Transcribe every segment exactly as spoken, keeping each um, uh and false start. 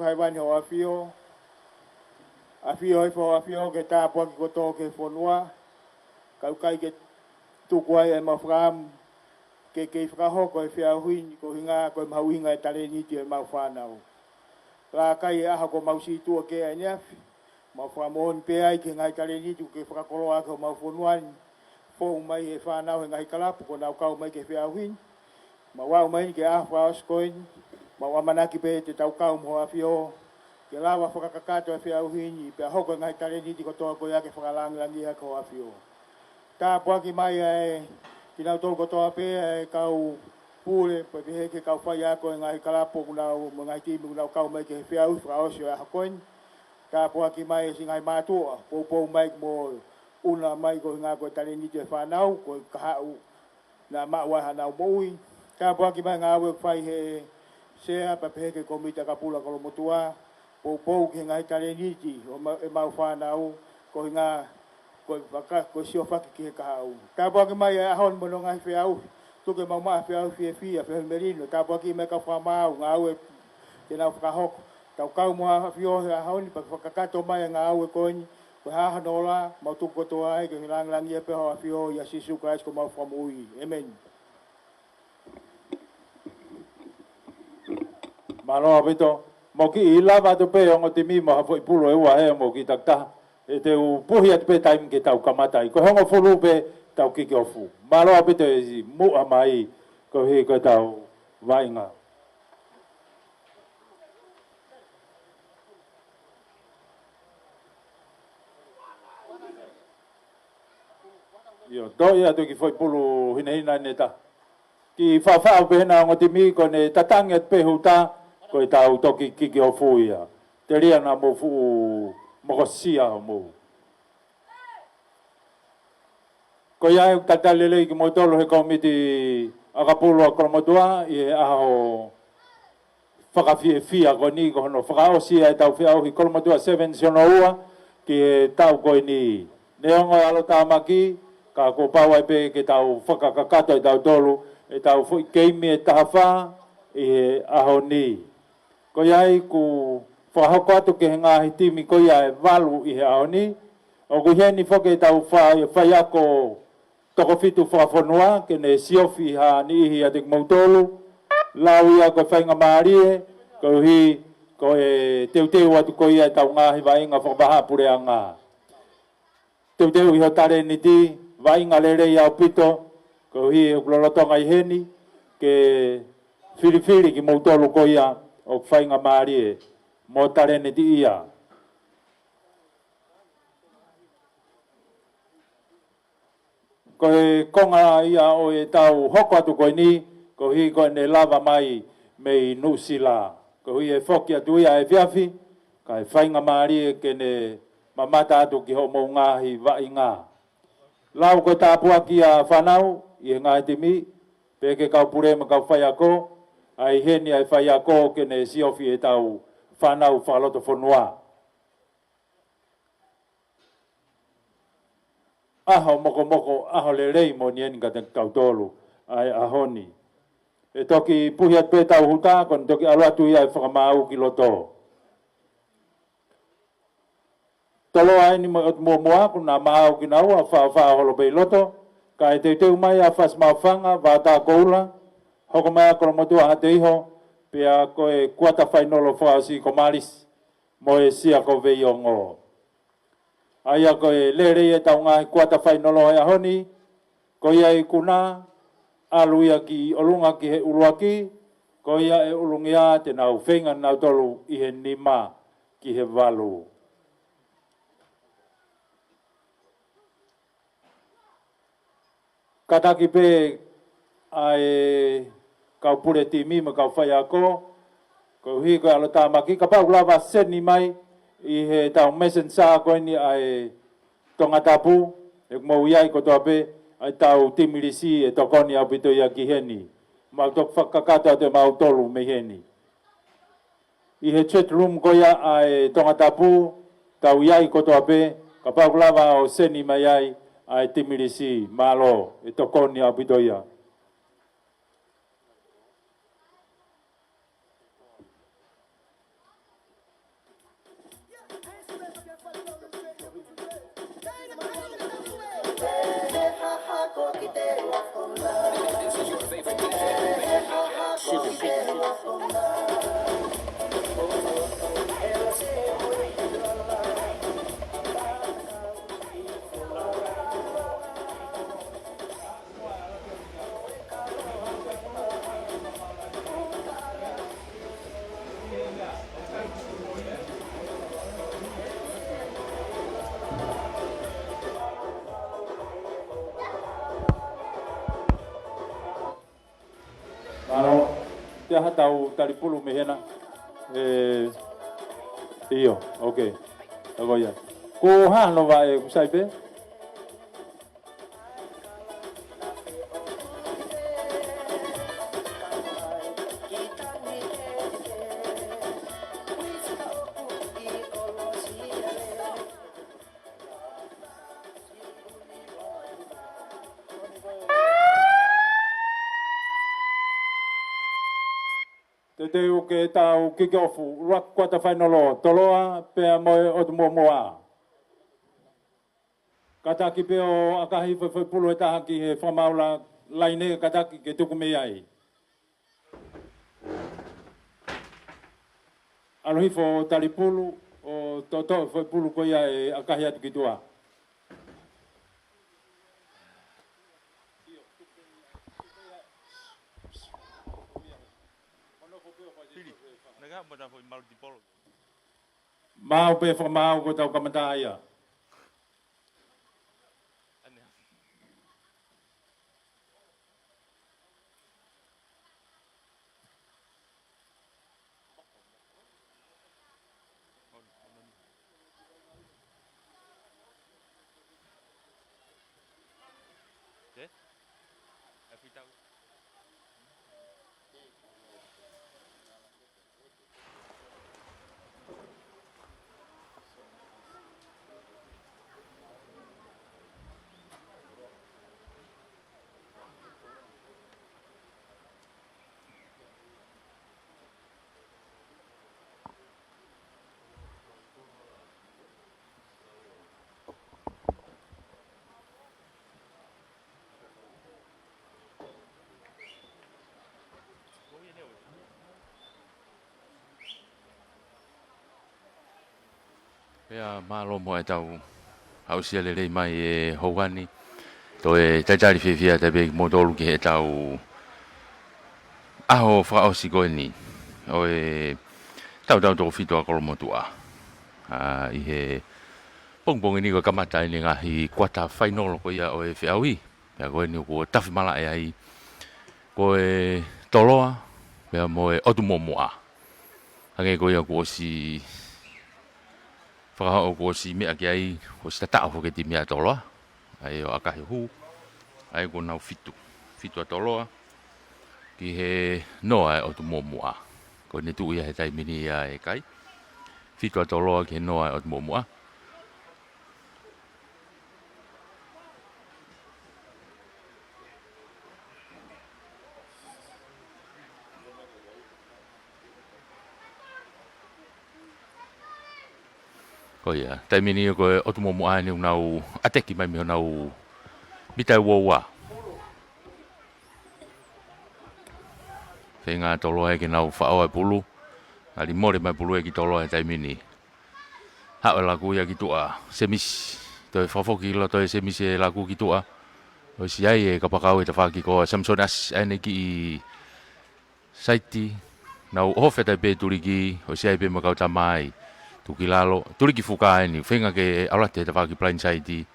Haiwan ho ʻafio. ʻAfio hifo ho ʻafio ke tāpuaki kotoa ki he fonua. Kae ʻikai ke tuku ai ʻemau fakaʻamu ke kei fakahoko e feʻauhi ni koeʻuhinga ko e mahuʻinga e talēniti ʻemau fānau. Laka ʻi he ʻaho kuo mau sītuʻa ki ai ʻaneafi. Mau fakamoʻoni pē ai ki he ngaahi talēniti kuo ke fakakoloa ʻaki homau fonua ni. Fou mai he fānau he ngaahi kalapu kuo nau kau mai ki he feʻauhi ni. Mau aʻu mai ni ki he ʻaho fakaʻosi ko eni. Mau ʻamanaki pē te tau kau mo ho ʻafio ke lava fakakakato e feʻauhi ni pea hoko e ngaahi talēniti kotoa ko ia ke fakalāngilangiʻi ʻaki ho ʻafio. Tāpuaki mai ʻa e kinautolu kotoa pē ʻa e kau pule, pea pehē ki he kau faiako e ngaahi kalapu ʻoku nau, mo e ngaahi timi ʻoku nau kau mai ki he feʻauhi fakaʻosi ʻo e ʻaho ko eni. Tāpuaki mai e siʻi ngaahi mātuʻa, poupou mai mo ʻuna mai koeʻuhinga ko e talēniti e fānau, ko e kahaʻu naʻa maʻu ai hanau moʻui. Tāpuaki mai ngāue ʻoku fai he sea pea pehē ki he kōmiti ʻakapulu ʻa Kolomotuʻa, poupou ki he ngaahi talēniti ʻo ma-, ʻemau fānau, koeʻuhinga ko e faka-, ko e siofaki ki he kahaʻu. Tāpuaki mai e ʻaho ni mo hono ngaahi feʻauhi, tuku ke mau maʻu ha feʻauhi fiefia, feʻauhi melino. Tāpuaki mai e kau fakamaau, ngāue te nau fakahoko. Tau kau mo ho ʻafio he ʻaho ni pea fakakakato mai e ngāue ko eni, ko e hā hono ola, mau tuku kotoa ai ke lāngilangiʻia pē ho ʻafio ʻia Sīsū Kalaisi ko homau Fakamoʻui. ʻĒmeni. Mālō ʻaupito. Mou kiʻi lava atu pē ongo timi mo ha foʻi pulu ʻe ua he mou kiʻi takitaha. ʻE te u puhi atu pē taimi ke tau kamata ai. Ko e hongofulu pē tau kikiofu. Mālō ʻaupito e siʻi muʻa mai koeʻuhi ko ʻetau vaʻinga. ʻIo, toʻo atu e kiʻi foʻi pulu hinehina ʻe taha. Kiʻi faʻufaʻu pē hena ongo timi ko ʻene tatangi atu pē houta ko ʻetau toki kikiofu ia. Telia naʻa mou fuʻu mokosia homou. Ko ia ʻoku talitali lelei kimoutolu he kōmiti ʻakapulu ʻa Kolomotuʻa ʻi he ʻaho fakafiefia ko eni ko hono fakaʻosi ʻa ʻetau feʻauhi Kolomotuʻa Sevens hono ua ki he taʻu ko eni. Neongo e ʻalotāmaki, ka kuo pau ai pē ke tau fakakakato ʻe tautolu ʻetau foʻi keimi ʻe taha fā ʻi he ʻaho ni. Ko ia ai ʻoku fakahoko atu ki he ngaahi timi ko ia ʻe valu ʻi he ʻaho ni. ʻOku ʻi heni foki ʻetau fai, faiako toko fitu fakafonua ke ne siofi ha niʻihi ʻiate kimoutolu. Lau ia ko e faingamālie, koeʻuhi ko e teuteu atu ko ia ʻetau ngaahi vaʻinga fakavahaʻapuleʻanga. Teuteu ʻi ho talēniti, vaʻinga lelei ʻaupito, koeʻuhi ʻoku lolotonga ʻi heni ke filifili kimoutolu ko ia ʻoku faingamālie mo talēnitiʻia. Ko e konga ia ʻo ʻetau hoko atu ko eni, koeʻuhi ko ʻene lava mai mei Nuʻusila. Koeʻuhi ʻe foki atu ia he efiafi, kae faingamālie ke ne mamata atu ki hoʻomou ngaahi vaʻinga. Lau ko e tāpuaki ʻa e fānau ʻi he ngaahi timi, pehē ki he kau pule mo e kau faiako, ʻa ʻi heni ʻa e faiako ke ne siofi ʻetau fānau fakalotofonua. ʻAho mokomoko, ʻaho lelei moʻoni eni kiate kitautolu ʻa e ʻaho ni. ʻE toki puhi atu pē ʻetau houta, ko ʻene toki ʻalu atu ia ʻo fakamaau ki loto. Toloa eni mo e ʻotu muʻomuʻa, kuo nau maau kinaua, faʻofaʻo holo pē ʻi loto, kae teuteu mai ʻa Fasi Maʻufanga, Vātā Koula, hoko mai ʻa Kolomotuʻa Haʻateiho, pea ko e kuata fainolo fakaʻosi ko Malisi mo e Sia ko Veiongo. ʻA ia ko e lelei ʻetau ngaahi kuata fainolo he ʻaho ni, ko ia ʻoku na ʻalu ia ki ʻolunga ki he ʻuluaki, ko ia ʻe ʻulungia te nau feinga nautolu ʻi he nima ki he valu. Kātaki pē ʻa e kau pule timi mo e kau faiako, koeʻuhi ko e ʻalotāmaki, kapau ʻoku lava seni mai ʻi heʻetau messenger ko eni ʻa e Tongatapu, ʻe mou ʻi ai kotoa pē ʻa ʻetau timi lisi ʻe tokoni ʻaupito ia ki heni. Mau toki fakakakato atu ʻe mautolu mei heni. ʻI he chat room ko ia ʻa e Tongatapu, tau ʻi ai kotoa pē, kapau ʻoku lava ʻo seni mai ai ʻa e timi lisi, mālō, ʻe tokoni ʻaupito ia. Mālō, te aha tau talipulu mei hena? E, ʻio, okay. Ako ia. Ko hano va e kusai pe? Teuteu ke tau kick off, ʻuluaki quarter final ʻo Toloa, pea mo e ʻOtu Muʻomuʻa. Kātaki pē ʻo ʻakahi foʻi, foʻi pulu ʻe taha ki he fakamaau laine, kātaki ke tuku mei ai. ʻAlu hifo talipulu, ʻo toʻotoʻo foʻi pulu ko ia ʻe ʻakahi atu ki tuʻa. Pili, naʻa ka mo ta foʻi multiple. Maau pē fakamaau ko tau kamata ia. Pea mālō mo e tau aʻusia lelei mai e houa ni. Toe talitali fiefia atu pē kimoutolu ki heʻetau ʻaho fakaʻosi ko eni ʻo e tautau toko fitu ʻa Kolomotuʻa. ʻA, ʻi he pongipongi ni ko e kamata eni e ngaahi quarter final ko ia ʻo e feʻauhi. Pea ko eni kuo tafi malaʻe ai ko e Toloa, pea mo e ʻOtu Muʻomuʻa. Hangē ko ia kuo ʻosi fakahā ʻo kuo ʻosi meʻa ki ai, kuo ʻosi tataʻo foki e timi ʻa Toloa. ʻA ia ʻo ʻakahi ʻo hū, ʻa ia kuo nau fitu. Fitu ʻa Toloa ki he noa ʻa e ʻOtu Muʻomuʻa. Ko eni tuʻu ia he taimi ni ia e kai. Fitu ʻa Toloa ki he noa ʻa e ʻOtu Muʻomuʻa. Ko ia, taimi ni ko e ʻOtu Muʻomuʻa eni ʻoku nau ʻateki mai mei honau mita ʻe ua ua. Feinga ʻa Toloa ia ke nau faʻo e pulu. ʻAli mole mai pulu ia ki Toloa he taimi ni. Haʻu e laku ia ki tuʻa, semisi. Toe fakafoki loto e semisi e laku ki tuʻa. ʻOsi ʻai e kapakau e tafaʻaki ko Samson Asi, ʻa eni kiʻi saiti. Nau ʻohofi atu pē tuliki, ʻosi ʻai pē mo e kau tamai. Tuki lalo, tuliki fuka eni, feinga ke ʻalu atu he tafaʻaki blind side.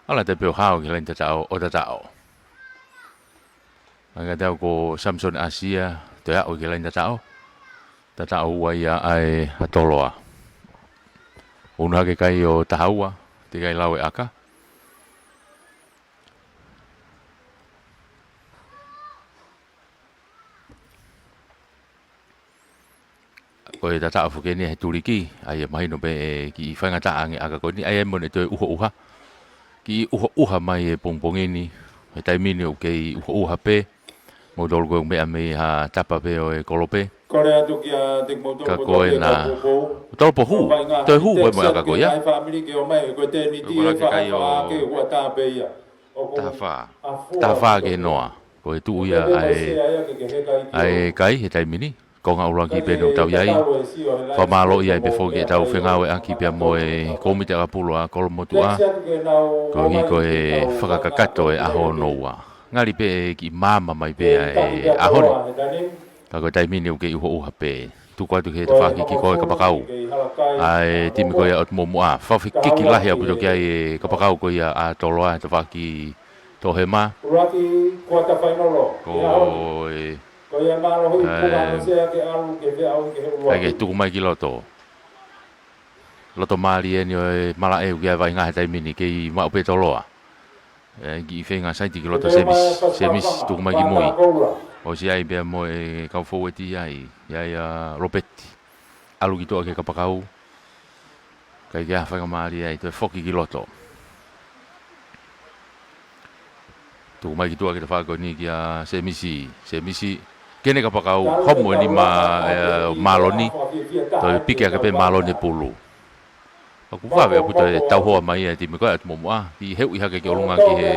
ʻAlu atu pē ʻo hao ki he laine tataʻo, ʻo tataʻo. Angatau ko Samson Asi ia, toe aʻu ki he laine tataʻo. Tataʻo ua ia ʻa e ʻa Toloa. Unu hake kai ʻo taha ua, teʻeki ai lau e ʻaka. Ko e tataʻo foki eni he tuliki, ʻa ia mahino pē e kiʻi faingataʻa ange ʻaka ko eni, ʻa ia mo ʻene toe ʻuhoʻuha. Kiʻi ʻuhoʻuha mai e pongipongi ni, he taimi ni ʻoku kei ʻuhoʻuha pē, mo tolu ko e meʻa mei ha tapa pē ʻo e kolope. Kole atu kia te kimoutolu ka ko e na tau poupou. Tau poupou. Toe hū ko e mo e ʻaka ko ia. Ko e teniti e fahafa ake ua tā pē ia. Taha fā. Taha fā ki he noa. Ko e tuʻu ia ʻa e, ʻa e kai he taimi ni. Konga ʻuluaki pē ʻoku tau ʻi ai. Fakamālō ai pē foki ki heʻetau fengāueʻaki pea mo e kōmiti ʻakapulu ʻa Kolomotuʻa. Koeʻuhi ko e fakakakato e ʻaho hono ua. Ngali pē ʻe kiʻi maama mai pē ʻa e ʻaho ni. Ka ko e taimi ni ʻoku kei ʻuhoʻuha pē. Tuku atu ki he tafaʻaki kiʻi koe kapakau ʻa e timi ko ia ʻOtu Muʻomuʻa. Fakafekiki lahi ʻaupito ki ai e kapakau ko ia ʻa Toloa, tafaʻaki toʻohema. Ko e, ʻa e, ʻai ke tuku mai ki loto. Loto mālie eni ʻo e malaʻe ʻoku ʻi ai e vaʻinga he taimi ni, kei maʻu pē Toloa. ʻE, kiʻi feinga saiti ki loto Semisi. Semisi, tuku mai ki mui. ʻOsi ai pea mo e kau foueti ai. ʻI ai ʻa Lopeti. ʻAlu ki tuʻa ki he kapakau. ʻIkai ke ʻi ai ha faingamālie ai, toe foki ki loto. Tuku mai ki tuʻa ki he tafaʻaki ko eni kia Semisi. Semisi, kene kapakau, homo eni ma, ʻe, Māloni. Toe piki ake pē Māloni e pulu. ʻOku vave ʻaupito e tauhoa mai e timi ko ia ʻOtu Muʻomuʻa. Kiʻi heuʻi hake ki ʻolunga ki he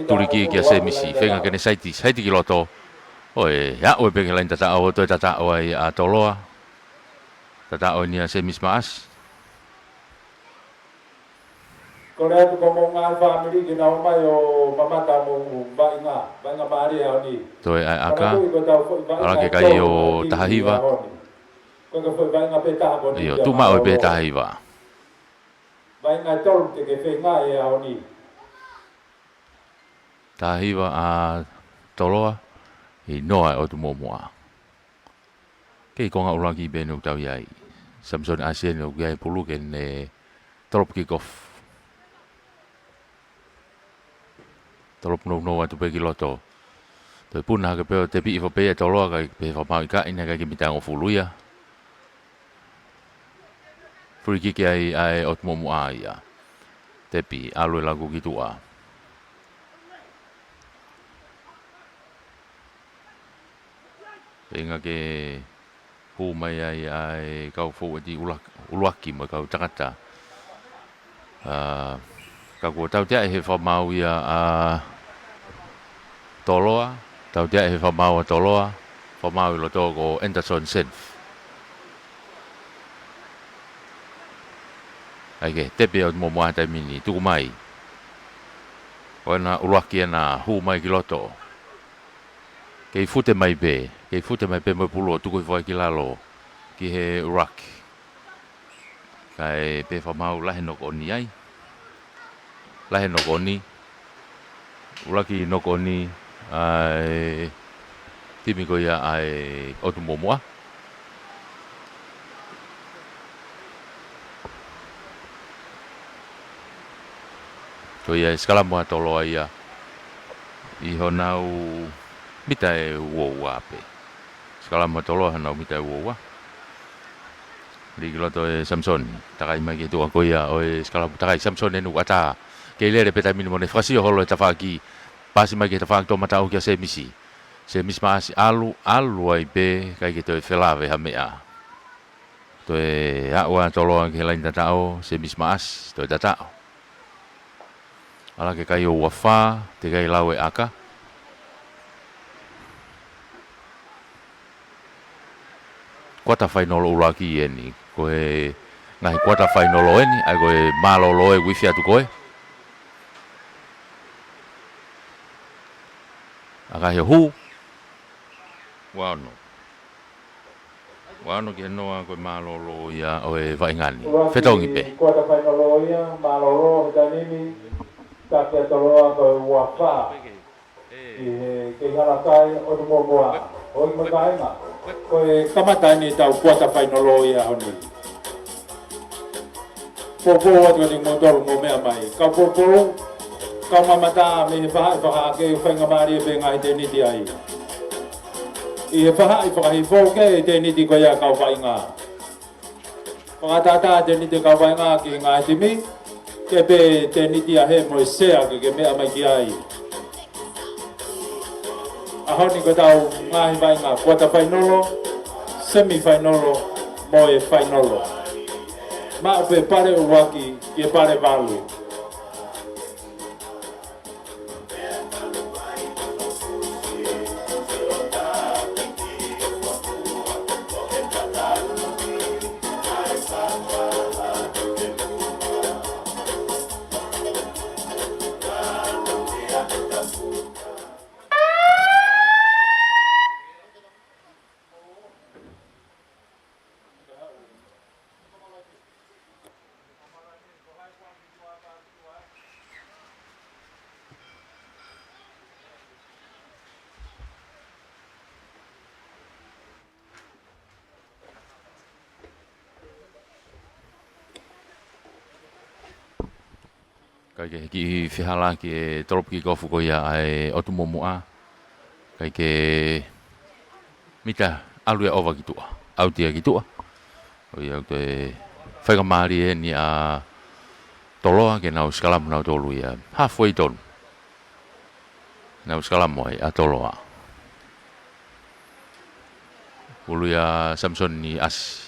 tuliki kia Semisi. Feinga kene saiti, saiti ki loto. ʻOi, aʻu pē ki he laini tataʻo, toe tataʻo ai ʻa Toloa. Tataʻo eni ʻa Semisi Maʻasi. Kole atu ki homou ngaahi fāmili ke nau ō mai ʻo mamata mo e vaʻinga, vaʻinga mālie ʻaho ni. Toe ʻai ʻaka. Manatuʻi ko ʻetau foʻi vaʻinga ʻe tolu te ke ʻi he ʻaho ni. Ko e foʻi vaʻinga pē taha ko eni. ʻIo, tuʻu maʻu pē taha hiva. Vaʻinga ʻe tolu te ke feinga he ʻaho ni. Taha hiva ʻa Toloa, ʻi he noa ʻa e ʻOtu Muʻomuʻa. Kei konga ʻuluaki pē eni ʻoku tau ʻi ai. Samisoni ʻAsi eni ʻoku ʻi ai e pulu ke ne tolopu kick off. Tolopu nounou atu pē ki loto. Toe puna hake pē ʻo tepi hifo pē ʻe Toloa, ʻikai pē fakamaau ʻikai, naʻe ʻikai ke mita hongofulu ia. Free kick ai ʻa e ʻOtu Muʻomuʻa ia. Tepi, ʻalu e laku ki tuʻa. Feinga ke hū mai ai ʻa e kau foueti ʻuluaki, ʻuluaki mo e kau takata. ʻA, ka kuo tautea ʻe he fakamaau ia ʻa Toloa, tautea ʻe he fakamaau ʻa Toloa, fakamaau ʻi loto ko Anderson Senf. ʻAi ke, tepi ʻOtu Muʻomuʻa he taimi ni, tuku mai. Ko ena ʻuluaki ena hū mai ki loto. Kei fute mai pē, kei fute mai pē mo e pulu ʻo tuku hifo ai ki lalo, ki he ʻuluaki. Kae pē fakamaau lahi e knock on ai. Lahi e knock on. ʻUluaki knock on ʻa e timi ko ia ʻa e ʻOtu Muʻomuʻa. Ko ia e sikalamu ʻa Toloa ia ʻi honau mita ʻe uaua pē. Sikalamu ʻa Toloa honau mita ʻe uaua. Lī ki loto ʻe Samisoni. Takai mai ki tuʻa ko ia ʻo e sikalamu, takai Samisoni ʻene ʻatā. Kei lele pē taimi ni mo ʻene fakasio holo e tafaʻaki. Pasi mai ki he tafaʻaki toʻomataʻu kia Semisi. Semisi Maʻasi ʻalu, ʻalu ai pē, ʻikai ke toe felāveʻi ha meʻa. Toe aʻu ʻa Toloa ki he laini tataʻo, Semisi Maʻasi, toe tataʻo. ʻAlu ki he kai ʻo ua fā, teʻeki ai lau e ʻaka. Kuata fainolo ʻuluaki eni, ko e ngaahi kuata fainolo eni, ʻa ia ko e mālōlō ʻe uifi atu ko ē. ʻAka he hū. Ua ono. Ua ono ki he noa ko e mālōlō ia ʻo e vaʻinga ni. Fetongi pē. Kuata fainolo ia, mālōlō he taimi ni, taki ʻa Toloa ko e ua fā. ʻI he kei hala kai ʻOtu Muʻomuʻa. ʻOi mo e kāinga. Ko e kamata eni ʻetau kuata fainolo ia ʻaho ni. Poupou atu eni mo tolu mo meʻa mai. Kau poupou, kau mamata mei he fahaʻi fakahake, faingamālie pē ngaahi tēniti ai. ʻI he fahaʻi fakahifo ke tēniti ko ia kau vaʻinga. Fakatātā tēniti kau vaʻinga ki he ngaahi timi, ke pē tēniti ʻa he mo e sea ke ke meʻa mai ki ai. ʻAho ni ko ʻetau ngaahi vaʻinga, kuata fainolo, semi fainolo, mo e fainolo. Maʻu pē pale ʻuluaki, ki he pale valu. Kae kehe, kiʻi fehālaaki e tolopu kikofu ko ia ʻa e ʻOtu Muʻomuʻa. Kae kehe, mita ʻalu ia ʻova ki tuʻa. ʻAuti ia ki tuʻa. Ko ia ʻoku toe faikamālie eni ʻa Toloa ke nau sikalamu nautolu ia. Halfway tonu. Nau sikalamu ai ʻa Toloa. Ulu ia Samisoni ʻAsi.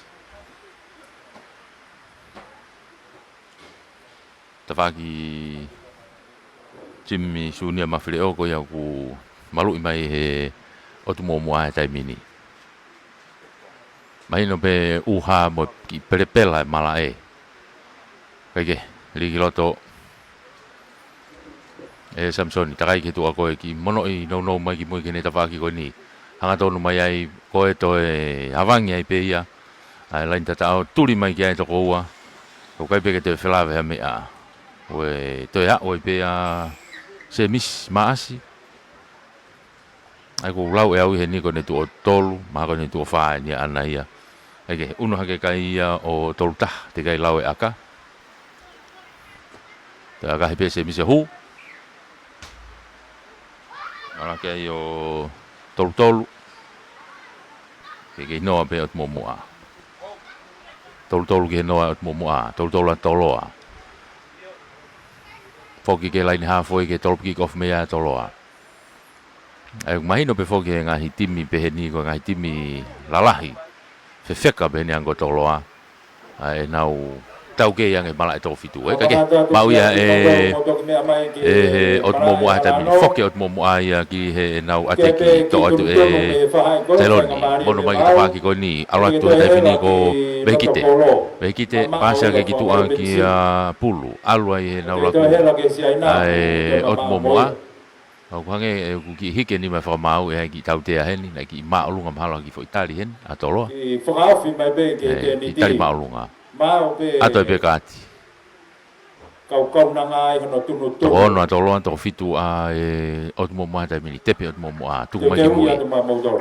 Tafaʻaki Jimmy Sunia Mafileʻo ko ia ʻoku maluʻi mai he ʻOtu Muʻomuʻa he taimi ni. Mahino pē ʻuha mo e kiʻi pelepela e malaʻe. Kae kehe, lī ki loto ʻe Samisoni, takai ki tuʻa ko e kiʻi monoʻi nounou mai ki mui ki heʻene tafaʻaki ko eni. Hangatonu mai ai ko e toe avangi ai pē ia. ʻA e laini tataʻo tuli mai ki ai e toko ua. ʻOku ʻikai pē ke toe felāveʻi ha meʻa. ʻOku toe aʻu ai pē ʻa Semisi Maʻasi. ʻA ia ʻoku lau ʻe au ʻi heni ko ʻene tuʻo tolu, mahalo ko ʻene tuʻo fā eni ʻaʻana ia. Kae kehe, ʻunu hake kai ia ʻo tolu taha, teʻeki ai lau e ʻaka. Toe ʻakahi pē Semisi ʻo hū. ʻAlu hake ai ʻo tolu tolu. Ke kei noa pē ʻOtu Muʻomuʻa. Tolu tolu ki he noa ʻOtu Muʻomuʻa. Tolu tolu ʻa Toloa. Foki ki he laini halfway ke tolopu kikofu mei ai ʻa Toloa. ʻA ia ʻoku mahino pē foki he ngaahi timi pehē ni ko e ngaahi timi lalahi. Fefeka pehē ni ange ko Toloa. ʻA ia ʻenau taukei ange malaʻe toko fitu. ʻE kae kehe, maʻu ia ʻe, ʻe he ʻOtu Muʻomuʻa he taimi ni. Foki ʻOtu Muʻomuʻa ia ki heʻenau ʻateki toʻo atu ʻe Tailoni. Mono mai ki tafaʻaki ko eni, ʻalu atu he taimi ni ko Vehikite. Vehikite, pasi hake ki tuʻa kia Pulu. ʻAlu ai heʻenau laku. ʻA e ʻOtu Muʻomuʻa. ʻOku hangē ʻoku kiʻi hiki eni mai fakamaau ʻe he kiʻi tautea heni, naʻe kiʻi māʻolunga mahalo ha kiʻi foʻi tali heni, ʻa Toloa. Kiʻi fakaofi mai pē ke ʻe, kiʻi tali māʻolunga. Māʻo pē ʻato e pē kaati. Kau kaunanga ai hono tunu tunu. Toko ono ʻa Toloa, toko fitu ʻa e ʻOtu Muʻomuʻa he taimi ni, tepi ʻOtu Muʻomuʻa, tuku mai ki mui.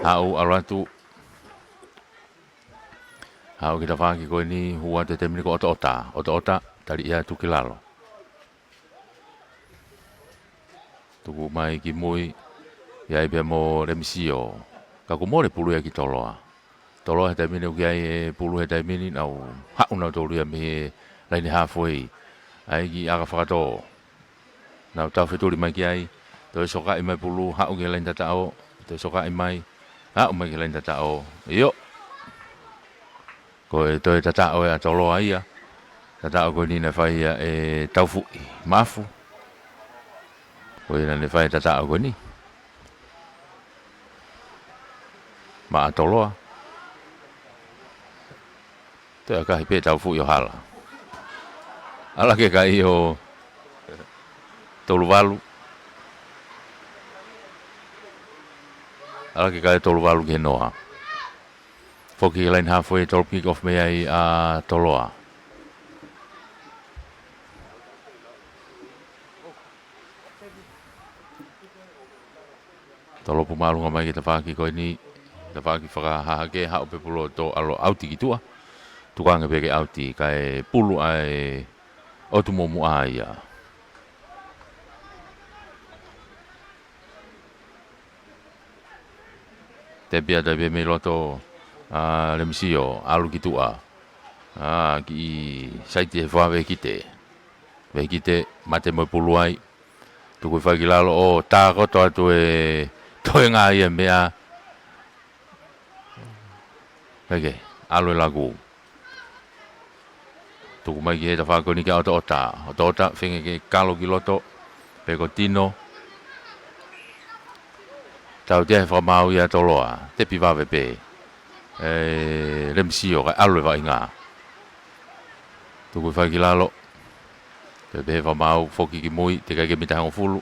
Haʻu, ʻalu atu. Haʻu ki tafaʻaki ko eni, hū atu he taimi ni ko ʻOtoʻota. ʻOtoʻota, tali ia atu ki lalo. Tuku mai ki mui, ʻi ai pē mo Lemisio. Ka kuo mole pulu ia ki Toloa. Toloa he taimi ni ʻoku ʻi ai e pulu he taimi ni, nau haʻu nautolu ia mei he laini halfway. ʻAi ki ʻaka fakatō. Nau tau fetuli mai ki ai, toe sokaʻi mai pulu, haʻu ki he laini tataʻo, toe sokaʻi mai, haʻu mai ki he laini tataʻo. ʻIo. Ko e toe tataʻo ʻa Toloa ia. Tataʻo ko eni naʻe fai ia ʻe Taufuʻi Mafu. Ko ia naʻa ne fai tataʻo ko eni. Maʻa Toloa. Toe ʻakahi pē Taufuʻi ʻo hala. ʻAlu hake kai ʻo tolu valu. ʻAlu hake kai ʻo tolu valu ki he noa. Foki ki he laini halfway, tolopu kikofu mei ai ʻa Toloa. Tolopu māʻolunga mai ki tafaʻaki ko eni, tafaʻaki fakahahake, haʻu pē pulu ʻo tō ʻalu ʻauti ki tuʻa. Tukuange pē ke ʻauti, kae pulu ʻa e ʻOtu Muʻomuʻa ia. Tepi atu ai pē mei loto ʻa Lemisio, ʻalu ki tuʻa. ʻA, kiʻi saiti he fua Vehikite. Vehikite, mate mo e pulu ai. Tuku hifo ai ki lalo ʻo tākoto atu e toenga ia meʻa. Peke, ʻalu e laku. Tuku mai ki he tafaʻaki ko eni kia ʻOtoʻota. ʻOtoʻota, feinga ke kalo ki loto. Pe ko Tino. Tautea he fakamaau ia Toloa. Tepi vave pē ʻe Lemisio kae ʻalu e vaʻinga. Tuku hifo ai ki lalo. Toe pehē fakamaau, foki ki mui, teʻeki ai ke mita hongofulu.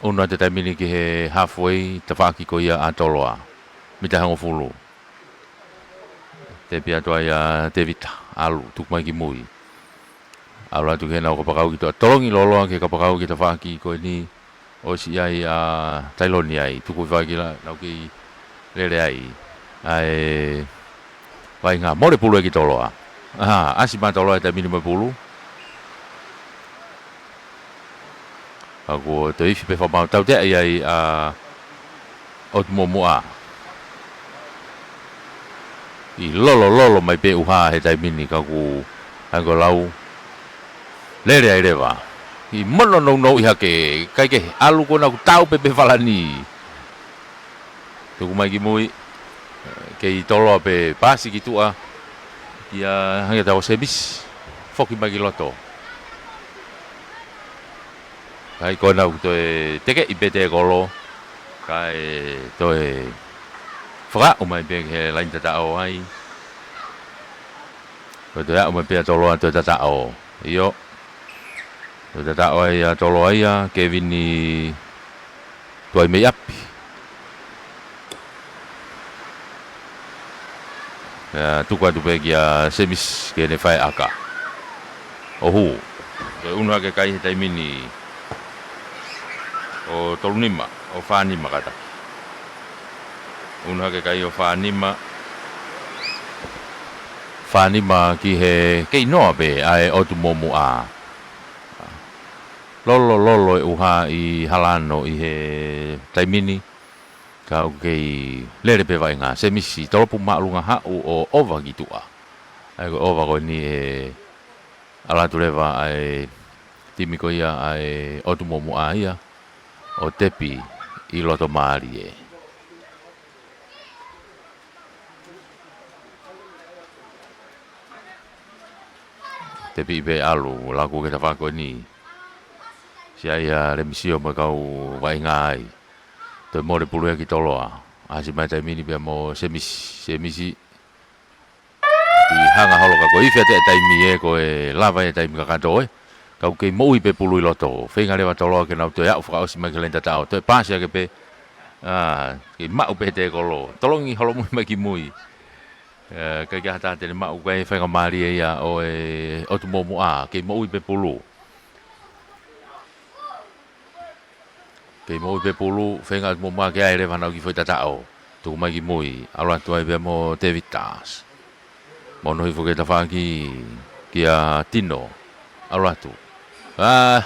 ʻUnu atu he taimi ni ki he halfway, tafaʻaki ko ia ʻa Toloa. Mita hongofulu. Tepi atu ai ʻa Tevita, ʻalu, tuku mai ki mui. ʻAlu atu ki heʻenau kapakau ki tuʻa, tolongi lōloa ki he kapakau ki tafaʻaki ko eni, ʻosi ʻi ai ʻa Tailoni ai, tuku hifo ai ki lalo, nau kei lele ai. ʻA e vaʻinga, mole pulu ia ki Toloa. ʻA, ʻasi mai Toloa he taimi ni mo e pulu. Ka kuo toe ifi pē fakamaau, tauteaʻi ai ʻa ʻOtu Muʻomuʻa. ʻI lolo lolo mai pē ʻuha he taimi ni, ka kuo hangē ko e lau, lele ai leva. ʻI mono nounou ʻi hake, ʻikai ke ʻalu, ko ena kuo tau pē pē falani. Tuku mai ki mui, kei toloa pē, paasi ki tuʻa, ia hangē ʻa Semisi, foki mai ki loto. Kae ko ena kuo toe tekeʻi pē tēkolo, kae toe fakaaʻu mai pē ki he laini tataʻo ai. Ko e toe aʻu mai pē ʻa toloa toe tataʻo. ʻIo. Toe tataʻo ai ʻa toloa ia, Kevini Tuaimeiʻapi. Ia, tuku atu pē kia Semisi ke ne fai ʻaka. ʻO hū. Toe unu hake kai he taimi ni ʻo tolu nima, ʻo fā nima kātaki. Unu hake kai ʻo fā nima. Fā nima ki he kei noa pē ʻa e ʻOtu Muʻomuʻa. Lolo lolo e ʻuha ʻi Halano ʻi he taimi ni. Ka ʻoku kei lele pē vaʻinga. Semisi, tolopu māʻolunga, haʻu ʻo ʻova ki tuʻa. ʻA ia ko e ʻova ko eni ʻe ʻalu atu leva ʻa e timi ko ia ʻa e ʻOtu Muʻomuʻa ia ʻo tepi ʻi loto mālie. Tepi pē ʻalu, laku ki he tafaʻaki ko eni. Siʻi ʻa Lemisio mo e kau vaʻinga ai. Toe mole pulu ia ki toloa. ʻAsi mai taimi ni pea mo Semisi, Semisi. ʻI hanga holo ka ko e ifi atu e taimi ē, ko e lava e taimi kakato ē. Ka ʻoku kei moʻui pē pulu ʻi loto. Feinga leva toloa ke nau toe aʻu fakaʻosi mai ki he laini tataʻo. Toe paasi hake pē. ʻA, kei maʻu pē tēkolo. Tolongi holomui mai ki mui. ʻE, ʻikai ke ʻi ai ha taha te ne maʻu, kae feinga mālie ia ʻo e ʻOtu Muʻomuʻa. Kei moʻui pē pulu. Kei moʻui pē pulu, feinga ʻOtu Muʻomuʻa ke ʻai leva hanau kiʻi foʻi tataʻo. Tuku mai ki mui, ʻalu atu ai pea mo Tevita. Mono hifo ki he tafaʻaki kia Tino. ʻAlu atu. ʻA,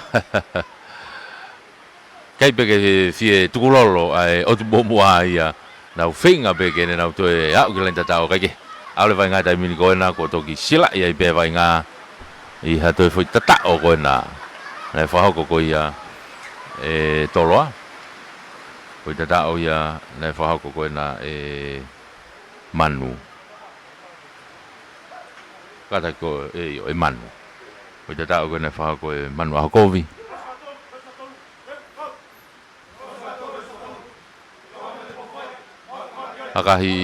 ʻikai pē ke fie tukulolo ʻa e ʻOtu Muʻomuʻa ia. Nau feinga pē ke ne nau toe aʻu ki he laini tataʻo, kae kehe, ʻalu e vaʻinga he taimi ni ko ena kuo toki silaʻi ai pē vaʻinga ʻi ha toe foʻi tataʻo ko ena. Naʻe fakahoko ko ia ʻe toloa. Foʻi tataʻo ia naʻe fakahoko ko ena ʻe Manu. Kātaki ko ē, ʻio, ʻe Manu. Foʻi tataʻo ko ena naʻe fakahoko ʻe Manu ʻAhokovi. ʻAkahi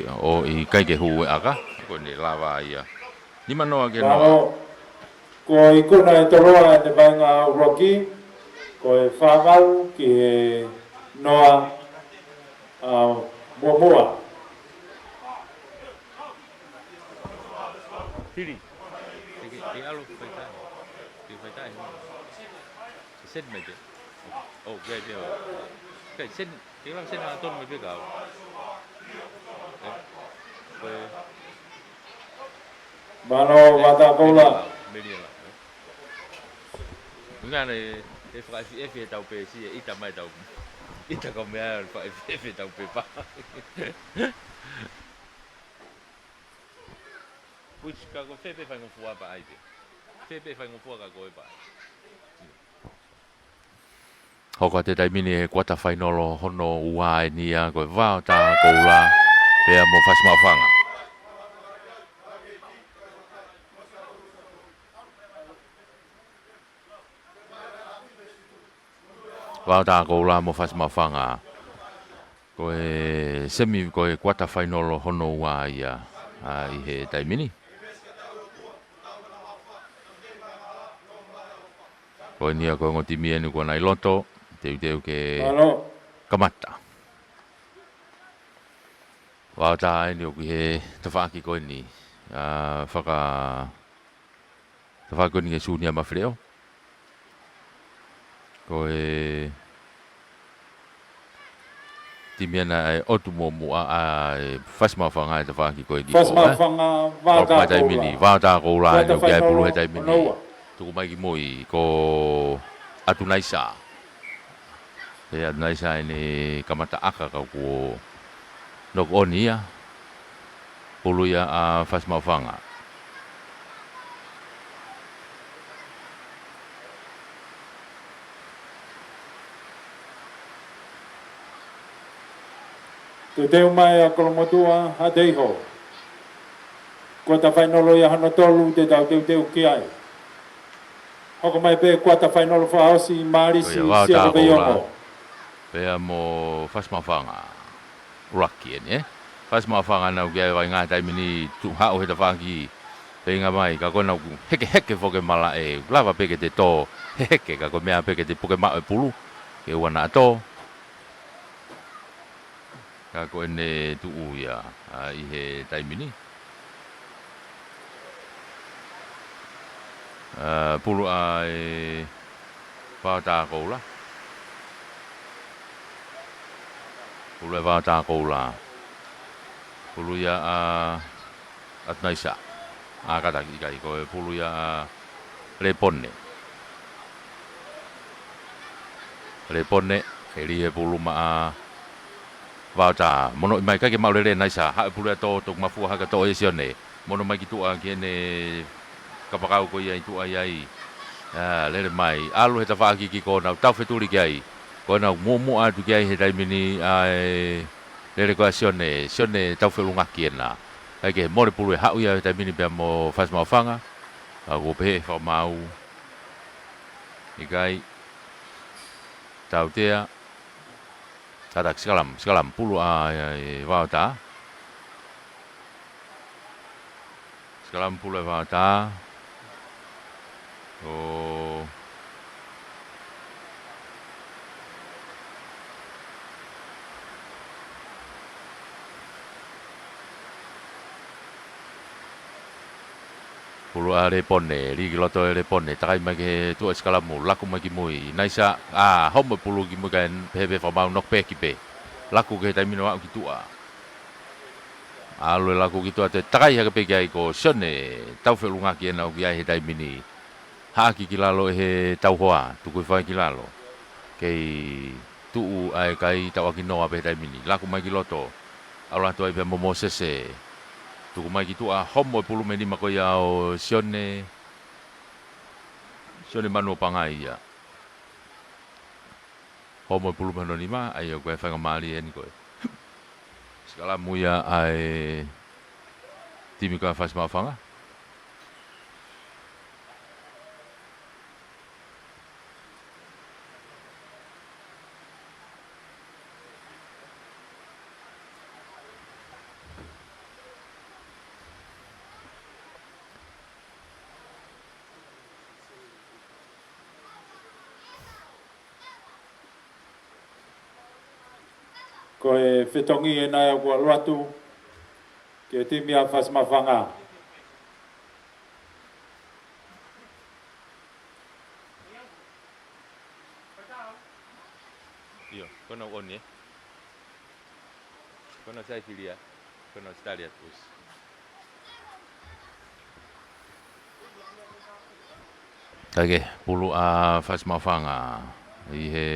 ʻo ʻikai ke hū e ʻaka, ko eni lava ia. Nima noa ki he noa. Ko e ikuna ʻe toloa ʻene vaʻinga ʻuluaki, ko e fānau ki he noa ʻa Muʻomuʻa. Hili. Te ke, te ʻalu faitai. Te faitai. Send mai te. Oh, okay, okay. Okay, send, te lau send ʻa Tonu mai pē kau. Eh, ko e Mālō, Vata Koula. Meli la. Ngana e, e fakaʻefiʻefi e tau pē si, e ʻita mai tau. ʻIta kau meʻa, fakaʻefiʻefi e tau pē pa. Which ka ko fē pē faingofua pa ai pē. Fē pē faingofua ka ko e pa. Hoko atu e taimi ni e kuata fainolo hono ua eni ia ko e Vaotā Koula pea mo Fasi Maʻufanga. Vaotā Koula mo Fasi Maʻufanga. Ko e semi, ko e kuata fainolo hono ua ia, ʻa, ʻi he taimi ni. Ko eni ia ko e ongo timi eni kuo nau ʻi loto, teuteu ke kamata. Vaotā eni ʻoku ʻi he tafaʻaki ko eni, ʻa, faka, tafaʻaki ko eni ki he Siunia Mafileʻo. Ko e timi ena ʻa e ʻOtu Muʻomuʻa ʻa e Fasi Maʻufanga ʻi he tafaʻaki ko eni. Fasi Maʻufanga, Vaotā Koula. Vaotā Koula eni ʻoku ʻi ai pulu he taimi ni. Tuku mai ki mui, ko ʻAtunaisa. Pea naʻe ʻi ai ʻene kamata ʻaka ka kuo knock on ia. Pulu ia ʻa Fasi Maʻufanga. Teuteu mai ʻa Kolomotuʻa Hateiho. Kuata fainolo ia hono tolu te tau teuteu ki ai. Hoko mai pē kuata fainolo fakaʻosi, Malisi Siakoveiongo. Ko ia Vaotā Koula. Pea mo Fasi Maʻufanga. ʻUluaki eni, ē? Fasi Maʻufanga naʻa ku ʻi ai vaʻinga he taimi ni, tuʻu haʻu he tafaʻaki, feinga mai, ka ko ʻenau hekeheke foki e malaʻe, lava pē ke te tō heheke, ka ko e meʻa pē ke te puke maʻu e pulu, ke ʻoua naʻa tō. Ka ko ʻene tuʻu ia, ʻa, ʻi he taimi ni. ʻA, pulu ʻa e Vaotā Koula. Pulu ʻa e Vaotā Koula. Pulu ia ʻa ʻAtunaisa. ʻA, kātaki ʻikai, ko e pulu ia ʻa Lepone. Lepone, ʻe lī e pulu maʻa Vaotā. Mono ʻi mai kai ke maʻu lele ʻAtunaisa. Haʻu e pulu ia tō, toki mafua hake toʻo ʻe Sione. Mono mai ki tuʻa ki heʻene kapakau ko ia ʻi tuʻa ʻi ai. ʻA, lele mai. ʻAlu he tafaʻaki ki ko ʻenau tau fetuli ki ai. Ko ʻenau muʻomuʻa atu ki ai he taimi ni ʻa e lele ko ia ʻa Sione. Sione tau feʻulungaki ena. ʻIkai ke mole pulu ʻe haʻu ia he taimi ni pea mo Fasi Maʻufanga. ʻA, kuo pehē fakamaau. ʻIkai. Tautea. Kātaki sikalamu, sikalamu pulu ʻa, ʻa, ʻa e Vaotā. Sikalamu pulu ʻa e Vaotā. ʻO pulu ʻa Lepone, lī ki loto ʻe Lepone, takai mai ki he tuʻa sikalamu, laku mai ki mui, ʻAtunaisa, ʻa, homo e pulu ki mui kae pehē pē fakamaau, knock back pē. Laku ki he taimi ni ʻo aʻu ki tuʻa. ʻAlu e laku ki tuʻa, toe takai hake pē ki ai ko Sione, tau feʻulungaki ena ʻoku ʻi ai he taimi ni. Haʻaki ki lalo ʻe he tauhoa, tuku hifo ai ki lalo. Kei tuʻu ʻa e kai tauʻaki noa pē he taimi ni. Laku mai ki loto. ʻAlu atu ai pea mo Mōsese. Tuku mai ki tuʻa, homo e pulu mei nima ko ia ʻo Sione. Sione Manuʻopangai ia. Homo e pulu mei hono nima, ʻa ia ko e faingamālie eni ko ē. Sikalamu ia ʻa e timi ko ia ʻa Fasi Maʻufanga. Ko e fetongi ena ia kuo ʻalu atu ki he timi ʻa Fasi Maʻufanga. ʻIo, ko ʻenau ʻoni, ē? Ko ʻenau sai filia, ko ʻenau sitalia tuʻusi. Kae kehe, pulu ʻa Fasi Maʻufanga ʻi he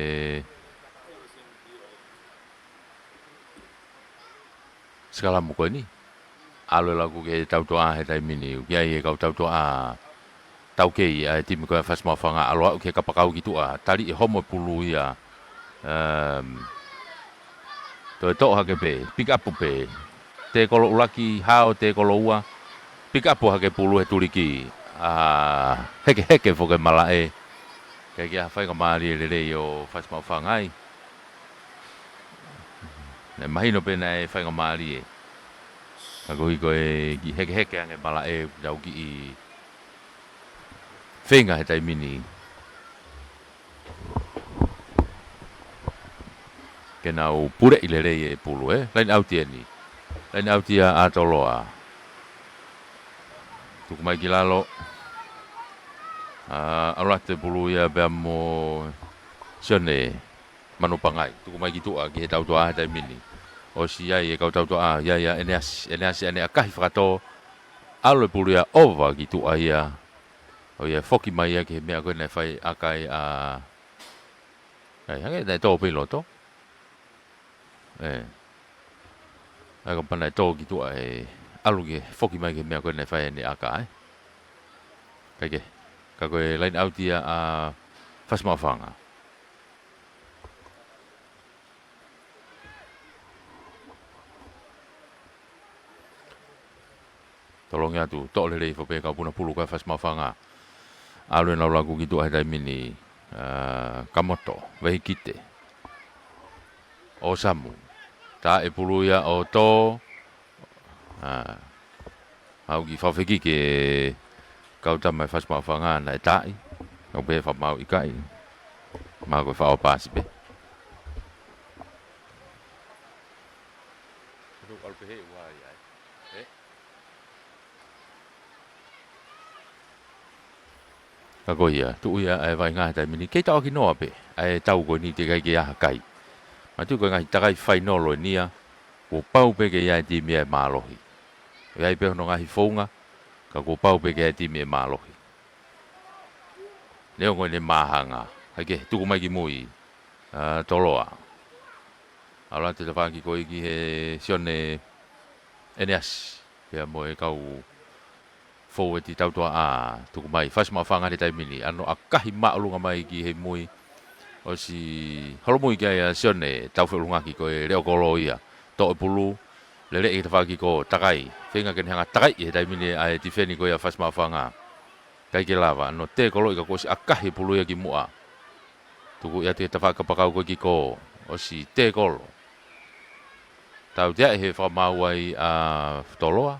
sikalamu ko eni. ʻAlu e laku ki he tautoʻa he taimi ni. ʻOku ʻi ai e kau tautoʻa taukei ʻa e timi ko ia ʻa Fasi Maʻufanga, ʻalu aʻu ki he kapakau ki tuʻa. Tali ʻe homo e pulu ia. Um, toe toʻo hake pē, pick up pē. Tēkolo ʻuluaki, hao tēkolo ua. Pick up hake pulu he tuliki. ʻA, hekeheke foki e malaʻe. ʻIkai ke ʻi ai ha faingamālie lelei ʻo Fasi Maʻufanga ai. Naʻe mahino pē naʻe faingamālie. Ka koeʻuhi ko e kiʻi hekeheke ange malaʻe, tau kiʻi feinga he taimi ni ke nau puleʻi lelei e pulu, ē? Laine ʻauti eni. Laine ʻauti ʻa Toloa. Tuku mai ki lalo. ʻA, ʻalu atu e pulu ia pea mo Sione Manuʻopangai. Tuku mai ki tuʻa ki he tautoʻa he taimi ni. ʻOsi ʻi ai e kau tautoʻa, ʻi ai ʻa ʻEneasi, ʻEneasi ʻene ʻakahi fakatō. ʻAlu e pulu ia ʻova ki tuʻa ia. ʻO ia foki mai ia ki he meʻa ko ē naʻe fai ʻaki ai ʻa ʻAi, hangē naʻe tō pē ʻi loto. ʻE. ʻAi, kapau naʻe tō ki tuʻa ʻe ʻalu ke foki mai ki he meʻa ko ē naʻe fai ʻe he ʻaka, ē. Kae kehe. Ka ko e laine ʻauti ia ʻa Fasi Maʻufanga. Tolongi atu, toʻo lelei hifo pē kae puna pulu ko ē ʻa Fasi Maʻufanga. ʻAlu ʻenau laku ki tuʻa he taimi ni, ʻa, Kamoto, Vehikite. ʻOsamu. Taʻe pulu ia ʻo tō. ʻA, haʻu ki fafeki ke kau tama ʻe Fasi Maʻufanga naʻe taʻi. Kau pē fakamaau ʻikai. Mahalo ko e faʻo paasi pē. ʻAlu pē he ua ia, ē. Ka ko ia, tuʻu ia ʻa e vaʻinga he taimi ni. Kei tauʻaki noa pē ʻa e tau ko eni teʻeki ai ke ʻi ai ha kai. Manatuʻi ko e ngaahi takai fainolo eni ia, kuo pau pē ke ʻi ai e timi ʻe mālohi. ʻI ai pē hono ngaahi founga, ka kuo pau pē ke ʻi ai e timi ʻe mālohi. Neongo ʻene māhanga, ʻai ke tuku mai ki mui, ʻa, Toloa. ʻAlu atu e tafaʻaki ko ē ki he Sione ʻEneasi, pea mo e kau foueti tautoʻa, tuku mai Fasi Maʻufanga he taimi ni, ʻa hono ʻakahi māʻolunga mai ki he mui, ʻosi holomui ki ai ʻa Sione, tau feʻulungaki ko e leʻo kolo ia, toʻo e pulu, lele e tafaʻaki ko ē takai, feinga ke ne hanga takai he taimi ni ʻa e tifeni ko ia Fasi Maʻufanga. ʻIkai ke lava, ʻa hono tēkoloʻi ka kuo ʻosi ʻakahi e pulu ia ki muʻa. Tuku ia atu e tafaʻaki kapakau ko ē ki kō, ʻosi tēkolo. Tautea ʻe he fakamaau ai ʻa Toloa.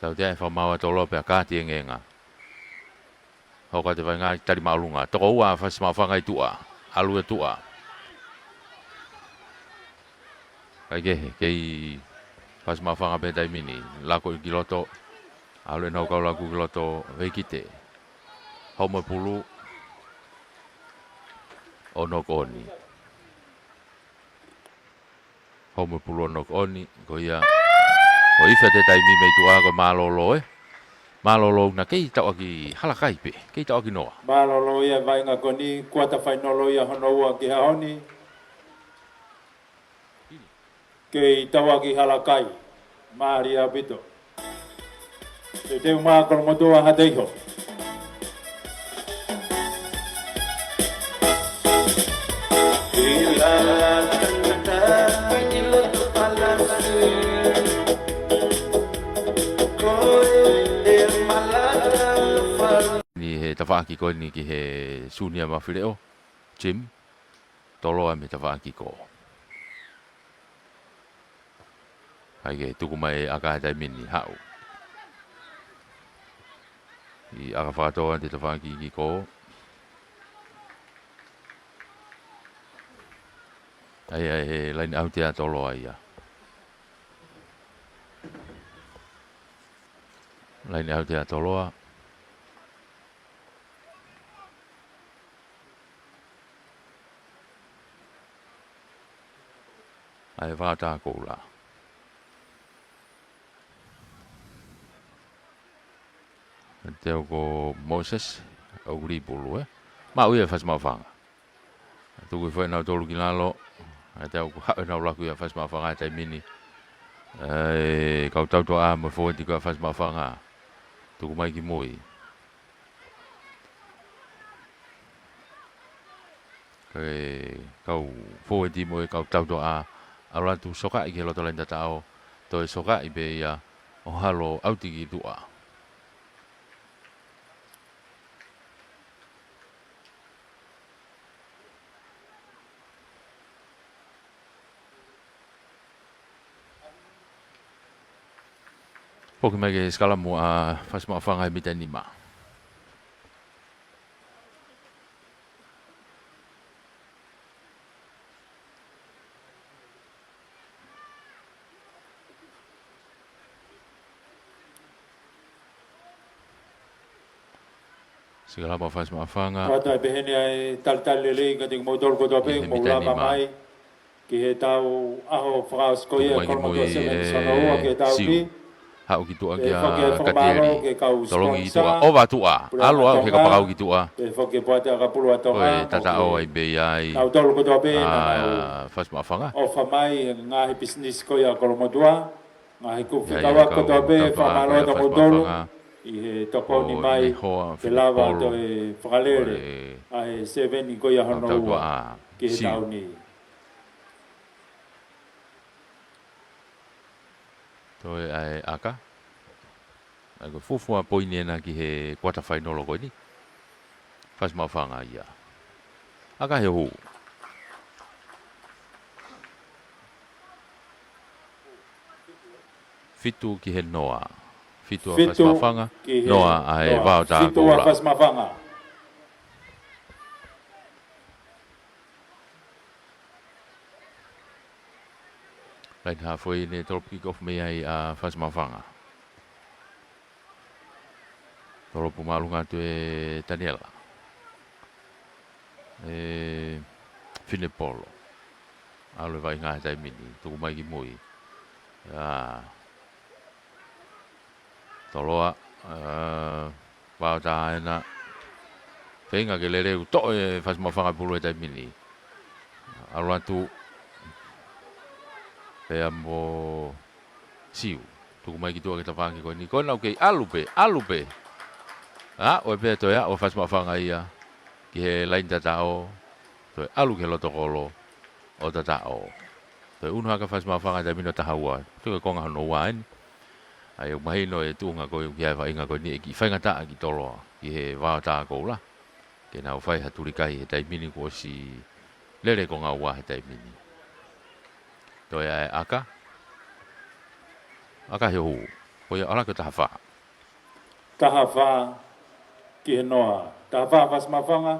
Tautea ʻe he fakamaau ʻa Toloa pea kāti e ngenga. Hoko atu e vaʻinga tali māʻolunga. Toko ua ʻa Fasi Maʻufanga ʻi tuʻa. ʻAlu ʻe tuʻa. ʻAi ke, kei Fasi Maʻufanga pē taimi ni. Laku ki loto. ʻAlu ʻenau kau laku ki loto Vehikite. Homo e pulu. ʻO knock on. Homo e pulu ʻo knock on, ko ia. ʻO ife atu e taimi mei tuʻa ko e mālōlō, ē. Mālōlō naʻa kei tauʻaki halakai pē, kei tauʻaki noa. Mālōlō ia vaʻinga ko eni, kuata fainolo ia hono ua ki he ʻaho ni. Kei tauʻaki halakai, mālie ʻaupito. Teuteu mai Kolomotuʻa Hateiho. Ni he tafaʻaki ko eni ki he Sione Mafileʻo, Jim. Toloa mei he tafaʻaki ko ē. ʻAi ke tuku mai e ʻaka he taimi ni haʻu. ʻI ʻaka fakatō atu e tafaʻaki ki kō. ʻAi, ʻai he laine ʻauti ʻa Toloa ia. Laine ʻauti ʻa Toloa. ʻAi e vātā koula. Teu ko Moses, ʻoku lī pulu, ē. Maʻu ia ʻe Fasi Maʻufanga. Tuku hifo ʻenau tolu ki lalo. ʻAi teu ko haʻu ʻenau laku ia Fasi Maʻufanga he taimi ni. ʻAi kau tautoʻa mo e foueti ko ia Fasi Maʻufanga. Tuku mai ki mui. Ko e kau foueti mo e kau tautoʻa, ʻalu atu sokaʻi ki he loto laine tataʻo, toe sokaʻi pē ia ʻo halo ʻauti ki tuʻa. Foki mai ki he sikalamu ʻa Fasi Maʻufanga ʻi he mita nima. Sikalamu ʻa Fasi Maʻufanga. Kata e peheni ai talitali lelei ka te kimoutolu kotoa pē, ʻi he mou mita lava nima mai. Ki he tau ʻaho fakaʻosi ko ia, tuku mai ki Kolomotuʻa mui, Sevens ē, hono ua ki he tau Siu. Ki. Haʻu ki tuʻa kia Katieli. Tolongi ki tuʻa. ʻOva tuʻa. ʻAlu ʻo aʻu ki he kapakau ki tuʻa. Ko e tataʻo ai pē ia ai. Fasi Maʻufanga. ʻOfa mai e ngaahi pisinisi ko ia ʻa Kolomotuʻa. Ngaahi kupu fika ua kotoa pē, fakamālō atu ʻa kimoutolu ʻi he tokoni mai ke lava toe fakalele ʻa e seveni ko ia hono ua ki he taʻu ni. Toe ʻa e ʻaka. ʻA ia ko e fuofua poini ena ki he kuata fainolo ko eni. Fasi Maʻufanga ia. ʻAka he hū. Fitu ki he noa. Fitu ʻa Fasi Maʻufanga, noa ʻa e Vaotā Koula. Laine haafe ʻi he tolopu kick off mei ai ʻa Fasi Maʻufanga. Tolopu māʻolunga atu ʻe Taniela. ʻE Finepolo. ʻAlu e vaʻinga he taimi ni. Tuku mai ki mui. ʻA Toloa, ʻa, Vaotā ena. Feinga ke lele ʻo toʻo ʻe Fasi Maʻufanga pulu he taimi ni. ʻAlu atu. Pea mo Siu. Tuku mai ki tuʻa ki he tafaʻaki ko eni. Ko ena ʻoku kei ʻalu pē, ʻalu pē. ʻA, ʻoku pē toe ʻa Fasi Maʻufanga ia. Ki he laine tataʻo. Toe ʻalu ki he loto kolo. ʻO tataʻo. Toe unu hake ʻa Fasi Maʻufanga he taimi ni ʻo taha ua. Tuku e konga hono ua eni. ʻA ia ʻoku mahino e tuʻunga ko ē ʻoku ʻi ai e vaʻinga ko eni ʻe kiʻi faingataʻa ki Toloa. Ki he Vaotā Koula. Ke nau fai ha tuli kai he taimi ni kuo ʻosi lele konga ua he taimi ni. Toe ʻa e ʻaka. ʻAka he hū. Ko ia ʻalu ki he taha fā. Taha fā ki he noa. Taha fā Fasi Maʻufanga.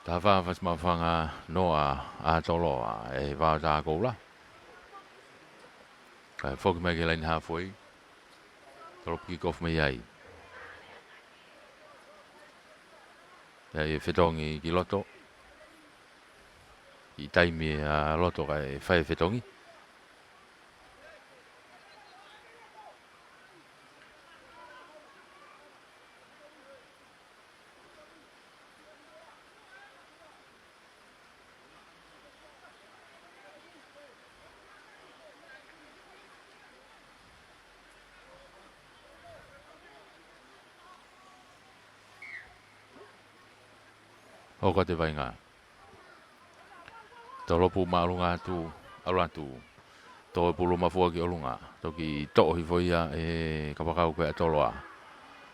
Taha fā Fasi Maʻufanga, noa ʻa Toloa, ʻe Vaotā Koula. Kae foki mai ki he laine haafe. Tolopu kick off mei ai. ʻA ia ʻe fetongi ki loto. ʻI taimi ʻa loto kae fai e fetongi. Hoko atu e vaʻinga. Tolopu māʻolunga atu, ʻalu atu. Tō e pulu mafua ki ʻolunga. Toki toʻo hifo ia ʻe he kapakau ko ē ʻa Toloa.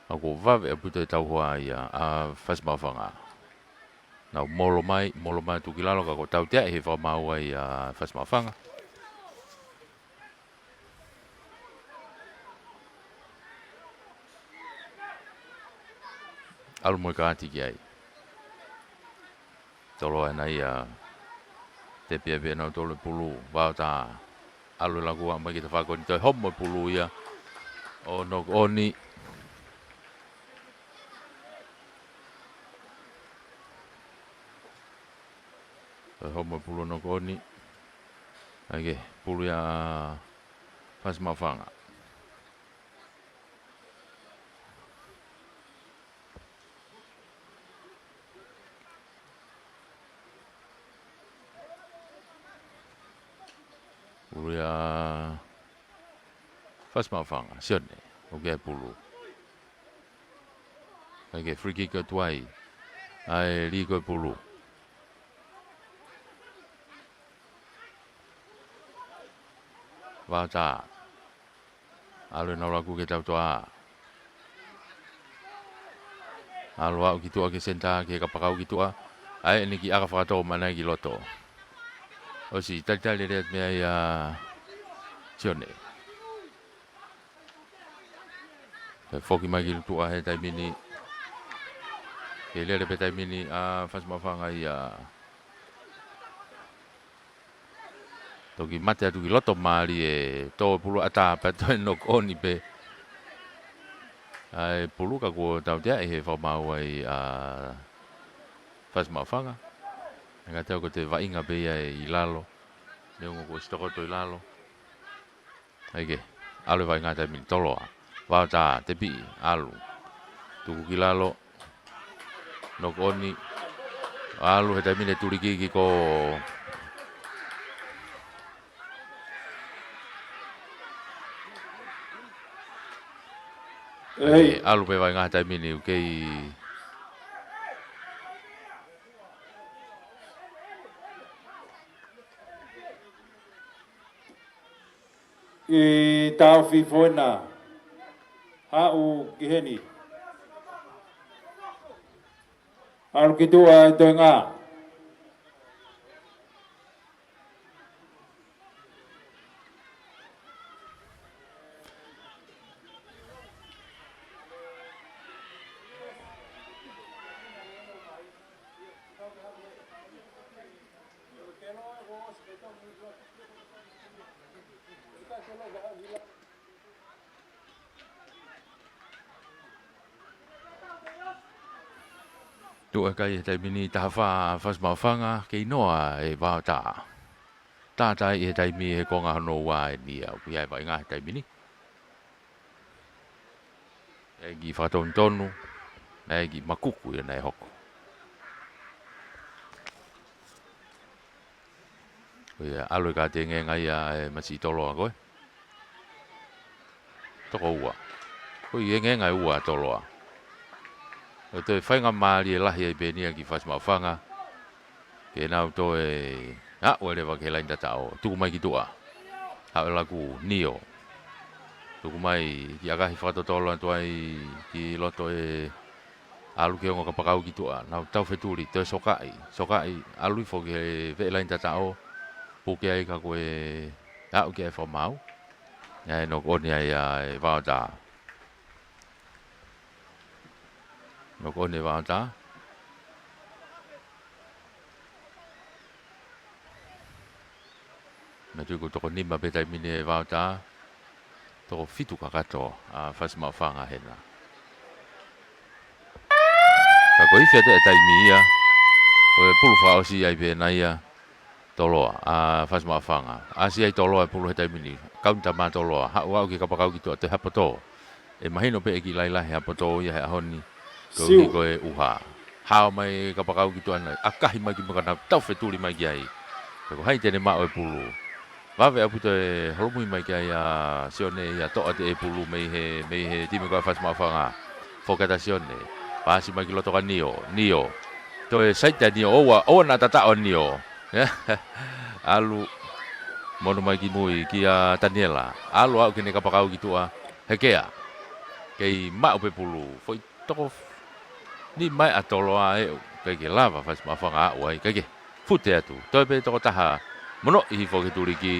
ʻA ia kuo vave ʻaupito e tauhi ia ʻa Fasi Maʻufanga. Nau molo mai, molo mai atu ki lalo ka kuo tautea ʻe he fakamaau ia ʻa Fasi Maʻufanga. ʻAlu mo e kaati ki ai. Toloa ena ia. Tepi ʻa pē ʻenau tolo e pulu, Vaotā. ʻAlu e laku ʻo aʻu mai ki he tafaʻaki ko eni toe homo e pulu ia. ʻO knock on. Toe homo e pulu ʻo knock on. ʻA ia ko e pulu ia ʻa Fasi Maʻufanga. Pulu ia ʻa Fasi Maʻufanga, Sione, ʻoku ʻi ai e pulu. ʻA ia ko e free kick ʻo tuai. ʻA ia liko e pulu. Vaotā. ʻAlu ʻenau laku ki he tautoʻa. ʻAlu ʻo aʻu ki tuʻa ki he senitā, ki he kapakau ki tuʻa. ʻA ia ʻene kiʻi ʻaka fakatō mai ʻana ki loto. ʻOsi, talitali lelei atu mei ai ʻa Sione. Toe foki mai ki tuʻa he taimi ni. Kei lele pē taimi ni ʻa Fasi Maʻufanga ia. Toki mate atu ki loto mālie, tō e pulu ʻatā pea toe knock on pē. ʻA e pulu ka kuo tautea ʻe he fakamaau ia ʻa Fasi Maʻufanga. Ka te u ko e vaʻinga pē ia ʻi lalo. Neongo kuo ʻosi tokoto ʻi lalo. ʻAi ke, ʻalu e vaʻinga he taimi ni, Toloa. Vaotā, tepiʻi, ʻalu. Tuku ki lalo. Knock on. ʻAlu he taimi ni e tulikiki ko. ʻAi, ʻalu pē vaʻinga he taimi ni, ʻoku kei ʻI taofi foena. Haʻu ki heni. ʻAlu ki tuʻa e toenga. Tuʻu e kai he taimi ni, taha fā Fasi Maʻufanga, kei noa e vaotā. Tātā ʻi he taimi he konga hono ua eni ia, ʻoku ʻi ai e vaʻinga he taimi ni. ʻAi ke fakatonutonu, ʻai ke makuku ia naʻe hoko. Ko ia, ʻalu e kati, engenga ia e masiʻi Toloa ko ē. Toko ua. Ko ia, engenga e ua Toloa. ʻOku toe faingamālie lahi ai pē eni ia ki Fasi Maʻufanga. Ke nau toe aʻu leva ki he laini tataʻo. Tuku mai ki tuʻa. Haʻu e laku, Nio. Tuku mai ki ʻAkahi, fakatotolo atu ai ki loto e ʻalu ki he ongo kapakau ki tuʻa. Nau tau fetuli, toe sokaʻi. Sokaʻi, ʻalu hifo ki he veʻe laini tataʻo. Puke ai ka ko e aʻu ki ai e fakamaau. ʻAi, knock on ai ʻa e vaotā. Knock on e vaotā. Manatuʻi ʻoku toko nima pē taimi ni e vaotā. Toko fitu kakato ʻa Fasi Maʻufanga hena. Ka ko e ifi atu e taimi ia, ko e pulu fakaʻosi ai pē ena ia. Toloa, ʻa Fasi Maʻufanga. ʻAsi ai Toloa e pulu he taimi ni. Kaunita mai Toloa. Haʻu, aʻu ki he kapakau ki tuʻa, toe hapoto. ʻE mahino pē e kiʻi lailahi hapoto ia he ʻaho ni. Ko e ʻuhi ko e ʻuha. Hao mai kapakau ki tuʻa nai. ʻAkahi mai ki muʻa, ka nau tau fetuli mai ki ai. Pea ko hai te ne maʻu e pulu. Vave ʻaupito e holomui mai ki ai ʻa Sione ia, toʻo atu e pulu mei he, mei he timi ko ē ʻa Fasi Maʻufanga. Foki atu ʻa Sione. Paasi mai ki loto kia Nio. Nio. Toe saiti ʻa Nio, ʻoua, ʻoua naʻa tataʻo ʻa Nio. ʻAlu. Monu mai ki mui kia Taniela. ʻAlu, aʻu ki heʻene kapakau ki tuʻa. Hekea. Kei maʻu pē pulu. Foʻi toko f-, nima ʻa Toloa ē, ʻikai ke lava Fasi Maʻufanga ʻo aʻu ai, ʻikai ke. Fute atu. Toe pē toko taha. Monoʻi hifo ki he tuliki.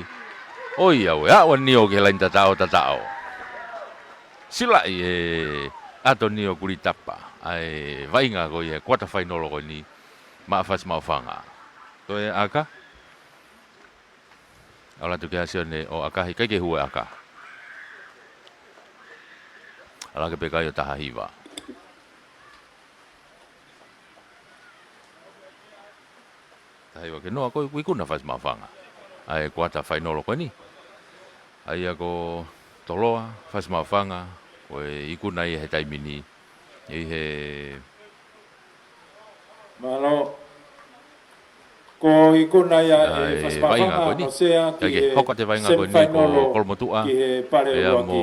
ʻOiauē, aʻu ʻa Nio ki he laini tataʻo, tataʻo. Silaʻi ʻe ʻAtonio Kulitapa ʻa e vaʻinga ko ia he kuata fainolo ko eni maʻa Fasi Maʻufanga. Toe ʻaka. ʻAlu atu kia Sione ʻo ʻakahi, ʻikai ke hū e ʻaka. ʻAlu hake pē kai ʻo taha hiva. Taha hiva ki noa, ko e ikuna Fasi Maʻufanga ʻa e kuata fainolo ko eni. ʻA ia ko Toloa, Fasi Maʻufanga, ko e ikuna ia he taimi ni. ʻI he Mālō. Ko e ikuna ia ʻa e Fasi Maʻufanga ko eni. ʻIkai ke hoko atu e vaʻinga ko eni, ko Kolomotuʻa pea mo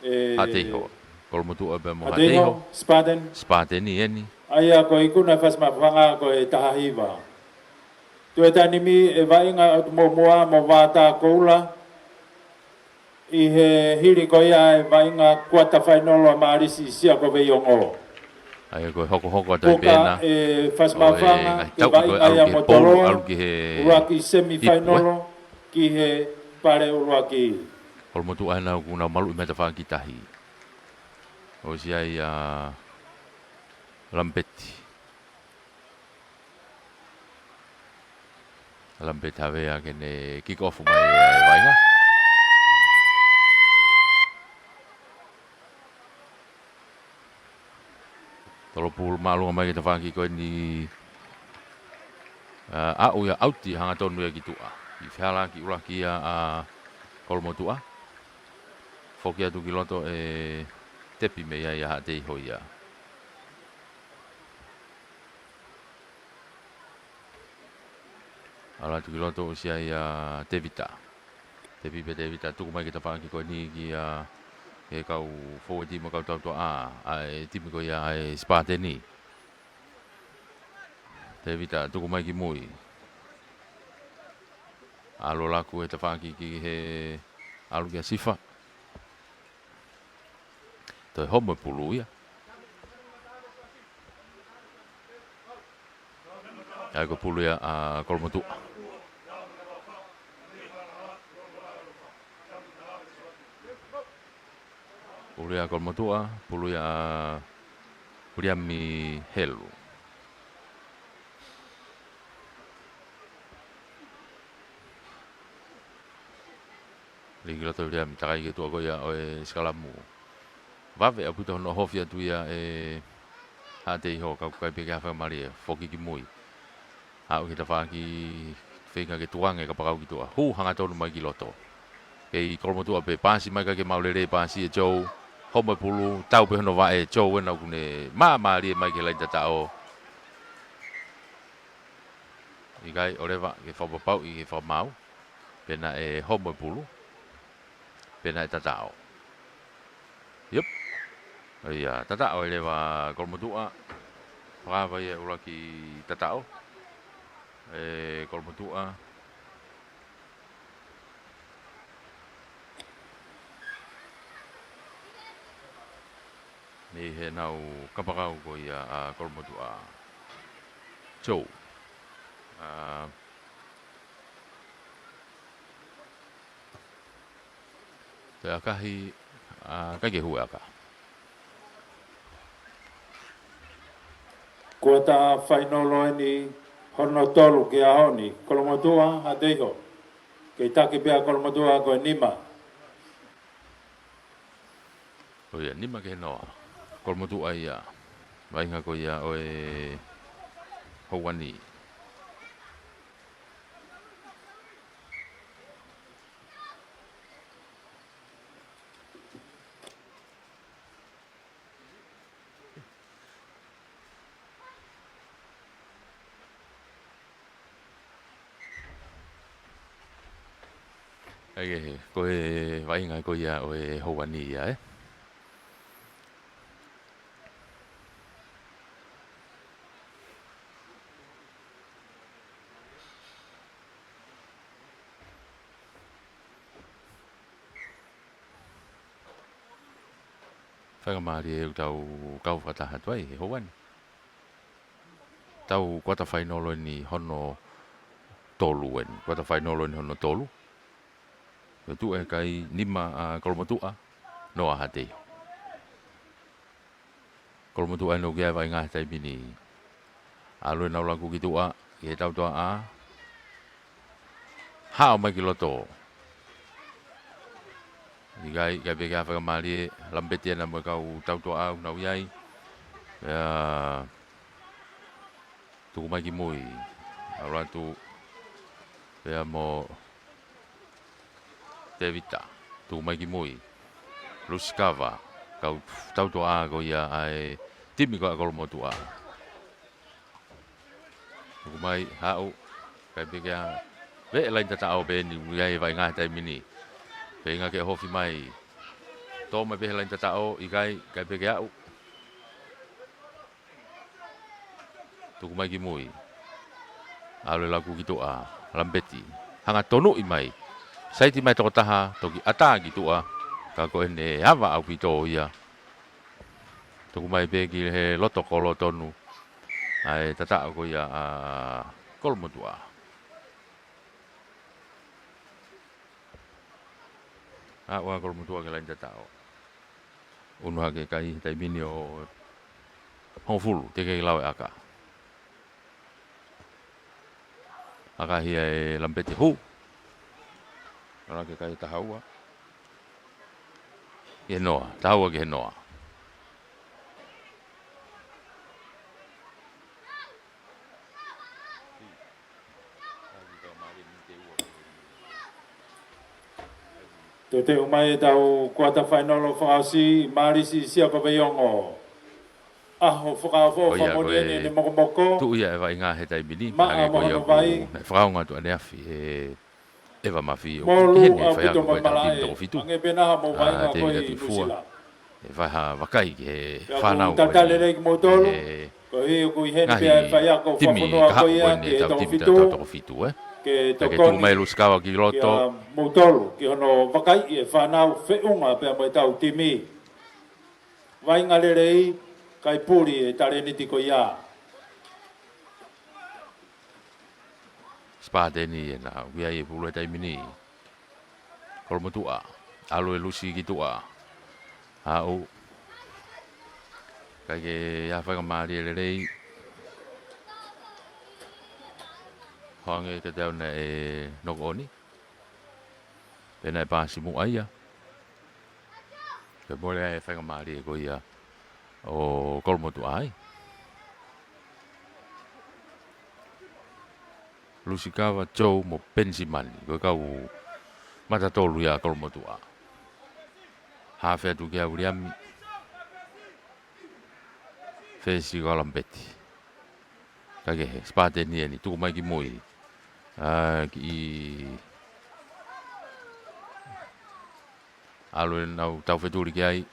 Haʻateiho. Kolomotuʻa pea mo Haʻateiho. Spartan. Spartan eni. ʻA ia ko e ikuna Fasi Maʻufanga ko e taha hiva. Tuʻu e taimi ni e vaʻinga ʻo Tumuʻomua mo Vātā Koula. ʻI he hili ko ia e vaʻinga kuata fainolo ʻa Mālisi Siakoveiongo. ʻA ia ko e hokohoko atu ai pē ena ʻe Fasi Maʻufanga e vaʻinga ia mo Toloa, ʻuluaki semi fainolo ki he pale ʻuluaki. Kolomotuʻa ena ʻoku nau maluʻi mai tafaʻaki tahi. ʻOsi ai ʻa Lampeti. Lampeti Havea ke ne kick off mai e vaʻinga. Tolo pulu māʻolunga mai ki he tafaʻaki ko eni. ʻA, aʻu ia ʻauti hangatonu ia ki tuʻa. ʻI fehalaaki ʻuluaki ia ʻa Kolomotuʻa. Foki atu ki loto ʻe tepi mei ai ʻa Haʻateiho ia. ʻAlu atu ki loto ʻosi ia ʻa Tevita. Tepi pē Tevita tuku mai ki he tafaʻaki ko eni ki he kau fōueti mo e kau tautua ʻa e timi ko ia ʻa e Sipateni. Tevita tuku mai ki mui. ʻAlu ʻo laku he tafaʻaki ki he ʻalu kia Sifa. Toe homo e pulu ia. ʻA ia ko e pulu ia ʻa Kolomotuʻa. Pulu ia ʻa Kolomotuʻa, pulu ia ʻa Viliami Helu. Liki loto Viliami, takai ki he tuʻa ko ia ʻo e sikalamu. Vave ʻaupito hono ʻohofi atu ia ʻe Haʻateiho, ka ʻoku ʻikai pē ke ʻi ai ha faingamālie, foki ki mui. Aʻu ki he tafaʻaki feinga ke tukuange kapakau ki tuʻa. Hū hangatonu mai ki loto. Kei Kolomotuʻa pē, paasi mai kae ʻikai ke maʻu lelei paasi ʻe Joe. Homo e pulu, tau pē hono vaʻe ʻe Joe ena ʻoku ne māmālie mai ki he laini tataʻo. ʻIkai, ʻoleva ke fakapapauʻi ke fakamaau. Pea naʻe homo e pulu. Pea naʻe tataʻo. Iep. ʻA ia, tataʻo ʻe leva Kolomotuʻa. Fakaava ia ʻuluaki tataʻo ʻe Kolomotuʻa. Mei heʻenau kapakau ko ia ʻa Kolomotuʻa. Joe. ʻA, Te ʻakahi, ʻa, ʻikai ke hū e ʻaka. Kuata fainolo eni hono tolu ki he ʻaho ni, Kolomotuʻa, Haʻateiho. Kei taki pē ʻa Kolomotuʻa ko e nima. ʻO ia, nima ki he noa. Kolomotuʻa ia. Vaʻinga ko ia ʻo e houa ni. ʻAi, ko e vaʻinga ko ia ʻo e houa ni ia, ē? Faingamālie ʻoku tau kau fakataha atu ai he houa ni. Tau kuata fainolo eni hono tolu eni. Kuata fainolo eni hono tolu. Ko e tuʻu e kai nima ʻa Kolomotuʻa, noa Haʻateiho. Kolomotuʻa ʻoku ʻi ai e vaʻinga he taimi ni. ʻAlu ʻenau laku ki tuʻa, ki he tautua ʻa. Haʻu mai ki loto. ʻIkai, ʻikai pē ke ʻi ai ha faingamālie, Lamipeti ena mo e kau tautua ʻa ʻoku nau ʻi ai. Pea tuku mai ki mui. ʻAlu atu. Pea mo Tevita, tuku mai ki mui. Lusikava, kau tautua ʻa ko ia ʻa e timi ko ia ʻa Kolomotuʻa. Tuku mai, haʻu, ʻikai pē ke ʻi ai, veʻe laini tataʻo pē eni, ʻoku ʻi ai e vaʻinga he taimi ni. Feinga ke ʻohofi mai. Tō mai pē he laini tataʻo, ʻikai, ʻikai pē ke aʻu. Tuku mai ki mui. ʻAlu e laku ki tuʻa, Lamipeti. Hanga tonuʻi mai. Saiti mai tokotaha, toki ʻatā ki tuʻa. Ka ko ʻene ava ʻaupito ia. Tuku mai pē ki he loto kolo tonu. ʻA e tataʻo ko ia ʻa Kolomotuʻa. ʻA, ʻoua Kolomotuʻa ki he laini tataʻo. ʻUnu hake kai, taimi ni ʻo hongofulu, teʻeki ke lau e ʻaka. ʻAkahi ʻe Lamipeti hū. ʻAlu hake kai taha ua. Ki he noa, taha ua ki he noa. Teuteu mai ʻetau kuata fainolo fakaʻosi, Malisi Siakoveiongo. ʻAho fakaʻofoʻofa moʻoni eni ʻene mokomoko. Tuʻu ia ʻe Vaʻinga he taimi ni, maʻa hangē ko ia ʻoku ne fakaongo atu ʻaneafi ʻe ʻEva Mafi ʻoku ʻi heni ʻaupito faiako mo e tau timi toko fitu. Hangē pē naha mo Vaʻinga ko ē ʻi Nuʻusila. ʻE fai ha vakai ki he fānau ko eni. Pea ʻoku talitali lelei kimoutolu. Koeʻuhi ʻoku ʻi heni pē ʻa e faiako fakafonua ko ia ki he toko fitu. Ke tokoni mai Lusikava ki loto. Kia moutolu, ki hono vakaiʻi e fānau feʻunga pea mo e tau timi. Vaʻinga lelei, kae puli e talēniti ko ia. Sipateni ena, ʻoku ʻi ai e pulu he taimi ni. Kolomotuʻa, ʻalu e lusi ki tuʻa. Haʻu. ʻIkai ke ʻi ai ha faingamālie lelei. Hangē kiate au naʻe noko ʻoni. Pea naʻe pasi muʻa ia. Ke mole ai e faingamālie ko ia ʻo Kolomotuʻa ai. Lusikava, Joe mo Penisimani, ko e kau mata tolu ia ʻa Kolomotuʻa. Hafe atu kia Viliami. Fesi ko Alambeti. Kae kehe, Sipateni eni, tuku mai ki mui. ʻA, kiʻi ʻalu ʻenau tau fetuli ki ai.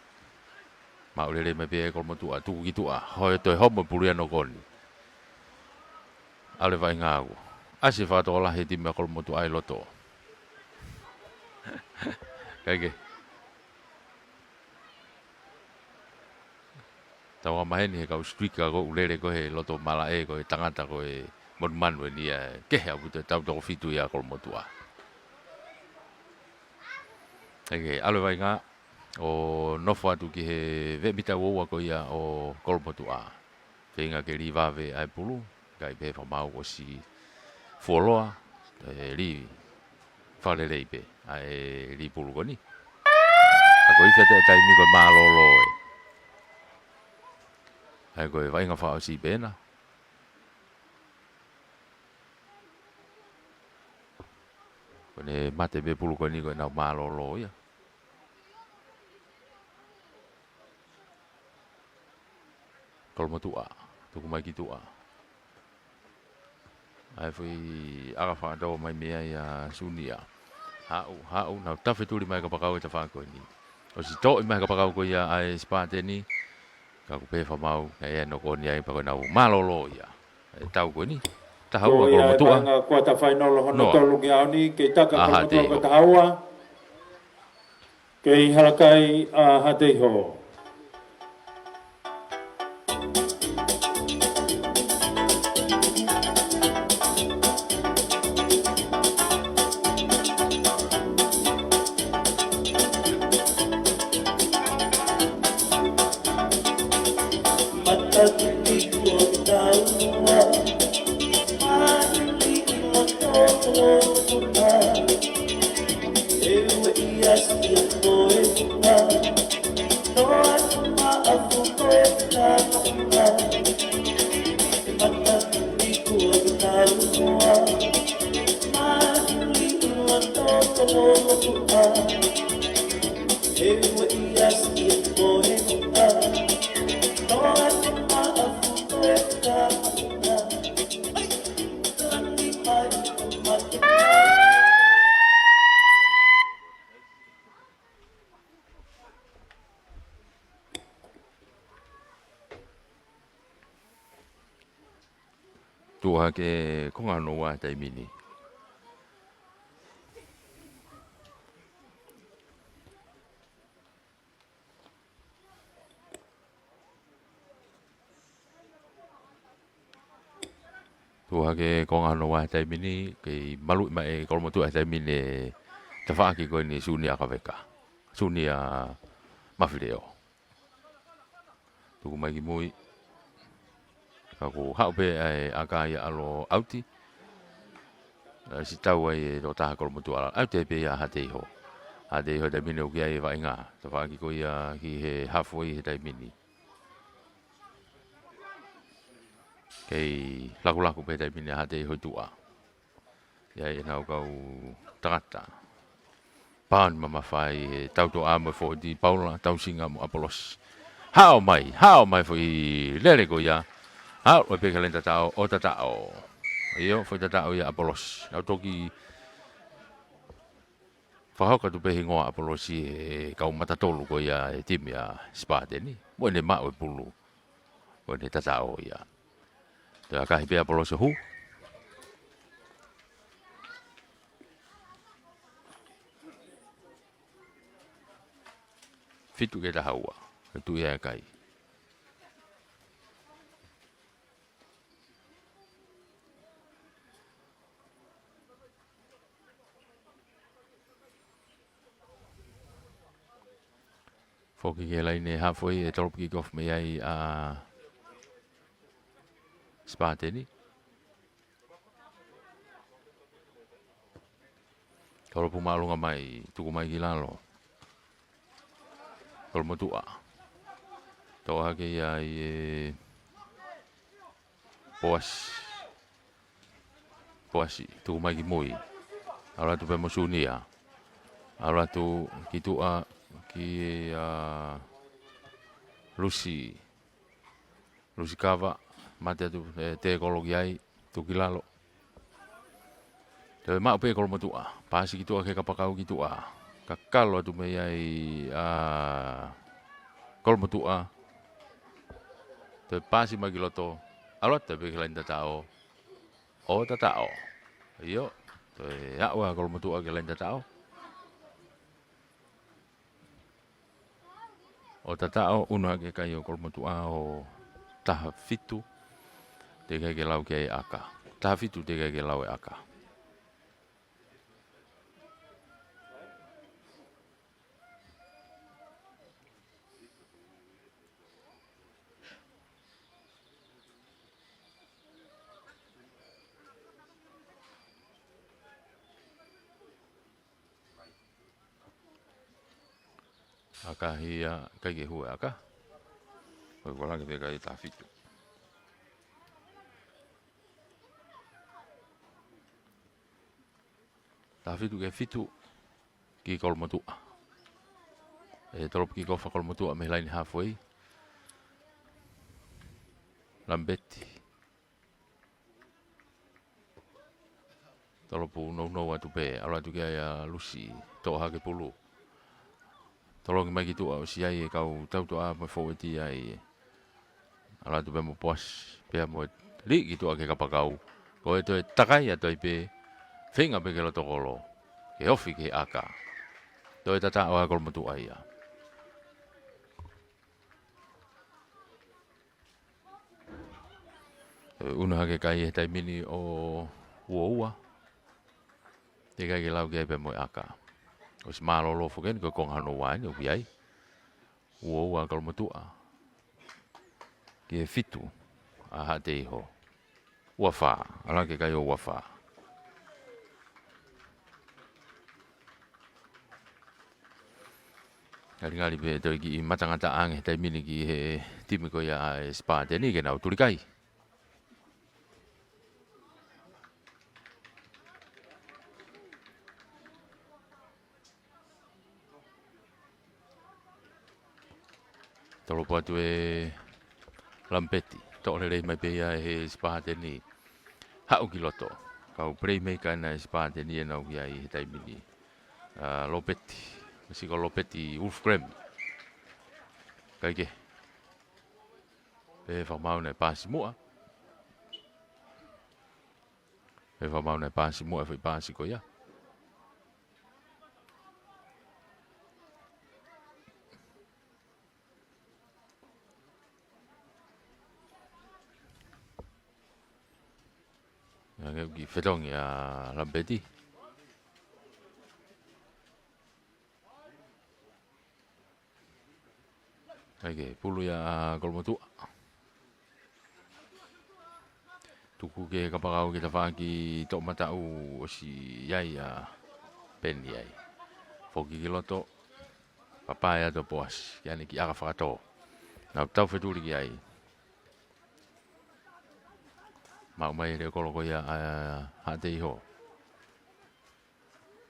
Maʻu lelei mai pē ʻe Kolomotuʻa, tuku ki tuʻa. Hoi toe homo e pulu ia noko ʻoni. ʻAlu e Vaʻinga ʻoku ʻasi e fakatokolahi e timi ʻa Kolomotuʻa ʻi loto. Kae kehe. Tau ʻamanaki he kau striker ko ē ʻoku lele ko ē he loto malaʻe ko e tangata ko e monumanu eni ia, kehe ʻaupito e tau toko fitu ia ʻa Kolomotuʻa. Kae kehe, ʻalu e Vaʻinga ʻo nofo atu ki he veʻe mita ua ua ko ia ʻo Kolomotuʻa. Feinga ke lī vave ʻa e pulu, kae pehē fakamaau ʻosi fuoloa, ʻe lī fakalelei pē ʻa e lī pulu ko eni. Ka ko e ʻi ai e taimi ko e mālōlō ē. ʻA ia ko e Vaʻinga fakaʻosi pē ena. Ko ʻene mate pē pulu ko eni ko ʻenau mālōlō ia. Kolomotuʻa, tuku mai ki tuʻa. ʻA e foʻi ʻaka fakatō mai mei ai ʻa Sunia. Haʻu, haʻu, nau tau fetuli mai kapakau e tafaʻaki ko eni. ʻOsi toʻo mai kapakau ko ia ʻa e Sipateni. Ka ʻoku pehē fakamaau, naʻe ʻi ai e noko ʻoni ai pea ko ʻenau mālōlō ia. ʻE tau ko eni. Taha ua Kolomotuʻa. Ko ia e Vaʻinga kuata fainolo hono tolu ki he ʻaho ni, kei taka Kolomotuʻa ko e taha ua. Kei halakai ʻa Haʻateiho. Tuʻu hake konga hono ua taimi ni. Tuʻu hake konga hono ua taimi ni, kei maluʻi mai ʻe Kolomotuʻa taimi ni e tafaʻaki ko eni Sunia Kaveka. Sunia Mafileo. Tuku mai ki mui. Ka ʻoku haʻu pē ʻa e ʻaka ia ʻalu ʻo ʻauti. ʻAsi tau ai e tokotaha Kolomotuʻa ʻalu. ʻAuti ai pē ia Haʻateiho. Haʻateiho taimi ni ʻoku ʻi ai e Vaʻinga. Tafaʻaki ko ia ki he hafoi he taimi ni. Kei lakulaku pē taimi ni Haʻateiho ʻi tuʻa. ʻI ai ʻenau kau tangata. Paoni mamafa ʻi he tautoʻa mo e fōueti Paula, Tausinga mo ʻApolosi. Haʻu mai, haʻu mai foʻi lele ko ia. Haʻu ʻo pē ki he laine tataʻo, ʻo tataʻo. ʻIo, foʻi tataʻo ia ʻa ʻApolosi. ʻOku toki fakahoko atu pē hingoa ʻApolosi he kau matatolu ko ia he timi ʻa Sipateni. Mo ʻene maʻu e pulu. Ko ʻene tataʻo ia. Toe ʻakahi pē ʻa ʻApolosi ʻo hū. Fitu ki he taha ua. Ko e tuʻi ʻa e kai. Foki ki he laine halfway, ʻe tolopu kick off mei ai ʻa Sipateni. Tolopu māʻolunga mai, tuku mai ki lalo. Kolomotuʻa. Toʻo hake ia ʻe Poasi. Poasi, tuku mai ki mui. ʻAlu atu pē mo Sunia. ʻAlu atu ki tuʻa ki, ʻa, Lusi. Lusi kava, mate atu, ʻe, tēkolo ki ai, tuku ki lalo. Toe maʻu pē Kolomotuʻa, paasi ki tuʻa ki he kapakau ki tuʻa. Kakalo atu mei ai ʻa Kolomotuʻa. Toe paasi mai ki loto, ʻalu atu pē ki he laine tataʻo. ʻO tataʻo. ʻIo, toe aʻu ʻa Kolomotuʻa ki he laine tataʻo. ʻO tataʻo, ʻunu hake e kai ʻo Kolomotuʻa ʻo taha fitu, teʻeki ai ke lau ki ai ʻaka. Taha fitu teʻeki ai ke lau e ʻaka. ʻAkahi ia, ʻikai ke hū e ʻaka. Ko e kuo langa pē kai taha fitu. Taha fitu ki he fitu ki Kolomotuʻa. ʻE tolopu kick off ʻa Kolomotuʻa mei he laine halfway. Lampeti. Tolopu nounou atu pē, ʻalu atu ki ai ʻa Lusi, toʻo hake pulu. Tolongi mai ki tuʻa ʻosi ʻi ai e kau tautoʻa mo e fōueti ai. ʻAlu atu pē mo Poasi, pea mo e liʻi ki tuʻa ki he kapakau. Ko e toe takai atu ai pē, feinga pē ki loto kolo. Ke ofi ki he ʻaka. Toe tataʻo ʻa Kolomotuʻa ia. ʻE ʻunu hake kai he taimi ni ʻo ua ua. Teʻeki ai ke lau ki ai pē mo e ʻaka. ʻOsi mālōlō foki eni ko e konga hono ua eni ʻoku ʻi ai. Ua ua Kolomotuʻa. Ki he fitu ʻa Haʻateiho. Ua fā, ʻalu hake kai ʻo ua fā. Ngalingali pē toe kiʻi matangataʻa ange he taimi ni ki he timi ko ia ʻa e Sipateni ke nau tuli kai. Tolopu atu ʻe Lampeti. Toʻo lelei mai pē ia ʻe he Sipateni. Haʻu ki loto. Kau playmaker ʻena ʻa e Sipateni ʻenau ʻi ai he taimi ni. ʻA, Lopeti. Siko Lopeti Wolfgram. Kae kehe. Pea fakamaau naʻe paasi muʻa. Pea fakamaau naʻe paasi muʻa e foʻi paasi ko ia. Hangē ʻoku kiʻi fetongi ʻa Lampeti. ʻIkai ke pulu ia ʻa Kolomotuʻa. Tuku ki he kapakau ki he tafaʻaki toʻomataʻu ʻosi ʻi ai ʻa Peni ai. Foki ki loto, papae atu ʻa Poasi, ki ʻanekiʻi ʻaka fakatō. Nau tau fetuli ki ai. Maʻu mai e leʻo kolo ko ia ʻa Haʻateiho.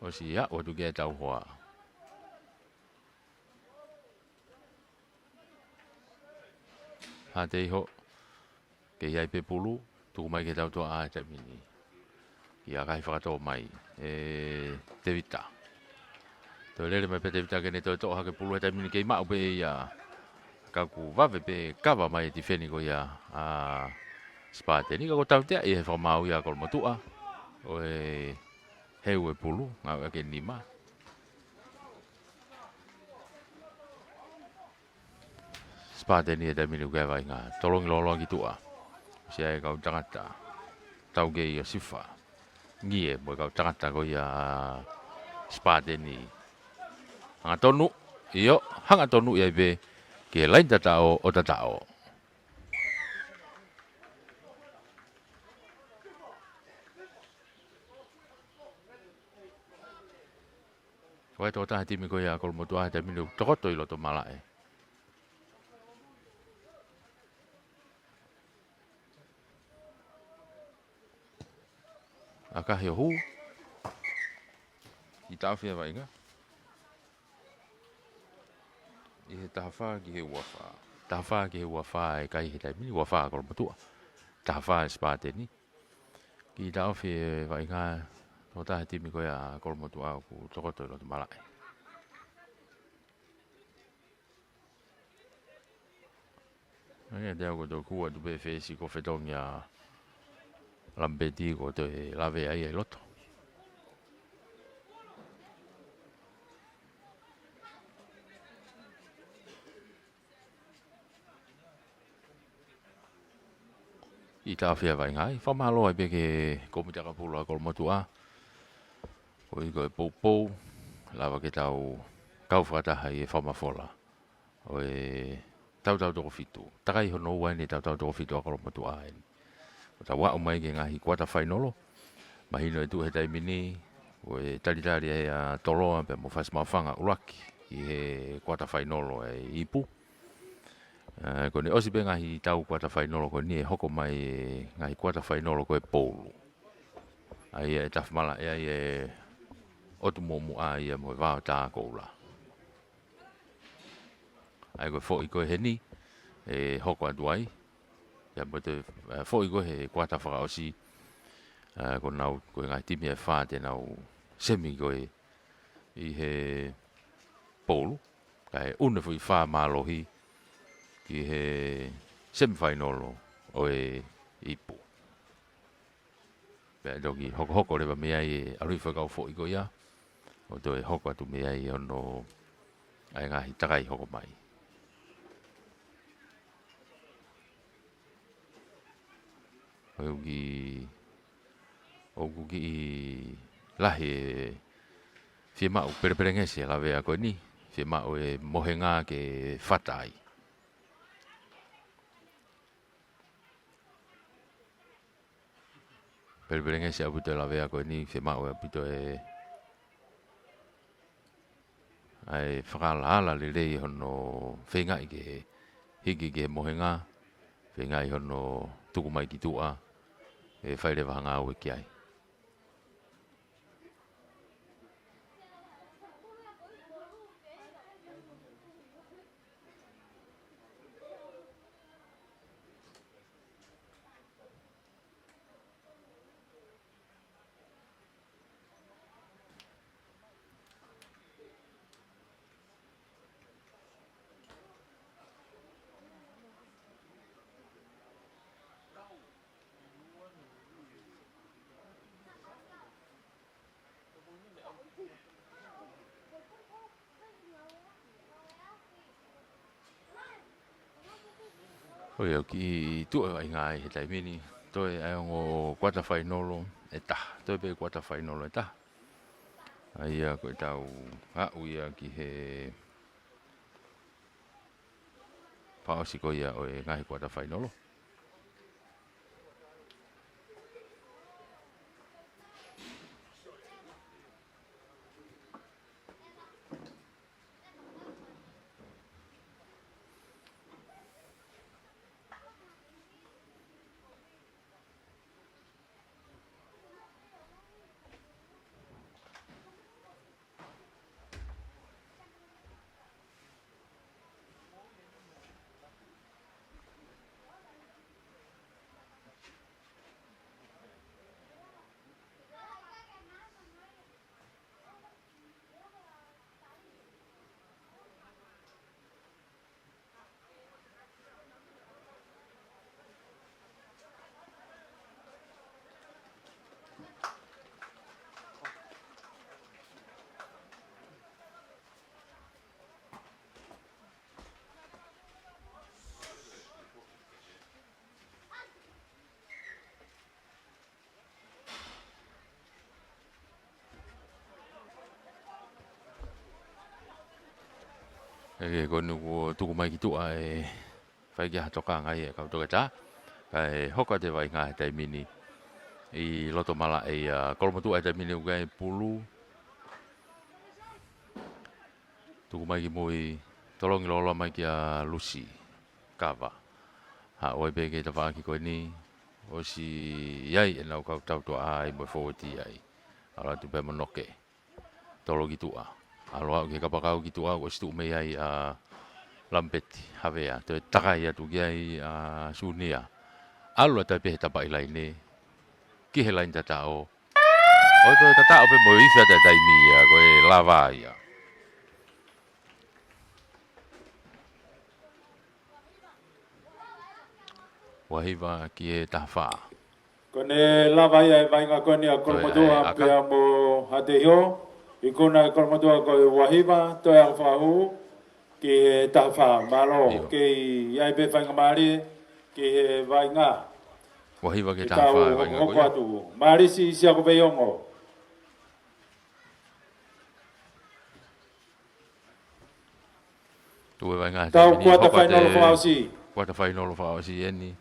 ʻOsi aʻu atu ki he tauhoa. Pāteiho, kei ʻi ai pē pulu, tuku mai ki he tautuʻa ʻa e taimi ni. Kia Kahi fakatō mai, ʻe Tevita. Toe lele mai pē Tevita ke ne toe toʻo hake pulu he taimi ni kei maʻu pē ia. Ka kuo vave pē kava mai e tifeni ko ia ʻa Sipateni, ka ko e tautea ia he fakamaau ia ʻa Kolomotuʻa. ʻO e heu e pulu, ngāueʻaki e nima. Sipateni he taimi ni ʻoku kei vaʻinga, tolongi lōloa ki tuʻa. Siʻi kau tangata, Taukei ʻa Sifa. Ngie mo e kau tangata ko ia ʻa Sipateni. Hangatonu, ʻio, hangatonu ia pē ki he laini tataʻo ʻo tataʻo. Ko e tokotaha timi ko ia ʻa Kolomotuʻa he taimi ni ʻoku tokoto ʻi loto malaʻe. ʻAkahi ʻo hū. ʻI taʻofi e vaʻinga. ʻI he taha fā ki he ua fā. Taha fā ki he ua fā e kai he taimi ni, ua fā Kolomotuʻa. Taha fā e Sipateni. Kiʻi taʻofi e vaʻinga, tokotaha timi ko ia ʻa Kolomotuʻa ʻoku tokoto ʻi loto malaʻe. ʻA ia te au ko e tokua atu pē fesi ko fetongi ʻa Lampeti ko e toe lave ai ʻi loto. ʻI taʻofi e vaʻinga ai, fakamālō ai pē ki he kōmiti ʻakapulu ʻa Kolomotuʻa. Ko e ʻi ko e poupou, lava ke tau kau fakataha ʻi he fakamafola ʻo e tautau toko fitu. Takai hono ua eni e tautau toko fitu ʻa Kolomotuʻa eni. Ko ʻetau aʻu mai ki he ngaahi kuata fainolo. Mahino ʻe tuʻu he taimi ni, ko e talitali ai ʻa Toloa pea mo Fasi Maʻufanga ʻuluaki ʻi he kuata fainolo ʻa e ipu. ʻE, ko ʻene ʻosi pē ngaahi tau kuata fainolo ko eni ʻe hoko mai e ngaahi kuata fainolo ko e poulu. ʻA ia ʻe tafa malaʻe ai e ʻotu muʻomuʻa ia mo e vao tā koula. ʻA ia ko e foʻi ko ē heni, ʻe hoko atu ai. Ia mo e toe, ʻe, foʻi ko ē he kuata fakaʻosi, ʻe, ko ʻenau, ko e ngaahi timi ʻe fā te nau semi ko ē ʻi he poulu, kae ʻunu e foʻi fā mālohi ki he semifainolo ʻo e ipu. Pea toki hokohoko leva mei ai e ʻalu hifo e kau foʻi ko ia, ʻo toe hoko atu mei ai hono ʻai ngaahi takai hoko mai. ʻOku kiʻi, ʻoku kiʻi lahi e fiemaʻu pelepelengesi e lavea ko eni, fiemaʻu e mohenga ke fata ai. Pelepelengesi ʻaupito e lavea ko eni, fiemaʻu ʻaupito e ʻai fakaalaala lelei hono feingaʻi ke hiki ki he mohenga, feingaʻi hono tuku mai ki tuʻa, ʻe fai leva ha ngāue ki ai. ʻOi, ʻoku kiʻi tuʻu e vaʻinga ai he taimi ni. Toe ʻa e ongo kuata fainolo ʻe taha. Toe pē kuata fainolo ʻe taha. ʻA ia ko ʻetau aʻu ia ki he fakaʻosi ko ia ʻo e ngaahi kuata fainolo. Ke ko eni kuo tuku mai ki tuʻa e fai ki ha tokanga ia e kau toketā. Kae hoko atu e vaʻinga he taimi ni ʻi loto malaʻe ia Kolomotuʻa he taimi ni ʻoku ʻi ai e pulu. Tuku mai ki mui, tolongi loloa mai kia Lusi Kava. Haʻu ai pē ki he tafaʻaki ko eni, ʻosi ʻi ai ʻenau kau tautuʻa ai mo e fōueti ai. ʻAlu atu pē mo Noke. Tolo ki tuʻa. ʻAlu atu ki he kapakau ki tuʻa, ʻosi tuʻu mei ai ʻa Lamipeti Havea. Toe takai atu ki ai ʻa Sunia. ʻAlu atu ai pē he tapaʻi laine. Ki he laine tataʻo. ʻO toe tataʻo pē mo e ifi atu e taimi ia, ko e lava ia. Ua hiva ki he taha fā. Ko ʻene lava ia e vaʻinga ko eni ʻa Kolomotuʻa pea mo Haʻateiho. Ikuna ʻe Kolomotuʻa ko e ua hiva, toe ako fakahū ki he taha fā. Mālō, kei ʻi ai pē faingamālie ki he vaʻinga. Ua hiva ki he taha fā e vaʻinga ko ia. Mālisi Siako Veiongo. Tuʻu e vaʻinga he taimi ni, kuata fainolo fakaʻosi. Kuata fainolo fakaʻosi eni.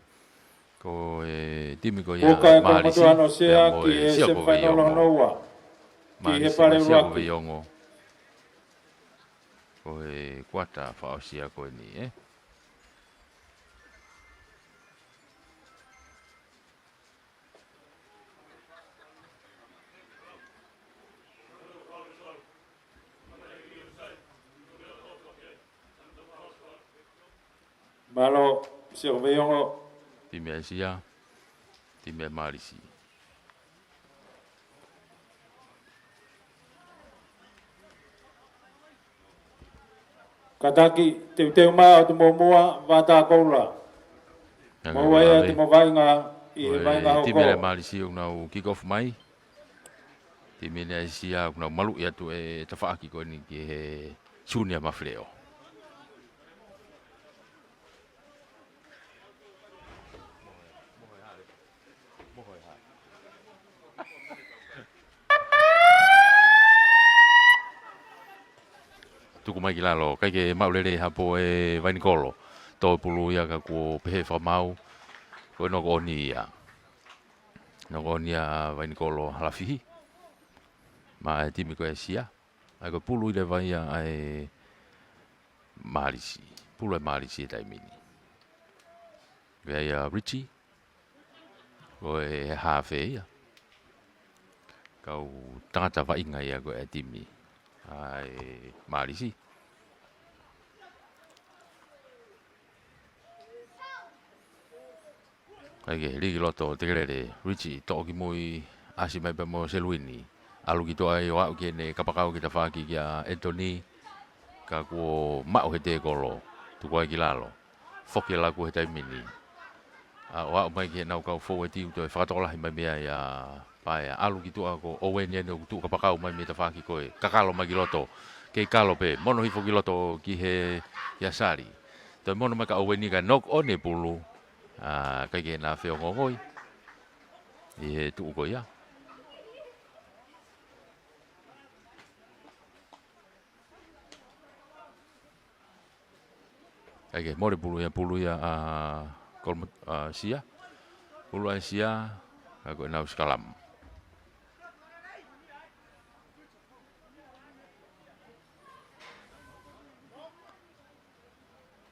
Ko e timi ko ia Mālisi, pea mo e Siako Veiongo. Mālisi mo e Siako Veiongo. Ko e kuata fakaʻosi ia ko eni, ē. Mālō, Siako Veiongo. Timi ʻa e Sia, timi ʻa e Mālisi. Kātaki, teuteu mai ʻo te muʻomuʻa, Vata Koula. Moʻua ia te mo vaʻinga ʻi he vaʻinga hoko. Timi ʻa e Mālisi ʻoku nau kick off mai. Timi ʻa e Sia ʻoku nau maluʻi atu e tafaʻaki ko eni ki he Sunia Mafileo. Tuku mai ki lalo, ʻikai ke maʻu lelei ha poe Vainikolo. Tō e pulu ia ka kuo pehē fakamaau. Ko e knock on ia. Knock on ia Vainikolo Halafihi. Maʻa e timi ko e Sia. ʻA ia ko e pulu ʻi leva ia ʻa e Mālisi. Pulu e Mālisi he taimi ni. Pea ia Richie. Ko e haafe ia. Kau tangata vaʻinga ia ko e timi ʻa e Mālisi. ʻIkai ke lī ki loto Tekelele, Richie, toʻo ki mui, ʻasi mai pea mo Seluini. ʻAlu ki tuʻa ai ʻo aʻu ki heʻene kapakau ki tafaʻaki kia Anthony. Ka kuo maʻu he tekolo, tuku ai ki lalo. Foki e laku he taimi ni. ʻA, ʻo aʻu mai ki heʻenau kau fōueti ʻoku toe fakatokolahi mai mei ai ʻa Paea. ʻAlu ki tuʻa ko Owen ia ʻoku tuʻu kapakau mai mei tafaʻaki ko ē. Kakalo mai ki loto. Kei kalo pē. Mono hifo ki loto ki he, kia Sali. Toe mono mai ka Owen ka knock on e pulu. ʻA, ʻikai ke na feongoongoi ʻi he tuʻu ko ia. ʻIkai ke mole pulu ia, pulu ia ʻa Kolomo-, ʻa Sia. Pulu ʻa Sia, ka ko ʻenau sikalam.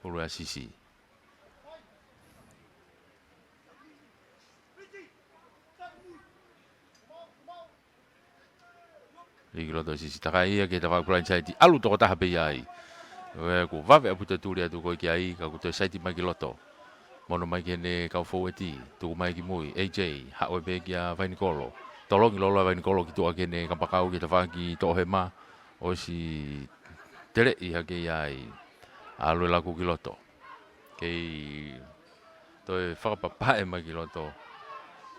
Pulu ʻa Sisi. Lī ki loto Sisi, takai ia ki he tafaʻaki blindside, ʻalu tokotaha pē ia ai. ʻE, kuo vave ʻaupito e tuli atu ko ē ki ai, ka kuo toe saiti mai ki loto. Mono mai ki heʻene kau fōueti, tuku mai ki mui, A J, haʻu pē kia Vainikolo. Tolongi loloa Vainikolo ki tuʻa ki heʻene kapakau ki tafaʻaki toʻohema, ʻosi teleʻi hake ia ai. ʻAlu e laku ki loto. Kei toe fakapapaʻe mai ki loto.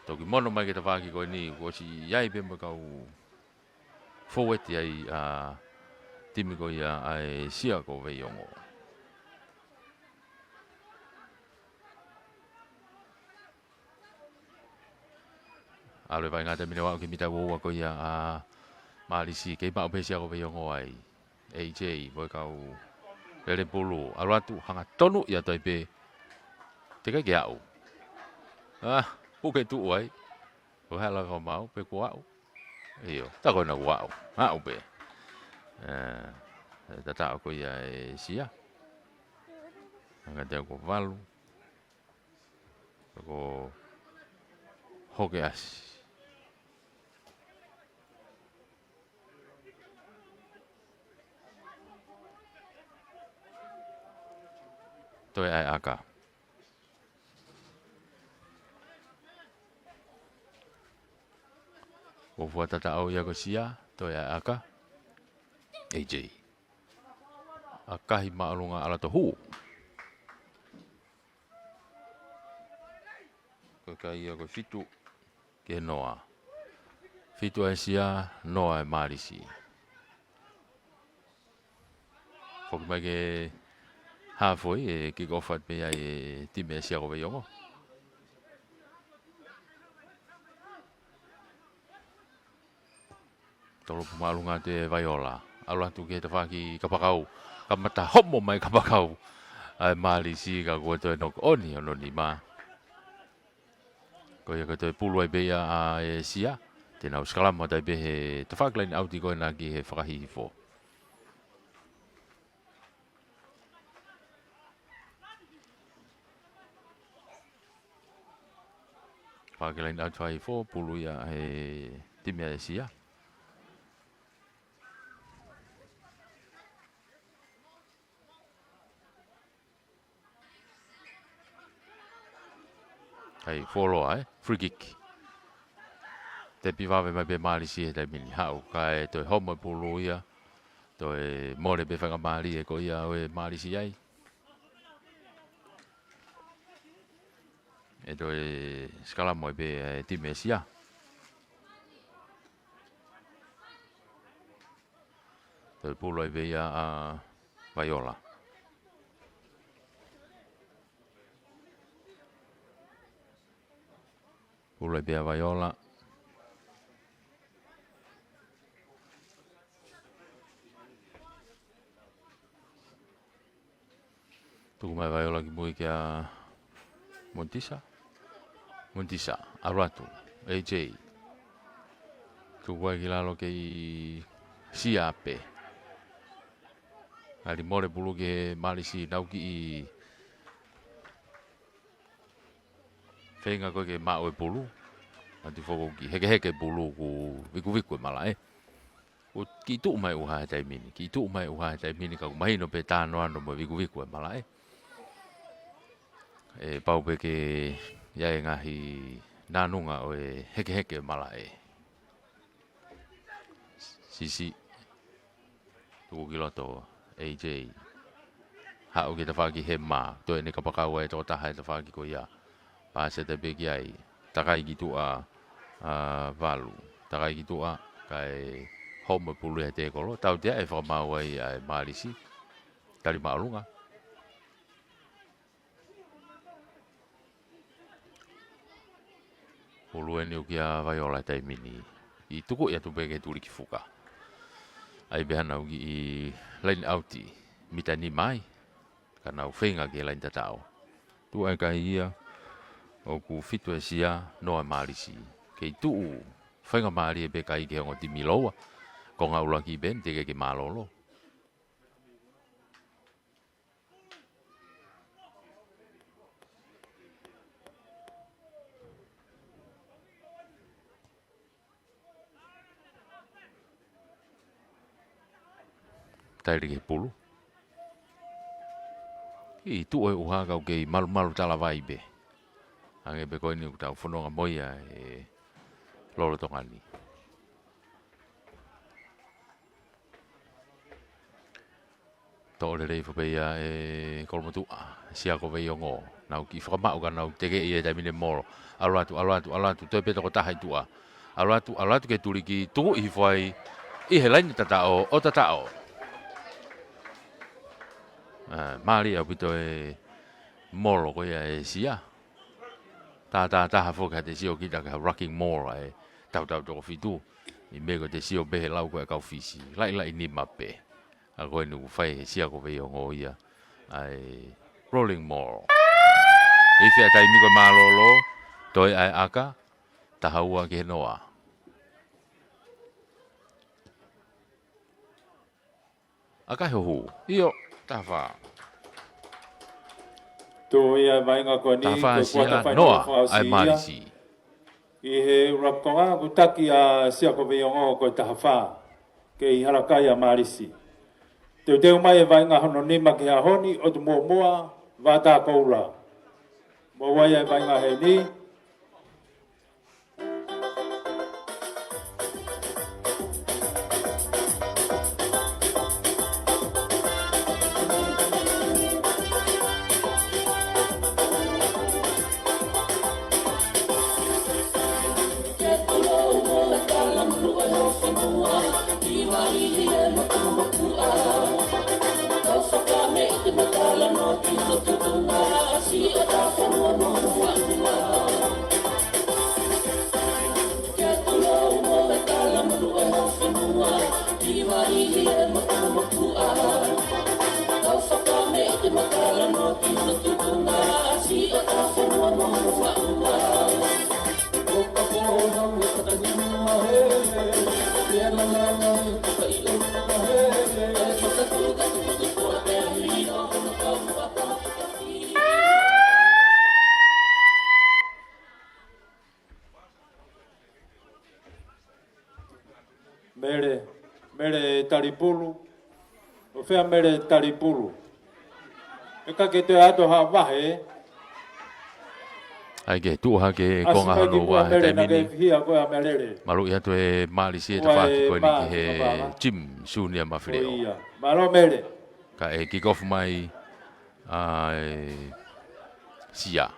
Toki mono mai ki tafaʻaki ko eni, kuo ʻosi ʻi ai pē mo e kau fōueti ai ʻa e timi ko ia ʻa e Sia ko Veiongo. ʻAlu e vaʻinga taimi ni ʻo aʻu ki he mita ua ua ko ia ʻa Mālisi, kei maʻu pē Sia ko Veiongo ai. A J, mo e kau Lele pulu, ʻalu atu, hangatonu ia toe pē. Teʻeki ke aʻu. Ah, puke tuʻu ai. Ko e hala ko mau, pe kuo aʻu. ʻIo, tā ko ena kuo aʻu. Aʻu pē. Eh, tataʻo ko ia ʻe Sia. Hanga te ko valu. Ko Hokeasi. Toe ʻai ʻaka. Ko fua tataʻo ia ko Sia, toe ʻai ʻaka. A J. ʻAkahi māʻolunga ʻalu atu hū. Ko e kai ia ko e fitu ki he noa. Fitu ʻa Sia, noa ʻa Malisi. Foki mai ki he hāfoi, ʻe kick off atu pē ia ʻe he timi ʻa Sia ko Veiongo. Tolopu māʻolunga atu ʻe Vaiola. ʻAlu atu ki he tafaʻaki kapakau. Kamata homo mai kapakau ʻa Malisi ka kuo toe knock on ʻi hono nima. Ko ia ko e toe pulu ai pē ia ʻa e Sia. Te nau sikalama atu ai pē he tafaʻaki line out ko ena ki he fakahihifo. Pā ke line out fakahihifo, pulu ia he timi ʻa e Sia. Hai, fuoloa, eh? Free kick. Tepi vave mai pē Malisi he taimi ni. Haʻu, kae toe homo e pulu ia. Toe mole pē faingamālie ko ia ʻo e Malisi ai. ʻE toe sikalama ai pē ʻa e timi ʻa Sia. Toe pulu ai pē ia ʻa Vaiola. Pulu ai pē ʻa Vaiola. Tuku mai Vaiola ki mui kia Montisa. Montisa, ʻalu atu. A J. Tuku ai ki lalo kei Sia pē. Ngali mole pulu ki he Malisi, nau kiʻi feinga ko ē ke maʻu e pulu. Mati foko ki hekeheke pulu kuo vikuviku e malaʻe. ʻO kiʻi tuʻu mai ʻuha he taimi ni. Kiʻi tuʻu mai ʻuha he taimi ni ka ʻoku mahino pē tānoano mo e vikuviku e malaʻe. ʻE pau pē ke ʻi ai e ngaahi nānunga ʻo e hekeheke e malaʻe. Sisi. Tuku ki loto, A J. Haʻu ki he tafaʻaki hema, toe ʻene kapakau ai e tokotaha e tafaʻaki ko ia. Pāsese pē ki ai, takai ki tuʻa, ʻa, valu. Takai ki tuʻa, kae homo e pulu ia he tēkolo. Tautea ʻe fakamaau ai ʻa e Malisi. Tali māʻolunga. Pulu eni ʻoku ʻia Vaiola he taimi ni. ʻI tuku ia atu pē ke tuli ki fuka. ʻAi pē hana ʻoku ʻi line out ʻi mita nima ai. Ka nau feinga ki he laini tataʻo. Tuʻa e kai ia ʻoku fitu ʻa Sia, noa ʻa Malisi. Kei tuʻu faingamālie pē kai ki he ongo timi lōua. Ko ngā ʻuluaki pē, teʻeki ke mālōlō. Taili ki he pulu. ʻI tuʻu e ʻuha ka ʻoku kei malumalu talavai pē. Hangē pē ko eni ʻoku tau fononga mo ia he lolotonga ni. Toʻo lelei foki pē ia ʻe Kolomotuʻa, Sia ko Veiongo. Nau kiʻi fakamaʻu ka nau tekeʻi e taimi ni e molo. ʻAlu atu, ʻalu atu, ʻalu atu, toe pē tokotaha ʻi tuʻa. ʻAlu atu, ʻalu atu ke tuliki, tukuʻi hifo ai ʻi he laini tataʻo, ʻo tataʻo. ʻA, mālie ʻaupito e molo ko ia ʻe Sia. Tātātaha foki ha te sio kita ki ha rucking mall ʻa e tautau toko fitu. ʻI mei ko te sio pē he lau ko e kau Fisi. Laʻilaʻi nima pē. Ko eni ʻoku fai he Sia ko Veiongo ia ʻa e rolling ball. Ifi ʻa e taimi ko e mālōlō, toe ʻa e ʻaka, taha ua ki he noa. ʻAka he hū. ʻIo, taha fā. Tuʻu ia e vaʻinga ko eni, taha fā ko e Sia, kuata fainolo noa ʻa e fakaʻosi ia. Mālisi. ʻI he ʻuluaki konga, ʻoku taki ʻa Sia ko Veiongo ko e taha fā. Kei halakai ʻa Mālisi. Teuteu mai e vaʻinga hono nima ki he ʻaho ni, ʻotu muʻomuʻa, Vata Koula. Mou ʻai e vaʻinga heni. Mele, Mele Talipulu. ʻOfea Mele Talipulu? ʻE ka ke toe ʻatu ha vahe. ʻAi ke tuʻu hake e konga hono ua he taimi ni. Maluʻi atu e Mālisi e tafaʻaki ko eni ki he Jim Sunia Mafileo. Mālō Mele. Kae kick off mai ʻa e Sia.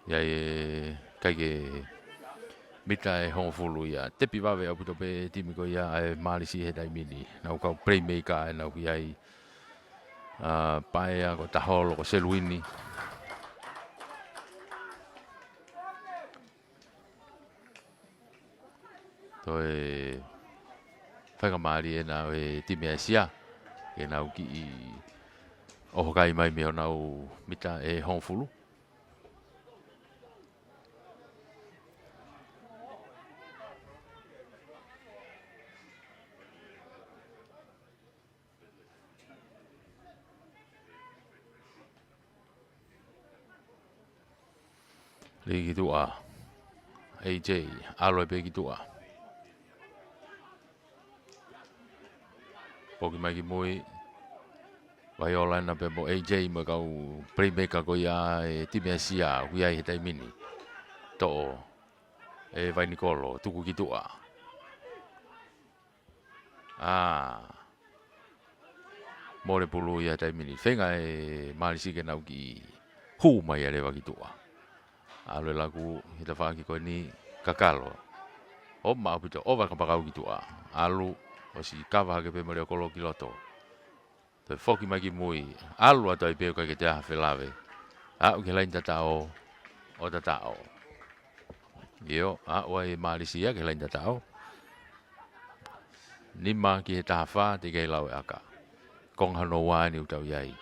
ʻIo, ʻikai ke mita ʻe hongofulu ia. Tepi vave ʻaupito pē timi ko ia ʻa e Mālisi he taimi ni. Nau kau playmaker ʻenau ʻi ai. ʻA, Paea, ko Taholo, ko Seluini. Toe faingamālie ʻena ʻo e timi ʻa e Sia ke nau kiʻi ʻohokai mai mei honau mita ʻe hongofulu. Lī ki tuʻa. A J, ʻalu ai pē ki tuʻa. Poki mai ki mui. Vaiola ʻena pē mo A J mo e kau playmaker ko ia e timi ʻa e Sia, ʻoku ʻi ai he taimi ni. Toʻo ʻe Vainikolo, tuku ki tuʻa. ʻA, mole pulu ia he taimi ni. Feinga e Mālisi ke nau kiʻi hū mai ʻa leva ki tuʻa. ʻAlu e laku he tafaʻaki ko eni, kakalo. ʻO maʻu ʻaupito, ʻova kapakau ki tuʻa. ʻAlu, ʻosi kava hake pē mo Leokolo ki loto. Toe foki mai ki mui, ʻalu atu ai pē ʻo ʻikai ke toe ʻi ai ha felave. Aʻu ki he laini tataʻo, ʻo tataʻo. ʻIo, aʻu ai Mālisi ia ki he laini tataʻo. Nima ki he taha fā, teʻeki ai lau e ʻaka. Konga hono ua ʻeni ʻoku tau ʻi ai.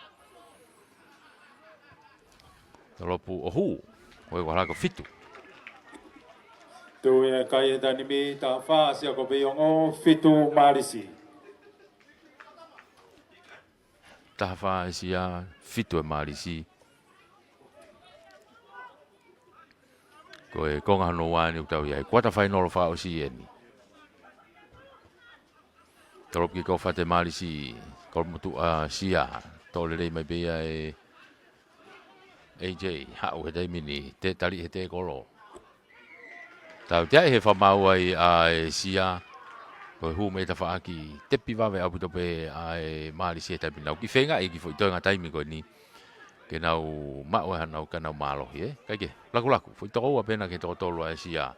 Tolopu ʻo hū, ʻo e ua lako fitu. Tuʻu ia e kai he taimi ni, taha fā Sia ko Veiongo, fitu Mālisi. Taha fā e Sia, fitu e Mālisi. Ko e konga hono ua ʻeni ʻoku tau ʻi ai. Kuata fainolo fakaʻosi ʻeni. Tolopu kick off atu e Mālisi, kolomutu ʻa Sia, toʻo lelei mai pē ia e A J, haʻu he taimi ni, tētali he tēkolo. Tauteaʻi he fakamaau ai ʻa e Sia, ko e hū mei tafaʻaki, tepi vave ʻaupito pē ʻa e Mālisi he taimi ni. Nau kiʻi feingaʻi kiʻi foʻi toenga taimi ko eni, ke nau maʻu ai hanau, ka nau mālohi, ē? Kae kehe, lakulaku, foʻi toko ua pē ʻena ki he toko tolu ʻa e Sia.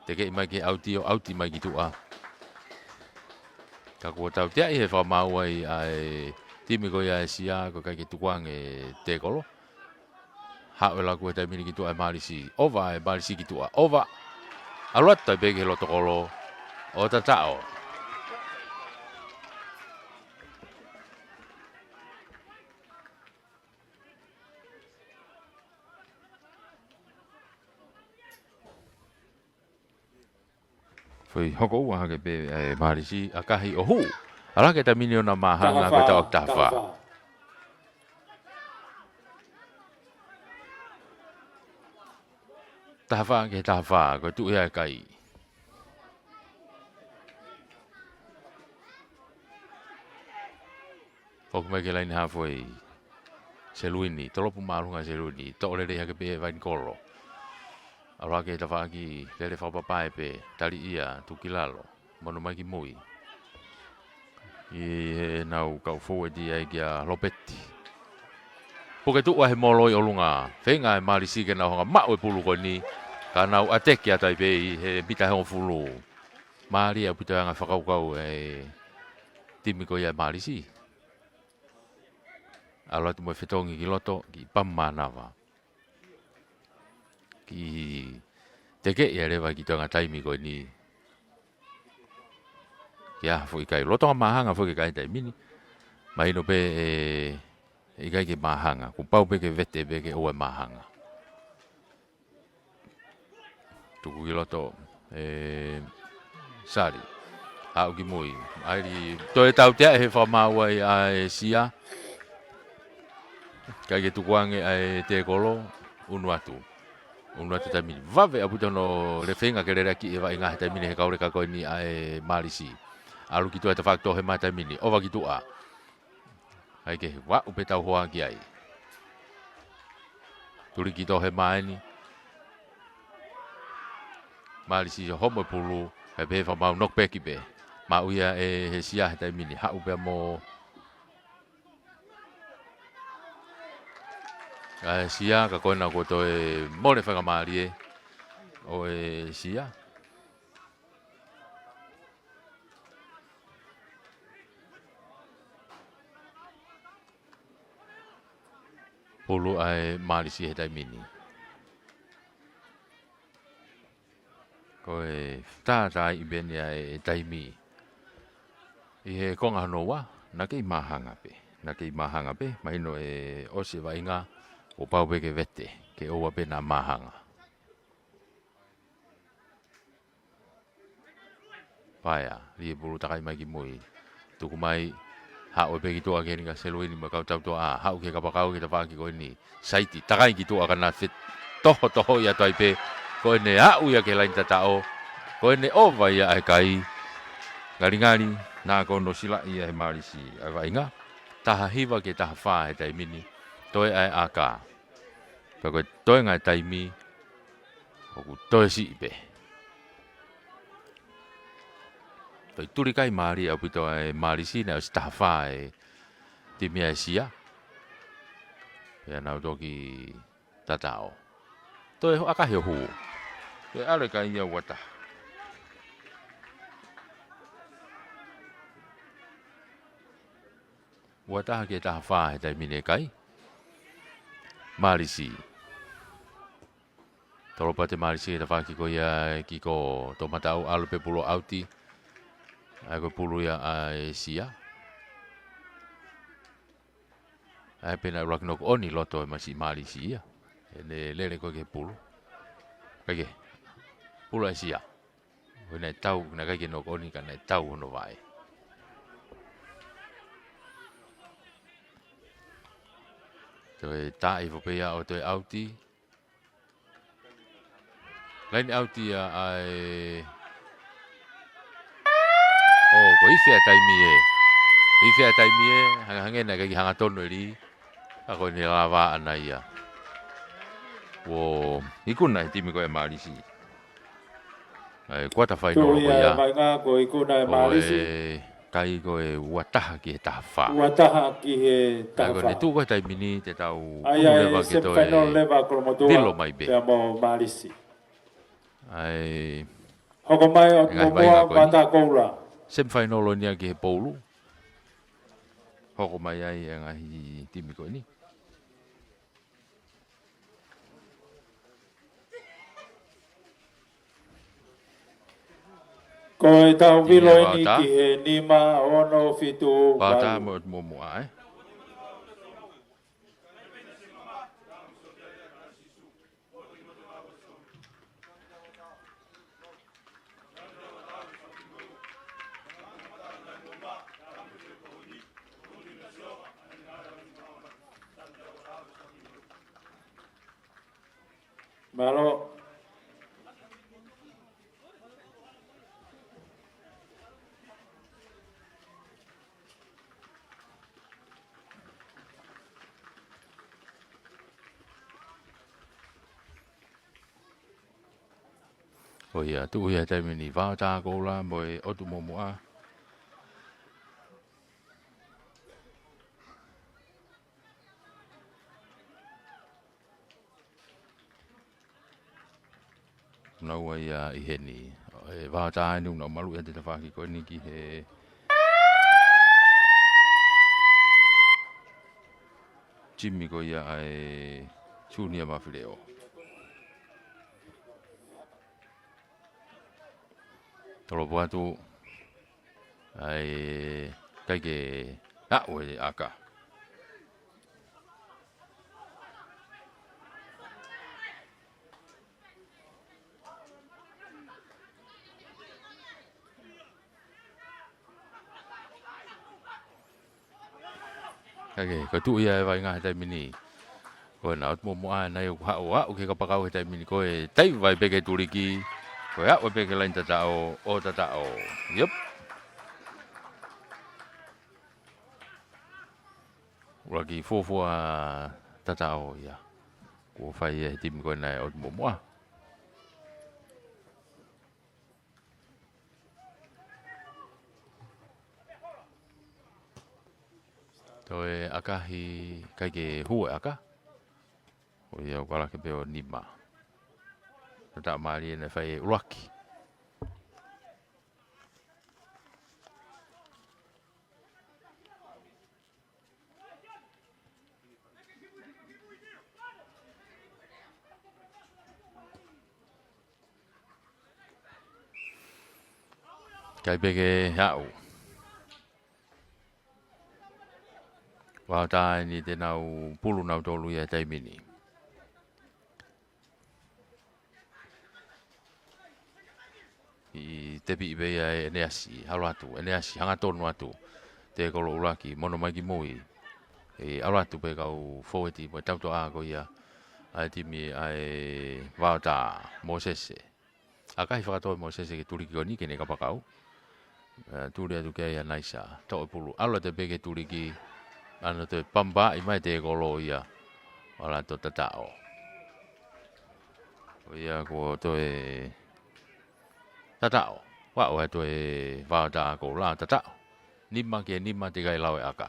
Tekeʻi mai ki he ʻauti ʻo ʻauti mai ki tuʻa. Ka kuo tauteaʻi he fakamaau ai ʻa e timi ko ia ʻa e Sia, ko e ʻikai ke tukuange tēkolo. Haʻu e laku he taimi ni ki tuʻa e Mālisi. ʻOva e Mālisi ki tuʻa. ʻOva. ʻAlu atu ai pē ki he loto kolo. ʻo Tataʻo. Foʻi hoko ua hake pē ʻa e Mālisi, ʻakahi ʻo hū. ʻAlu hake taimi ni ʻo na māhanga ko e taʻu taha fā. Taha fā ki he taha fā, ko e tuʻu ia e kai. Foki mai ki he laine haafe. Seluini, tolopu māʻolunga Seluini, toʻo lelei hake pē ʻe Vainikolo. ʻAlu hake tafaʻaki, lele fakapapae pē, tali ia, tuku ki lalo, mono mai ki mui. ʻI heʻenau kau fōueti ai kia Lopeti. Puke tuʻu ʻa e moloi ʻolunga, feinga ʻe Mālisi ke nau hanga maʻu e pulu ko eni, ka nau ʻateki atu ai pē ʻi he mita ʻe hongofulu. Mālie ʻaupito e anga fakakaukau e timi ko ia ʻa Mālisi. ʻAlu atu mo e fetongi ki loto, ki Pamānava. Kiʻi tekeʻi ʻa e leva ki he toenga taimi ko eni. Ki ha foʻi kai lolotonga māhanga foki e kai he taimi ni. Mahino pē ʻe, ʻe ʻikai ke māhanga. Kuo pau pē ke vete pē ke ʻoua ʻe māhanga. Tuku ki loto, ʻe, Sali. Haʻu ki mui. ʻAi li, toe tautea he fakamaau ai ʻa e Sia. ʻIkai ke tukuange ʻa e tēkolo, ʻunu atu. ʻUnu atu taimi ni. Vave ʻaupito hono lele feinga ke lele ʻaki e vaʻinga he taimi ni he kauleka ko eni ʻa e Mālisi. ʻAlu ki tuʻa e tafaʻaki toʻohema he taimi ni. ʻOfa ki tuʻa. ʻAi ke vaʻu pē tau hoa ki ai. Tuli ki toʻohema eni. Mālisi ʻo homo e pulu, ʻai pē fakamaau knock back pē. Maʻu ia ʻe he Sia he taimi ni. Haʻu pē mo ʻa e Sia, ka ko ena kuo toe mole faingamālie ʻo e Sia. Pulu ʻa e Mālisi he taimi ni. Ko e tātāiʻi pē eni ʻa e taimi. ʻI he konga hono ua, naʻe kei māhanga pē. Naʻe kei māhanga pē, mahino ʻe ʻosi e vaʻinga, kuo pau pē ke vete, ke ʻoua pē naʻa māhanga. Paea, lī e pulu takai mai ki mui. Tuku mai, haʻu pē ki tuʻa ki heni kia Seluini mo e kau tautuaʻa. Haʻu ki he kapakau ki he tafaʻaki ko eni. Saiti, takai ki tuʻa ka na fetohotohoʻi atu ai pē. Ko ʻene aʻu ia ki he laini tataʻo. Ko ʻene ʻova ia ʻa e kai. Ngalingali, naʻa kuo ʻosi silaʻi ia ʻe he Mālisi ʻa e vaʻinga. Taha hiva ki he taha fā he taimi ni. Toe ʻa e ʻaka. Pea ko e toenga e taimi, ʻoku toe siʻi pē. Toe tuli kai mālie ʻaupito ʻa e Mālisi naʻe ʻosi taha fā e timi ʻa e Sia. Pea nau toki tataʻo. Toe ho-, ʻakahi ʻo hū. Toe ʻalu e kai ia ua taha. Ua taha ki he taha fā he taimi ni e kai. Mālisi. Tolopa atu e Mālisi he tafaʻaki ko ia ki ko Tomataʻu, ʻalu pē pulu ʻauti. ʻAi ko e pulu ia ʻa e Sia. ʻAi pē naʻe ʻuluaki knock on ʻi loto e masi Mālisi ia. ʻEne lele ko ē ki he pulu. Kae kehe. Pulu ʻa e Sia. Ko ʻene tau, naʻe ʻikai ke knock on ka naʻe tau hono vaʻe. Toe tā hifo pē ia ʻo toe ʻauti. Laini ʻauti ia ʻa e. ʻO, ko e ifi ʻa e taimi ē. Ifi ʻa e taimi ē, hangehangē naʻe ʻikai ke hangatonu e lī. Ka ko ʻene lava ʻana ia. ʻO, ikuna e timi ko ē Mālisi. ʻA e kuata fainolo ko ia. Ko e kai ko e ua taha ki he taha fā. Ua taha ki he taha fā. Ka ko ʻene tuʻu ko ē taimi ni te tau ʻunu leva ke toe lilo mai pē. ʻAi. Hoko mai ʻo ngaahi vaʻinga ko eni. Semifinal ʻo nia ki he poulu. Hoko mai ai e ngaahi timi ko eni. Ko e tau vilo eni ki he nima ono fitu valu. Vaotā mo e ʻOtu Momoʻa, ē? Mālō. ʻO ia, tuʻu ia he taimi ni Vaotā Koula mo e ʻOtu Momoʻa. Naua ia ʻi heni. ʻE Vaotā eni ʻoku nau maluʻi ʻa e tafaʻaki ko eni ki he timi ko ia ʻa e Junior Mafileo. Tolopu atu. ʻAi, ʻikai ke aʻu e ʻaka. ʻIkai ke, ko e tuʻu ia e vaʻinga he taimi ni. Ko ena ʻOtu Momoʻa ena ia ʻoku haʻu ʻo aʻu ki he kapakau he taimi ni. Ko e taiva pē ki he tuliki. Ko e aʻu pē ki he laine tataʻo, ʻo tataʻo. Yep. ʻUluaki fuofua tataʻo ia kuo fai ia he timi ko ena ʻa e ʻOtu Momoʻa. Toe ʻakahi, ʻikai ke hū e ʻaka. ʻO ia ʻoku ʻalu hake pē ʻo nima. Tataʻo mālie naʻe fai ʻe ʻUluaki. ʻIkai pē ke aʻu. Vaotā eni te nau pulu nautolu ia he taimi ni. ʻI tepi pē ia ʻe ʻEneasi, ʻalu atu, ʻEneasi, hangatonu atu. Tēkolo ʻUluaki, mono mai ki mui. ʻE ʻalu atu pē kau fōueti, mo e tautoʻa ko ia ʻa e timi ʻa e Vaotā, Mōsese. ʻAkahi fakatō ʻe Mōsese ki he tuliki ko eni ki heʻene kapakau. ʻE, tuli atu ki ai ʻa Naisa, toʻo e pulu, ʻalu atu pē ki he tuliki, ʻa ena toe pampa ʻi mai tēkolo ia, ʻo ʻalu atu ʻo tataʻo. ʻO ia kuo toe tataʻo, ʻo aʻu atu e Vaotā Koula ʻo tataʻo. Nima ki he nima teʻeki ai lau e ʻaka.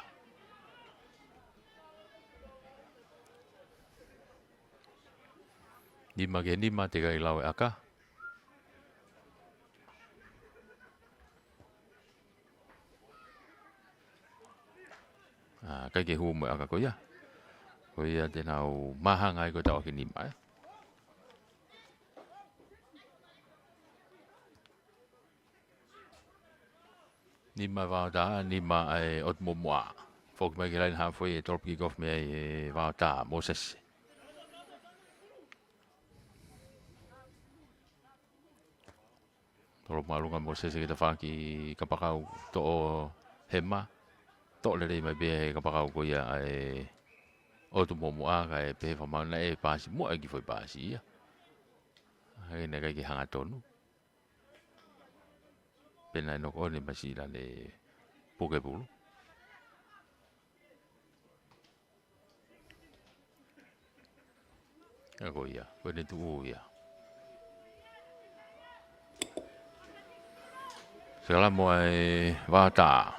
Nima ki he nima teʻeki ai lau e ʻaka. ʻA, ʻikai ke hū mo e ʻaka ko ia. Ko ia te nau māhanga ai ko e tau ʻaki nima, ē. Nima Vaotā, nima ʻa e ʻOtu Momoʻa. Foki mai ki he laine haafe ʻe tolopu kick off mei ai ʻe Vaotā, Mōsese. Tolopu māʻolunga Mōsese ki he tafaʻaki kapakau toʻo hema. Toʻo lelei mai pē he kapakau ko ia ʻa e ʻOtu Momoʻa kae pehē fakamaau naʻe paasi muʻa e kiʻi foʻi paasi ia. Hangē naʻe ʻikai ke hangatonu. Pea naʻe knock on ʻe Masila ne puke pulu. ʻA ko ia, ko ʻene tuʻu ia. Sela mo e Vaotā.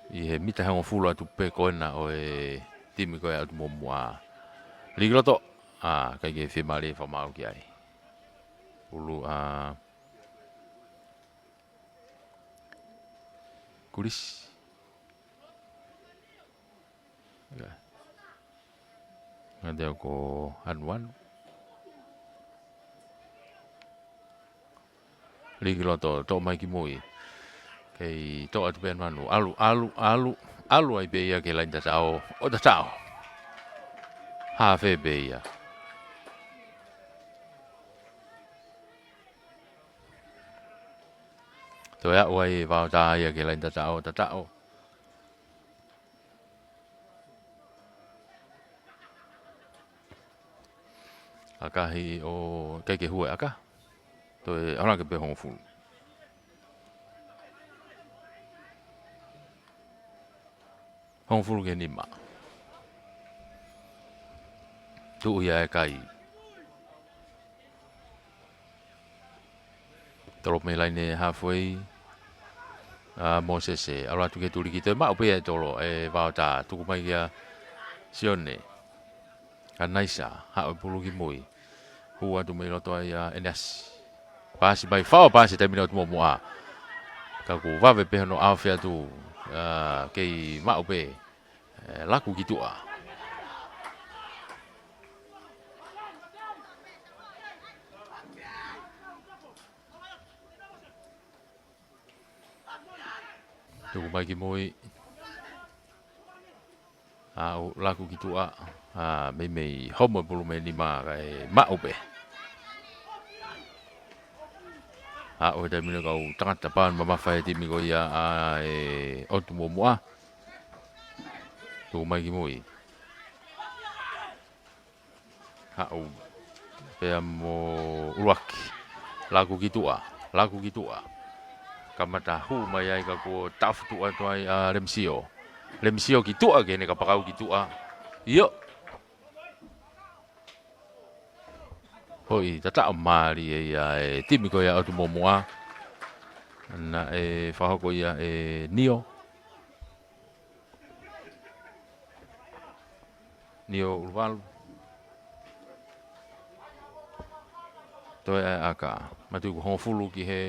ʻI he mita hongofulu atu pē ko ena ʻo e timi ko ē ʻa ʻOtu Momoʻa. Liki loto, ʻa, ʻikai ke fiemālie fakamaau ki ai. Pulu ʻa Kulisi. ʻIo. Ngata ko Anuanu. Liki loto, toʻo mai ki mui. Kei toʻo atu pē manu. ʻAlu, ʻalu, ʻalu, ʻalu ai pē ia ki he laini tataʻo. ʻO tataʻo. Hafe pē ia. Toe aʻu ai e vaotā ia ki he laini tataʻo, tataʻo. ʻAkahi ʻo, ʻikai ke hua e ʻaka. Toe ʻalu hake pē hongofulu. Hongofulu ki he nima. Tuʻu ia e kai. Tolo mei laine halfway. ʻA Mōsese, ʻalu atu ki he tuliki, toe maʻu pē ia e tolo, e vaotā, tuku mai kia Sione. ʻA Naisa, haʻu e pulu ki mui. Hū atu mei loto ai ʻa ʻEneasi. Paasi mai fao, paasi taimi ni ʻa ʻOtu Momoʻa. Ka kuo vave pē hono ʻaofi atu, ʻa, kei maʻu pē. ʻE, laku ki tuʻa. Tuku mai ki mui. ʻA, ʻo laku ki tuʻa. ʻA, meimei homo e pulu mei nima kae maʻu pē. ʻA, ʻo e taimi ni kau tangata paon mamafa e timi ko ia ʻa e ʻOtu Momoʻa. Tuku mai ki mui. Haʻu pea mo ʻUluaki. Laku ki tuʻa, laku ki tuʻa. Kamata hū mai ai ka kuo taʻofi tuʻa atu ai ʻa Lemisio. Lemisio ki tuʻa ki heʻene kapakau ki tuʻa. ʻIo. Hoi, tataʻo mālie ia e timi ko ia ʻOtu Momoʻa. Naʻe fakahoko ia ʻe Nio. Nio ʻUluvalu. Toe ʻai ʻaka. Matuʻu hongofulu ki he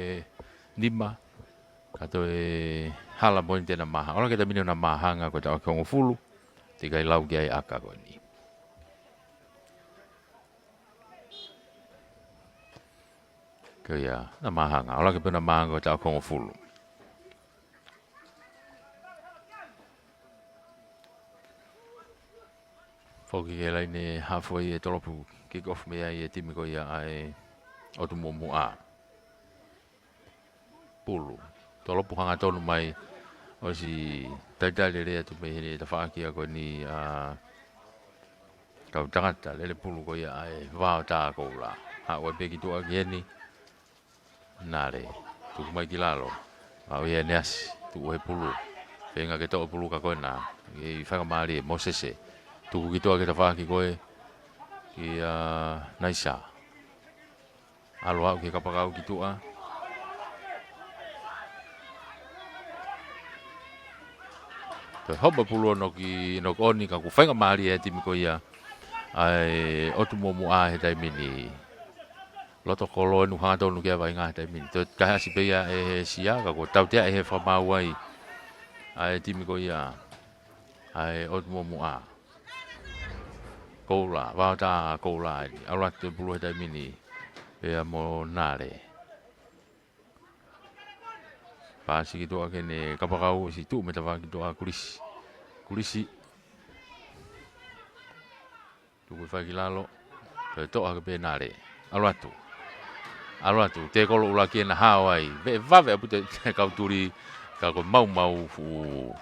nima. Ka toe hala poini te na maha. ʻOlaka taimi ni ʻo na mahanga ko e taʻofi hongofulu. Teʻeki ai lau ki ai ʻaka ko eni. Ko ia, na mahanga. ʻOlaka pē na mahanga ko e taʻofi hongofulu. Foki ki he laine halfway e tolopu kick off mei ai e timi ko ia ʻa e ʻOtu Momoʻa. Pulu. Tolopu hangatonu mai ʻosi talitali lelei atu mei heʻene tafaʻaki ko eni ʻa e kau tangata lele pulu ko ia ʻa e Vaotā Koula. Haʻu ai pē ki tuʻa ki heni. Nale, tuku mai ki lalo. Maʻu ia ʻEneasi, tuku he pulu. Feinga ke toʻo pulu ka ko ena. ʻI faingamālie, Mōsese. Tuku ki tuʻa ki he tafaʻaki ko ē. Kia Naisa. ʻAlu aʻu ki he kapakau ki tuʻa. Toe homo pulu ʻo noki, noki ʻoni ka kuo faingamālie e timi ko ia ʻa e ʻOtu Momoʻa he taimi ni. Loto kolo ʻene hangatonu ki he vaʻinga he taimi ni. Toe kahe ʻasi pē ia ʻe he sia, ka kuo tautea ʻe he fakamaau ai ʻa e timi ko ia ʻa e ʻOtu Momoʻa. Koula, Vaotā Koula eni. ʻAlu atu e pulu he taimi ni. Pea mo Nale. Paasi ki tuʻa ki heʻene kapakau ʻosi tuʻu mei tafaʻaki ki tuʻa Kulisi. Kulisi. Tuku fai ki lalo. Toe toʻo hake pē Nale. ʻAlu atu. ʻAlu atu. Tēkolo ʻUluaki ʻena hao ai. Veʻe vave ʻaupito e kau tuli ka ko e maumau fuʻu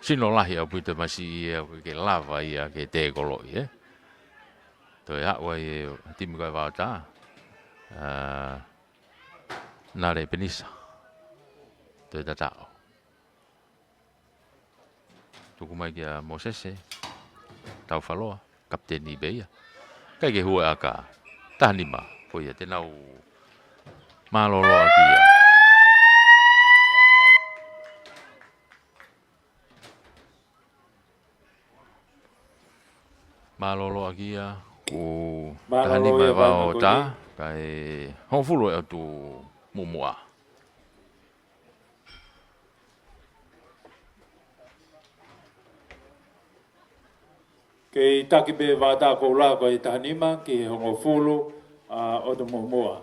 sino lahi ʻaupito e masiʻi ia ke lava ia ke tēkoloʻi, ē. Toe aʻu ai e timi ko e Vaotā. ʻA, Nale Penisa. Toe tataʻo. Tuku mai kia Mōsese Taufaloa, kapiteni pē ia. ʻIkai ke hua e ʻaka. Taha nima, ko ia te nau mālōlō ʻaki ia. Mālōlō ʻaki ia, ko e taha nima e Vaotā, kae hongofulu e ʻOtu Momoʻa. Kei taki pē Vaotā Koula ko e taha nima ki he hongofulu ʻa e ʻOtu Momoʻa.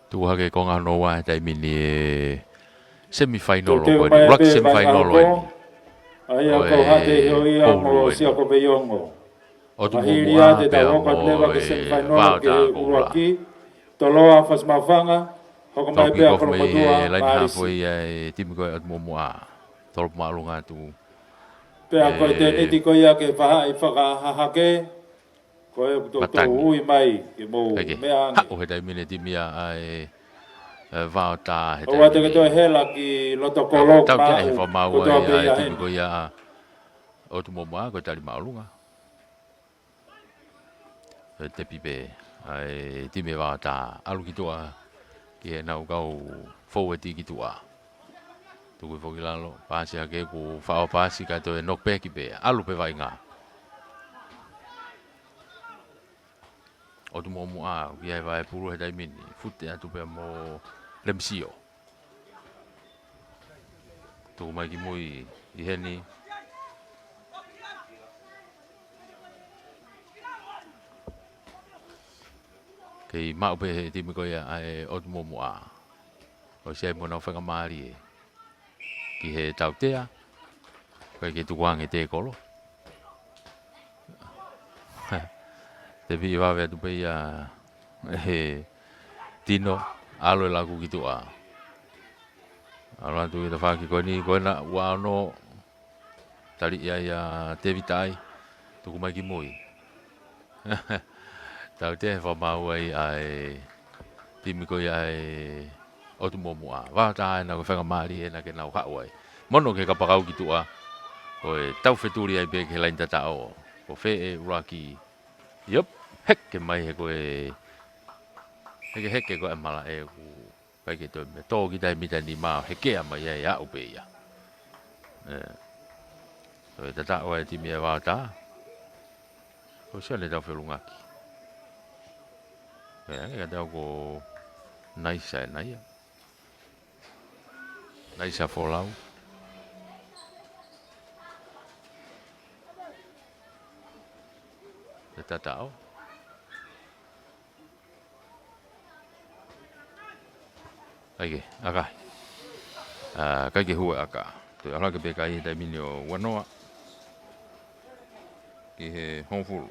Tuku hake e konga hono ua he taimi ni e semifinal ko eni, ʻuluaki semifinal ko eni. ʻA ia ko Hate Hioia mo Siako Veiongo. ʻOtu Muʻomuʻa pea mo e Vaotā Koula. Toloa Fasimafanga, hoko mai pea Kolomotuʻa Mālisi. Laini hafo ia e timi ko e ʻOtu Muʻomuʻa. Tolopu māʻolunga atu. Pea ko e tēniti ko ia ke faʻa fakahahake. Ko e kuto ui mai ke mou meʻa ange. Haʻu he taimi ni e timi ʻa e Vaotā he taimi ni. ʻOua te ke toe hela ki loto kolo. Tau kia he fakamaau ai ʻa e timi ko ia ʻa ʻOtu Muʻomuʻa, ko e tali māʻolunga. Ko e tepi pē ʻa e timi Vaotā, ʻalu ki tuʻa ki heʻenau kau foueti ki tuʻa. Tuku foki lalo, paasi hake kuo faʻo paasi ka toe knock back pē, ʻalu pē vaʻinga. ʻOtu Muʻomuʻa, ʻoku ʻi ai e vaʻe pulu he taimi ni, fute atu pea mo Lemisio. Tuku mai ki mui ʻi heni. Kei maʻu pē he timi ko ia ʻa e ʻOtu Muʻomuʻa. ʻOsi ai mo ʻenau faingamālie ki he tautea. ʻIkai ke tukuange tēkolo. Tepi vave atu pē ia he tino, ʻalu e laku ki tuʻa. ʻAlu atu ki he tafaʻaki ko eni, ko ena ua ono, tali ia ia Tevita ai, tuku mai ki mui. Tautea he fakamaau ai ʻa e timi ko ia ʻa e ʻOtu Muʻomuʻa. Vaotā ena ko e faingamālie ena ke nau haʻu ai. Mono ki he kapakau ki tuʻa, ko e tau fetuli ai pē ki he laini tataʻo. Ko fē ʻe ʻuluaki, iop, heke mai he ko e, heke heke ko e malaʻe ʻoku ʻikai ke toe meʻa, tō ki taimi tani mā, hekea mai ai aʻu pē ia. ʻE. Ko e tataʻo e timi ʻa e Vaotā. Ko Sione Taufelungaki. ʻE, ange ka tau ko Naisa ena ia. Naisa Folau. E tataʻo. ʻAi ke, ʻaka. ʻA, ʻikai ke hua ʻaka. Toe ʻalu hake pē kai he taimi ni ʻo ua noa. Ki he hongofulu.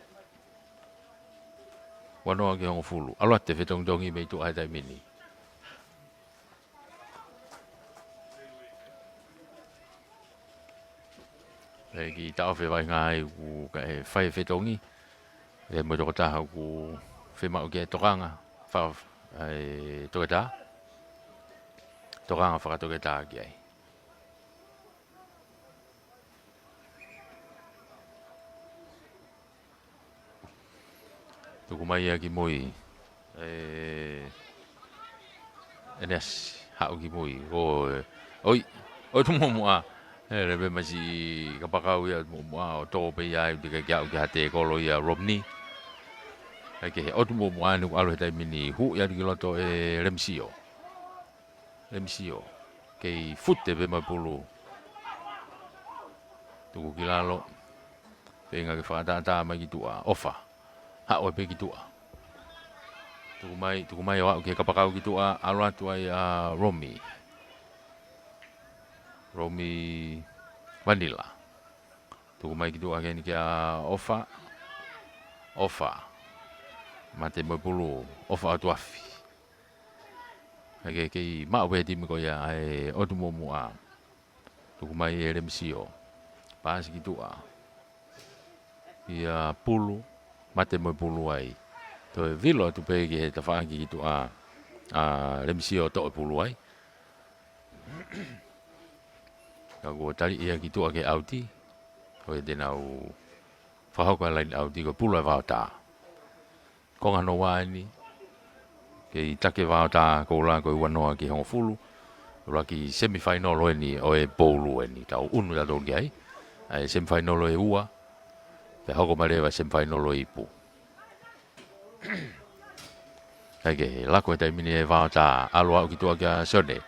Ua noa ki he hongofulu. ʻAlu atu e fetongitongi mei tuʻa he taimi ni. ʻE, kiʻi taʻofi e vaʻinga ai ʻoku ʻikai ke fai e fetongi. ʻE, mo e tokotaha ʻoku fiemaʻu ke tokanga. Fa, ʻe, toketā. Tokanga fakatoketā ki ai. Tuku mai ia ki mui. ʻE, ʻEneasi, haʻu ki mui. ʻO, ʻe, ʻoi, ʻOtu Muʻomuʻa. ʻE, leve mai siʻi kapakau ia ʻOtu Muʻomuʻa, ʻo tō pē ia ai, ʻikai ke aʻu ki ha tēkolo ia Romney. ʻAi ke he ʻOtu Muʻomuʻa eni ʻoku ʻalu he taimi ni, huʻi atu ki loto ʻe Lemisio. Lemisio. Kei fute pē mai pulu. Tuku ki lalo. Feinga ke fakatātā mai ki tuʻa. ʻOfa. Haʻu ai pē ki tuʻa. Tuku mai, tuku mai ʻo aʻu ki he kapakau ki tuʻa. ʻAlu atu ai ʻa Romi. Romi Vanila. Tuku mai ki tuʻa ke ni kia ʻOfa. ʻOfa. Mate mo e pulu. ʻOfa ʻOtuafi. ʻAi ke kei maʻu pē he timi ko ia ʻa e ʻOtu Muʻomuʻa. Tuku mai ʻe Lemisio. Paasi ki tuʻa. ia pulu, mate mo e pulu ai. Toe vilo atu pē ki he tafaʻaki ki tuʻa, ʻa Lemisio ʻo toʻo e pulu ai. Ka kuo tali ia ki tuʻa ke ʻauti. Ko ia te nau fakahoko e laine ʻauti ko e pulu ʻa e Vaotā. Konga hono ua eni, kei take Vaotā Koula ko e ua noa ki he hongofulu. ʻUluaki semifainolo eni ʻo e poulu eni. Tau ʻunu tautolu ki ai. ʻA e semifainolo ʻe ua. Pea hoko mai leva e semifainolo ʻe ipu. ʻIkai ke lako he taimi ni ʻa e Vaotā, ʻalu ʻo aʻu ki tuʻa kia Sione.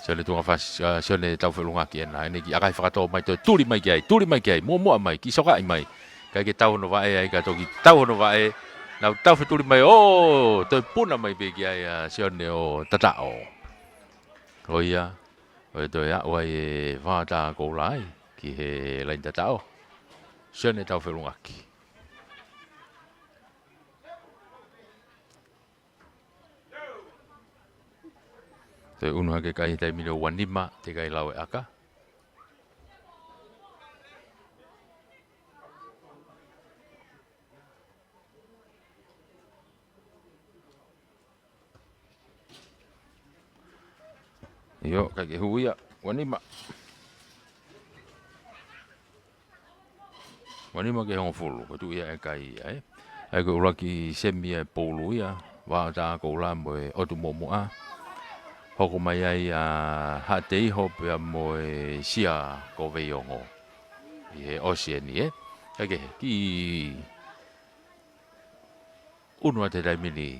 Sione Tungafasi, ʻa, Sione Taufelungaki ena, ʻene kiʻi ʻakahi fakatō mai toe tuli mai ki ai, tuli mai ki ai, muʻomuʻa mai, kiʻi sokaʻi mai. ʻIkai ke tau hono vaʻe ai ka toki tau hono vaʻe, nau tau fetuli mai, ʻo, toe puna mai pē ki ai ʻa Sione ʻo tataʻo. Ko ia, ʻo e toe aʻu ai e Vaotā Koula ai, ki he laine tataʻo. Sione Taufelungaki. Toe ʻunu hake kai he taimi ni ʻo ua nima, teʻeki ai lau e ʻaka. ʻIo, ʻikai ke hū ia, ua nima. Ua nima ki he hongofulu, ko e tuʻu ia ʻe kai ia, ē. ʻA ia ko e ʻuluaki semi ʻa e poulu ia, Vaotā Koula mo e ʻOtu Momoʻa. Hoko mai ai ʻa Haʻateiho pea mo e Sia ko Veiongo. ʻI he ʻosi eni, ē. ʻIkai ke, kiʻi ʻunu atu he taimi ni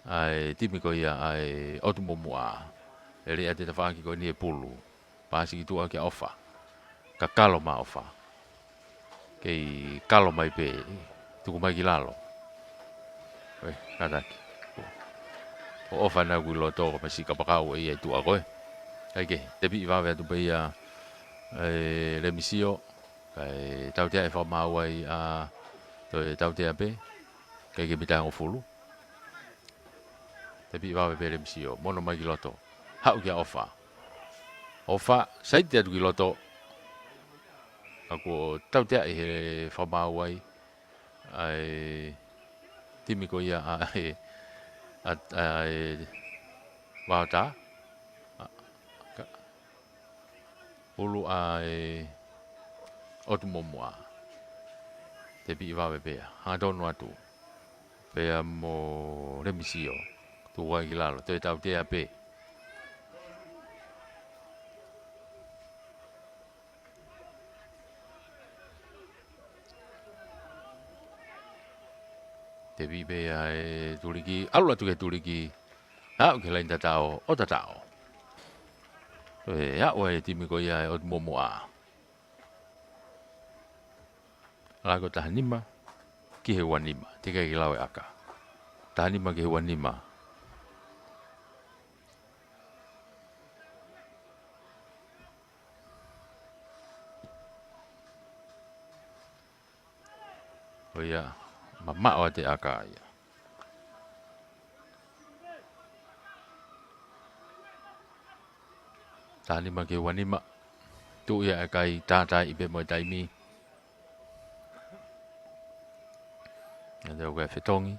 ʻa e timi ko ia ʻa e ʻOtu Momoʻa. ʻE lele atu e tafaʻaki ko eni e pulu. Pasi ki tuʻa kia ʻOfa. Kakalo mai ʻOfa. Kei kalo mai pē. Tuku mai ki lalo. Ē, kātaki. ʻO ʻOfa naʻa ku ʻi loto ko e pasi kapakau ʻe ia ʻi tuʻa ko ē. ʻIkai ke, tepiʻi vave atu pē ia ʻe Lemisio. Kae tautea e fakamaau ai ʻa, toe tautea pē, ʻikai ke mita e hongofulu. Tepiʻi vave pē Lemisio, mono mai ki loto. Haʻu kia ʻOfa. ʻOfa, saiti atu ki loto. Ka kuo tautea ʻi he fakamaau ai, ʻa e timi ko ia ʻa e, ʻa, ʻa e Vaotā. ʻA, ka, Pulu ʻa e ʻOtu Momoʻa. Tepiʻi vave pea. Hangatonu atu. Pea mo Lemisio. Tuku ai ki lalo. Toe tautea pē. Tepiʻi pē ʻa e tuliki, ʻalu atu ki he tuliki, aʻu ki he laine tataʻo, ʻo tataʻo. ʻE aʻu ʻa e timi ko ia ʻa e ʻOtu Momoʻa. ʻAlu ko e taha nima, ki he ua nima, teʻeki ai ke lau e ʻaka. Taha nima ki he ua nima. ʻO ia, mamaʻo ʻa e ʻaka ia. Taha nima ki he ua nima. Tuʻu ia ʻa e kai tātaaʻi pē mo e taimi. ʻA ia ʻoku ʻi ai e fetongi.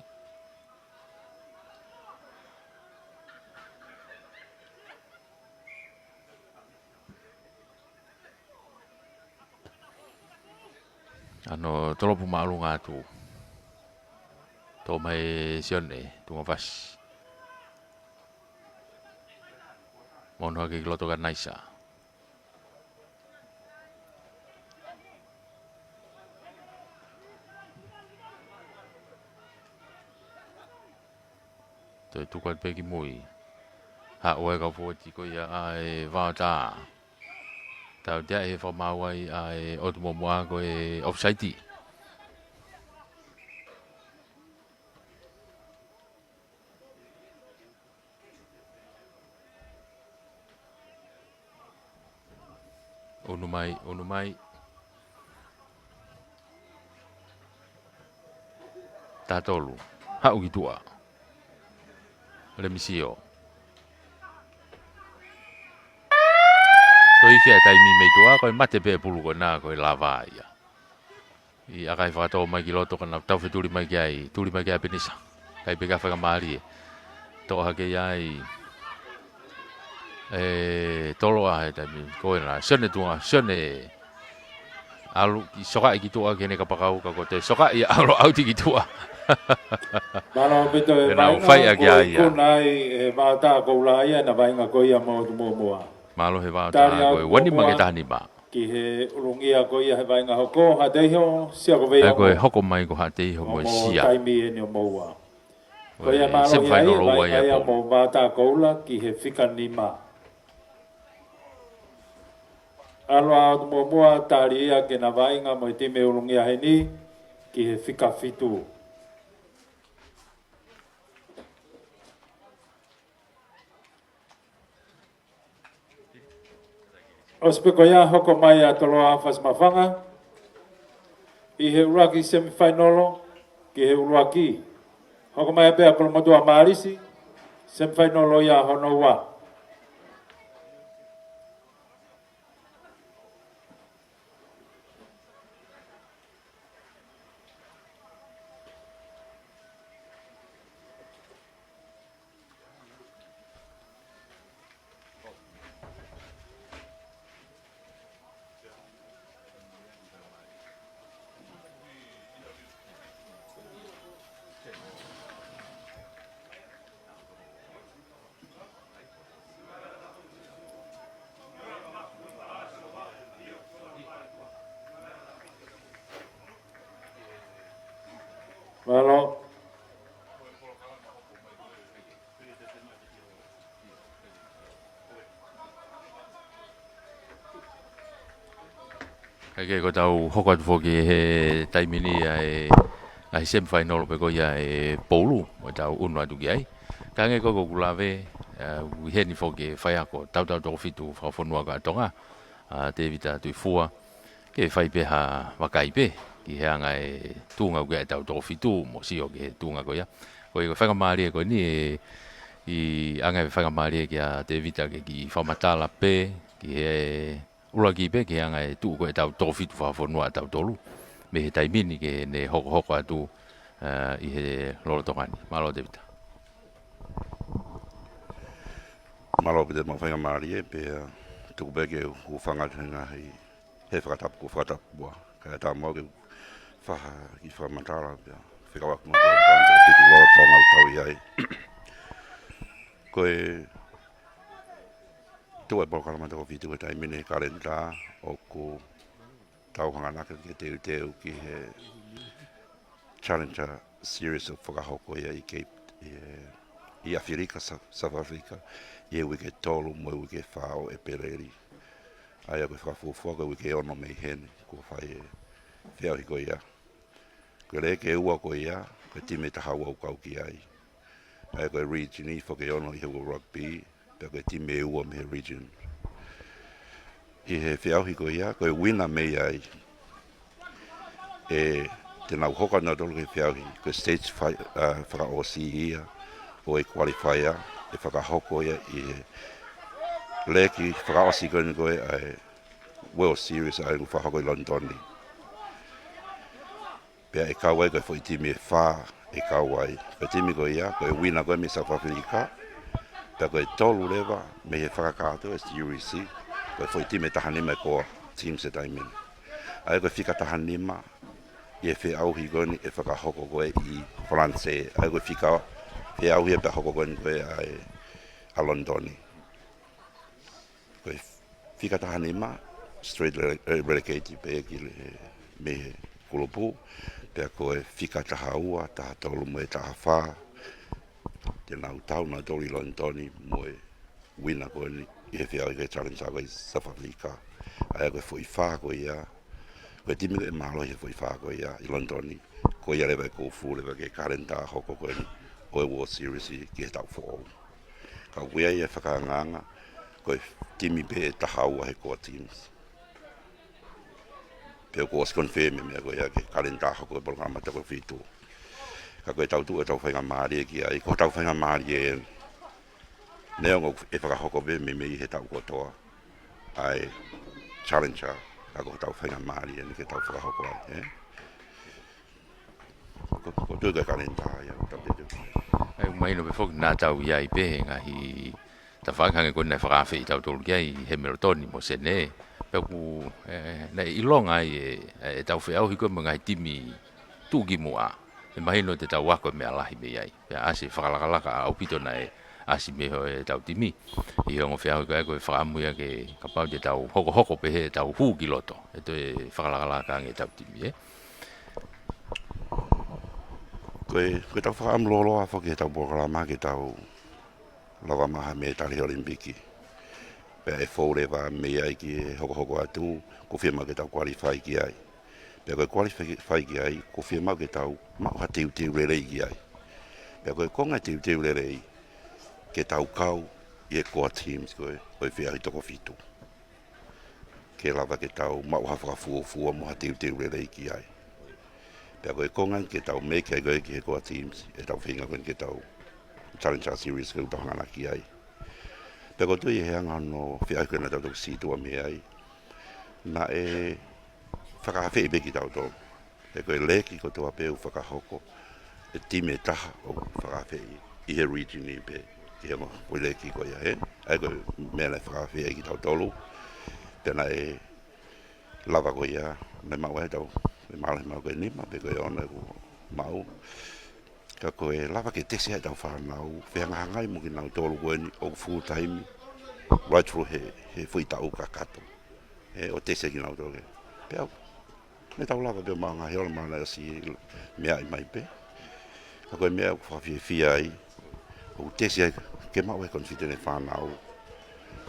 ʻAno tolopu māʻolunga atu. Tō mai Sione, Tungafasi. Mono hake ki loto kia Naisa. Toe tuku atu pē ki mui. Haʻu e kau fōueti ko ia ʻa e Vaotā. Tautea he fakamaau ai ʻa e ʻOtu Momoʻa ko e ʻofisaiti. ʻUnu mai, ʻunu mai. Taha tolu. Haʻu ki tuʻa. Lemisio. Ko e hifo ia e taimi mei tuʻa, ko e mate pē pulu ko ena, ko e lava ia. ʻi ʻakai fakatō mai ki loto ka nau tau fetuli mai ki ai, tuli mai ki ai Penisa. Kai pē ka faingamālie. Toʻo hake ia ʻe Toloa he taimi ko ena. Sione Tuʻa, Sione ʻalu ki sokaʻi ki tuʻa ki heʻene kapakau ka ko e toe sokaʻi ʻalu ʻauti ki tuʻa. Mālō Pito, ʻe nau fai ʻaki ia. Kuna ai ʻe Vaʻa Taha Koula ia ʻena vaʻinga ko ia mo ʻOtu Muʻomuʻa. Mālō he Vaʻa Taha Koula, ua nima ki he taha nima. Ki he ʻulungia ko ia he vaʻinga hoko, Haʻatei Hō, Sia ko Vei ʻAi ko e Amo. Hoko mai ko Haʻatei Hō mo e Sia. Taimi ʻeni ʻo moua. Ko ia mālō ia semifinal ʻa ia mo Vaʻa Taha Koula ki he fika nima. ʻAlu ʻa ʻOtu Muʻomuʻa tali ia ke na vaʻinga mo e timi ʻulungia heni ki he fika fitu. ʻOsi pē ko ia hoko mai ʻa Toloa Fasimafanga ʻi he ʻuluaki semifinal ki he ʻuluaki. Hoko mai pē ʻa Kolomotuʻa Mālisi, semifinal ia hono ua. Mālō. Kae kehe ko ʻetau hoko atu foki he taimi ni ʻa e, ʻa e semifinal pē ko ia ʻe poulu, mo ʻetau ʻunu atu ki ai. Ka hangē ko ē ʻoku lave, ʻa, ʻi heni foki ʻe faiako tautau toko fitu fakafonua ka Tonga, ʻa Tevita Tuifua, ke fai pē ha vakai pē ki he anga e tuʻunga ko ia ʻetau toko fitu mo sio ki he tuʻunga ko ia. Ko e faingamālie ko eni ʻe, ʻi anga e faingamālie kia Tevita ke kiʻi fakamatala pē ki he ʻuluaki pē ki he anga e tuʻu ko ē ʻetau toko fitu fakafonua ʻatautolu mei he taimi ni ki heʻene hokohoko atu, ʻa, ʻi he lolotonga ni. Mālō Tevita. Mālō Pito, maʻu faingamālie pea tuku pē ke u hūfanga atu he ngaahi, he fakatapu, ko e fakatapu ua. Kae ʻatā muʻa ke u fai ha kiʻi fakamatala pea fekauʻaki mo e toko fitu lolotonga ʻoku tau ʻi ai. Ko e tuʻu e polokalama toko fitu he taimi ni he kalenda ʻoku tau hanganaki ke teuteu ki he Challenger Series ʻoku fakahoko ia ʻi Cape, ʻi, ʻi ʻAfilika, Sa-, South Africa, ʻi he uike tolu mo e uike fā ʻo ʻEpeleli. ʻA ia ko e fakafuofua ko e uike ono mei heni, kuo fai e feʻauhi ko ia. Ko e lēke ua ko ia, ko e timi ʻe taha ua ʻoku kau ki ai. ʻA ia ko e region ʻi he foʻi ke ono ʻi he World Rugby, pea ko e timi ʻe ua mei he region. ʻI he feʻauhi ko ia, ko e uina mei ai, ʻe te nau hoko ʻa nautolu ki he feʻauhi, ko e stage fai, ʻa, fakaʻosi ia, ʻo e qualifier, ʻe fakahoko ia ʻi he lēke fakaʻosi ko eni ko ē ʻa e World Series ʻa ia ʻoku fakahoko ʻi Lonitoni. Pea ʻe kau ai ko e foʻi timi ʻe fā ʻe kau ai. Ko e timi ko ia, ko e uina ko ē mei South Africa. Pea ko e tolu leva mei he fakakātoa ʻe Series C. Ko e foʻi timi ʻe taha nima ʻe core teams he taimi ni. ʻA ia ko e fika taha nima ʻi he feʻauhi ko eni ʻe fakahoko ko ē ʻi Falanisē. ʻA ia ko e fika feʻauhi ʻe pea hoko ko eni ko ē ʻa e, ʻa Lonitoni. Ko e fika taha nima, straight rele-, eh, relegate pē ki he, mei he kulupu, pea ko e fika taha ua, taha tolu mo e taha fā, te nau tau nautolu ʻi Lonitoni mo e uina ko eni ʻi he feʻauhi ko e Challenger ko ē ʻi South Africa. ʻA ia ko e foʻi fā ko ia, ko e timi ko ē ʻe mālohi he foʻi fā ko ia ʻi Lonitoni, ko ia leva ʻe koufu leva ki he kalenda hoko ko eni ʻo e World Series ki he taʻu foʻou. Ka ʻoku ʻi ai e fakaangaanga, ko e timi pē ʻe taha ua he core teams. Pea kuo ʻosi confirm e meʻa ko ia ki he kalenda hoko e polokalama toko fitu. Ka ko ʻetau tuʻu ʻetau faingamālie ki ai, ko hotau faingamālie eni. Neongo ʻe fakahoko pē meimei he taʻu kotoa ʻa e Challenger, ka ko hotau faingamālie eni ke tau fakahoko ai, ē? Ko e tui ko e kalēnitā ia ʻoku tau teuteu. ʻE, mahino pē foki naʻa tau ʻi ai pē he ngaahi tafaʻaki hangē ko eni naʻe fakaafeʻi kitautolu ki ai ʻi Hamilton mo Senē. Pea ʻoku, ʻe, naʻe ʻilonga ai ʻe, ʻe, ʻetau feʻauhi ko ē mo e ngaahi timi tuʻukimuʻa. ʻE mahino te tau ako e meʻa lahi mei ai. Pea ʻasi e fakalakalaka ʻaupito naʻe ʻasi mei he ʻetau timi. ʻI he ongo feʻauhi ko ē ko e fakaʻamu ia ke kapau te tau hokohoko pehē ʻetau hū ki loto. ʻE toe fakalakalaka ange ʻetau timi, ē. Ko e, ko ʻetau fakaʻamu lōloa foki ʻetau polokalama ke tau lava maʻu ha mētali Olimpiki. Pea ʻe fou leva mei ai ki he hokohoko atu, ʻoku fiemaʻu ke tau qualify ki ai. Pea ko e qualify ki ai, ʻoku fiemaʻu ke tau maʻu ha teuteu lelei ki ai. Pea ko e konga teuteu lelei, ke tau kau ʻi he core teams ko ē ʻo e feʻauhi toko fitu. Ke lava ke tau maʻu ha fakafuofua mo ha teuteu lelei ki ai. Pea ko e konga ke tau make ai ko ē ki he core teams, ʻetau feinga ko ē ke tau Challenger Series ko ē ʻoku tau hanganaki ai. Pea ʻoku ou tui ʻi he anga hono feʻauhi ko ē naʻa tau toki sītuʻa mei ai, naʻe fakaafeʻi pē kitautolu. He ko e lēkiki kotoa pē ʻoku fakahoko, ʻe timi ʻe taha ʻoku fakaafeʻi ʻi he region ni pē, ki he ongo foʻi lēkiki ko ia, ē. ʻA ia ko e meʻa naʻe fakaafeʻi ai kitautolu. Pea naʻe lava ko ia, naʻe maʻu ai ʻetau, ʻe maʻu, ʻe maʻu ko e nima, pe ko e ono ʻeku maʻu. Ka ko e lava ke tesi ai ʻetau fānau, fehangahangai mo kinautolu ko eni ʻoku full time, right through he, he foʻi taʻu kakato. Ē, ʻo tesi ai kinautolu ke. Pea, naʻa tau lava pē maʻu ngaahi ola maʻu naʻe ʻosi meaʻi mai pē. Ka ko e meʻa ʻoku fakafiefia ai, ʻoku tesi ai ke maʻu e confidence ʻa e fānau.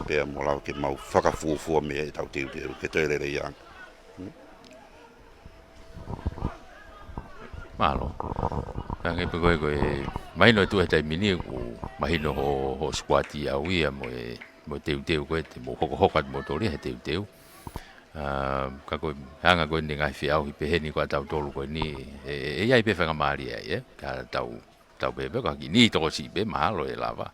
Pea mo lava ke maʻu fakafuofua mei ai ʻetau teuteu, ke toe lelei ange. Hmm? Mālō. Ka hangē pē ko e, ko e, mahino ʻe tuʻu he taimi ni ʻoku mahino ho, ho squad ʻaʻau ia mo e, mo e teuteu ko ē, te mou hokohoko atu moutolu ia he teuteu. Ā, ka ko e, hanga ko eni ngaahi feʻauhi pehē ni ko ē ʻatautolu ko eni, ʻe, ʻe, ʻe ʻi ai pē faingamālie ai, ē? Ka tau, tau pehē pē, ka kiʻi niʻihi tokosiʻi pē, mahalo ʻe lava.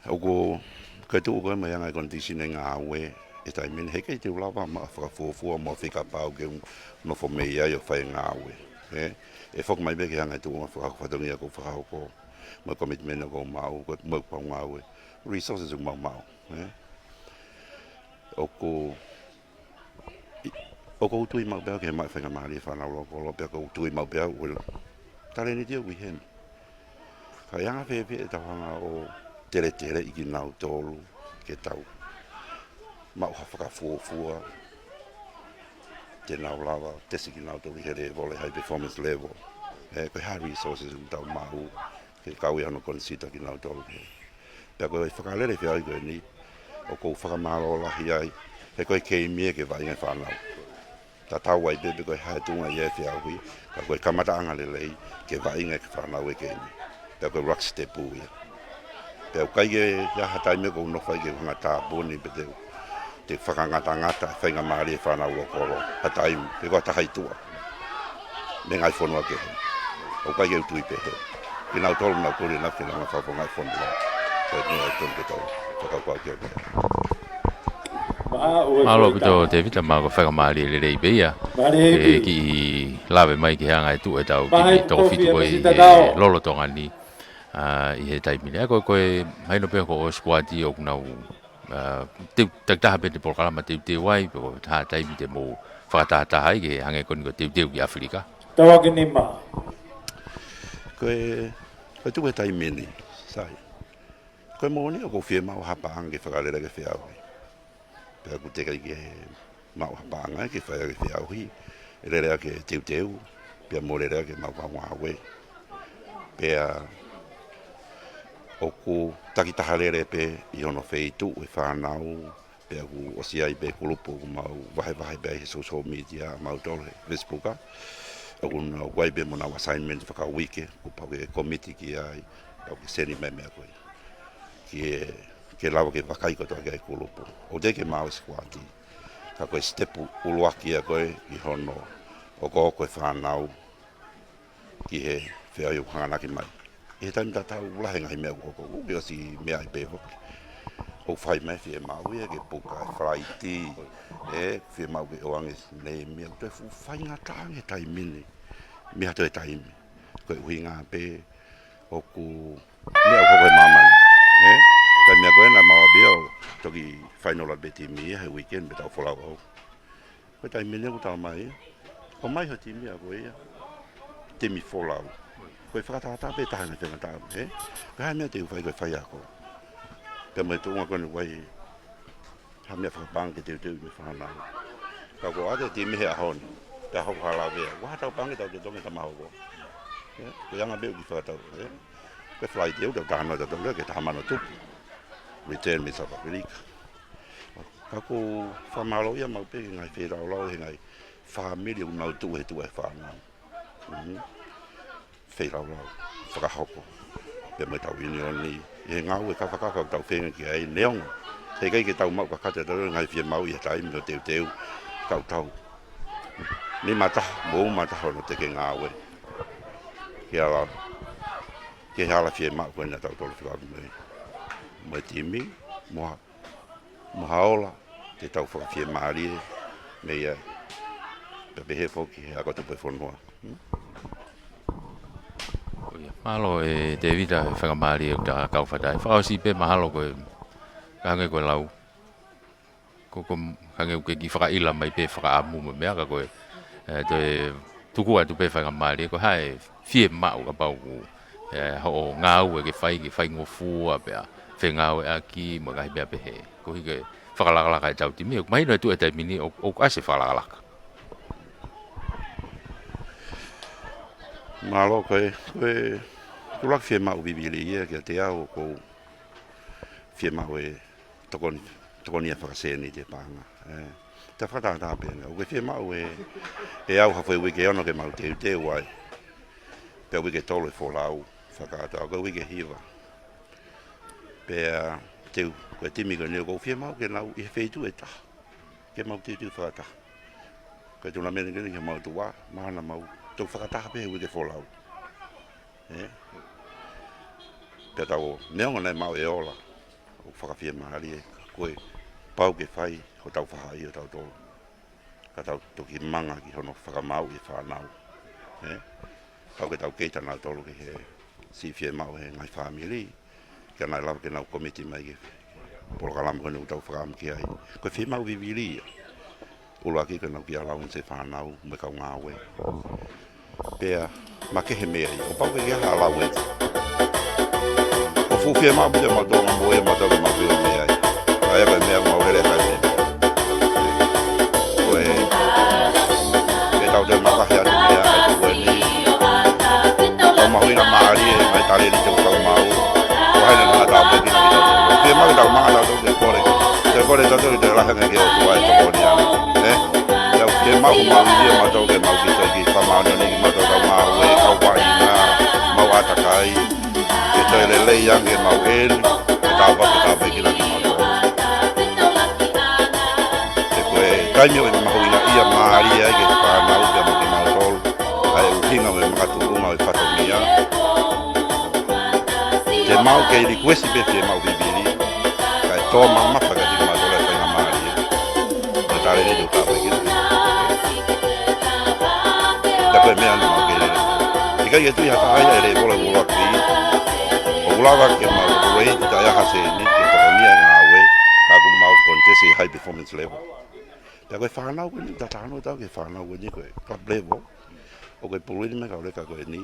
ʻOku, ko e tuʻu ko ē mo e anga e condition e ngāue, ʻi he taimi ni heʻikai te u lava maʻu ha fakafuofua mo ha fika pau ke u nofo mei ai ʻo fai e ngāue. Ē, ʻe foki mai pē ki he anga e tuʻunga fakahoko fatongia ʻoku ou fakahoko, mo e commitment ʻoku ou maʻu, ko e, mo e pau ngāue. Resources ʻoku mau maʻu, ē. ʻOku, ʻOku ou tui maʻu pē au ki he maʻu faingamālie e fānau lokolo, pea ʻoku ou tui maʻu pē au, well, talēniti ʻoku ʻi heni. Ka ʻe anga fēfē ʻetau hanga ʻo teleteleʻi kinautolu ke tau maʻu ha fakafuofua, te nau lava tesi kinautolu ʻi he level, ʻi he high performance level. Ē, ko e hā e resources ʻoku tau maʻu, ke kau ia hono consider kinautolu ke. Pea ko e fakalele feʻauhi ko eni, ʻoku ou fakamālō lahi ai, he ko e keimi ē ke vaʻinga e fānau. Tatau ai pē pe ko e hā e tuʻunga ʻi he feʻauhi, ka ko e kamataʻanga lelei, ke vaʻinga e fānau e keimi. Pea ko e lockstep ia. Pea ʻoku ʻikai ke ʻi ai ha taimi ʻoku ou nofo ai ke u hanga ʻo tāpuni pe te u te fakangatangata e faingamālie e fānau lokolo ha taimi, pe ko ha taha ʻi tuʻa mei he ngaahi fonua kehe. ʻOku ʻikai ke u tui pehē. Kinautolu nau kole na ke nau ngaahi fakafonua. Ko e meʻa ʻoku tonu ke tau fakakaukau ki ai. Mālō ʻaupito Tēvita, mahalo ko e faingamālie lelei pē ia. Mālō e kiʻi lave mai ki he anga e tuʻu ʻetau timi toko fitu ko ē ʻi he lolotonga ni. Ā, ʻi he taimi ni. Ā, ko e, ko e, mahino pē ko e squad ʻoku nau ā, teu, takitaha pē ʻete polokalama teuteu ai, pe ko e hā e taimi te mou fakatahataha ai ke hangē ko eni ko e teuteu ki ʻAfilika. Tau ake nima. Ko e, ko e tuʻu he taimi ni, sai. Ko e moʻoni ʻoku ou fiemaʻu ha paʻanga ke fakalele ki he feʻauhi. Pea ʻoku teʻeki ke maʻu ha paʻanga ke fai ʻaki e feʻauhi, ʻe lele ʻaki e teuteu, pea mo e lele ʻaki e maʻu pau ngāue. Pea ʻoku takitaha lele pē ʻi hono feituʻu e fānau, pea ʻoku ʻosi ʻi ai pē kulupu ʻoku mau vahevahe pē ʻi he social media, mau tolo he Facebook, ʻoku nau ʻi ai pē mo ʻenau assignment fakauike, ʻoku pau ke komiti ki ai, pau ke seni mai meʻa ko ē. Ki he, ke lava ke vakai kotoa ki ai e kulupu. ʻOku teʻeki ke maʻu e sikuati. Ka ko e step ʻuluaki ia ko ē ʻi hono okooko e fānau ki he feʻauhi ʻoku hanganaki mai. ʻI he taimi tatau lahi e ngaahi meʻa ʻoku hoko, ʻoku ʻosi meaʻi pē foki. ʻOku fai mai fiemaʻu ia ke puka e falaiti, ē, fiemaʻu ke ʻoange nēmi, ʻoku toe fuʻu faingataʻa ange taimi ni mei ha toe taimi. Ko e ʻuhinga pē ʻoku meʻa ʻoku hoko he māmani, ē? Taimi ko ena mau ʻapi ʻo toki fainolo pē timi ia he weekend pea tau folau au. Ko e taimi ni ʻoku tau mai, ʻomai ho timi ʻa koe ia, timi folau. Ko e fakatātā pē taha na fenga taha, ē? Ko e hā e meʻa te u fai ko e faiako. Pea mo e tuʻunga ko eni ʻoku ʻi ai ha meʻa fakapaʻanga ke teuteu mo e fānau. Ka ko e ʻoatu e timi he ʻaho ni, pea hoko ha lavea. Ua ha tau paʻanga tau totongi tama hoko. Ē? Ko e anga pē ʻoku fakatau, ē? Ko e flight ʻoku tau talanoa tautolu ke taha mano tupu. Return mei South Africa. Ka ʻoku ou fakamālōʻia maʻu pē ki he ngaahi feilaulau he ngaahi fāmili ʻoku nau tuʻu he tuʻa e fānau. Mhm. Feilaulau fakahoko pea mo e tau ʻiunioni ʻi he ngāue kafakafa ʻoku tau feinga ki ai neongo he ʻikai ke tau maʻu kakato ʻe tautolu e ngaahi fiemaʻu ʻi he taimi ʻo teuteu, ka ʻoku tau nima taha mo uma taha ʻo teke ngāue ki he hala, ki he hala fiemaʻu ko ena ʻa tautolu fekauʻaki mo e, mo e timi, mo ha mo ha ola te tau fakafiemālie mei ai. Pea pehē foki he ako tupu e fonua. Hmm? ʻIo, mālō ʻe Tēvita e fakamālō ʻoku ta kau fata ai. Fakaʻosi pē mahalo ko e hangē ko e lau. Ko, ko hangē ʻoku ke kiʻi fakaʻila mai pē fakaʻamu mo e meʻa ka ko e, ē, toe tuku atu pē fakamālō ko e hā e fiemaʻu kapau ʻoku, ē, hoʻo ngāue ke fai, ke faingofua pea fengāueʻaki mo e ngaahi meʻa pehē. Koeʻuhi ke fakalakalaka e tau timi, ʻoku mahino e tuʻu e taimi ni ʻoku, ʻoku ʻasi e fakalakalaka. Mālō ko e, ko e, ʻoku lahi e fiemaʻu vivili ia kiate au ʻoku ou fiemaʻu e tokoni, tokoni ia fakasēniti e paʻanga. Ē, ta fakatātā pē ʻoku ke fiemaʻu ʻe, ʻe au ha foʻi uike ʻe ono ke mau teuteu ai. Pea uike ʻe tolu e folau fakataha, ko e uike ʻe hiva. Pea teu, ko e timi ko eni ʻoku ou fiemaʻu ke nau ʻi he feituʻu ʻe taha ke mau teuteu fakataha. Ko e tournament ko eni ke mau tuʻa, mahalo naʻa mau toe fakataha pē he uike folau. Ē? Pea tau, neongo naʻe maʻu e ola, ʻoku fakafiemālie, ka ko e pau ke fai hotau faʻahi ʻo tautolu. Ka tau toki manga ki hono fakamaauʻi e fānau. Ē? Pau ke tau kei tanautolu ki he siʻi fiemaʻu he ngaahi fāmili, ke nau lava ke nau komiti mai ki he polokalama ko eni ʻoku tau fakaʻamu ki ai. Ko e fiemaʻu vivili ia. ʻUluaki ko ʻenau kiʻi allowance e fānau mo e kau ngāue. Pea makehe mei ai, ʻo pau ke kiʻi ha allowance. ʻOku fuʻu fiemaʻu pē mautolu mo ia mautolu ke mau fiu mei ai. ʻA ia ko e meʻa mau lele kai mei ai. Ko e, ke tau toe makahi atu mei ai, ko eni. ʻOku mahuʻinga mālie, mai taleni te u kau mau. ʻOku ʻi ai e ngaahi tāpuekina ki tautolu. Fiemaʻu ke tau manga tautolu ke kole. Ke kole tautolu ke lahi ange ki he ʻOtua e tokoni ʻana. Ē? Tau fiemaʻu mau ʻi he mautolu ke mau ki toi ki fakamāʻoniʻoniʻi kimautolu kau mau e kau vaʻinga, mau ʻātakai. Ke toe lelei ange mau eni, ke tāpuaki, ke tāpuekina kimautolu. He ko e taimi ʻoku mahuʻinga ia mālie ai ke fānau pea mo kimautolu. ʻA e ʻuhinga mo e makatuʻunga ʻo e fatongia. Ke mau kei likuesi pē fiemaʻu vivili, kae tō mamafa kiate kimautolu e faingamālie. Ko e taleni te u tāpuekina. Ka ko e meʻa naʻa mau kei lele. ʻIkai ke tui ha taha ia ʻe lēvolo ʻuluaki. ʻOku lava ke mau ʻuluaki taʻe ʻi ai ha sēniti ke tokoni he ngāue, ka ʻoku mau contest ʻi he high performance level. Pea ko e fānau ko eni, ta talanoa atu ki he fānau ko eni ko e club level. ʻOku ke puluini mai kau leka ko eni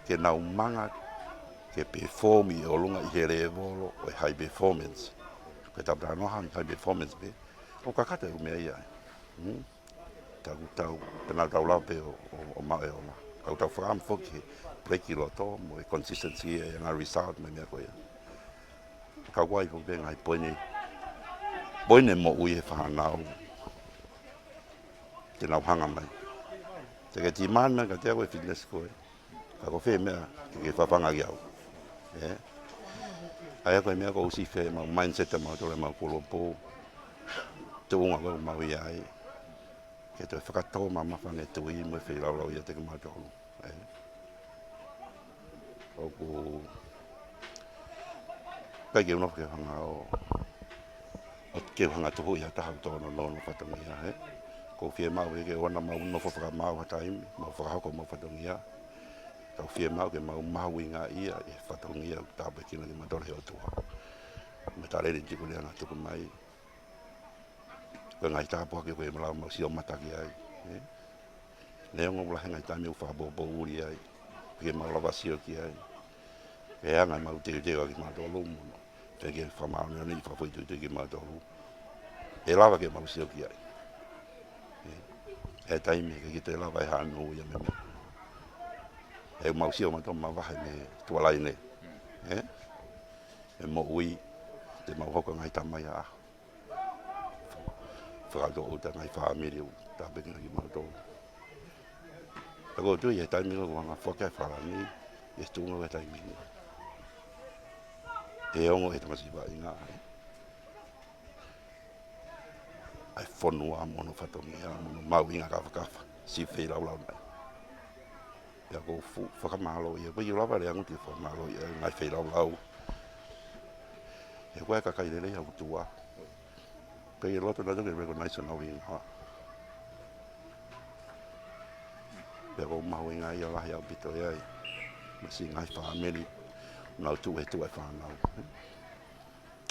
ke nau manga ke perform ʻi ʻolunga ʻi he lēvolo ʻo e high performance. Ko e tau talanoa hangē high performance pē. ʻOku kakato e ʻū meʻa ia. Hmm? Tau, tau, pea nau tau lava pē ʻo, ʻo, ʻo maʻu e ola. Ka ʻoku tau fakaʻamu foki he break ʻi loto mo e consistency e ngaahi result mo e meʻa ko ia. Ka ʻoku ʻi ai foki pē ngaahi poini, poini moʻui he fānau. Te nau hanga mai. Te ke demand mai kiate au e fitness ko ē. Ka ko fē meʻa ke ke fafanga ki au. Ē? ʻA ia ko e meʻa ʻoku ou ʻosi fai ʻemau mindset ʻamautolu ʻemau kulupu. Tuʻunga ko ē ʻoku mau ʻi ai. Ke toe fakatō mamafa ange e tui mo e feilaulau ʻiate kimautolu. Ē? ʻOku ʻIkai ke u nofo ke u hanga ʻo, ʻo ke u hanga ʻo tuhuʻi ha taha ʻoku tōnounou hono fatongia, ē. ʻOku ou fiemaʻu pē ke ʻoua naʻa mau nofo fakamaau ha taimi, mau fakahoko homau fatongia. Ka ʻoku ou fiemaʻu ke mau mahuʻingaʻia e fatongia ʻoku tāpuekina kimautolu ʻe he ʻOtua. Mo e talēniti kuo ne hanga ʻo tuku mai. Ko e ngaahi tāpuaki ko ē ʻoku mau lava mau sio mata ki ai, ē. Neongo ʻoku lahi e ngaahi taimi ʻoku fakapoʻupoʻuli ai, ʻikai ke mau lava sio ki ai. Ko e anga ʻemau teuteu ʻaki kimautolu mo, pea ke fakamāʻoniʻoniʻi fakafoʻituitui kimautolu. ʻE lava ke mau sio ki ai. Ē, ʻi he taimi ʻikai ke toe lava ʻe he hā nō ia mei mea. ʻE mau sio mautolu mavahe mei tuʻa laine. Ē, ʻe moʻui, te mau hoko ko e ngaahi tamai ʻaʻahi. Fakatouʻosi ʻa e ngaahi fāmili ʻoku tāpuekina kimautolu. Pea ʻoku ou tui ʻi he taimi ko ē ʻoku hanga ʻo foaki ai e falani, ʻi he tuʻunga ʻo e taimi ni, ʻe ongo ʻe he tamasiʻi vaʻinga ʻa e fonua mo hono fatongia, mo hono mahuʻinga kafakafa, siʻi feilaulau nai. Pea ʻoku ou fuʻu fakamālō ia, pea ʻoku ou lava leva ange ʻo fakamālō ia, ngaahi feilaulau. He ko e kakai lelei ʻa e ʻOtua. Pea ʻoku ou loto naʻa tau ke recognize honau hingoa. Pea ʻoku mahuʻinga ia lahi ʻaupito ia ai. Mo e siʻi ngaahi fāmili, nau tuʻu he tuʻa e fānau.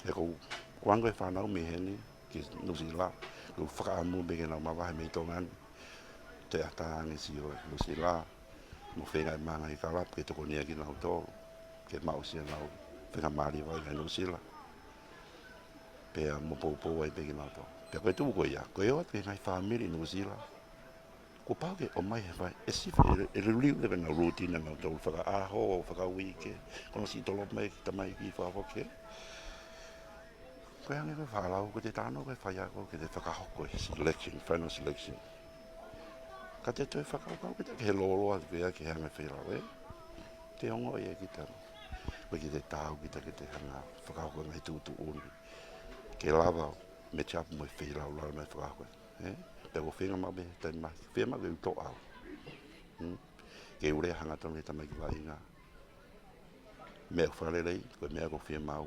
He ʻoku, ʻoku ʻange e fānau mei heni ki Nuʻusila, ʻoku ou fakaʻamu pē ke nau mavahe mei Tonga ni. Toe ʻatā ange sio Nuʻusila, mo feinga e maʻa ngaahi kalapu ke tokonia kinautolu, ke maʻu siʻenau faingamālie vaʻinga ʻi Nuʻusila. Pea mo poupou ai pē kinautolu. Pea ko e tuʻu ko ia, ko e ō atu e ngaahi fāmili ʻi Nuʻusila, kuo pau ke ʻomai he fai, ʻe siʻi fai, ʻe, ʻe liliu leva ʻenau lūtini ʻanautolu fakaʻaho, fakauike, ko hono siʻi tolo mai ki he tamaiki fakafoki. Ko e anga ko ē e fakalau, ko ʻete talanoa ko ē faiako, ke te fakahoko e selection, final selection. Ka te toe fakakaukau kita ki he lōloa atu ko ia ki he anga e feilau, ē. Te ongo ia kita. Ko e ke te tau kita ke te hanga ʻo fakahoko e ngaahi tuʻutuʻuni. Ke lava ʻo match up mo e feilaulau naʻe fakahoko, ē. Pea ʻoku ou feinga maʻu pē he taimi ni, fiemaʻu ke u toʻa au. Hmm? Ke u lea hangatonu he tamaiki vaʻinga. Meʻa ʻoku fakalelei, ko e meʻa ʻoku ou fiemaʻu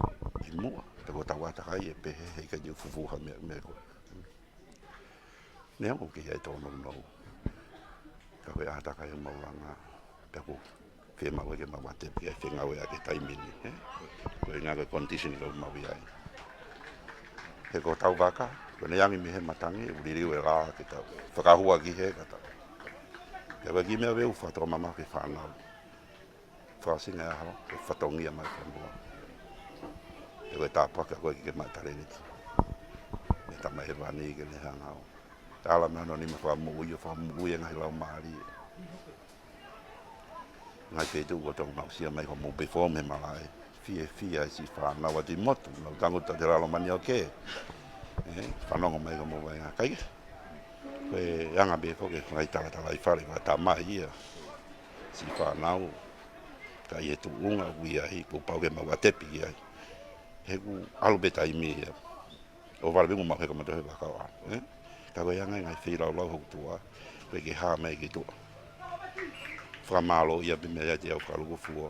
ʻi muʻa. Pea ko ʻetau ʻātakai ʻe pehē, heʻikai te u fufū ha meʻa, meʻa ko ē. Neongo ʻoku ʻi ai e tōnounou. Ka ko e ʻātakai ʻoku mau langa. Pea ʻoku fiemaʻu ke mau ʻatepi ai e fengāueʻaki he taimi ni, ē? Ko e ʻuhinga ko e condition ʻoku mau ʻi ai. He ko hotau vaka, ko ʻene ʻange mei he matangi, ʻoku liliu e lā ke tau fakahua ki hē ka tau. Pea ko e kiʻi meʻa pē ʻoku fakatoka mamafa ki he fānau. Fakaʻosinga e ʻaho, ko e fatongia mai e fonua. He ko e tāpuaki ko ē ke maʻu e talēniti. Mei he Tamai Hēvani ke ne hanga ʻo tala mai hono nima fakamoʻui ʻo fakamoʻui e ngaahi laumālie. Ngaahi feituʻu ko Tonga mau sio mai ko hoʻomou perform he malaʻe. Fiefia e siʻi fānau ʻatu ʻi motu, nau tangutu ʻi he lalo mani ʻo kē. Ē, fanongo mai ko hoʻomou vaʻinga kai. Ko e anga pē foki e ngaahi talatalaifale, ko e tamai ia. Siʻi fānau, ka ʻi he tuʻunga ʻoku ʻi ai, kuo pau ke mau ʻatepi ki ai. He ʻoku ʻalu pē taimi ia. ʻO vale pē mo mau heka mautolu he vakao ʻa, ē? Ka ko e anga e ngaahi feilaulau hoku tuʻa, ko e ke hā mai ki tuʻa. Fakamālō ia pē mei ai te au fakalūkufua.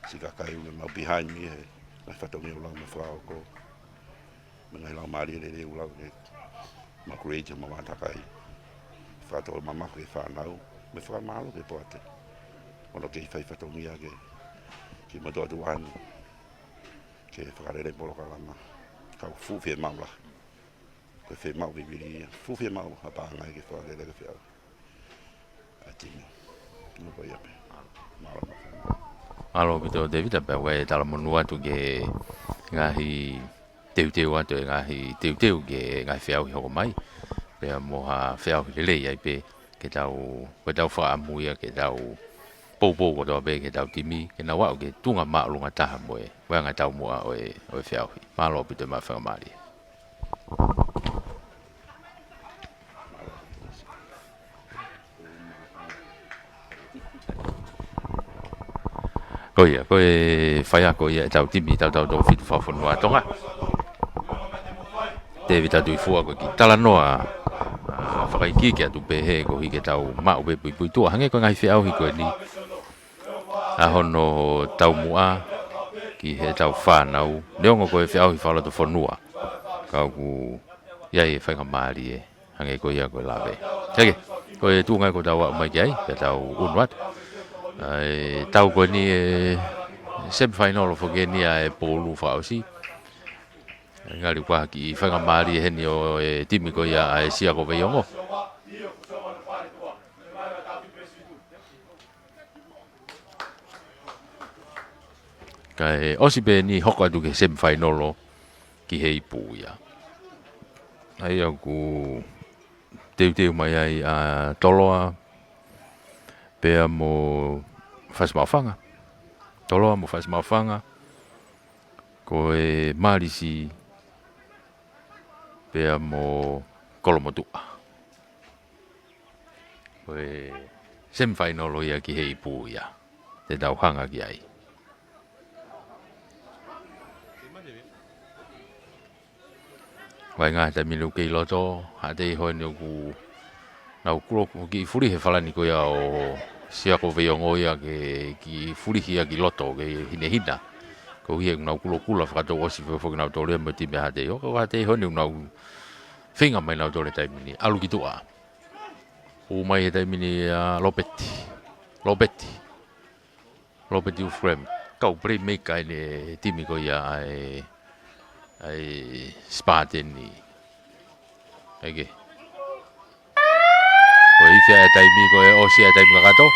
Siʻi kakai ʻoku mau behind me he ngaahi fatongia ʻoku lau mo fakahoko. Mo e ngaahi laumālie lelei ʻoku lau ke mau create homau ʻātakai. Fakatō mamafa ki he fānau, mo e fakamālō ki he poate. ʻOku nau kei fai fatongia ke, ki motu atu ʻani. Ke fakalele polokalama. Ka ʻoku fuʻu fiemaʻu lahi. Ko e fiemaʻu vivili ia. Fuʻu fiemaʻu ha paʻanga ke fakalele ke feau. ʻA e timi. Nō ko ia pē. Mālō. Mālō ʻaupito Tēvita, pea ʻoku ou talamonū atu ki he ngaahi teuteu atu e ngaahi teuteu ki he ngaahi feʻauhi hoko mai. Pea mo ha feʻauhi lelei ai pē ke tau, ko ʻetau fakaʻamu ia ke tau poupou kotoa pē ki heʻetau timi, ke nau aʻu ki he tuʻunga māʻolunga taha mo e, mo e anga taumuʻa ʻo e, ʻo e feʻauhi. Mālō ʻaupito e maʻu faingamālie. Ko ia, ko e faiako ia ʻetau timi, tautau toko fitu fakafonua ʻa Tonga. Tēvita Tuʻifua ko e kiʻi talanoa, ʻa, fakaikiiki atu pē he koeʻuhi ke tau maʻu pē puipuituʻa hangē ko e ngaahi feʻauhi ko eni. ʻA hono taumuʻa ki heʻetau fānau, neongo ko e feʻauhi fakalotofonua, ka ʻoku ʻi ai e faingamālie, hangē ko ia ko e lave. Heke, ko e tuʻunga ia ʻoku tau aʻu mai ki ai, pea tau ʻunu atu. ʻA e tau ko eni e semifinal foki eni ʻa e poulu fakaʻosi. Ngali ʻoku ʻi ai ha kiʻi faingamālie heni ʻo e timi ko ia ʻa e Sia ko Veiongo. Kae ʻosi pē eni hoko atu ki he semifinal ki he ipu ia. ʻA ia ʻoku teuteu mai ai ʻa Toloa pea mo Fasimaʻofanga. Toloa mo Fasimaʻofanga. Ko e Malisi pea mo Kolomotuʻa. Ko e semifinal ia ki he ipu ia. Te tau hanga ki ai. Vaʻinga he taimi ni ʻoku kei loto, haʻatei hoʻo ni ʻoku nau kulo, ʻoku kiʻi fulihi e falani ko ia ʻo Sia ko Veiongo ia ke kiʻi fulihi ia ki loto, ke hinehina. Koeʻuhi he ʻoku nau kulokula fakatou ʻosi foki kinautolu ia mo e timi ʻa haʻatei. ʻO ka haʻatei hoʻo ni ʻoku nau feinga mai nautolu he taimi ni. ʻAlu ki tuʻa. Hū mai he taimi ni ʻa Lopeti. Lopeti. Lopeti Ufrem. Kau playmaker ʻene timi ko ia ʻa e, ʻa e Spartan ni. Eke. Ko e ifi ʻa e taimi ko e ʻosi ʻa e taimi kakato.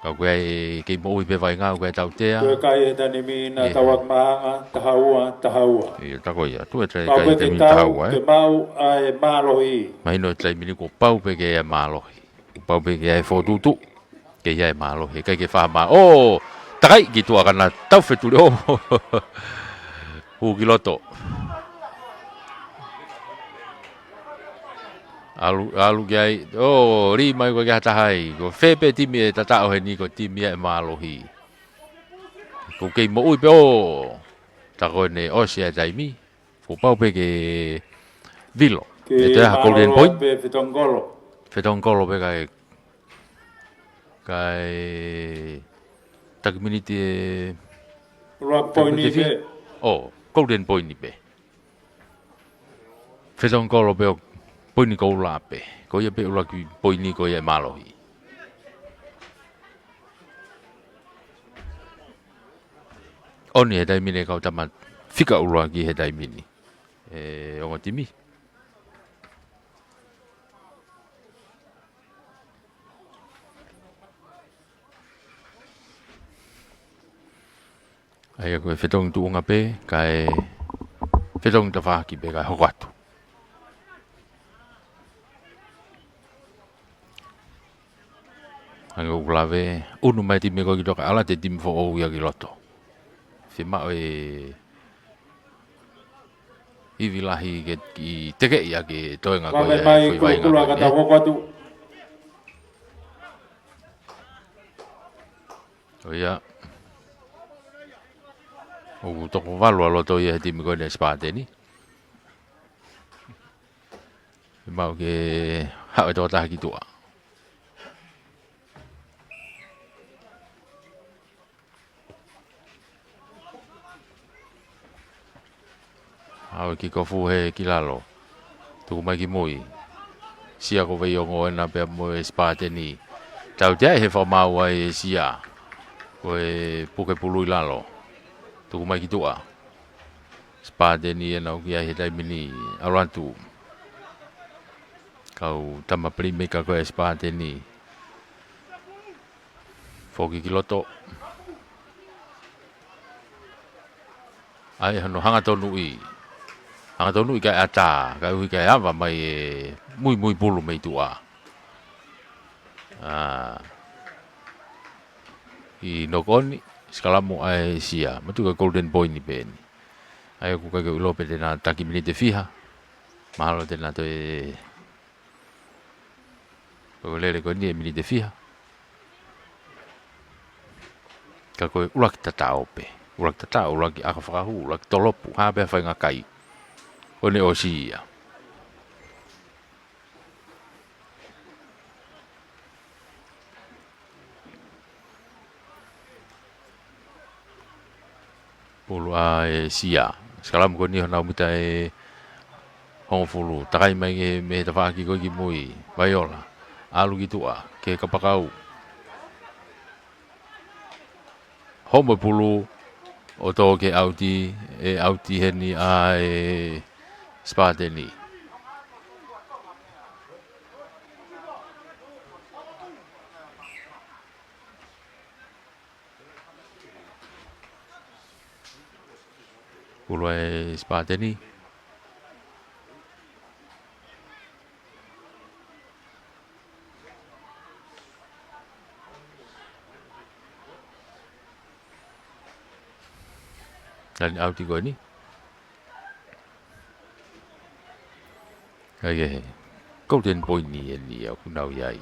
Ka ko e kei moʻui pē Vaʻinga, ko e tautea. Ko e kai he taimi ni na tau ak maanga, taha ua, taha ua. ʻIo, tā ko ia. Tuʻu e kai he taimi ni taha ua, ē. Ke mau ʻa e mālohi. Mahino he taimi ni kuo pau pē ke ʻi ai e mālohi. Kuo pau pē ke ʻi ai e fokotuʻutuʻu. Ke ʻi ai e mālohi. ʻIkai ke faʻa mā. ʻO! Takai ki tuʻa ka na tau fetuli. ʻO! Hū ki loto. ʻAlu, ʻalu ki ai. ʻO, lī mai ko e ke hataha ai. Ko fē pē timi ʻe tataʻo heni ko e timi ia ʻe mālohi. Ko e kei moʻui pē ʻo. Tā ko ʻene ʻosi ʻa e taimi. Kuo pau pē ke vilo. Ke ʻe toe ha golden point. Fetongolo. Fetongolo pē kae, kae taki miniti ʻe ʻuluaki poini pē. ʻO, golden point pē. Fetongolo pē ʻo poini koula pē. Ko ia pē ʻuluaki poini ko ia ʻe mālohi. ʻOni he taimi ni kau tama fika ʻuluaki he taimi ni. ʻE ongo timi. ʻA ia ko e fetongi tuʻunga pē, kae fetongi tafaʻaki pē, kae hoko atu. Hangē ʻoku lave, ʻunu mai timi ko ē ki tuʻa kae ʻalu atu e timi foʻou ia ki loto. Fiemaʻu e ivi lahi ke kiʻi tekeʻi ʻaki e toenga ko ia e foʻi Vaʻinga ko eni. ʻO ia. ʻOku toko valu ʻa loto ia he timi ko eni Spartan ni. Fiemaʻu ke haʻu e tokotaha ki tuʻa. ʻAlu e kick off he ki lalo. Tuku mai ki mui. Sia ko Veiongo ena pea mo e Spartan ni. Tautea he fakamaau ʻa e Sia. Ko e puke pulu ʻi lalo. Tuku mai ki tuʻa. Spartan ni ena ʻoku ʻi ai he taimi ni ʻalu atu. Kau tama playmaker ko e Spartan ni. Foki ki loto. ʻAi hono hangatonuʻi. Hangatonuʻi kae ʻatā, kae ʻuhi kae ava mai e muimui pulu mei tuʻa. ʻA. ʻI nokoni, sikalamu ʻa e Sia. Matuʻaki golden point ni pē eni. ʻAi ʻoku ʻikai ke u ʻilo pe te na taki miniti ʻe fiha. Mahalo te na toe Ko e lele ko eni e miniti ʻe fiha. Ka ko e ʻuluaki tataʻo pē. ʻUluaki tataʻo, ʻuluaki ʻaka fakahū, ʻuluaki tolopu, hā pē ha faʻahinga kai. Ko ʻene ʻosi ia. Pulu ʻa e Sia. Sikalamu ko eni honau mita ʻe hongofulu. Takai mai ki he, mei he tafaʻaki ko ē ki mui. Vaiola. ʻAlu ki tuʻa. Ki he kapakau. Homo e pulu ʻo tō ki he ʻauti, ʻe ʻauti heni ʻa e Sipateni. Pulu ʻa e Sipateni. Lani ʻauti ko eni. Kaikehe. Golden point ni eni ʻoku nau ʻi ai.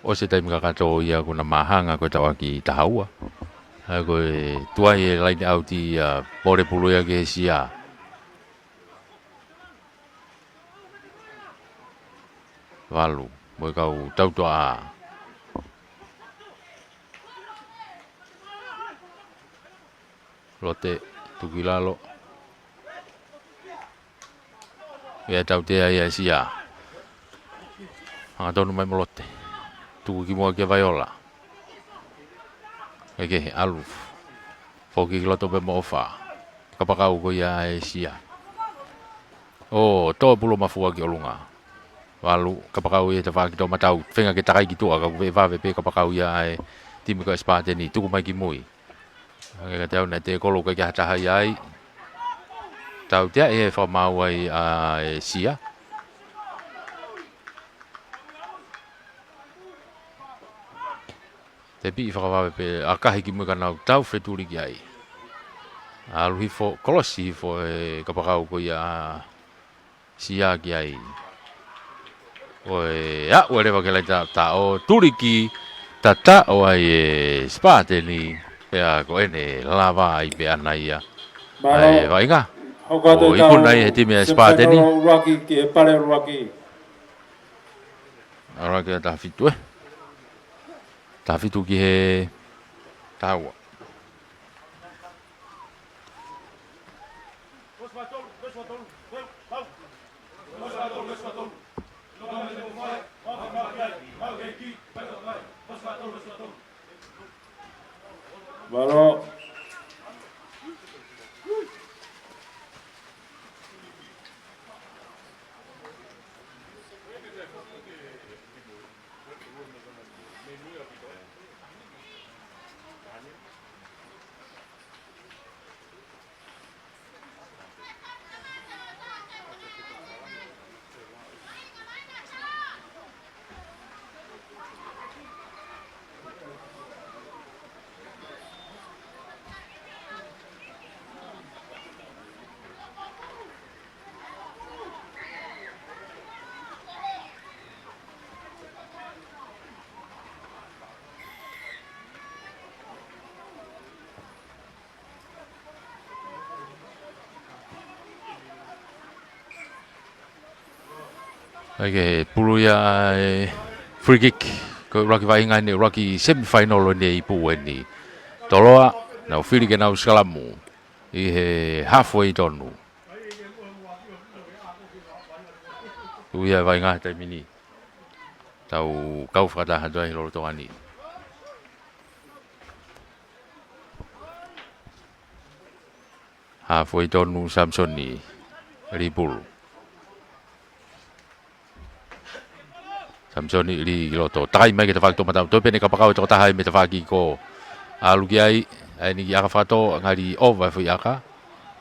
ʻOsi e taimi kakato ia kuo na māhanga ko e tafaʻaki taha ua. ʻA ia ko e tuai e laine ʻauti ia, pole pulu ia ki he Sia. Valu, mo e kau tautua. Lote, tuku ki lalo. ʻIo, tautea ia ʻe Sia. Hangatonu mai mo Lote. Tuku ki muʻa kia Vaiola. Kaikehe, ʻalu. Foki ki loto pē mo ʻOfa. Kapakau ko ia ʻa e Sia. ʻO, tō pulu mafua ki ʻolunga. Valu, kapakau ia he tafaʻaki toʻomataʻu. Feinga ke takai ki tuʻa, ka ʻoku vave pē kapakau ia ʻa e timi ko e Sipateni. Tuku mai ki mui. Hangē kiate au naʻe tēkolo ʻikai ke ʻi ai ha taha ia ai. Tautea ʻe fakamaau ai ʻa e Sia. Tepi fakavave pē ʻa e kahi ki mui ka nau tau fetuli ki ai. ʻAlu hifo, kolosi hifo e kapakau ko ia ʻa Sia ki ai. ʻOi, ʻa, ʻoua leva ke laita taʻo, tuli ki tataʻo ai e Sipateni, pea ko ʻene lava ai pē ʻana ia. Mālō. ʻAi, vaʻinga. Hoko atu ʻo e ikuna tau ia he timi ʻa e Sipateni. Semifinal ʻuluaki ki he pale ʻuluaki. ʻUluaki ʻa taha fitu, ē. Taha fitu ki he taha ua. Mālō. ʻAi ke pulu ia e free kick. Ko e ʻuluaki vaʻinga eni, ʻuluaki semifinal eni ʻi he pō eni. Toloa, nau fili ke nau sikalamu ʻi he halfway tonu. Tuʻu ia e vaʻinga he taimi ni. Tau kau fakataha atu ai lolotonga ni. Halfway tonu Samisoni Lipulu. Samisoni ʻi loto. Takai mai ki he tafaʻaki toʻomataʻu. Toe pē ʻene kapakau e tokotaha ʻi he tafaʻaki ko ē. ʻAlu ki ai, ʻa eni ki ʻaka fakatō, ngali ʻova e foʻi ʻaka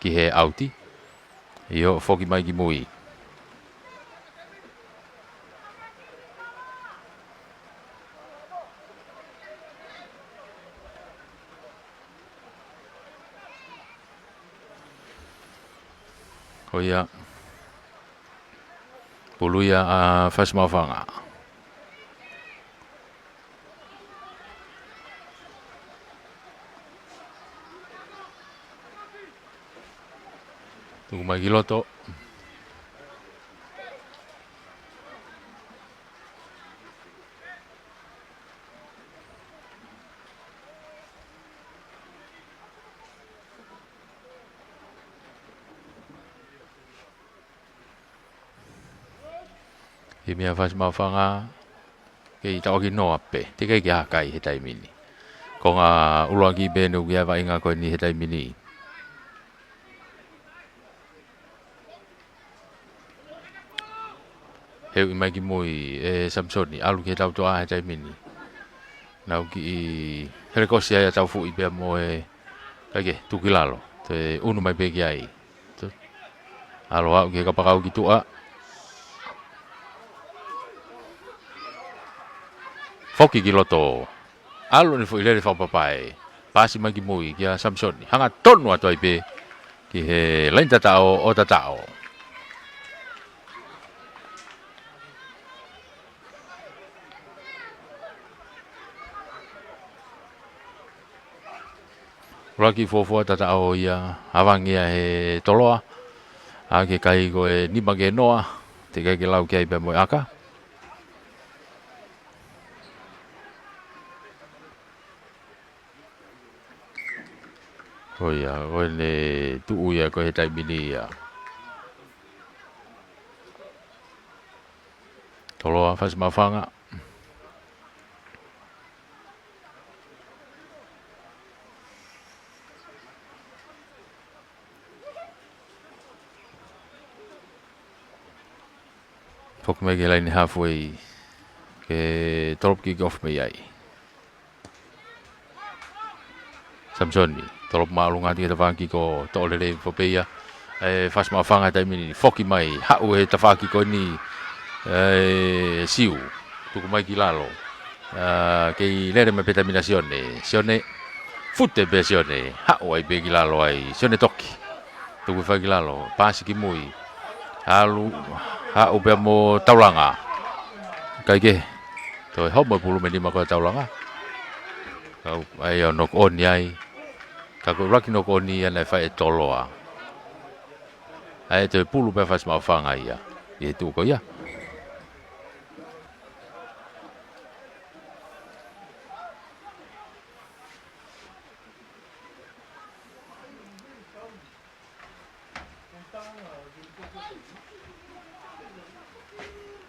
ki he ʻauti. ʻIo, foki mai ki mui. Ko ia. Pulu ia ʻa Fasimaofanga. Tuku mai ki loto. Timi ʻa Fasi Maʻufanga, kei tauʻaki noa pē, teʻeki ke ʻi ai ha kai he taimi ni. Konga ʻuluaki pē ʻoku ʻi ai e vaʻinga ko eni he taimi ni. Heuʻi mai ki mui ʻe Samisoni, ʻalu ki he tautoʻa he taimi ni. Nau kiʻi helekosi ai ʻa Taufuʻi pea mo e, kae kehe, tuku ki lalo. Toe ʻunu mai pē ki ai. Toe ʻalu ʻo aʻu ki he kapakau ki tuʻa. Foki ki loto. ʻAlu ʻene foʻi lele fakapapaʻe. Paasi mai ki mui kia Samisoni. Hangatonu atu ai pē ki he laini tataʻo ʻo tataʻo. ʻUluaki fuofua tataʻo ia, ʻavangia he Toloa. ʻA e kai ko e nima ki he noa, teʻeki ke lau ki ai pea mo e ʻaka. Ko ia, ko ʻene tuʻu ia ko e he taimi ni ia. Toloa, Fasi Maʻufanga. Foki mai ki he laini halfway. Ke tolopu kick off mei ai. Samisoni, tolopu māʻolunga atu ki he tafaʻaki ko Toʻolelei Fopeia. ʻE Fasi Maʻufanga he taimi ni, foki mai, haʻu he tafaʻaki ko eni, ʻe Siu, tuku mai ki lalo. ʻA, kei lele mai pē taimi na Sione, Sione, fute pē Sione, haʻu ai pē ki lalo ai, Sione Toki. Tuku fai ki lalo, paasi ki mui. ʻAlu, haʻu pea mo Taulanga. Kae kehe, toe homo e pulu mei nima ko ē ʻa Taulanga. Kau ai ʻo knock on ai. Ka ko e ʻuluaki knock on ia naʻe fai ʻe Toloa. ʻA ia toe pulu pē ʻa Fasi Maʻufanga ia. ʻI he tuʻu ko ia.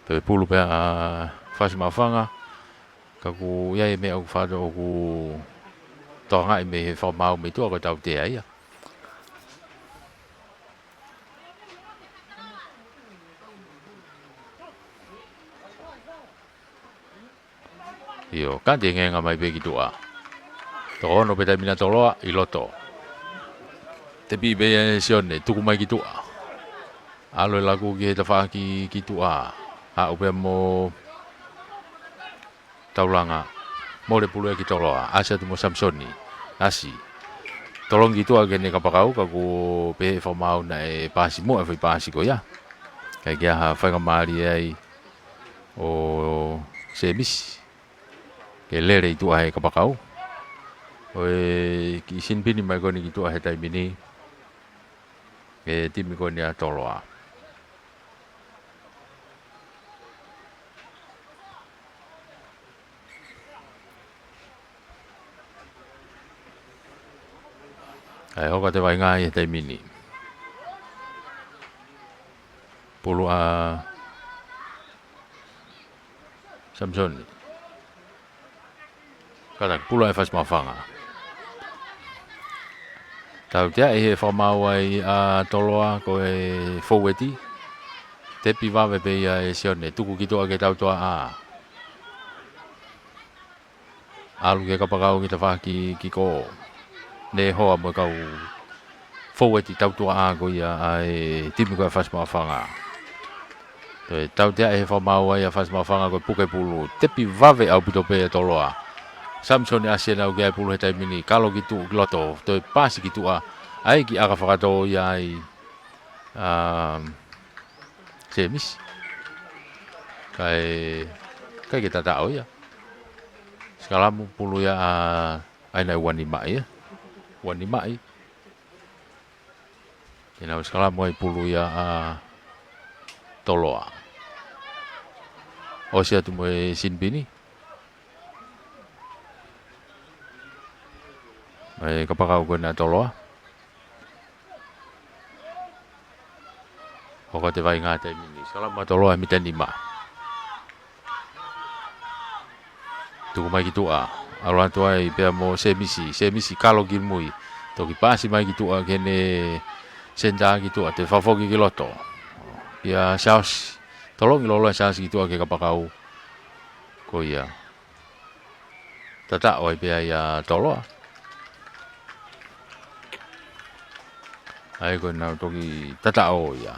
Toe pulu pē ʻa Fasi Maʻufanga. Ka ʻoku ʻi ai e meʻa ʻoku fakaʻoku tokangaʻi mei he fakamaau mei tuʻa ko e tautea ia. ʻIo, kanti ngenga mai pē ki tuʻa. Toko ono pē taimi na Toloa ʻi loto. Tepi pē ia ʻe Sione, tuku mai ki tuʻa. ʻAlu e laku ki he tafaʻaki ki tuʻa. Haʻu pē mo Taulanga. Mole pulu ia ki Toloa. ʻAsi atu mo Samisoni. ʻAsi. Tolongi ki tuʻa ki heʻene kapakau, ka ʻoku pehē ʻe he fakamaau naʻe paasi muʻa e foʻi paasi ko ia. Kae ʻikai ke ʻi ai ha faingamālie ai ʻo Semisi ke lele ʻi tuʻa he kapakau. Ko e kiʻi sinipini mai ko eni ki tuʻa he taimi ni, ʻe he timi ko eni ʻa Toloa. ʻA ia, hoko atu e vaʻinga ʻi he taimi ni. Pulu ʻa Samisoni. Kātaki, pulu ʻa e Fasi Maʻufanga. Tautea ʻe he fakamaau ʻa Toloa ko e foueti. Tepi vave pē ia ʻe Sione. Tuku ki tuʻa ki he tautoʻa. ʻAlu ki he kapakau ki he tafaʻaki ki ko ē. Ne hoa mo e kau foueti tautoʻa ko ia ʻa e timi ko ē ʻa Fasi Maʻufanga. Toe tautea ʻe he fakamaau ʻa Fasi Maʻufanga ko e puke pulu. Tepi vave ʻaupito pē ʻa Toloa. Samisoni ʻasi ʻo ʻalu ki ai e pulu he taimi ni. Kalo ki tuʻa ki loto. Toe paasi ki tuʻa. ʻAi ki ʻaka fakatō ia ʻa, um, Semisi. Kae, ʻikai ke tataʻo ia. Sikalamu pulu ia ʻa, ʻa ia naʻe ua nima ia. Ua nima ia. Te nau sikalamu ai pulu ia ʻa Toloa. ʻOsi atu mo e sinipini. Mei he kapakau ko ena ʻa Toloa. Hoko atu e vaʻinga he taimi ni. Sikalamu ʻa Toloa he mita nima. Tuku mai ki tuʻa. ʻAlu atu ai pea mo Semisi. Semisi kalo ki mui. Toki paasi mai ki tuʻa ki heʻene senitā ki tuʻa. Toe fakafoki ki loto. Kia Siaosi. Tolongi loloa ʻe Siaosi ki tuʻa ki he kapakau. Ko ia. Tataʻo ai pē ia ʻa Toloa. ʻAi ko ʻenau toki tataʻo ia.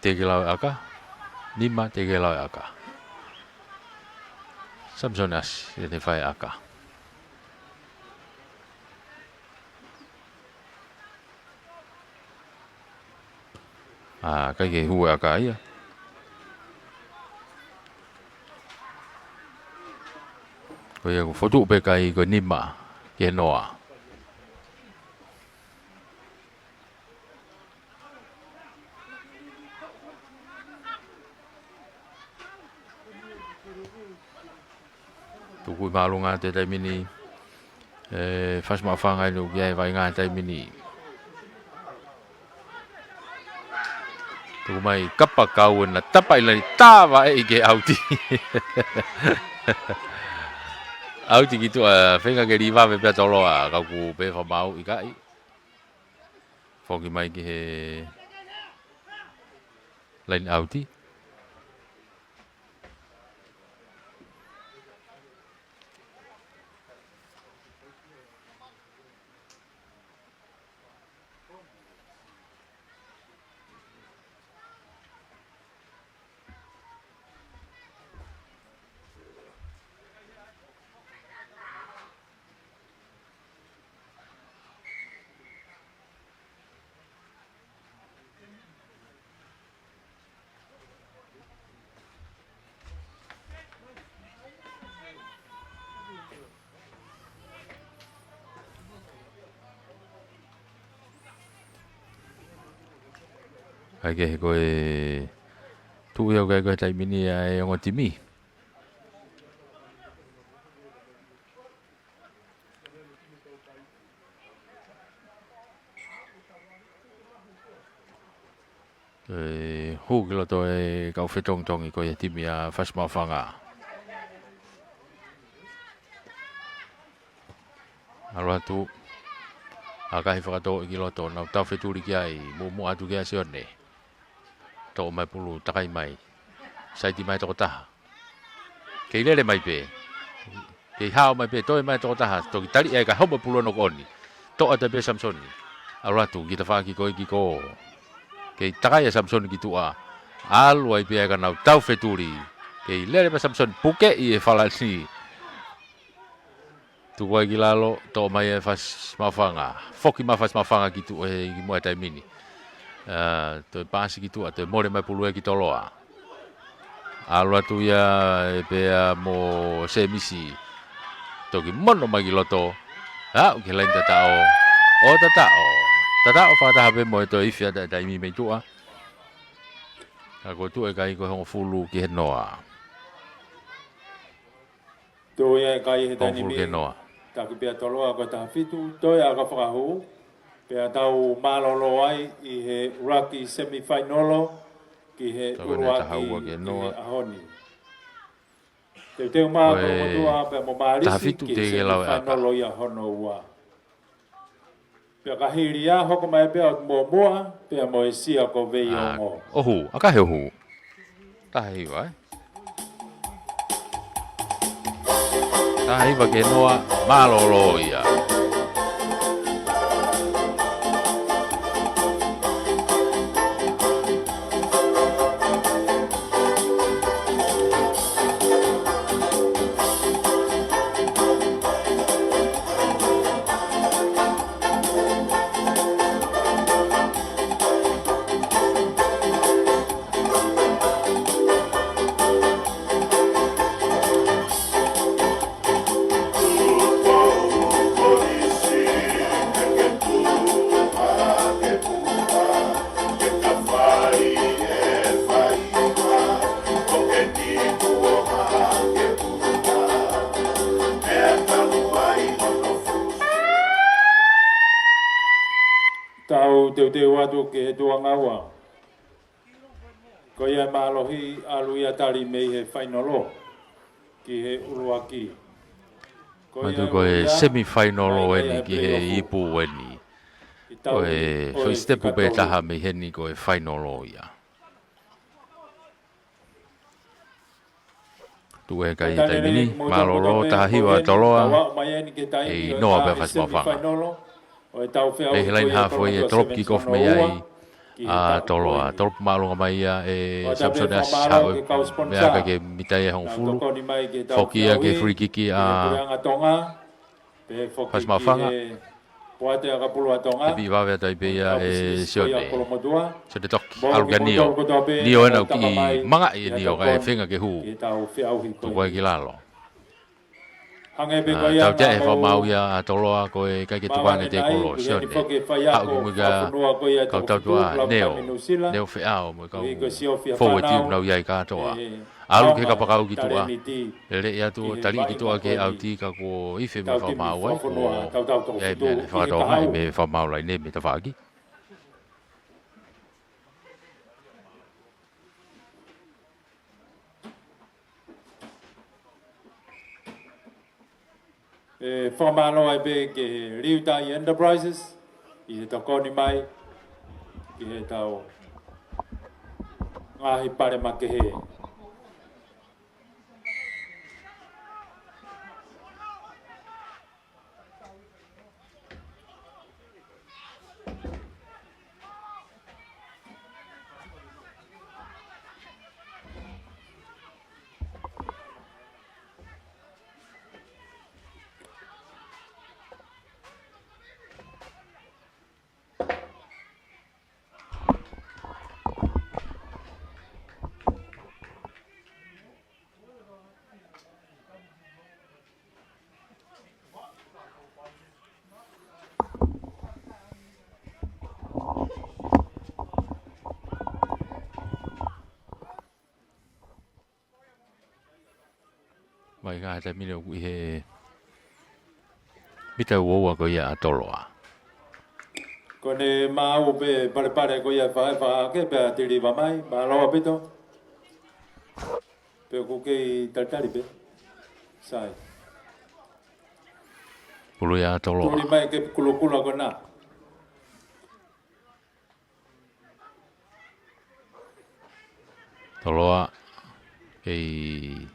Tekelau ʻe ʻaka. Nima tekelau ʻe ʻaka. Samisoni ʻAsi, ʻene fai ʻaka. ʻA, ʻikai ke hū e ʻaka ia. Ko ia ʻoku fotu pē kai ko e nima ki he noa. Tuku ʻi māʻolunga atu he taimi ni. ʻE, Fasi Maʻufanga inu ki ai vaʻinga he taimi ni. Tuku mai kapakau ʻena tapa ʻi lani tava ʻe ʻi ke ʻauti. ʻAuti ki tuʻa, feinga ke lī vave pea Toloa, ka ʻoku pē fakamaau ʻikai. Foki mai ki he laine ʻauti. ʻAi ke he ko e tuʻu ia ʻoku ʻi ai ko e taimi ni ʻa e ongo timi. ʻE, hū ki loto e kau fetongitongi ko ia timi ʻa Fasi Maʻufanga. ʻAlu atu. ʻAkahi fakatō ki loto, nau tau fetuli ki ai, muʻomuʻa atu kia Sione. Toʻo mai pulu, takai mai. Saiti mai tokotaha. Kei lele mai pē. Kei hao mai pē, toe mai tokotaha. Toki tali ʻe ka homo pulu ono koʻoni. Toʻo atu pē Samisoni. ʻAlu atu, ki tafaʻaki ko e ki ko. Kei takai ʻa Samisoni ki tuʻa. ʻAlu ai pē ka nau tau fetuli. Kei lele pē Samisoni, puke ʻi e falasi. Tuku ai ki lalo, toʻo mai ʻe Fasi Maʻufanga. Foki mai Fasi Maʻufanga ki tuʻa he ki muʻa taimi ni. ʻA, toe paasi ki tuʻa, toe mole mai pulu ʻe ki Toloa. ʻAlu atu ia ʻe pea mo Semisi. Toki mono mai ki loto. ʻA, ʻoku ke laini tataʻo. ʻO tataʻo. Tataʻo fakataha pē mo e toe ifi ʻa taimi mei tuʻa. Ka ko tuʻa e kai ko e hongofulu ki he noa. Toe ʻi ai e kai he taimi ni. Hongofulu ki he noa. Taki pea Toloa ko e taha fitu, toe ʻaka fakahū, pea tau mālōlō ai ʻi he ʻuluaki semifainolo ki he ʻuluaki ki he ʻaho ni. Teuteu mai ko e motuʻa pea mo Mālisi ki he semifainolo ia hono ua. Pea ka hili ia, hoko mai pea ʻo muʻomuʻa, pea mo e sia ko Veiongo. ʻOhū, ʻakahi ʻohū. Taha hiva, ē? Taha hiva ki he noa, mālōlō ia. teuteu atu ki he tuʻangaua. Ko ia e mālohi ʻalu ia tali mei he fainolo ki he ʻuluaki. Ko ia ko e ia semifinal ʻoku ʻi ai eni ki he playoff ipu eni. Ko e foʻi sitepu pē taha mei heni ko e fainolo ia. Tuʻu e kai taimi ni, mālōlō taha hiva ʻa Toloa, ʻe ʻi noa pē ʻa Fasi Maʻufanga. Pea ʻi he laine haafe ia ʻe tolopu kick off mei ai ʻa Toloa. Tolopu māʻolunga mai ia ʻe Samson Asi, haʻu e meʻa ʻikai ke mita ia ʻe hongofulu. Foki ia ki he free kick ʻa Fasi Maʻufanga. Pea ʻi vave atu ai pē ia ʻe Sione. Sione Toki, ʻalu kia Nio. Nio ena ʻoku kiʻi mangaʻi ʻe Nio kae feinga ke hū. Tuku ai ki lalo. Tautea ʻe he fakamaau ia ʻa Toloa ko e ʻikai ke tuku ange e tekolo, Sione. Haʻu ki mui kia kau tautua, Neo. Neo Feʻao mo e kau fōueti ʻoku nau ʻi ai kātoa. ʻAlu ki he kapakau ki tuʻa. Lele atu, tali ki tuʻa ki he ʻauti ka kuo ifi e meʻa fakamaau ai, kuo ʻi ai e meʻa ne fakatokangaʻi mei he fakamaau laine mei tafaʻaki. ʻE fakamālō ai pē ki he Liutai Enterprises ʻi he tokoni mai ki heʻetau ngaahi pale makehe. Mai ngā he taimi ni ʻoku ʻi he mita uaua ko ia ʻa Toloa. Ko ʻene maau pē palepale ko ia fa-, fa-, ke pea tiliva mai, mālō ʻaupito. Pea ʻoku kei talitali pē. Sai. Pulu ia ʻa Toloa. Tuli mai ke kulokula ko ena. Toloa, kei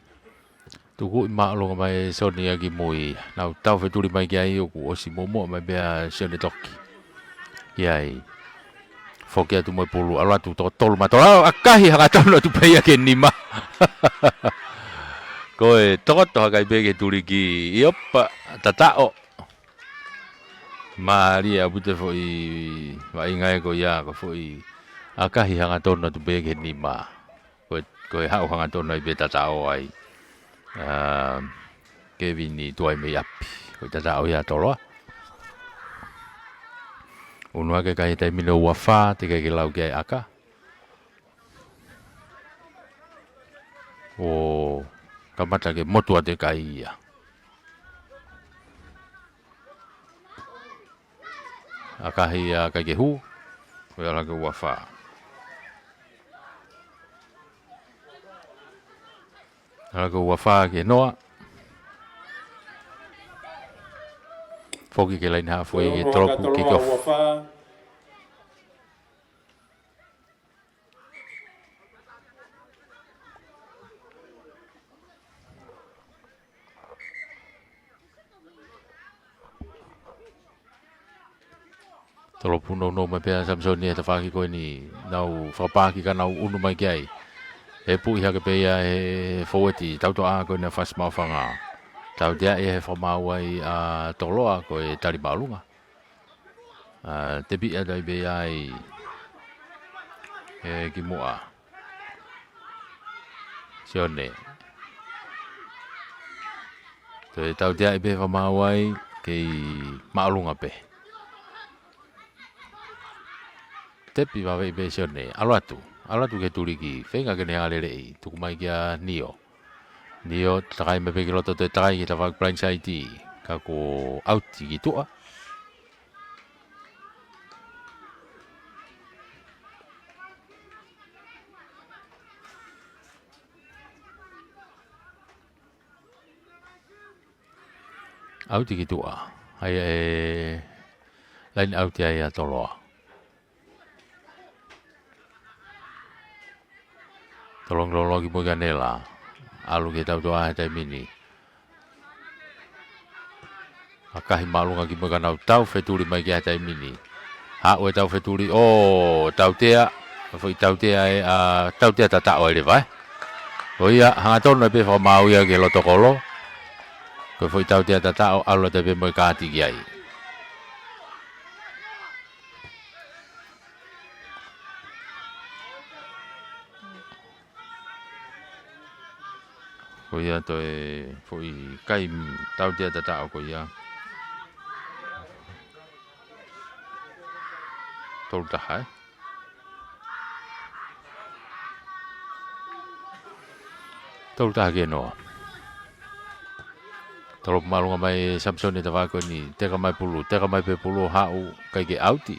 tukuʻi māʻolunga mai ʻe Sione ia ki mui. Nau tau fetuli mai ki ai ʻoku ʻosi muʻomuʻa mai pē ʻa Sione Toki. Ki ai. Foki atu mo e pulu, ʻalu atu toko tolu ma Toloa, ʻakahi hangatonu atu pē ia ki he nima. Ko e tokoto hake ai pē ki he tuliki, ʻiopa, tataʻo. Mālie ʻaupito e foʻi vaʻinga ko ia, ko e foʻi ʻakahi hangatonu atu pē ki he nima. Ko e, ko e haʻu hangatonu ai pē tataʻo ai. ʻA, Kevin ʻi tuai mei ʻapi. Ko e tataʻo ia ʻa Toloa. Unu hake kai taimi ni ua fā, teʻeki ke lau ki ai ʻaka. ʻO kamata ke motu atu e kai ia. ʻAkahi ia ʻikai ke hū. Ko ia ʻalu hake ua fā. ʻAlu hake ua fā ki he noa. Foki ki he laine haafe ke tolopu kick off. Tolopu nounou mai pē ʻa Samisoni he tafaʻaki ko eni, nau fakapaaki ka nau unu mai ki ai. ʻE puʻi hake pē ia ʻe he fōueti, tautoʻa ko eni ʻa Fasi Maʻufanga. Tautea ia he fakamaau ai ʻa Toloa ko e tali māʻolunga. ʻA, tepi atu ai pē ia ʻe, ʻe ki muʻa. Sione. Toe tautea ai pē fakamaau ai kei māʻolunga pē. Tepi vave ai pē Sione. ʻAlu atu. ʻAlu atu ki he tuliki. Feinga ke ne aleʻi. Tuku mai kia Nio. Nio, takai mai pē ki loto, toe takai ki he tafaʻaki blindside. Ka kuo ʻauti ki tuʻa. ʻAuti ki tuʻa. ʻAi e laine ʻauti ai ʻa Toloa. Tolongi loloa ki muʻa kia Nela. ʻAlu ki he tautea he taimi ni. ʻAkahi māʻolunga ki muʻa ka nau tau fetuli mai ki he taimi ni. Haʻu e tau fetuli, ʻo tautea, foʻi tautea ē, ʻa, tautea tataʻo ē leva ē. Ko ia, hangatonu ai pē fakamaau ia ki he loto kolo. Ko e foʻi tautea tataʻo, ʻalu atu ai pē mo e kaati ki ai. Ko ia toe foʻi kai tautea tataʻo ko ia. Tolu taha, ē? Tolu taha ki he noa. Tolopu māʻolunga mai Samisoni he tafaʻaki ko eni, teka mai pulu, teka mai pē pulu haʻu, ʻikai ke ʻauti.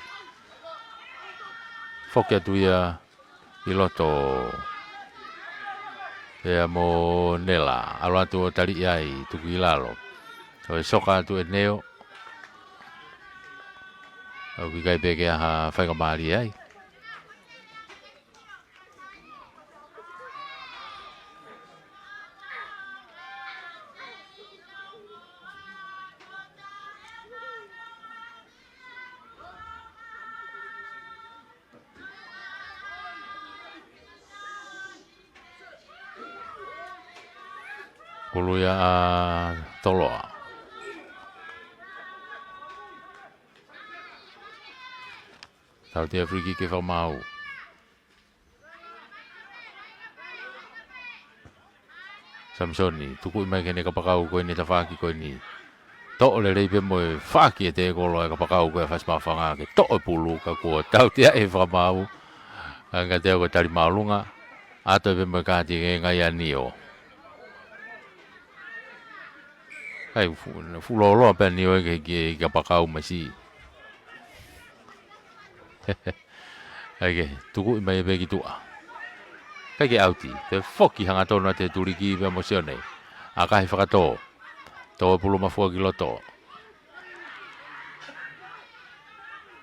Foki atu ia ʻi loto. Pea mo Nela, ʻalu atu ʻo taliʻi ai, tuku ʻi lalo. ʻO e soka atu ʻe Neo. ʻOku ʻikai pē ke ʻi ai ha faingamālie ai. Hulu ia ʻa Toloa. Tautea free kick ke fakamaau. Samisoni, tukuʻi mai ki heʻene kapakau ko eni he tafaʻaki ko eni. Toʻo lelei pē mo e faʻaki ʻe he kolo ʻa e kapakau ko ia ʻa Fasi Maʻufanga ke toʻo e pulu ka kuo tautea ʻe he fakamaau. Ka ʻikai ke toe tali māʻolunga. ʻAlu atu pē mo e kaati ke ngai ʻa Nio. ʻAi, fu-, fuʻu lōloa pē ʻa Nio ē ki he, ki he kapakau masiʻi. ʻAi ke, tukuʻi mai pē ki tuʻa. ʻIkai ke ʻauti, pea foki hangatonu atu he tuliki pea mo Sione. ʻAkahi fakatō. Tō e pulu mafua ki loto.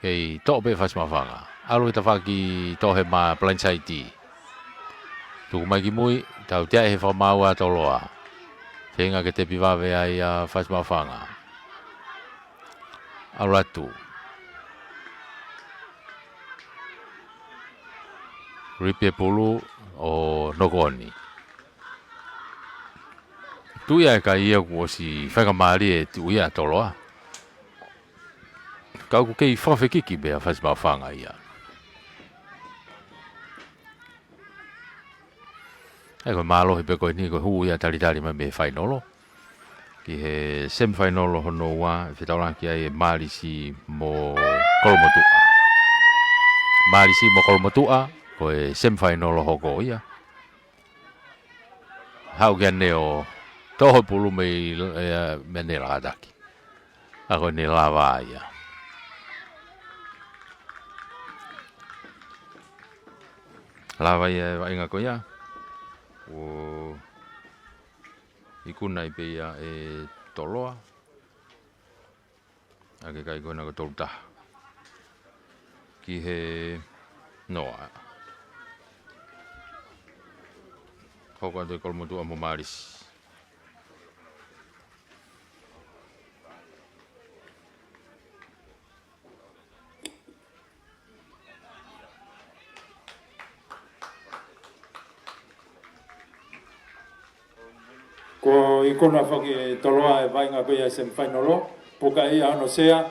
Kei toʻo pē ʻe Fasi Maʻufanga. ʻAlu he tafaʻaki toʻohema blindside. Tuku mai ki mui, tautea ʻe he fakamaau ʻa Toloa. Feinga ke tepi vave ai ʻa Fasi Maʻufanga. ʻAlu atu. Ripi e pulu ʻo nokoni. Tuʻu ia ʻe kai ia kuo ʻosi faingamālie ʻe tuʻu ia ʻa Toloa. Ka ʻoku kei fakafekiki pē ʻa Fasi Maʻufanga ia. ʻAi ko e mālohi pē ko eni ko e hū ia talitali mai mei he fainolo. Ki he semifinal hono ua, fetaulaki ai ʻe Malisi mo Kolomotuʻa. Malisi mo Kolomotuʻa, ko e semifinal hoko ia. Haʻu kia Neo, toʻo e pulu mei, ē, mei he lakataki. ʻA ko eni lava ia. Lava ia e vaʻinga ko ia. ʻO ikuna ai pē ia ʻe Toloa. ʻAi ke kai ko ena ko e tolu taha. Ki he noa. Hoko atu ʻe Kolomotuʻa mo Malisi. Kuo ikuna foki ʻe Toloa e vaʻinga ko ia e semifinal, puka ia hono sea.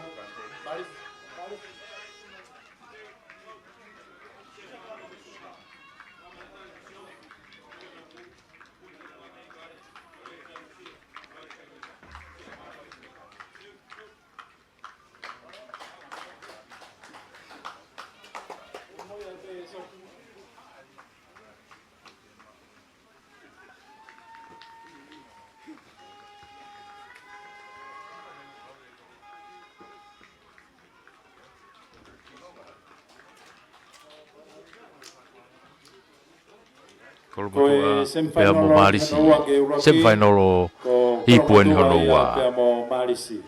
Kolomotuʻa, pea mo Malisi. Semifinal ʻo Ipu eni hono ua. Pea mo Malisi.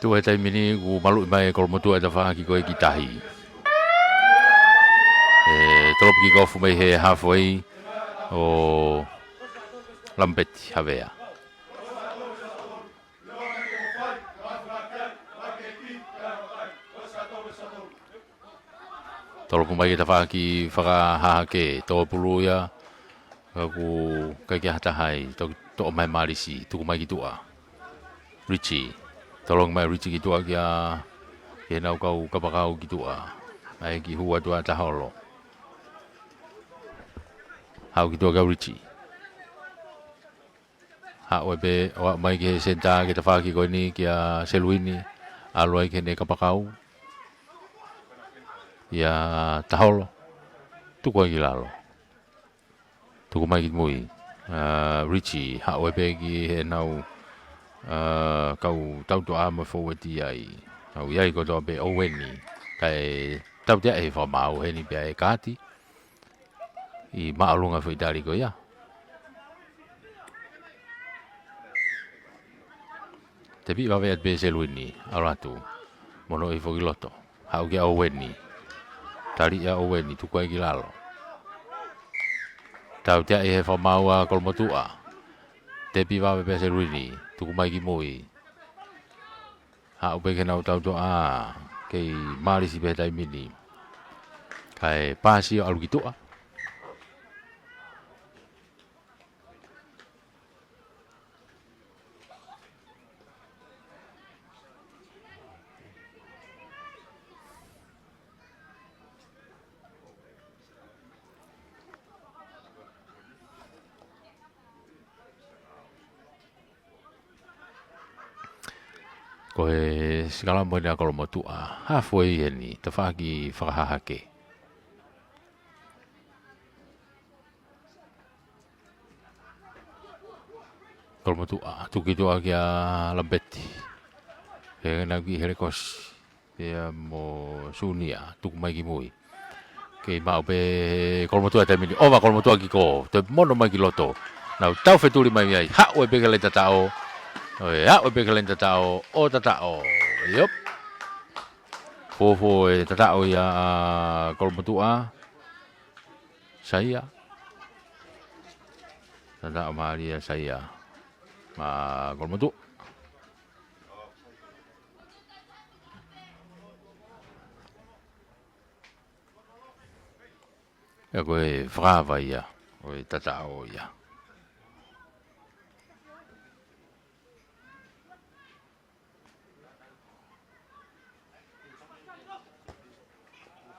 Tuʻu he taimi ni kuo maluʻi mai e Kolomotuʻa e tafaʻaki ko ē ki tahi. ʻE tolopu kikofu mai he halfway ʻo Lampeti Havea. Tolopu mai ki he tafaʻaki fakahahake, tō pulu ia, ka ʻoku ʻikai ke ʻi ai ha taha ai, to-, toʻo mai Malisi, tuku mai ki tuʻa. Richie, tolongi mai Richie ki tuʻa kia, ki heʻenau kau kapakau ki tuʻa. ʻAi ki hua tuʻa Taholo. Haʻu ki tuʻa kia Richie. Haʻu ē pē ʻo aʻu mai ki he senitā ki he tafaʻaki ko eni kia Seluini, ʻalu ai ki heʻene kapakau. ʻIa Taholo, tuku ai ki lalo. Tuku mai ki mui. ʻA, Richie, haʻu ē pē ki heʻenau, ʻa, kau tautoʻa mo e fōueti ai. Nau ʻi ai kotoa pē ʻOueni. Kae tautea ʻe he fakamaau heni pea ʻe kāti ʻi māʻolunga foʻi tali ko ia. Tepi vave atu pē Seluini, ʻalu atu. Mono ʻi foki loto. Haʻu kia ʻOueni. Tali ʻia ʻOueni, tuku ai ki lalo. Tautea ʻe he fakamaau ʻa Kolomotuʻa. Tepi vave pē Seluini, tuku mai ki mui. Haʻu pē ki heʻenau tautoʻa, kei Malisi pē he taimi ni. Kae paasi ʻo ʻalu ki tuʻa. Ko e sikalamu eni ʻa Kolomotuʻa, halfway eni, tafaʻaki fakahahake. Kolomotuʻa, tuku ki tuʻa kia Lampeti. He nau ki he lekosi. Pea mo Sunia, tuku mai ki mui. Kei maʻu pē Kolomotuʻa taimi ni. ʻOva Kolomotuʻa ki kō. Toe mono mai ki loto. Nau tau fetuli mai ai. Haʻu ē pē ki he laine tataʻo. ʻOe, haʻu ē pē ki he laine tataʻo. ʻO tataʻo. Iop. Fōfō e tataʻo ia ʻa Kolomotuʻa. Saia. Tataʻo mālie ʻa Saia. Maʻa Kolomotuʻa. ʻIa ko e fakaava ia ʻo e tataʻo ia.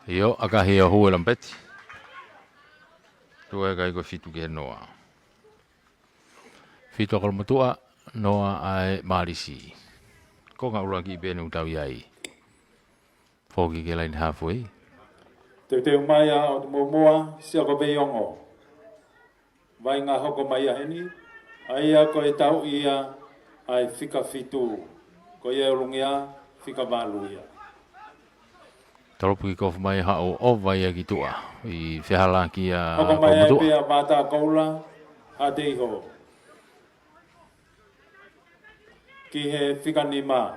ʻIo, ʻakahi ʻo hū e Lampeti. Tuʻu ē kai ko e fitu ki he noa. Fitu ʻa Kolomotuʻa, noa ʻa e Malisi. Ko e ngaahi ʻuluaki pē eni ʻoku tau ʻi ai. Foki ki he laine halfway. Teuteu mai ʻa ʻOtu Muʻomuʻa, Siako Veiongo. Vaʻinga hoko mai ia heni, ʻa ia ko e tauʻi ia ʻa e fika fitu, ko ia ʻe ulungia fika valu ia. Tolopu kikofu mai haʻu ʻova ia ki tuʻa, ʻi fehālaaki ʻa Kolomotuʻa. Hoko mai ai pē ʻa Vata Koula, Hateiho. Ki he fika nima.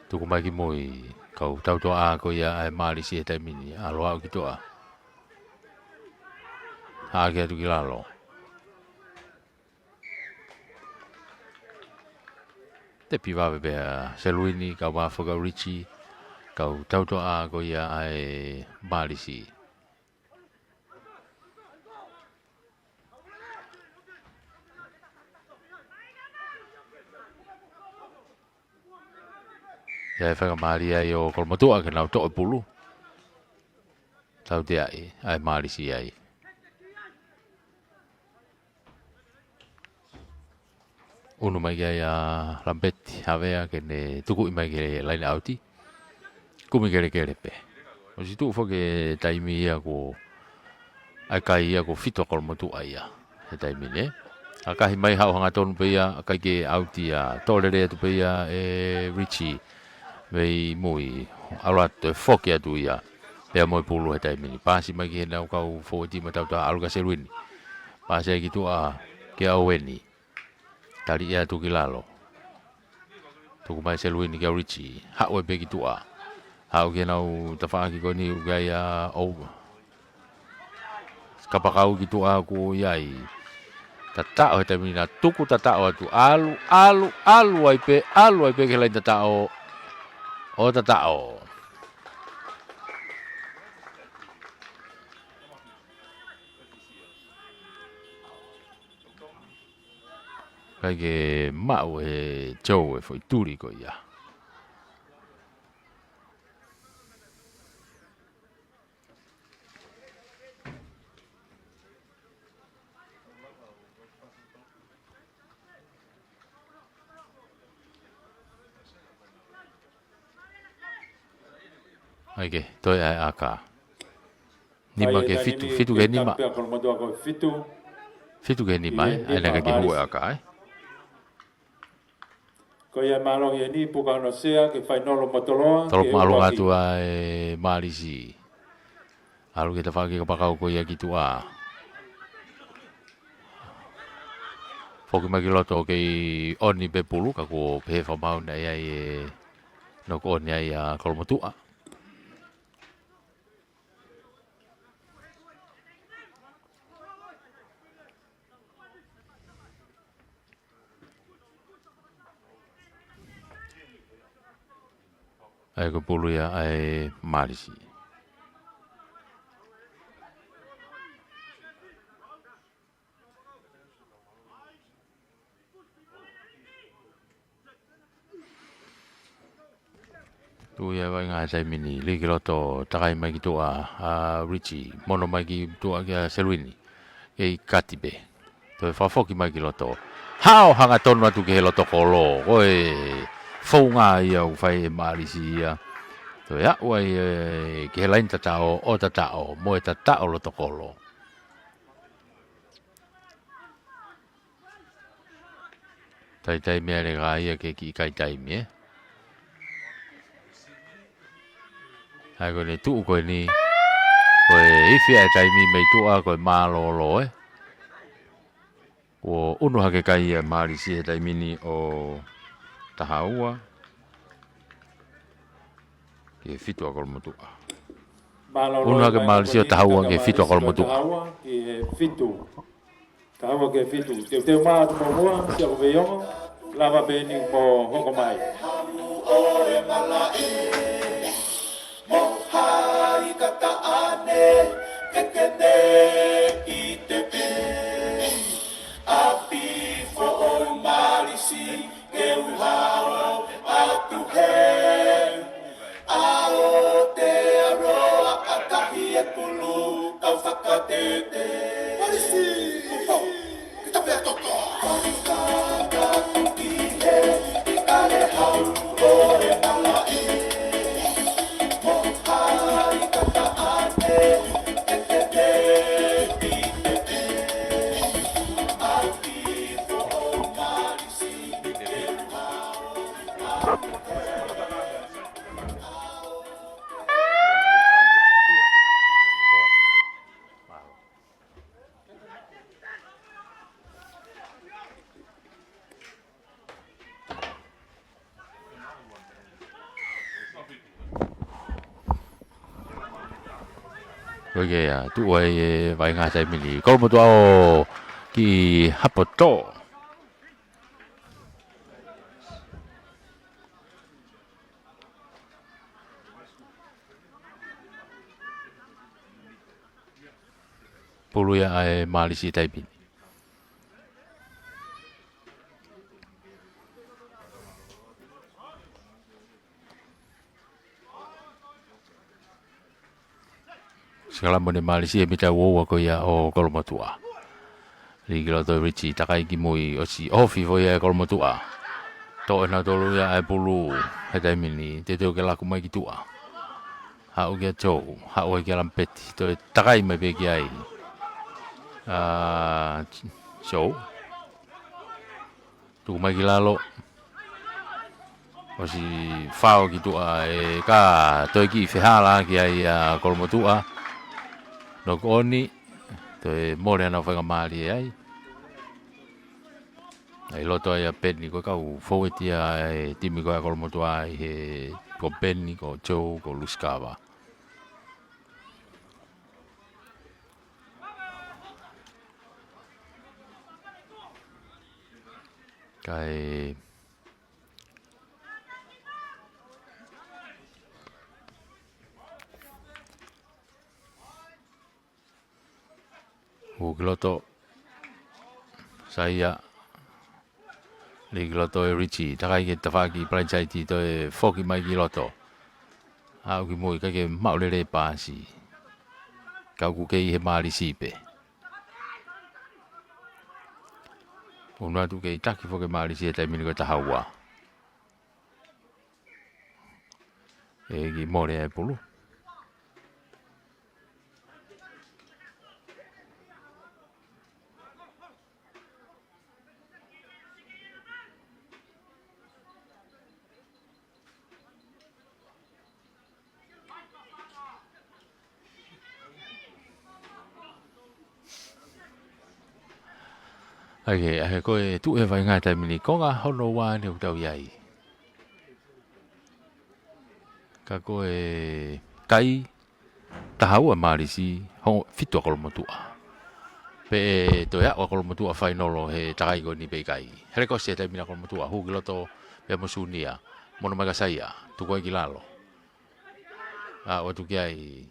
Tuku mai ki mui, kau tautoʻa ko ia ʻa e Malisi he taimi ni, ʻalu ʻo aʻu ki tuʻa. Haʻaki atu ki lalo. Tepi vave pē ʻa Seluini, kau vā foki ʻa Richie, kau tautoʻa ko ia ʻa e Malisi. ʻIa e faingamālie ai ʻo Kolomotuʻa ke nau toʻo e pulu. Tauteaʻi, ʻa e Malisi ai. ʻUnu mai ki ai ʻa Lampeti Havea ke ne tukuʻi mai ki he laine ʻauti. Kumi kelekele pē. ʻOsi tuʻu foki e taimi ia ko ʻa e kai ia ko fitu ʻa Kolomotuʻa ia. He taimi ni. ʻAkahi mai haʻu hangatonu pē ia, ʻikai ke ʻauti ia, tō lelei atu pē ia ʻe Richie. Mei mui, ʻalu atu, toe foki atu ia. Pea mo e pulu he taimi ni. Paasi mai ki heʻenau kau fōueti mo e tautoʻa ʻalu kia Seluini. Pasi ai ki tuʻa kia Oweni. Tali ia tuku ki lalo. Tuku mai Seluini kia Richie. Haʻu ai pē ki tuʻa. Haʻu ki heʻenau tafaʻaki ko eni ʻoku ʻi ai ʻa ʻOu. Kapakau ki tuʻa ʻoku ʻi ai. Tataʻo he taimi ni naʻa tuku tataʻo atu. ʻAlu, ʻalu, ʻalu ai pē, ʻalu ai pē ki he laini tataʻo. ʻO tataʻo. ʻIkai ke maʻu ʻe Joe e foʻi tuli ko ia. ʻIkai ke, toe ʻa e ʻaka. Nima ki he fitu, fitu ki he nima. Pea Kolomotuʻa ko e fitu. Fitu ki he nima, ʻe? ʻAi naʻe ʻikai ke hū e ʻaka, ʻe? Ko ia mālohi eni, puka hono sea ke fainolo mo toloa. Tolo mālunga atu ʻa e Malisi. ʻAlu ki he tafaʻaki kapakau ko ia ki tuʻa. Foki mai ki loto kei ʻoni pē Pulu, ka kuo pehē fakamaau naʻe ʻi ai e knock on ai ʻa Kolomotuʻa. ʻAi ko Pulu ia ʻa e Malisi. Tuʻu ia vaʻinga he taimi ni, lī ki loto, takai mai ki tuʻa, ʻa Richie, mono mai ki tuʻa kia Seluini. Kei kati pē. Toe fakafoki mai ki loto. Hao hangatonu atu ki he loto kolo. Ko e founga ia ʻoku fai ʻe Malisi ia. Toe aʻu ai, ʻe, ki he laini tataʻo, ʻo tataʻo, mo e tataʻo loto kolo. Taitai meʻa le kaia ke kiʻi kai taimi, ʻe. ʻAi ko ʻene tuʻu ko eni. Ko e ifi ʻa e taimi mei tuʻa ko e mālōlō, ʻe. Kuo ʻunu hake kai ʻa Malisi he taimi ni ʻo taha ua. Ki he fitu ʻa Kolomotuʻa. ʻUnu hake Malisi ʻo taha ua ki he fitu ʻa Kolomotuʻa. Taha ua ki he fitu. Taha ua ki he fitu. Teuteu mai atu mo mua, siʻa ko Veiongo. Lava pē eni mo hoko mai. Ke u hao atu he ʻao te aroa ʻa tahi e kulu kau fakatete. Malisi, upo, kita pea toto. Ko ia, tuʻu ai e vaʻinga taimi ni. Kolomotuʻa ʻo kiʻi hapoto. Pulu ia ʻa e Malisi taimi ni. Sikalamo ʻene Malisi he mita ua ua ko ia ʻo Kolomotuʻa. Lī ki loto Richie, takai ki mui, ʻosi ʻohofi foʻi ia ʻe Kolomotuʻa. Toʻo ʻe nautolu ia ʻa e pulu he taimi ni, teuteu ke laku mai ki tuʻa. Haʻu kia Joe, haʻu ai kia Lampeti, toe takai mai pē ki ai. ʻA, Joe. Tuku mai ki lalo. ʻOsi fao ki tuʻa ʻe ka toe kiʻi fehālaaki ai ʻa Kolomotuʻa. Knock on. Toe mole ʻenau faingamālie ai. ʻI loto ai ʻa Peni, ko e kau fōueti ia ʻa e timi ko ia ʻa Kolomotuʻa ʻi he, ko Peni, ko Joe, ko Lusikava. Kae hū ki loto. Saia. Lī ki loto ʻe Richie. Takai ki he tafaʻaki palaini saiti, toe foki mai ki loto. Aʻu ki mui, ʻikai ke maʻu lelei e paasi. Ka ʻoku kei ʻi he Mālisi pē. Unu atu, kei taki foki e Mālisi he taimi ni, ko e taha ua. ʻE kiʻi mole ʻa e pulu. ʻAi ke, ʻai ke ko e tuʻu e vaʻinga he taimi ni, konga hono ua ni ʻoku tau ʻi ai. Ka ko e kai, taha ua Mālisi, hongofulu mā fitu ʻa Kolomotuʻa. Pea ʻe toe aʻu ʻa Kolomotuʻa fainolo he takai ko eni pe ʻikai. Helekosi he taimi ni ʻa Kolomotuʻa, hū ki loto pea mo Sunia. Mono mai kia Saia, tuku ai ki lalo. ʻA, ʻoatu ki ai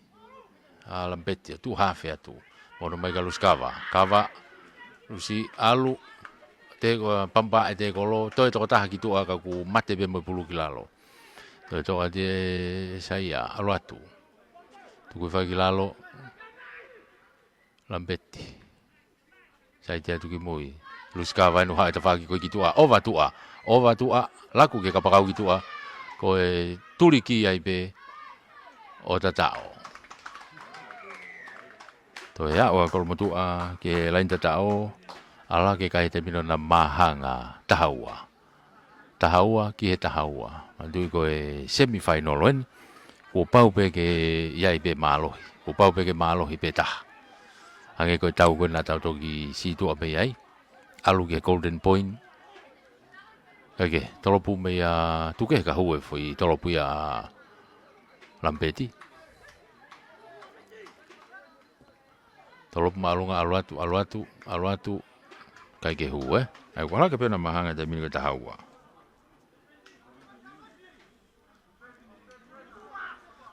ʻa Lampeti, tuʻu hafe atu. Mono mai kia Lusikava. Kava, Lusi, ʻalu, te ko, pampa e te kolo, toe tokotaha ki tuʻa ka kuo mate pē mo e pulu ki lalo. Toe toʻo atu ʻe Saia, ʻalu atu. Tuku hifo ai ki lalo. Lampeti. Saiti atu ki mui. Lusikava, inu haʻu e tafaʻaki ko ē ki tuʻa. ʻOva tuʻa. ʻOva tuʻa. Laku ki he kapakau ki tuʻa. Ko e tuli ki ai pē ʻo tataʻo. Toe aʻu ʻa Kolomotuʻa ki he laini tataʻo. ʻAlu ke kai he taimi ni ʻo na māhanga taha ua. Taha ua ki he taha ua. Manatuʻi ko e semifinal eni. Kuo pau pē ke ʻi ai pē mālohi. Kuo pau pē ke mālohi pē taha. Hangē ko e tau ko ē naʻa tau toki sītuʻa mei ai. ʻAlu ki he Golden Point. Kae kehe, tolopu mei a Tuke ka hū e foʻi tolopu ia Lampeti. Tolopu māʻolunga, ʻalu atu, ʻalu atu, ʻalu atu. ʻIkai ke hū, ē? ʻAi, kuo hala ke pena māhanga he taimi ni ko e taha ua.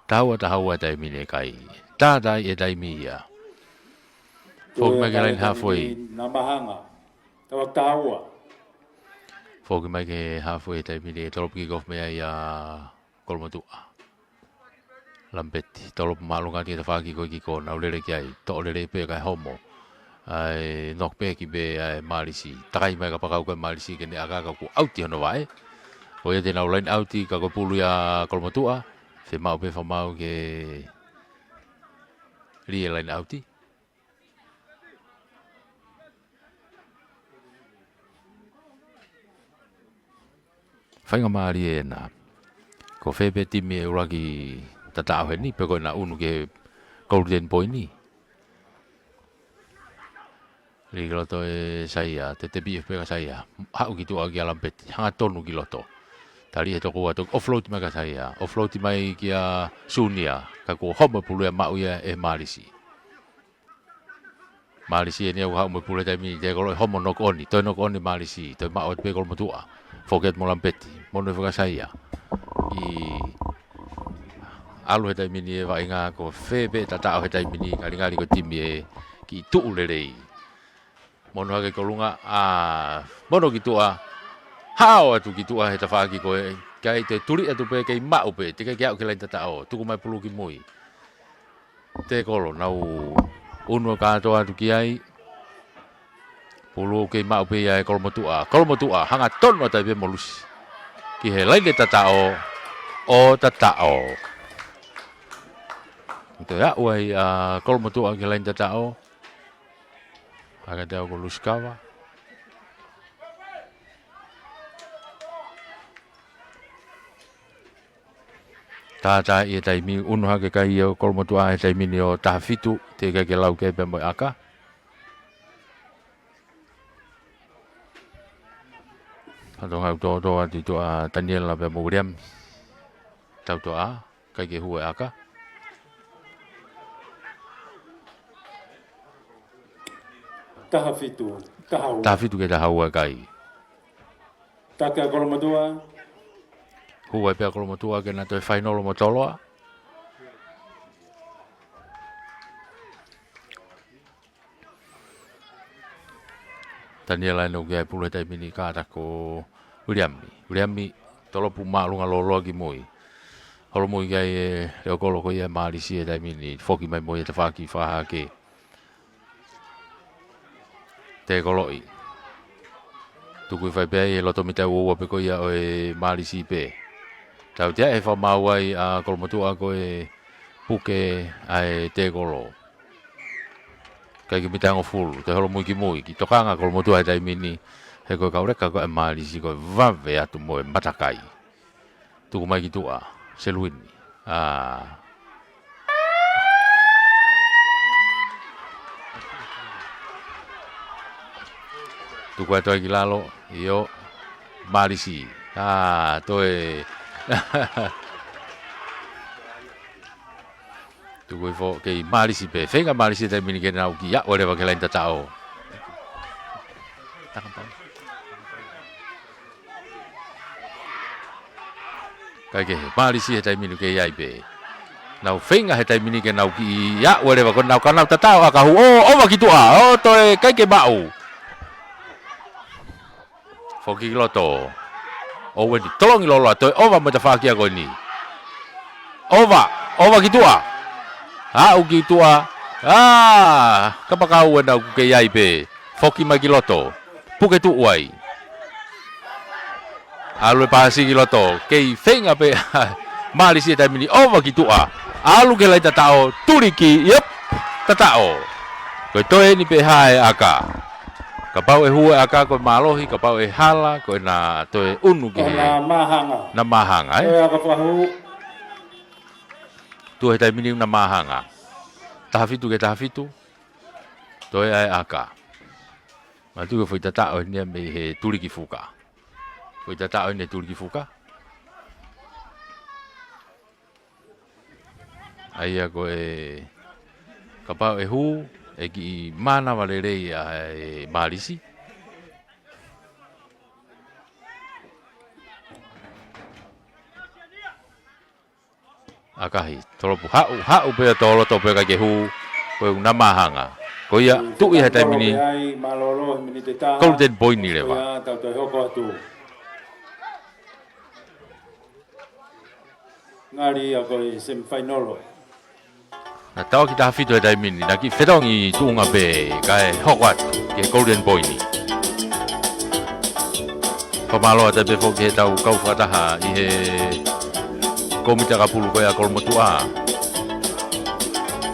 Taha ua, taha ua he taimi ni e kai. Tātā e taimi ia. Foki mai ki he laini halfway. Na māhanga. Taha ua, taha ua. Foki mai ki he halfway he taimi ni, tolopu kick off mei ai ʻa Kolomotuʻa. Lampeti, tolopu māʻolunga atu ki he tafaʻaki ko ē ki kona, ʻo lele ki ai, toʻo lelei pē kae homo. ʻAi, knock back pē ʻa e Mālisi. Takai mai kapakau ko ē Mālisi ke ne ʻakaʻaka kuo ʻauti hono vaʻe. Ko ia te nau line out ka ko e pulu ia Kolomotuʻa. Fiemaʻu pē fakamaau ke lī e line out. Faingamālie ena. Ko fē pē timi ʻe ʻuluaki tataʻo heni, pe ko ena ʻunu ki he Golden Point ni. Lī ki loto ʻe Saia, te te piʻi pē kia Saia. Haʻu ki tuʻa kia Lampeti, hangatonu ki loto. Tali he toko ua, toki offload mai kia Saia. Offload mai kia Sunia, ka kuo homo e pulu ia, maʻu ia ʻe Mālisi. Mālisi eni ʻoku haʻu mo e pulu he taimi ni, te kolo ʻe homo knock on, toe knock on Mālisi, toe maʻu atu pē Kolomotuʻa. Foki atu mo Lampeti, mono hifo kia Saia. ʻI ʻalu he taimi ni e vaʻinga ko fē pē tataʻo he taimi ni, ngalingali ko e timi ʻe kiʻi tuʻu lelei. Mono hake ki ʻolunga, ʻa, mono ki tuʻa. Hao atu ki tuʻa he tafaʻaki ko ē, kae toe tuli atu pē kei maʻu pē, teʻeki ke aʻu ki he laini tataʻo, tuku mai pulu ki mui. Te kolo, nau ʻunu kātoa atu ki ai. Pulu kei maʻu pē ia ʻe Kolomotuʻa. Kolomotuʻa, hangatonu atu ai pē mo Lusi. Ki he laini tataʻo, ʻo tataʻo. Toe aʻu ai ʻa Kolomotuʻa ki he laini tataʻo. Hake atu ko Lusikava. Tātā e taimi, ʻunu hake kai ʻo Kolomotuʻa he taimi ni ʻo taha fitu, teʻeki ke lau ke pea mo e ʻaka. Patonga utoto atu i tuʻa Taniela pea mo William. Tau toʻa, ʻikai ke hū e ʻaka. Taha fitu, taha ua. Taha fitu ki he taha ua ʻikai. Taki ʻa Kolomotuʻa. Hū ai pē ʻa Kolomotuʻa ke na toe fainolo mo Toloa. Taniela ʻene ʻoku ʻi ai e pulu he taimi ni, kātaki ʻe Viliami. Viliami, tolopu māʻolunga lōloa ki mui. Holomui ki ai e leʻo kolo ko ia ʻa Malisi he taimi ni. Foki mai mo ia he tafaʻaki fakahahake. Tēkoloʻi. Tuku hifo ai pē ʻi he loto mita ʻe uaua pē ko ia ʻo e Malisi pē. Tautea he fakamaau ai ʻa Kolomotuʻa ko e puke ʻa e tēkolo. ʻIkai ke mita hongofulu, toe holomui ki mui, kiʻi tokanga ʻa Kolomotuʻa he taimi ni, he ko e kau leka ko ē ʻa Malisi ko e vave atu mo e matakai. Tuku mai ki tuʻa, Seluini. ʻĀ. Tuku atu ai ki lalo, ʻio, Malisi. ʻĀ, toe. Tuku hifo, kei Malisi pē. Feinga Malisi he taimi ni ke nau kiʻi aʻu leva ki he laine tataʻo. ʻIkai ke hū, Malisi he taimi ni kei ʻi ai pē. Nau feinga he taimi ni ke nau kiʻi aʻu leva ko ē nau ka nau tataʻo ʻa ka hū. ʻO, ʻova ki tuʻa. ʻO, toe, ʻikai ke maʻu. Foki ki loto. ʻOueni, tolongi lōloa, toe ʻova mo e tafaʻaki ko eni. ʻOva, ʻova ki tuʻa. Aʻu ki tuʻa. ʻĀ, kapakau ʻenau kei ʻi ai pē. Foki mai ki loto. Puke tuʻu ai. ʻAlu e pasi ki loto. Kei feinga pē Malisi he taimi ni, ʻova ki tuʻa. ʻAlu ki he laine tataʻo, tuli ki, yep, tataʻo. Ko e toe eni pē hā e ʻaka. Kapau ʻe hū e ʻaka ko e mālohi, kapau ʻe hala, ko ʻena toe ʻunu ki he. ʻOna māhanga. Na māhanga, ē? Toe ʻaka fakahū. Tuʻu he taimi ni ʻoku na māhanga. Taha fitu ki he taha fitu. Toe ʻa e ʻaka. Manatuʻi ko e foʻi tataʻo eni ia mei he tuli ki fuka. Foʻi tataʻo eni he tuli ki fuka. ʻA ia ko e kapau ʻe hū, ʻe kiʻi mānava lelei ʻa e Malisi. ʻAkahi, tolopu haʻu, haʻu pē ʻo tō loto pē ʻikai ke hū, ko e ʻoku na māhanga. Ko ia, tuʻu ia he taimi ni, Golden Point ni leva. Ko ia, tau toe hoko atu. Ngali ia ko e semifinal. Na tau ki taha fitu he taimi ni, na kiʻi fetongi tuʻunga pē, kae hoko atu ki he Golden Point ni. Fakamālō atu pē foki ki heʻetau kau fakataha ʻi he kōmiti ʻakapulu ko ia ʻa Kolomotuʻa.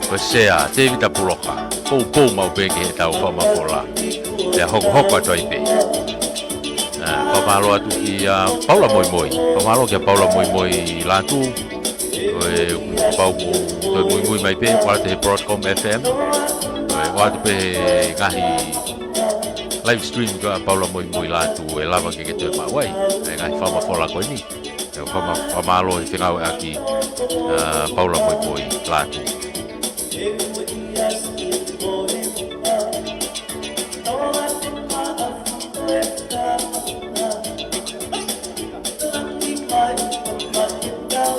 Ko e sea, Tēvita Puloka, poupou maʻu pē ki heʻetau fakamafola. Pea hokohoko atu ai pē. ʻĀ, fakamālō atu kia Paula Moimoi. Fakamālō kia Paula Moimoi Lātū. Ko e, kapau ʻoku toe muimui mai pē, ʻoatu he Broadcom F M. Ko e, ʻoatu pē he ngaahi live stream ʻa Paula Moimoi Lātū ʻe lava ke ke toe maʻu ai ʻa e ngaahi fakamafola ko eni. ʻE fakama-, fakamālō he fengāueʻaki ʻa Paula Moimoi Lātū.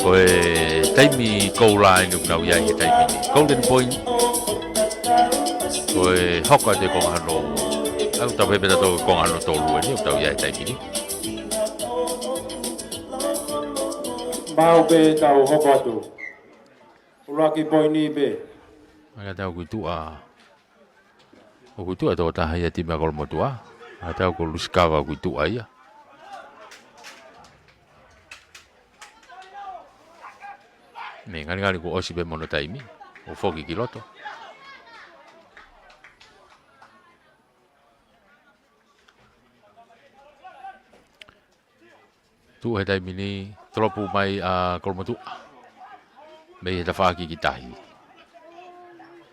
Ko e taimi koula eni ʻoku nau ʻi ai he taimi ni. Golden Point. Ko e hoko atu e konga hono. ʻOku tau pehē pē ʻe tautolu konga hono tolu eni ʻoku tau ʻi ai he taimi ni. Maʻu pē tau hoko atu. ʻUluaki poini pē. Ka tau ʻoku ʻi tuʻa. ʻOku ʻi tuʻa e tokotaha ia ʻa e timi ʻa Kolomotuʻa. Ka tau ko Lusikava ʻoku ʻi tuʻa ia. Mei ngalingali kuo ʻosi pē mo hono taimi. ʻO foki ki loto. Tuʻu he taimi ni, tolopu mai ʻa Kolomotuʻa. Mei he tafaʻaki ki tahi.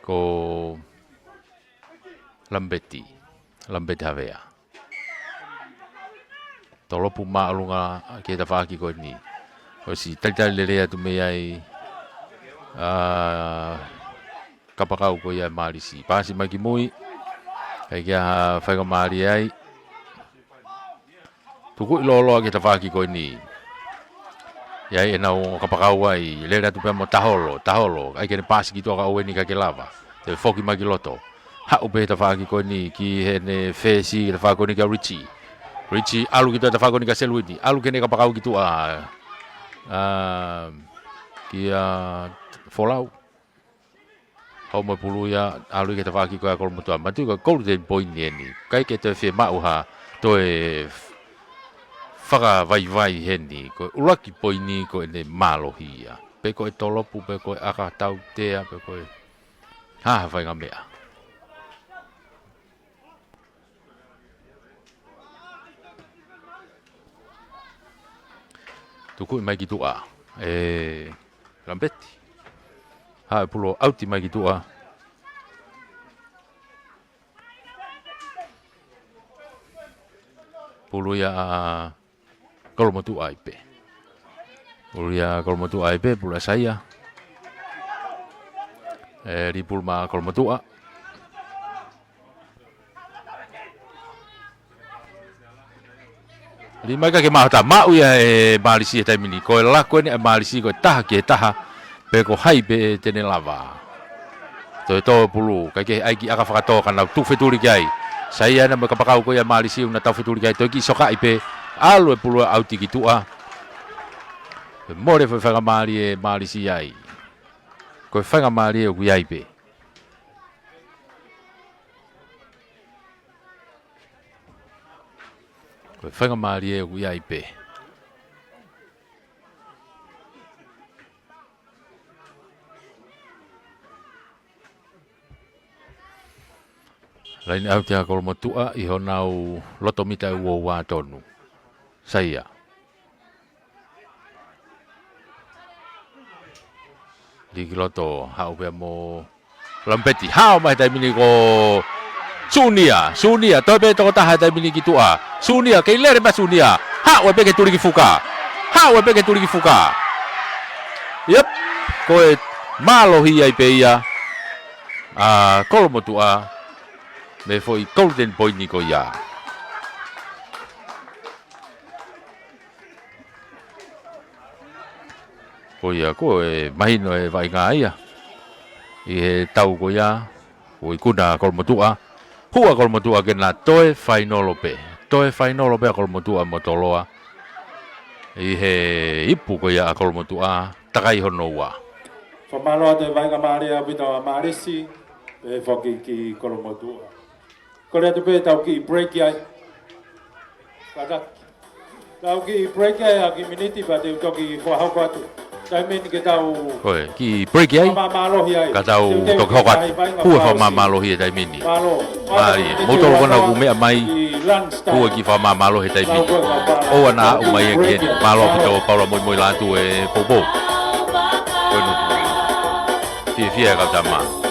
Ko Lambeti, Lambeti Havea. Tolopu māʻolunga ki he tafaʻaki ko eni. ʻOsi talitali lelei atu mei ai ʻa e kapakau ko ia ʻa Malisi. Paasi mai ki mui. ʻIkai ke ʻi ai ha faingamālie ai. Tukuʻi lōloa ki he tafaʻaki ko eni. ʻI ai ʻenau kapakau ai, lele atu pea mo Taholo, Taholo, ʻai ke ne paasi ki tuʻa ka ʻoku ʻikai ke lava. Toe foki mai ki loto. Haʻu pē tafaʻaki ko eni ki heʻene fesi, tafaʻaki ko eni kia Richie. Richie, ʻalu ki tuʻa tafaʻaki ko eni kia Seluini. ʻAlu ki heʻene kapakau ki tuʻa. ʻA, kia Folau. Haʻu mo e pulu ia, ʻalu ki he tafaʻaki ko ia ʻa Kolomotuʻa. Manatuʻi ko e golden point eni. ʻIkai ke toe fiemaʻu ha toe f-, fakavaivai heni. Ko e ʻuluaki poini ko ʻene mālohi ia. Pe ko e tolopu, pe ko e ʻaka tautea, pe ko e hā ha faʻahinga meʻa. Tukuʻi mai ki tuʻa ʻe Lampeti. Haʻu e pulu ʻo ʻauti mai ki tuʻa. Pulu ia ʻa Kolomotuʻa ai pē. Pulu ia ʻa Kolomotuʻa ai pē, pulu ʻa Saia. ʻE, lī pulu maʻa Kolomotuʻa. Lī mai ka ke mahota maʻu ia ʻe Malisi he taimi ni. Ko e lako eni ʻa Malisi ko e taha ki he taha. Pe ko hai pē te ne lava. Toe tō pulu, ʻikai ke ʻai ki ʻaka fakatō ka nau tau fetuli ki ai. Saia ena mo e kapakau ko ia ʻa Malisi ʻoku na tau fetuli ki ai. Toe kiʻi sokaʻi pē, ʻalu e pulu ʻo ʻauti ki tuʻa. Mole foʻi faingamālie ʻa Malisi ai. Ko e faingamālie ʻoku ʻi ai pē. Ko e faingamālie ʻoku ʻi ai pē. Laine ʻauti ʻa Kolomotuʻa ʻi honau loto mita ʻe ua ua tonu. Saia. Lī ki loto, haʻu pea mo Lampeti. Hao mai he taimi ni ko Sunia. Sunia, toe pē toko taha he taimi ni ki tuʻa. Sunia, kei lele mai Sunia. Haʻu ai pē ke tuliki fuka. Haʻu ai pē ke tuliki fuka. Yep, ko e mālohi ai pē ia ʻa Kolomotuʻa. Mei he foʻi golden point ko ia. Ko ia, ko e mahino e vaʻinga ia. ʻI he tau ko ia, ko e ikuna ʻa Kolomotuʻa. Hua Kolomotuʻa ke na toe fainolo pē. Toe fainolo pē ʻa Kolomotuʻa mo Toloa. ʻI he ipu ko ia ʻa Kolomotuʻa, takai hono ua. Fakamālō atu e vaʻinga mālie ʻaupito ʻa Malisi, pea foki ki Kolomotuʻa. Kole atu pē tau kiʻi break ai. Kātaki. Tau kiʻi break ai ha kiʻi miniti pea te u toki fakahoko atu. Taimi ni ke tau Ko e, kiʻi break ai. Fakamāmālohi ai. Ka tau Te u toki hoko atu. Hua fakamāmālohi e taimi ni. Mālō. Mālie. Mou tokanga ʻoku meʻa mai. Hua kiʻi fakamāmālohi e taimi ni. ʻOua naʻa aʻu mai e keni. Mālō ʻaupito Paula Moimoilatu e poupou. Ko e nuku. Fiefia e kau tama.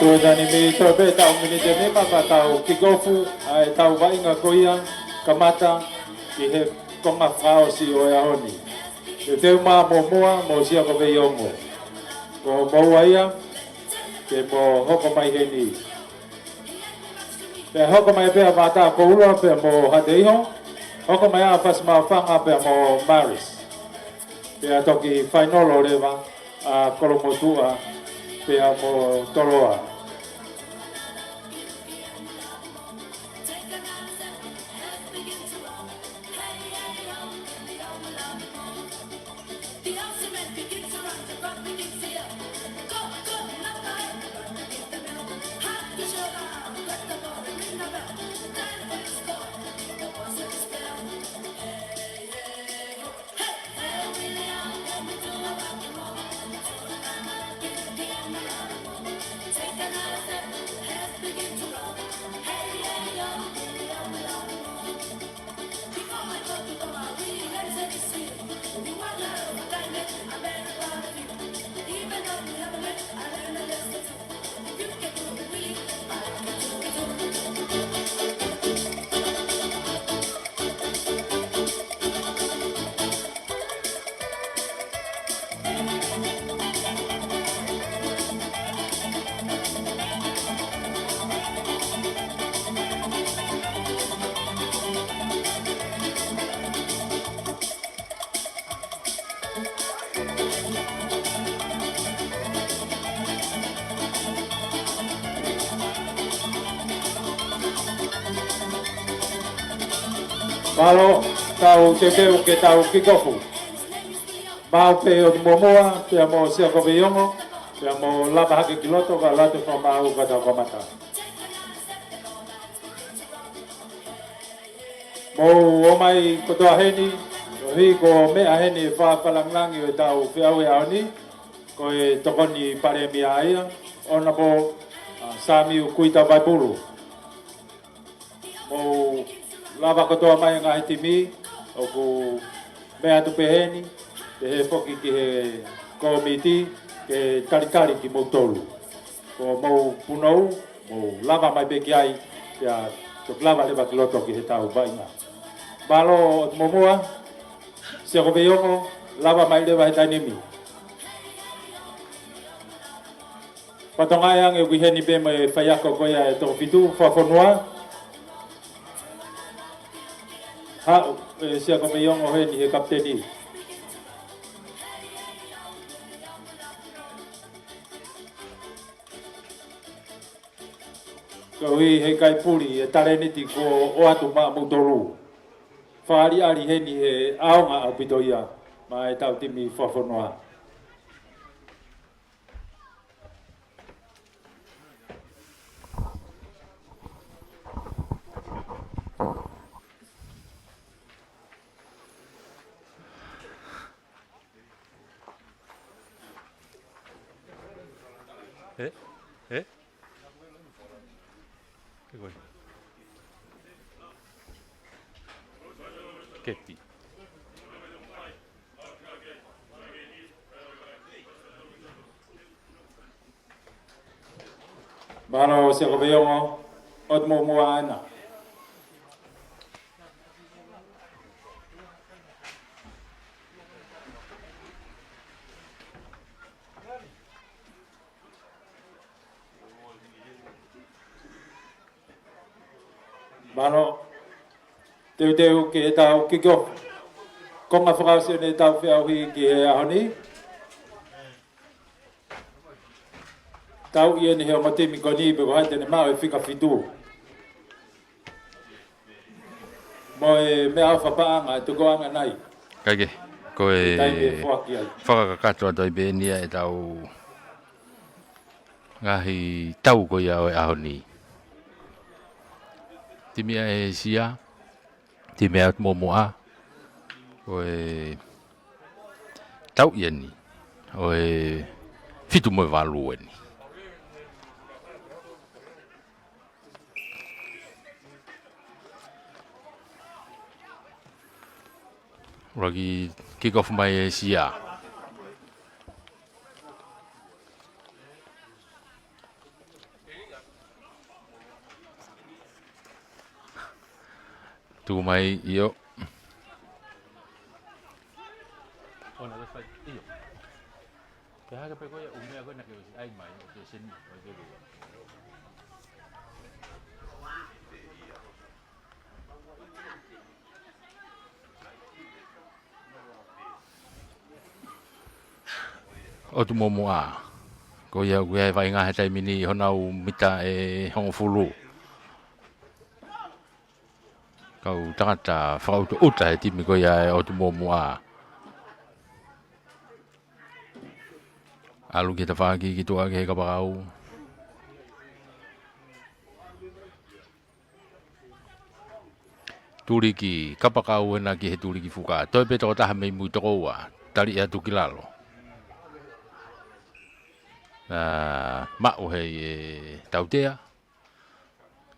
Tuʻu ʻi he taimi ni, toe pē ʻetau miniti ʻe nima ka tau kick off ʻa ʻetau vaʻinga ko ia, kamata ʻi he konga fakaʻosi ʻo e ʻaho ni. Teuteu mā muʻomuʻa mo Siako Veiongo. Ko moua ia, ke mo hoko mai heni. Pea hoko mai pē ʻa Vātā Koula pea mo Haʻateiho. Hoko mai ʻa Fasi Maʻufanga pea mo Maris. Pea toki fainolo leva ʻa Kolomotuʻa pea mo Toloa. Mālō, tau teuteu ke tau kick off. Maʻu pē ʻo muʻomuʻa, pea mo Siako Veiongo, pea mo lava hake ki loto, ka ʻoatu e fakamaau ka tau kamata. Mou ō mai kotoa heni, Koeʻuhi ko e meʻa heni e fakalangilangi ʻo ʻetau feʻauhi ʻaho ni, ko e Tokoni Palēmia ia, Honourable, uh, Samiu Kuita Vaipulu. Mou lava kotoa mai e ngaahi timi, ʻoku meʻa atu pē heni, pehē foki ki he kōmiti, ke talitali kimoutolu. Ko hoʻomou punou, mou lava mai pē ki ai, pea toki lava leva ki loto ki heʻetau vaʻinga. Mālō ʻOtu Muʻomuʻa, Siakoveiongo, lava mai leva he taimi ni. Fatongia ange ʻoku ʻi heni pē mo e faiako ko ia ʻe toko fitu, fakafonua. Haʻu ʻe Siakoveiongo heni he kapiteni. Koeʻuhi he ʻikai puli e talēniti kuo ʻoatu maʻamoutolu. Fakaʻaliʻali heni he ʻaonga ʻaupito ia maʻa ʻetau timi fakafonua. Ē? Ē? Ke koe. Keti. Mālō Siakoveiongo, ʻOtu Muʻomuʻa ena. Mālō, teuteu ke tau kick off. Konga fakaʻosi ʻeni ʻetau feʻauhi ki he ʻaho ni. Tau ʻi heni he ongo timi ko eni pe ko hai te ne maʻu e fika fitu. Mo e meʻaʻofa paʻanga, tukuange nai. Kae kehe, ko e taimi ʻe foaki ai. Fakakakato atu ai pē ʻeni ia ʻetau ngaahi tau ko ia ʻo e ʻaho ni. Timi ʻa e Sia, timi ʻa ʻOtu Muʻomuʻa, ko e tau ʻi heni, ʻo e fitu mo e valu ʻeni. ʻUluaki kick off mai ʻe Sia. Tuku mai, ʻio. ʻIo. Ke hake pē ko ia, ʻū meʻa ko ena ke ʻosi ʻai mai, ʻo te seni, ʻo te lua. ʻOtu Muʻomuʻa. Ko ia ʻoku ʻi ai e vaʻinga he taimi ni ʻi honau mita ʻe hongofulu. Kau tangata fakaʻutaʻuta he timi ko ia ʻa e ʻOtu Muʻomuʻa. ʻAlu ki he tafaʻaki ki tuʻa ki he kapakau. Tuliki kapakau ena ki he tuliki fuka. Toe pē tokotaha mei mui, toko ua. Tali atu ki lalo. Ā, maʻu hei e tautea.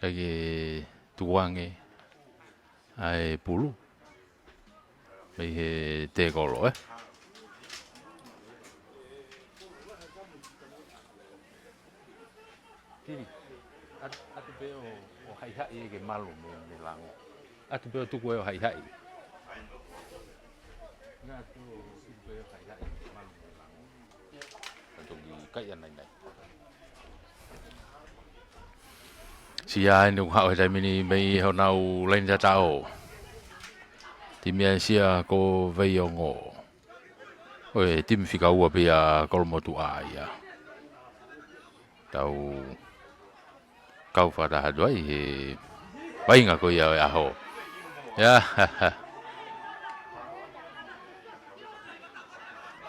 Kae tukuange ʻa e pulu mei he tēkolo, ē? Tili, ʻatu, ʻatu pē ʻo, ʻo haʻihaʻi ʻe ke malu mei, mei lango. ʻAtu pē ʻo tuku ʻe ʻo haʻihaʻi. Naʻa tuku pē ʻo haʻihaʻi ʻe ke malu mei lango. Ka toki kai ʻanai nai. Sia ʻeni ʻoku haʻu he taimi ni mei honau laini tataʻo. Timi ʻa e Sia ko Veiongo. ʻO e timi fika ua pē ʻa Kolomotuʻa ia. Tau kau fakataha atu ai he vaʻinga ko ia ʻo e ʻaho. Ia,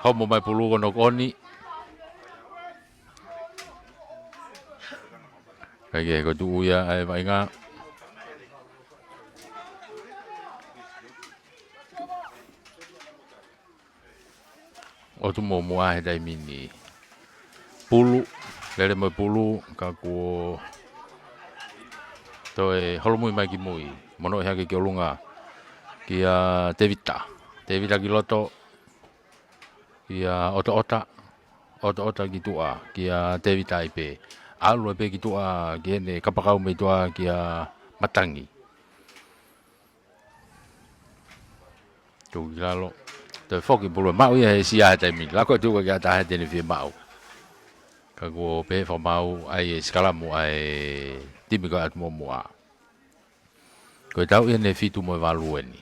homo mai pulu ko ʻeni ʻoku ʻoni. Kae kehe ko e tuʻu ia ʻa e vaʻinga. ʻOtu Muʻomuʻa he taimi ni. Pulu, lele mo e pulu, ka kuo toe holomui mai ki mui. Monoʻi hake ki ʻolunga kia Tevita. Tevita ki loto, kia ʻOtoʻota, ʻOtoʻota ki tuʻa, kia Tevita ai pē. ʻAlu ai pē ki tuʻa, ki heʻene kapakau mei tuʻa kia Matangi. Tuku ki lalo. Toe foki pulu ʻe maʻu ia he sia he taimi ni. Lako e tuku ki ʻataha he tene fie maʻu. Ka kuo pehē fakamaau ai e sikalamu ʻa e timi ko ē ʻa ʻOtu Muʻomuʻa. Ko e tau ia ʻe fitu mo e valu eni.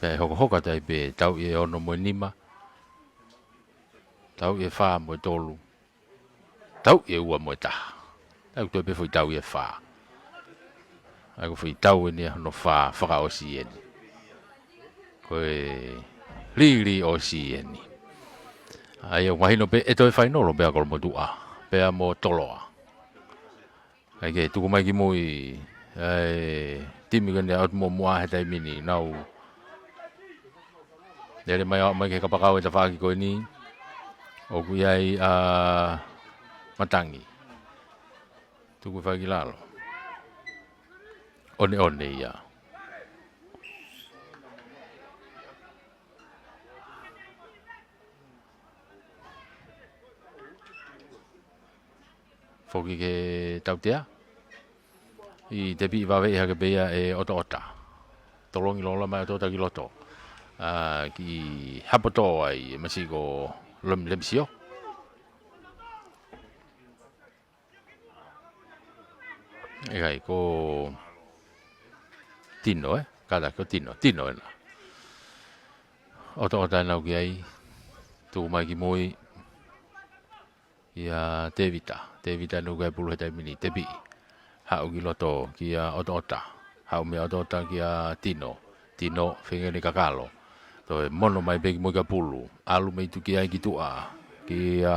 Pea ʻe hokohoko atu ai pē tau ia ʻe ono mo e nima. Tau ia ʻe fā mo e tolu. Tau ia ʻe ua mo e taha. Tau toe pē foʻi tau ia ʻe fā. ʻA ia ko e foʻi tau eni ʻa hono fā fakaʻosi eni. Ko e lili ʻosi eni. ʻA ia ʻoku mahino pē ʻe toe fainolo pē ʻa Kolomotuʻa. Pea mo Toloa. ʻA ia ke tuku mai ki mui, ʻa e timi ko eni ʻa ʻOtu Muʻomuʻa he taimi ni, nau lele mai ʻo aʻu mai ki he kapakau ʻe tafaʻaki ko eni, ʻoku ʻi ai ʻa Matangi. Tuku fai ki lalo. ʻOneʻone ia. Foki ki he tautea. ʻI tepiʻi vave ʻi hake pē ia ʻe ʻOtoʻota. Tolongi loloa mai ʻOtoʻota ki loto. ʻA, ki hapoto ai ʻe masiʻi ko Lem-, Lemisio. ʻIkai, ko Tino, ē? Kātaki ko Tino, Tino ena. ʻOtoʻota ena ʻoku ʻi ai, tuku mai ki mui, kia Tevita. Tevita ena ʻoku ʻi ai pulu he taimi ni, tepiʻi. Haʻu ki loto, kia ʻOtoʻota. Haʻu meia ʻOtoʻota kia Tino. Tino, feinga ke kakalo. Toe mono mai pē ki mui ka pulu. ʻAlu mei tuʻa ki ai ki tuʻa, kia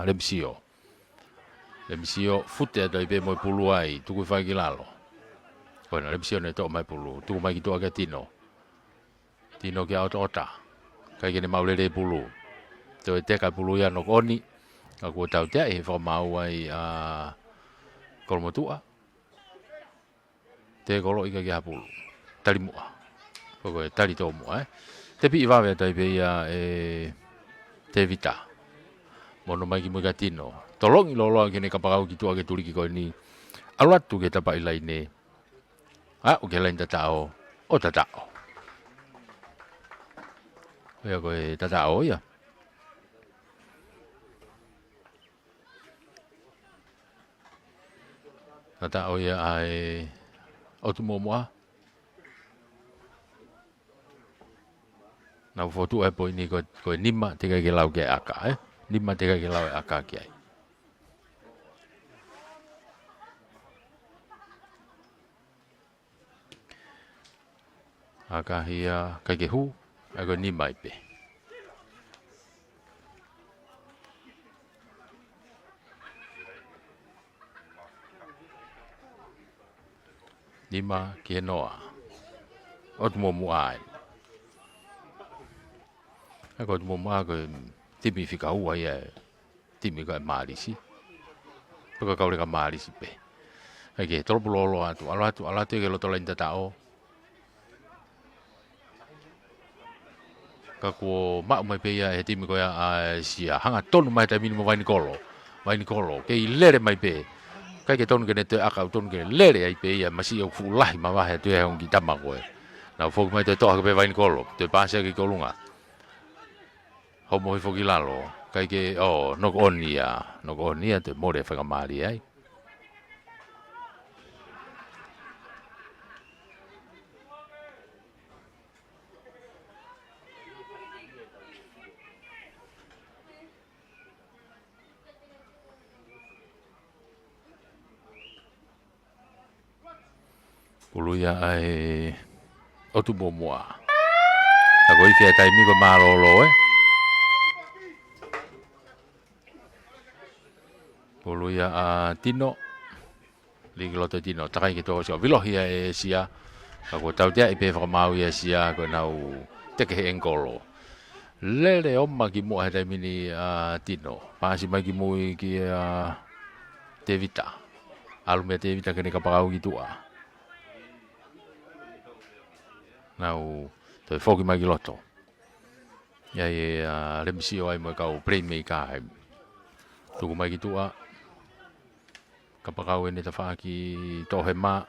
Lemisio. Lemisio, fute atu ai pē mo e pulu ai, tuku fai ki lalo. Ko ena Lemisio ne toʻo mai pulu, tuku mai ki tuʻa kia Tino. Tino kia ʻOtoʻota. ʻIkai ke ne maʻu lelei pulu. Toe teka pulu ia ʻo knock on. Ka kuo tauteaʻi he fakamaau ai ʻa Kolomotuʻa. Tekolo ʻikai ke ha pulu. Tali muʻa. Ko e tali tōmuʻa, ē. Tepiʻi vave atu ai pē ia ʻe Tevita. Mono mai ki mui kia Tino. Tolongi loloa ki heʻene kapakau ki tuʻa ki he tuliki ko eni. ʻAlu atu ki he tapaʻi laine. Aʻu ki he laine tataʻo. ʻO tataʻo. ʻIo ko e tataʻo ia. Tataʻo ia ʻa e ʻOtu Muʻomuʻa. Nau fokotuʻu e poini ko, ko e nima teʻeki ke lau ki ai ʻaka, ē? Nima teʻeki ke lau e ʻaka ki ai. ʻAka hia, ʻikai ke hū, ʻa ia ko e nima ai pē. Nima ki he noa. ʻOtu Muʻomuʻa ai. ʻA ia ko ʻOtu Muʻomuʻa ko e timi fika ua ia e timi ko e Malisi. Pea ko e kau leka Malisi pē. ʻIkai ke tolopulolo atu, ʻalu atu, ʻalu atu ki he loto laine tataʻo. Ka kuo maʻu mai pē ia ʻe he timi ko ia ʻa Sia. Hanga tonu mai he taimi ni mo Vainikolo. Vainikolo, kei lele mai pē. ʻIkai ke tonu ke ne toe ʻaka, ʻoku tonu ke ne lele ai pē ia, masiʻi ʻoku fuʻu lahi mavahe atu ia he ongo kiʻi tama ko ē. Nau foki mai toe toʻo hake pē Vainikolo, toe paasi hake ki ʻolunga. Homo hifo ki lalo, ʻikai ke, ʻo, knock on ia, knock on ia, toe mole e faingamālie ai. Pulu ia ʻa e ʻOtu Muʻomuʻa. Ka ko e ifi e taimi ko e mālōlō, ē. Pulu ia ʻa Tino. Lī ki loto ʻe Tino, takai ki tuʻa ʻo sio. Vilohi ʻa e Sia, ka kuo tauteaʻi pē fakamaau ia ʻe Sia, ko ʻenau teke he ʻengikolo. Lele ʻo mai ki muʻa he taimi ni ʻa Tino. Paasi mai ki mui kia Tevita. ʻAlu meia Tevita ke ne kapakau ki tuʻa. Nau toe foki mai ki loto. ʻA ia ʻe, ʻa, Lemisio ai mo e kau playmaker ai. Tuku mai ki tuʻa. Kapakau ʻene tafaʻaki toʻohema.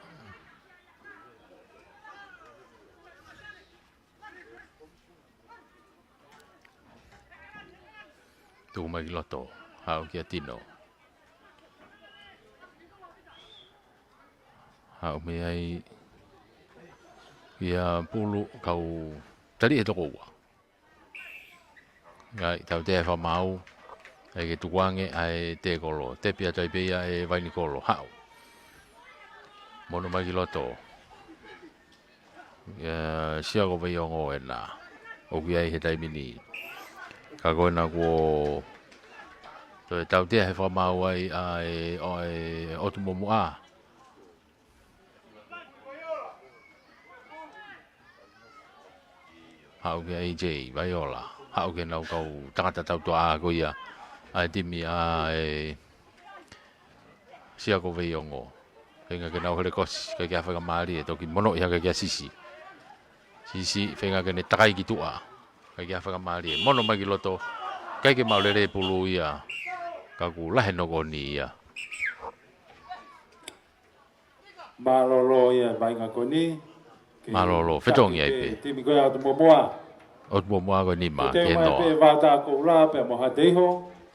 Tuku mai ki loto. Haʻu kia Tino. Haʻu mei ai kia Pulu, kau tali e toko ua. ʻAi, tautea e fakamaau, ʻai ke tukuange ʻa e tēkolo, tepi atu ai pē ia ʻe Vainikolo, haʻu. Mono mai ki loto. ʻIa, Sia ko Veiongo ena. ʻOku ʻi ai he taimi ni. Ka ko ena kuo toe tautea he fakamaau ai ʻa e, ʻo e ʻOtu Momoʻa. Haʻu kia A J, Vaiola. Haʻu ki heʻenau kau tangata tautuaʻā ko ia ʻa e timi ʻa e Sia ko Veiongo. Feinga ke nau helekosi, ʻikai ke ʻi ai ha faingamālie, toki monoʻi hake kia Sisi. Sisi, feinga ke ne takai ki tuʻa. ʻIkai ke ʻi ai ha faingamālie. Mono mai ki loto, ʻikai ke maʻu lelei e pulu ia. Ka kuo lahi e nokoni ia. Mālōlō ia e vaʻinga ko eni. Mālōlō, fetongi ai pē. Timi ko ia ʻOtu Momoʻa. ʻOtu Momoʻa ko e nima, ke noa. Pea mo Hāteiho,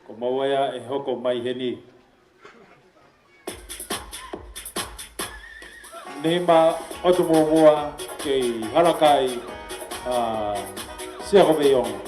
ko maua ia ʻe hoko mai heni. Nima ʻOtu Momoʻa kei hala kai ʻa Sia ko Veiongo.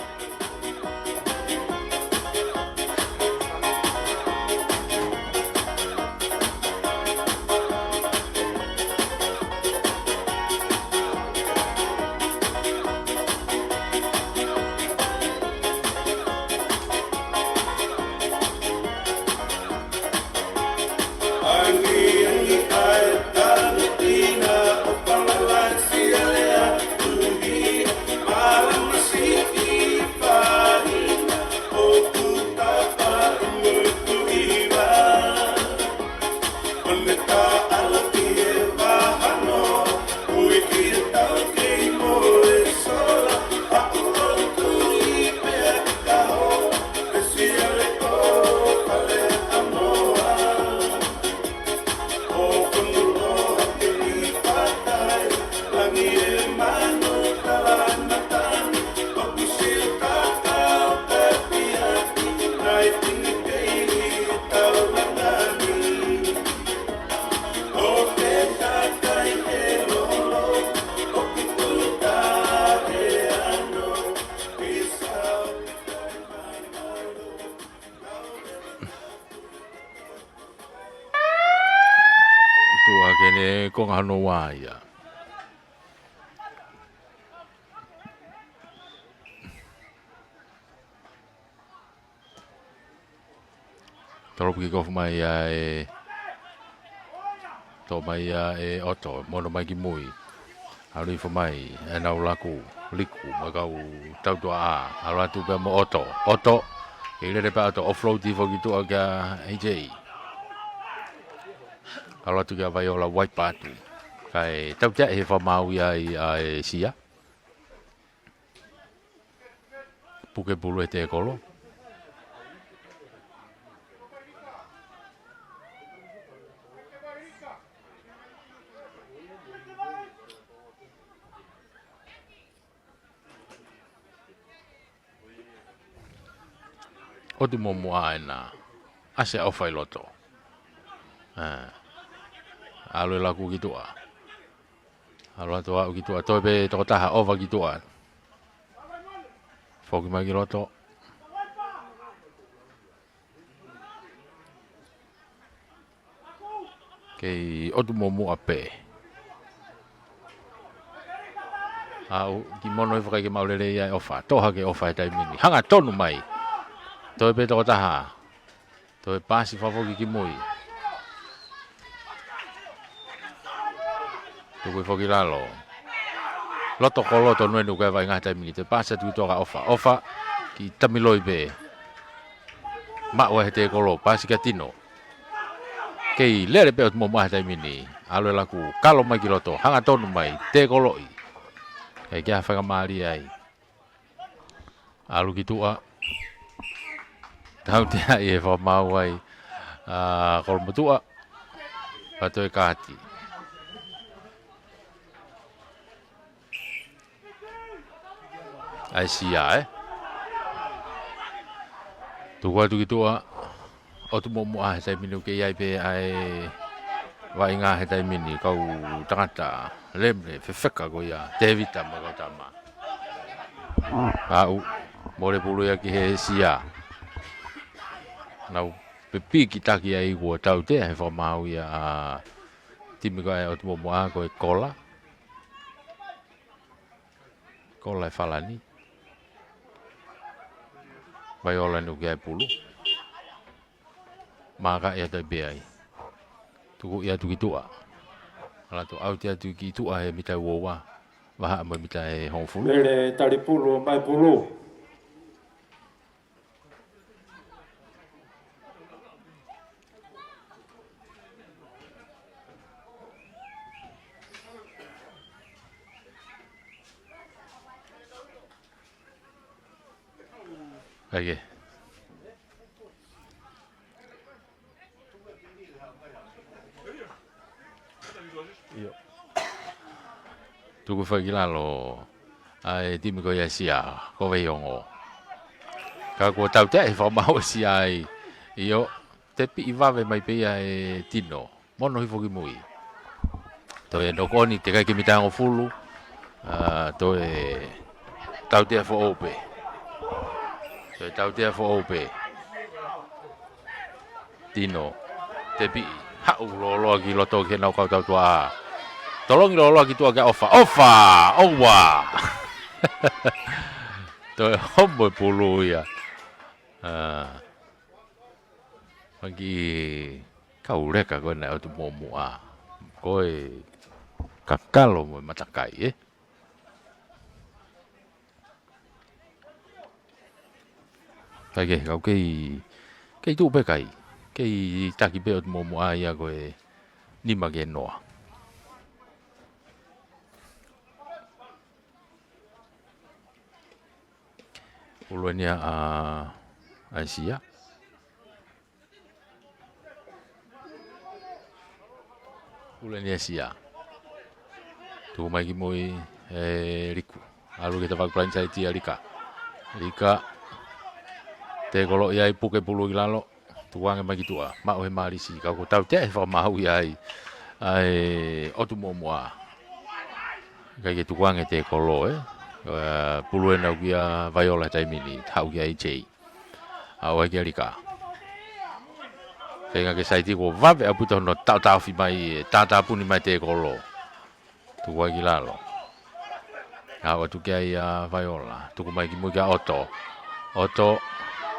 Tuʻa ke ne konga hono ua ia. Talopu kikofu mai ia ʻe, toʻo mai ia ʻe ʻOto, mono mai ki mui. ʻAlu hifo mai, ʻenau laku, Liku, mo e kau tautuaʻā. ʻAlu atu pea mo ʻOto. ʻOto, kei lele pē ʻOto, offload hifo ki tuʻa kia A J. ʻAlu atu kia Vaiola, wipe atu. Kae tautea he fakamaau ia ʻa e Sia. Puke pulu e tēkolo. ʻOtu Momoʻa ena. ʻAsi e ʻofa ʻi loto. ʻE. ʻAlu e laku ki tuʻa. ʻAlu atu ʻo aʻu ki tuʻa. Toe pē tokotaha ʻova ki tuʻa. Foki mai ki loto. Kei ʻOtu Momoʻa pē. ʻAʻu ki mono he fakai ke maʻu lelei ia e ʻofa. Toʻo hake ʻofa he taimi ni. Hangatonu mai. Toe pē tokotaha. Toe paasi fakafoki ki mui. Tuku hifo ki lalo. Loto kolo tonu eni ʻoku ʻi ai e vaʻinga he taimi ni. Toe paasi atu ki tuʻa kia ʻOfa. ʻOfa ki Tamiloi pē. Maʻu ai he tēkolo. Paasi kia Tino. Kei lele pē ʻOtu Momoʻa he taimi ni. ʻAlu e laku, kalo mai ki loto. Hangatonu mai. Tēkoloʻi. ʻIkai ke ʻi ai ha faingamālie ai. ʻAlu ki tuʻa. Tauteaʻi e fakamaau ai ʻa Kolomotuʻa. Pea toe kaati. ʻAi Sia, ē? Tuku atu ki tuʻa. ʻOtu Momoʻa he taimi ni ʻoku kei ʻi ai pē ʻa e vaʻinga he taimi ni, kau tangata lemle fefeka ko ia, Tēvita mo e kau tama. Aʻu, mole pulu ia ki he Sia. Nau pepiki taki ai kuo tautea he fakamaau ia ʻa e timi ko ē ʻa ʻOtu Momoʻa ko e kola. Kola e Falani. Vaiola eni ʻoku ʻi ai e pulu. Mākaʻi atu ai pē ai. Tukuʻi atu ki tuʻa. ʻAlu atu ʻauti atu ki tuʻa he mita ua ua. Vahaʻa mo e mita ʻe hongofulu. Lele tali pulu, mai pulu. ʻAi ke. ʻIo. Tuku hifo ki lalo ʻa e timi ko ia Sia, ko Veiongo. Ka kuo tautea e fakamaau ʻa Sia ai. ʻIo, tepiʻi vave mai pē ia ʻe Tino. Mono hifo ki mui. Toe nokoni, teʻeki ke mita ʻe hongofulu. ʻA, toe tautea foʻou pē. Toe tautea foʻou pē. Tino, tepiʻi, haʻu lōloa ki loto ki heʻenau kau tautuaʻā. Tolongi lōloa ki tuʻa kia ʻOfa. ʻOfa! ʻOua! Toe homo e pulu ia. ʻA, maki kau leka ko ena ʻOtu Momoʻa. Ko e kakalo mo e matakai, ē? ʻAi ke, kau kei, kei tuʻu pē kai. Kei taki pē ʻOtu Momoʻa ia ko e nima ke noa. Pulu eni ia ʻa, ʻa Sia. Pulu eni ʻa Sia. Tuku mai ki mui ʻe Liku. ʻAlu ki he tafaʻaki blindside ʻa Lika. Lika. Tēkoloʻi ai, puke pulu ki lalo. Tukuange mai ki tuʻa. Maʻu he Malisi. Ka kuo tautea e fakamaau ia ai ʻa e ʻOtu Momoʻa. ʻIkai ke tukuange tēkolo, ē. ʻA, pulu ena ʻoku ʻi ai ʻa Vaiola he taimi ni. Haʻu kia ʻEitei. Aʻu ai kia Lika. Feinga ke saiti kuo vave ʻaupito hono taʻotaʻofi mai, tātāpuni mai tēkolo. Tuku ai ki lalo. Aʻu atu ki ai ʻa Vaiola. Tuku mai ki mui kia ʻOto. ʻOto.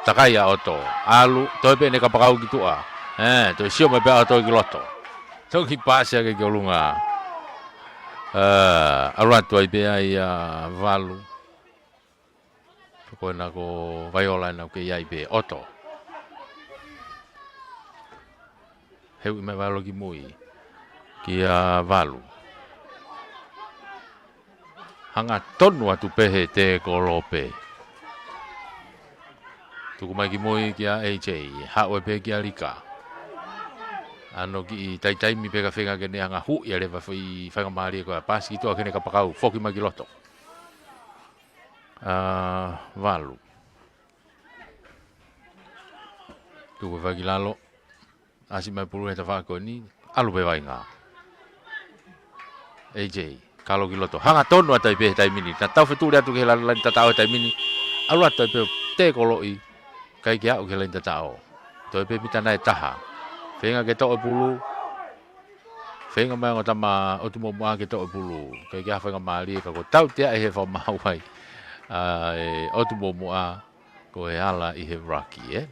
Takai ʻa ʻOto. ʻAlu. Toe pē ʻene kapakau ki tuʻa. Ē, toe sio mai pē ʻa ʻOto ki loto. Toki paasi hake ki ʻolunga. Ē, ʻalu atu ai pē ʻa Valu. Ko ena ko Vaiola ena ʻoku kei ʻi ai pē ʻOto. Heuʻi mai Valu ki mui. Kia Valu. Hangatonu atu pē he tēkolo pē. Tuku mai ki mui kia ʻEitei. Haʻu ai pē kia Lika. ʻAno kiʻi taitaimi pē ka feinga ke ne hanga huʻi ʻa e leva fai faingamālie ko ia paasi ki tuʻa ki heʻene kapakau. Foki mai ki loto. ʻA Valu. Tuku hifo ki lalo. ʻAsi mai pulu he tafaʻaki ko eni. ʻAlu pē vaʻinga. ʻEitei. Kalo ki loto. Hangatonu atu ai pē he taimi ni. Naʻa tau fetuli atu ki he laini tataʻo he taimi ni. ʻAlu atu ai pē tēkoloʻi. ʻIkai ke aʻu ki he laini tataʻo. Toe pē mita nai taha. Feinga ke toʻo e pulu. Feinga mai ongo tama ʻOtu Momoʻa ke toʻo e pulu. ʻIkai ke ʻi ai ha faingamālie ka kuo tautea e fakamaau ai ʻa e ʻOtu Momoʻa ko e ala ʻi he ruck, ē.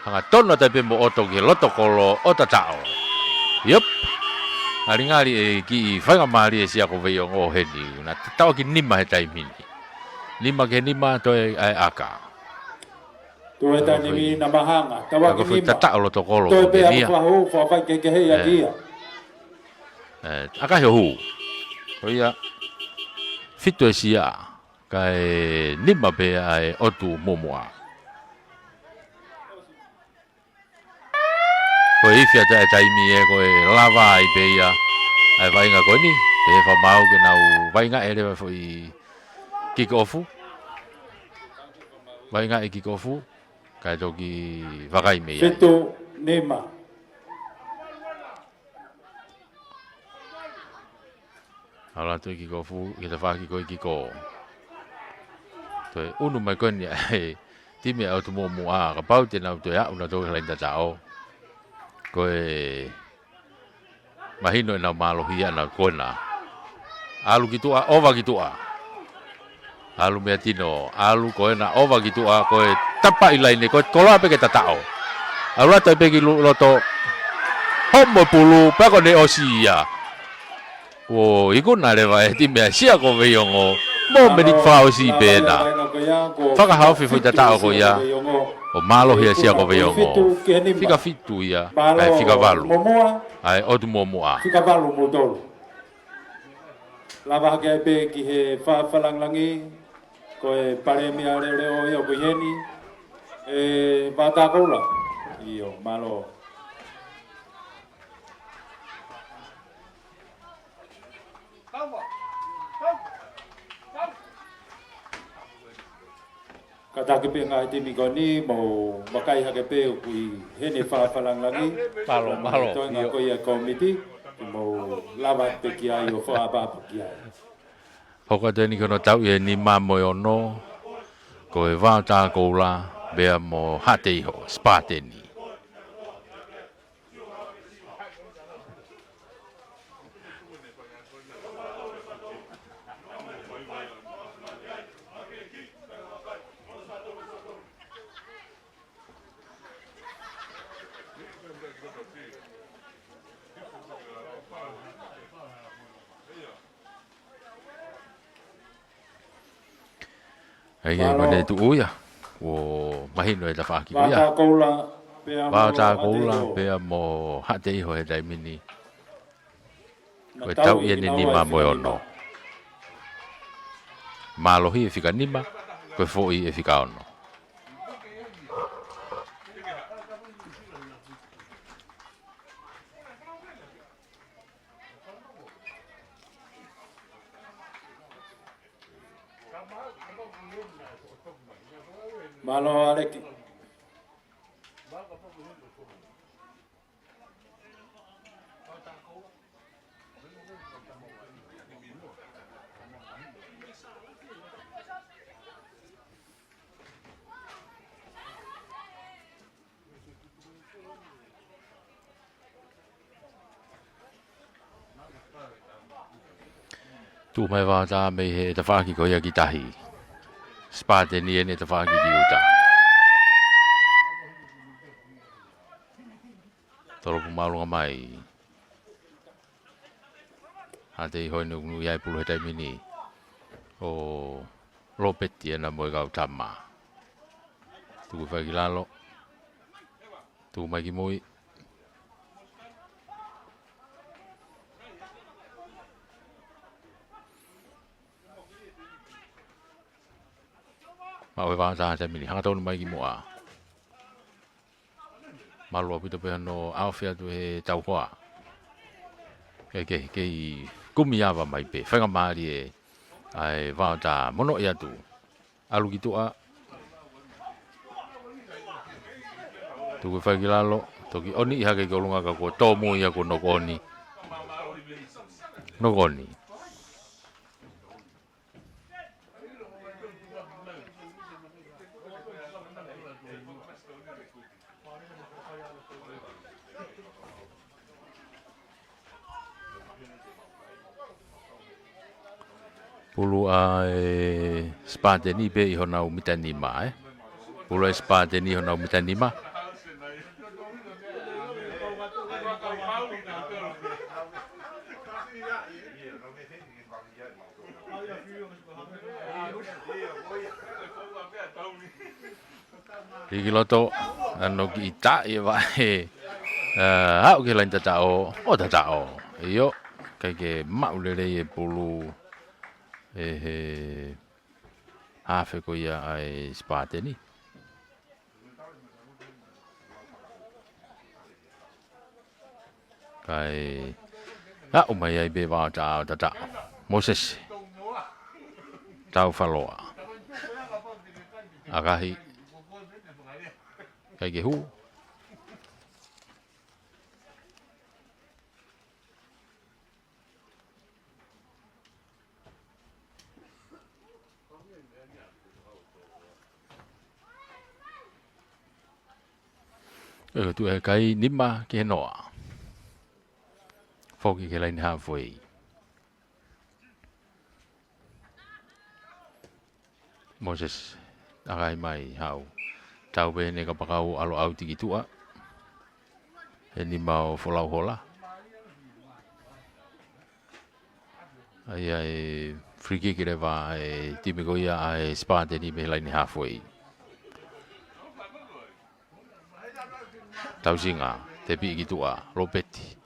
Hangatonu atu ai pē mo ʻOto ki he loto kolo ʻo tataʻo. Iop. Ngalingali e kiʻi faingamālie ʻa Siakoveiongo heni, naʻe tataʻo ki he nima he taimi ni. Nima ki he nima, toe ʻa e ʻaka. Toe taimi na mahanga, tau ʻaki nima. Tataʻo loto kolo ko Tenia. Toe pea ko fahu, fafai ke ke hei ʻaki ia. ʻE, ʻaka he hū. Ko ia, fitu e sia, kae nima pē ʻa e ʻOtu Muʻomuʻa. Ko e ifi atu e taimi ē, ko e lava ai pē ia ʻa e vaʻinga ko eni, pehē fakamaau ke nau vaʻinga ʻe leva foʻi kikofu. Vaʻinga e kikofu, kae toki vakai mei ai. Fitu nima. ʻAlu atu e kikofu, ki he tafaʻaki ko e kiko. Toe ʻunu mai ko eni ʻa e timi ʻa e ʻOtu Muʻomuʻa, kapau te nau toe aʻu nautolu ki he laine tataʻo. Ko e mahino ʻenau mālohi ʻa ʻenau ko ena. ʻAlu ki tuʻa, ʻova ki tuʻa. ʻAlu meʻa tino, ʻalu ko ena ʻova ki tuʻa, ko e tapa ʻi laine, ko e koloa pē ke tataʻo. ʻAlu atu ai pē ki lu-, loto, homo pulu, pea ko ʻene ʻosi ia. ʻO ikuna leva e timi ʻa Siakoveiongo, mo e miniti fakaʻosi pē ena. Fakahaofi foʻi tataʻo ko ia, ʻo mālohi ʻa Siakoveiongo. Fika fitu ia, kae fika valu ʻa e ʻOtu Muʻomuʻa. Fika valu mo tolu. Lava hake ai pē ki he fā falangilangi, ko e palēmia leʻoleʻo ia ʻoku ʻi heni, ʻe Vātā Koula. ʻIo, mālō. Kātaki pē ngaahi timi ko eni, mou vakai hake pē ʻoku ʻi heni fā falangilangi. Mālō, mālō. Toenga ko ia kōmiti, ke mou lava pē ki ai ʻo fakaʻapaʻapa ki ai. Hoko atu eni ki hono tauʻi e nima mo e ono, ko e Vātā Koula, pea mo Haʻateiho, Sipateni. ʻAi, ʻai, mane tuʻu ia. ʻO mahino e tafaʻaki ko ia. Vātā Koula, pea mo Haʻateiho he taimi ni. Ko e tauʻi eni nima mo e ono. Mālohi e fika nima, ko e foʻi e fika ono. Mālō, Aleki. Tuʻu mai Vātā mei he tafaʻaki ko ia ki tahi. Sipateni eni tafaʻaki ki ʻuta. Tolopu māʻolunga mai. Haʻateiho eni ʻoku nui ai pulu he taimi ni. ʻO Lopeti ena mo e kau tama. Tuku fai ki lalo. Tuku mai ki mui. Maʻu e Vātā he taimi ni. Hangatonu mai ki muʻa. Mālō ʻaupito pē hono ʻaofi atu he tauhoa. Ke, ke, kei kumi ava mai pē. Faingamālie ʻa e Vātā monoʻi atu. ʻAlu ki tuʻa. Tuku fai ki lalo. Toki ʻoni ʻi hake ki ʻolunga ka kuo tōmui ia kuo noko ʻoni. Noko ʻoni. Pulu ʻa e Sipateni pē ʻi honau mita nima, ē? Pulu ʻa e Sipateni ʻi honau mita nima. Hiki loto, ʻa hono kiʻi taʻi e vaʻe, ē, aʻu ki he laini tataʻo, ʻo tataʻo. ʻIo, ʻikai ke maʻu lelei e pulu ʻe he hafe ko ia ʻa e Sipateni. Kae aʻu mai ai pē Vaotā ʻo tataʻo. Mōsese Taufaloa. ʻAkahi. ʻIkai ke hū. ʻE, tuʻu e kai nima ki he noa. Foki ki he laini halfway. Mōsese, ʻakahi mai, haʻu. Tau pē ʻene kapakau ʻalu ʻauti ki tuʻa. He nima ʻo Folauhola. ʻA ia ʻe free kick leva ʻa e timi ko ia ʻa e Sipateni mei he laini halfway. Tausinga, tepiʻi ki tuʻa, Lopeti.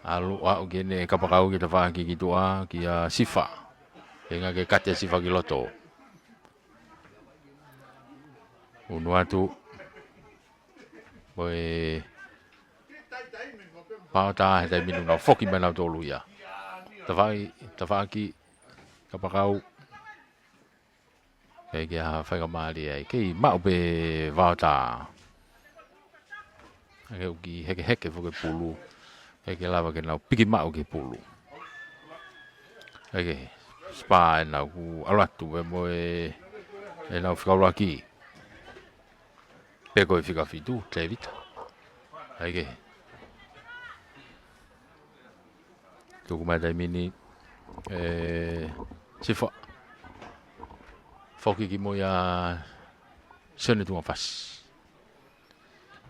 ʻAlu ʻaʻu ki heʻene kapakau ke tafaʻaki ki tuʻa, kia Sifa. Feinga ke kate ʻa Sifa ki loto. Unu atu. Mo e Vaotā he taimi ni ʻoku nau foki mai nautolu ia. Tafaʻaki, tafaʻaki, kapakau. ʻIkai ke ʻi ai ha faingamālie ai. Kei maʻu pē Vaotā. ʻIkai ke ʻuki hekeheke foki e pulu. ʻIkai ke lava ke nau piki maʻu ki he pulu. ʻIkai ke Sipa ʻenau kuo ʻalu atu pē mo e, ʻenau fika ʻuluaki. Pe ko e fika fitu, Tevita. ʻIkai ke. Tuku mai taimi ni, ē, Sifa. Foki ki mo ia Sione Tuʻungafasi.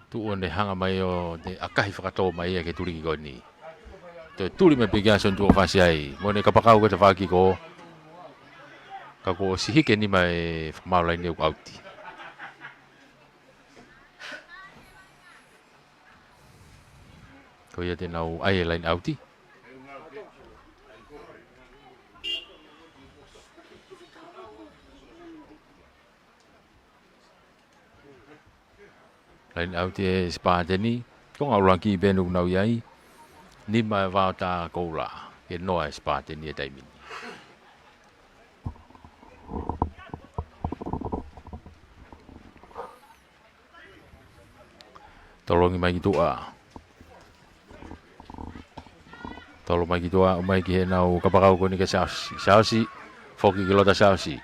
Tuʻu ʻo ne hanga mai ʻo ne ʻakahi fakatō mai ia ki he tuliki ko eni. Toe tuli mai pē kia Sione Tuʻungafasi ai. Mo ʻene kapakau ke tafaʻaki ko. Ka kuo ʻosi hiki e nima ʻe fakamaau laine ʻoku ʻauti. Ko ia te nau ʻai e laine ʻauti. Laine ʻauti e Sipateni. Konga ʻuluaki pē ʻoku nau ʻi ai. Nima e Vaotā koula. Ke noa e Sipateni he taimi ni. Tolongi mai ki tuʻa. Tolo mai ki tuʻa, ʻomai ki heʻenau kapakau ko eni kia Siaosi. Siaosi, foki ki loto Siaosi.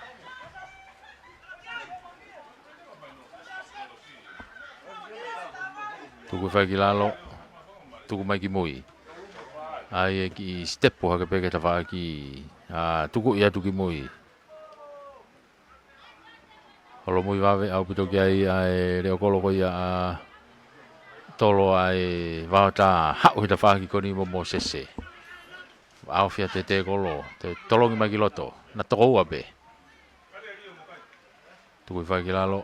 Tuku fai ki lalo, tuku mai ki mui. ʻAi e kiʻi sitepu hake pē ke tafaʻaki, ʻa, tuku ʻi atu ki mui. Holomui vave ʻaupito ki ai ʻa e leʻo kolo ko ia ʻa Tolo ʻa e Vaotā, haʻu he tafaʻaki ko eni mo Mōsese. ʻAofia te te kolo, te tolongi mai ki loto, na toko ua pē. Tuku ʻi fai ki lalo.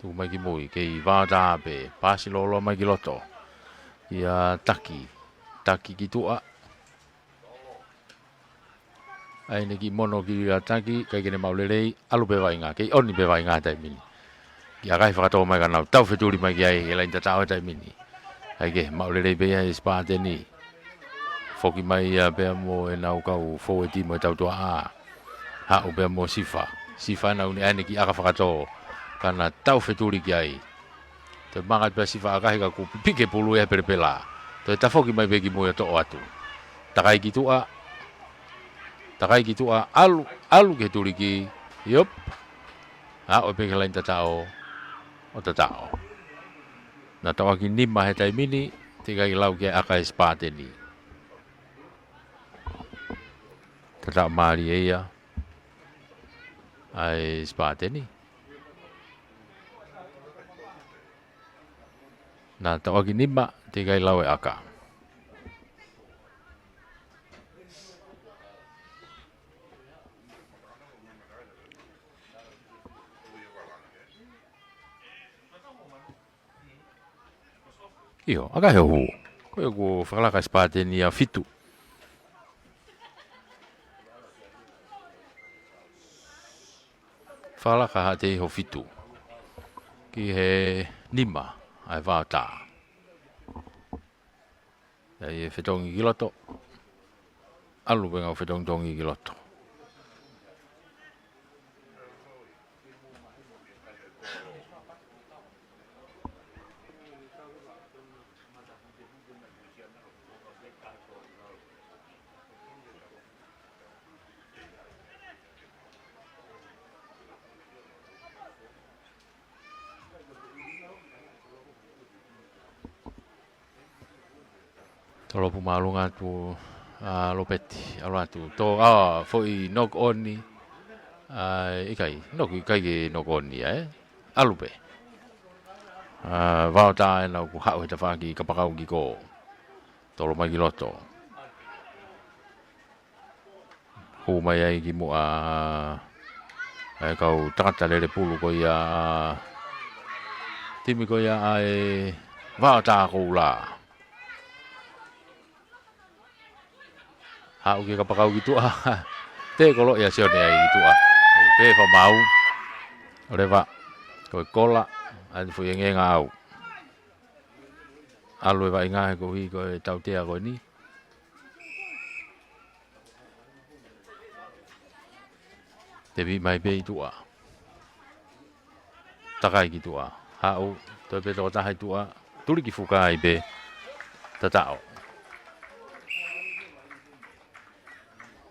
Tuku mai ki mui, kei Vaotā pē, pasi lōloa mai ki loto. Kia Taki, Taki ki tuʻa. ʻAi ʻene kiʻi mono kia Taki, ʻikai ke ne maʻu lelei, ʻalu pē vaʻinga, kei ʻoni pē vaʻinga taimi ni. Kiʻi ʻakahi fakatō mai ka nau tau fetuli mai ki ai, he laine tataʻo taimi ni. ʻIkai ke maʻu lelei pē ia e Sipateni. Foki mai ia pea mo ʻenau kau fōueti mo e tautuaʻa. Haʻu pea mo Sifa. Sifa naʻa ne ʻai ʻene kiʻi ʻaka fakatō. Ka na tau fetuli ki ai. Toe maka pea Sifa ʻakahi ka kuo pipiki e pulu ia he pelepela. Toe tafoki mai pē ki mui ʻo toʻo atu. Takai ki tuʻa. Takai ki tuʻa. ʻAlu, ʻalu ki he tuliki. ʻIo. Aʻu pē ki he laine tataʻo. ʻO tataʻo. Na tauʻaki nima he taimi ni, teʻeki ai lau ke ʻaka e Sipateni. Tataʻo mālie ia ʻa e Sipateni. Na tauʻaki nima, teʻeki ai lau e ʻaka. ʻIo, ʻakahi hono hū. Ko ia kuo fakalaka Sipateni ʻa fitu. Fakalaka Haʻateiho fitu ki he nima ʻa e Vaotā. ʻA ia ʻe fetongi ki loto. ʻAlu pē ngāue fetongitongi ki loto. Tolopu māʻolunga atu ʻa Lopeti, ʻalu atu. Tō, ʻa, foʻi knock on ʻi, ʻa, ʻikai, knock, ʻikai ke knock on ia, ē? ʻAlu pē. ʻA, Vaotā ʻena ʻoku haʻu he tafaʻaki kapakau ki kō. Tolo mai ki loto. Hū mai ai ki muʻa ʻa e kau tangata lele pulu ko ia ʻa e timi ko ia ʻa e Vaotā Koula. Haʻu ki he kapakau ki tuʻa. Tē koloʻi ʻa Sione ai ki tuʻa. ʻO pē fakamaau. ʻO leva. Ko e kola. ʻA e fuʻu engenga au. ʻAlu e vaʻinga he koeʻuhi ko e tautea ko eni. Tē viʻi mai pē ʻi tuʻa. Takai ki tuʻa. Haʻu, toe pē tokotaha ʻi tuʻa. Tuli ki fuka ai pē. Tataʻo.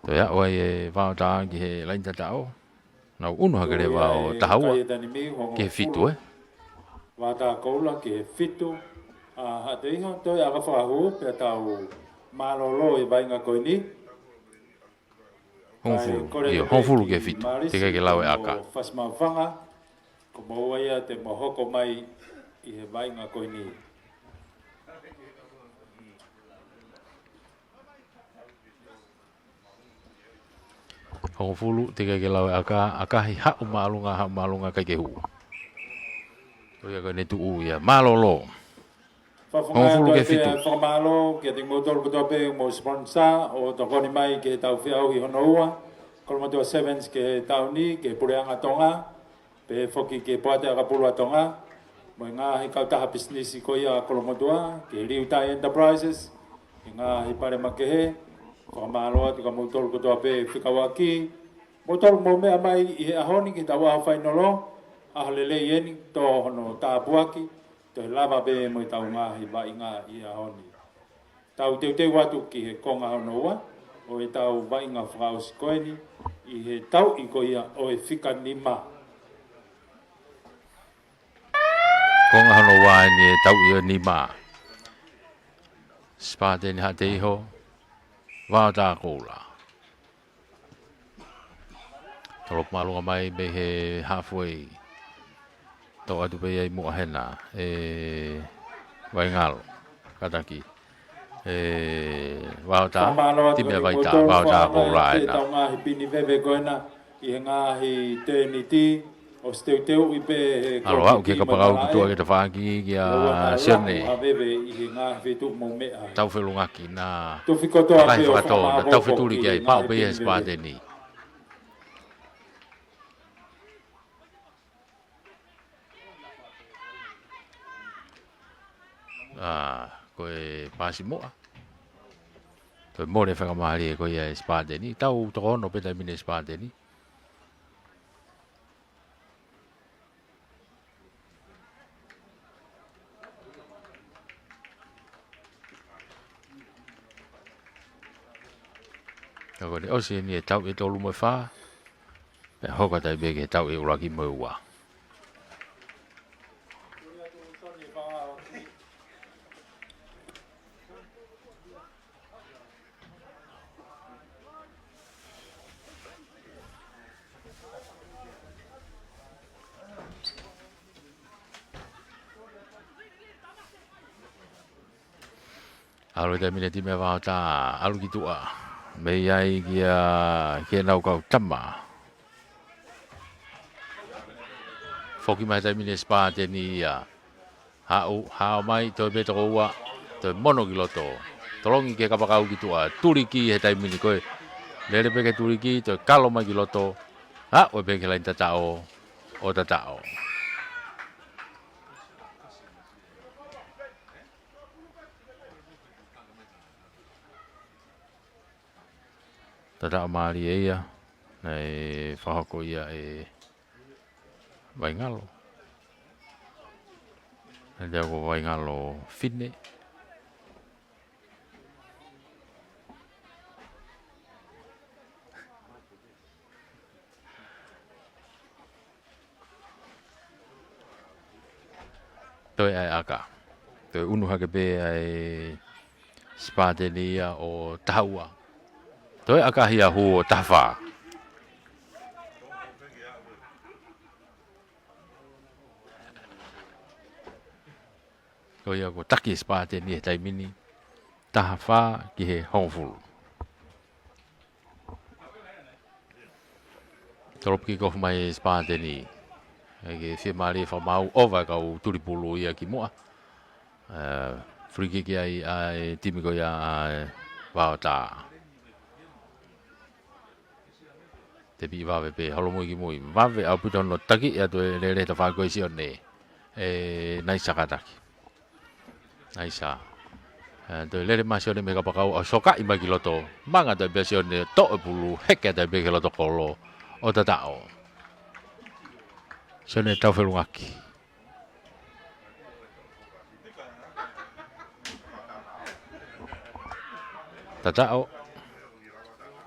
Toe aʻu ai e Vaotā ki he laini tataʻo. Nau unu hake leva ʻo taha ua ki he fitu, ē? Vaotā Koula ki he fitu. ʻA, Haʻateiho, toe ʻaka fakahū, pea tau mālōlō e vaʻinga ko eni. Hongofulu, ʻio, hongofulu ki he fitu, teʻeki ke lau e ʻaka. Fasi Maʻufanga, ko moua ia te mo hoko mai ʻi he vaʻinga ko eni. Hongofulu, teʻeki ke lau e ʻaka, ʻakahi haʻu māʻolunga, haʻu māʻolunga ʻikai ke hū. Ko ia ko ʻene tuʻu ia, mālōlō. Hongofulu ki he fitu. Fakamālō kiate kimoutolu kotoa pē mo sponsor ʻo tokoni mai ki heʻetau feʻauhi hono ua, Kolomotuʻa Sevens ki he taʻu ni, ki he Puleʻanga Tonga, pehē foki ki he Poate ʻAkapulu ʻa Tonga, mo e ngaahi kautaha pisinisi ko ia ʻa Kolomotuʻa, ki he Liutai Enterprises, ki he ngaahi pale makehe, fakamālō atu kia moutolu kotoa pē fekauʻaki, moutolu mou meʻa mai ʻi he ʻaho ni ki heʻetau ʻaho fainolo, ʻaho lelei eni, tō hono tāpuaki, toe lava pē mo ʻetau ngaahi vaʻinga ʻi he ʻaho ni. Tau teuteu atu ki he konga hono ua ʻo ʻetau vaʻinga fakaʻosi ko eni ʻi he tauʻi ko ia ʻo e fika nima. Konga hono ua eni e tauʻi ʻo e nima. Sipateni Haʻateiho, Vaotā Koula. Tolopu māʻolunga mai mei he halfway. Toʻo atu pē ia ʻi muʻa hena ʻe Vaingalo. Kātaki ʻe Vaotā, timi ʻa Vaitā, Vaotā Koula ʻena. Tau ngaahi pini veve ko ena ʻi he ngaahi tēniti. ʻOsi teuteuʻi pē he ʻAlu aʻu ki he kapakau ki tuʻa ki he tafaʻaki kia Sione. Tau felungaki na. Tufi kotoa pē ʻo fakatō, na tau fetuli ki ai, paʻu pē ia he Sipateni. ʻA, ko e pasi muʻa. Ko e mole fakamālie ko ia e Sipateni. Tau toko ono pē taimi ni e Sipateni. Ka ko eni ʻosi eni e tauʻi ʻe tolu mo e fā. Pea hoko atu ai pē ki he tauʻi ʻuluaki mo e ua. ʻAlu e taimi ni e timi ʻa Vaotā, ʻalu ki tuʻa. Mei ai kia, kia nau kau tama. Foki mai taimi ni e Sipateni ia. Aʻu, hao mai, toe pē toko ua, toe mono ki loto. Tolongi ki he kapakau ki tuʻa, tuliki he taimi ni ko ē. Lele pē ki he tuliki, toe kalo mai ki loto. Aʻu pē ki he laini tataʻo, ʻo tataʻo. Tataʻo mālie ia, naʻe fakahoko ia ʻe Vaingalo. Naʻe ʻia ko Vaingalo Fine. Toe ʻai ʻaka. Toe unu hake pē ʻai Spartan ia ʻo taha ua. Toe ʻakahi ʻa Hū ʻo taha fā. Ko ia ko e taki Spartan he taimi ni, taha fā ki he hongofulu. Tolopu kikofu mai Spartan. ʻAi ke fiemālie fakamaau ʻova e kau tulipulu ia ki muʻa. Eh, free kick ai ʻa e timi ko ia ʻa Vaotā. Tepi vave pē, holomui ki mui. Vave ʻaupito hono taki, ʻe atu e lele tafaʻaki ko ē Sione. ʻE Naisa kātaki. Naisa. Eh, toe lele mai Sione mei he kapakau ʻo sokaʻi mai ki loto. Manga toe pē Sione toʻo e pulu, heke atu pē ki loto kolo. ʻO tataʻo. Sione tau felungaki. Tataʻo.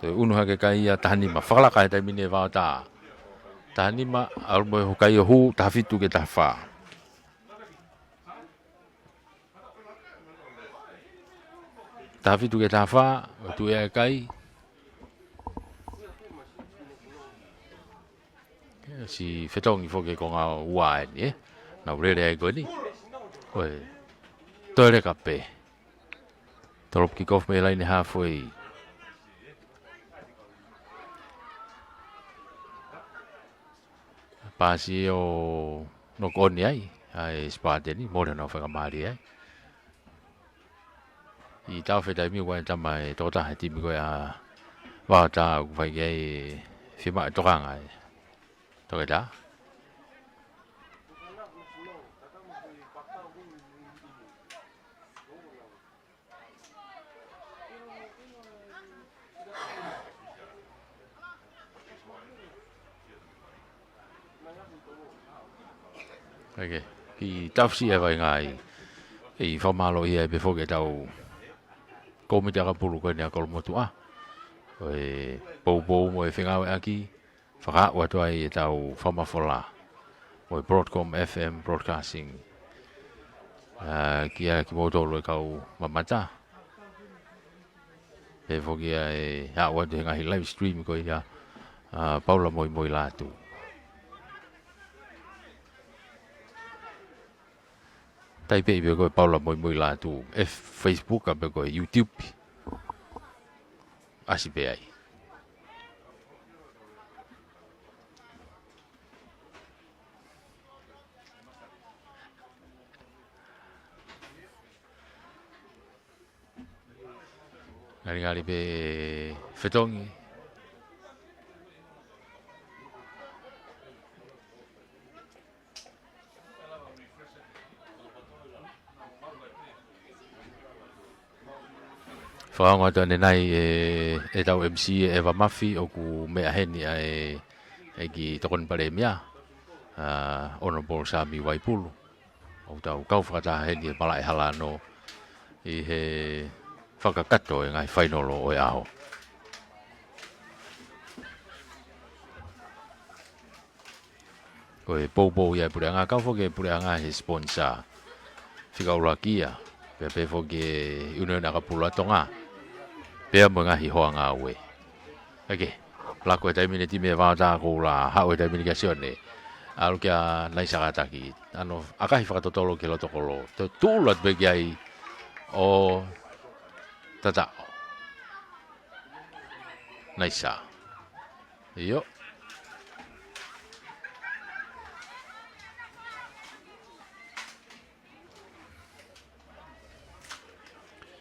Toe unu hake kai ia taha nima. Fakalaka he taimi ni ʻe Vaotā. Taha nima, ʻalu mo e hokai ʻo Hū, taha fitu ki he taha fā. Taha fitu ki he taha fā, ʻo tuʻu e kai. Siʻi fetongi foki ko e ngaahi ua eni, ē? Naʻa ku lele ai ko eni. Ko e toe leka pē. Tolopu kikofu mei he laine halfway. Pasi ʻo noko ʻoni ai, ʻa e Spartan, mole ʻenau faingamālie ai. ʻI he taimi ni ʻoku ʻi ai e tama ʻe toko taha he timi ko ia ʻa Vaotā ʻoku fai ki ai e fiemaʻu e tokanga ʻa e toketā. ʻAi ke, kiʻi tafusi e vai ngaahi, ʻi fakamālō ia pē foki ʻetau kōmiti ʻakapulu ko eni ʻa Kolomotuʻa. Ko e poupou mo e fengāueʻaki, fakaaʻu atu ai ʻetau fakamafola. Mo e Broadcom F M Broadcasting. ʻA, kia kimoutolu e kau mamata. Pea foki ʻa e aʻu atu he ngaahi live stream ko ia ʻa Paula Moimoi Lātū. Taipeʻi pē ko e Paula Moimoi Lātū, ʻi he Facebook ʻa pe ko e YouTube. ʻAsi pē ai. Ngalingali pē fetongi. Fakaongo atu ʻanenai ʻe, ʻetau M C ʻe Eva Mafi ʻoku meʻa heni ʻa e, ʻEiki Tokoni Palēmia, ʻa, Honourable Sami Waipulu. ʻOku tau kau fakataha heni ʻi he Malaʻe Halano ʻi he fakakakato e ngaahi fainolo ʻo e ʻaho. Ko e poupou ia e puleʻanga kau foki e puleʻanga he sponsor. Fika ʻuluaki ia, pea pehē foki e ʻIunioni ʻAkapulu ʻa Tonga. Pea mo e ngaahi hoa ngāue. ʻAi ke, lako e taimi ni e timi ʻa Vaotā ko e ʻuluaki, haʻu e taimi ni kia Sione. ʻAlu kia Naisa kātaki. ʻAno, ʻakahi fakatotolo ki loto kolo. Toe tuʻulu atu pē ki ai ʻo tataʻo. Naisa. ʻIo.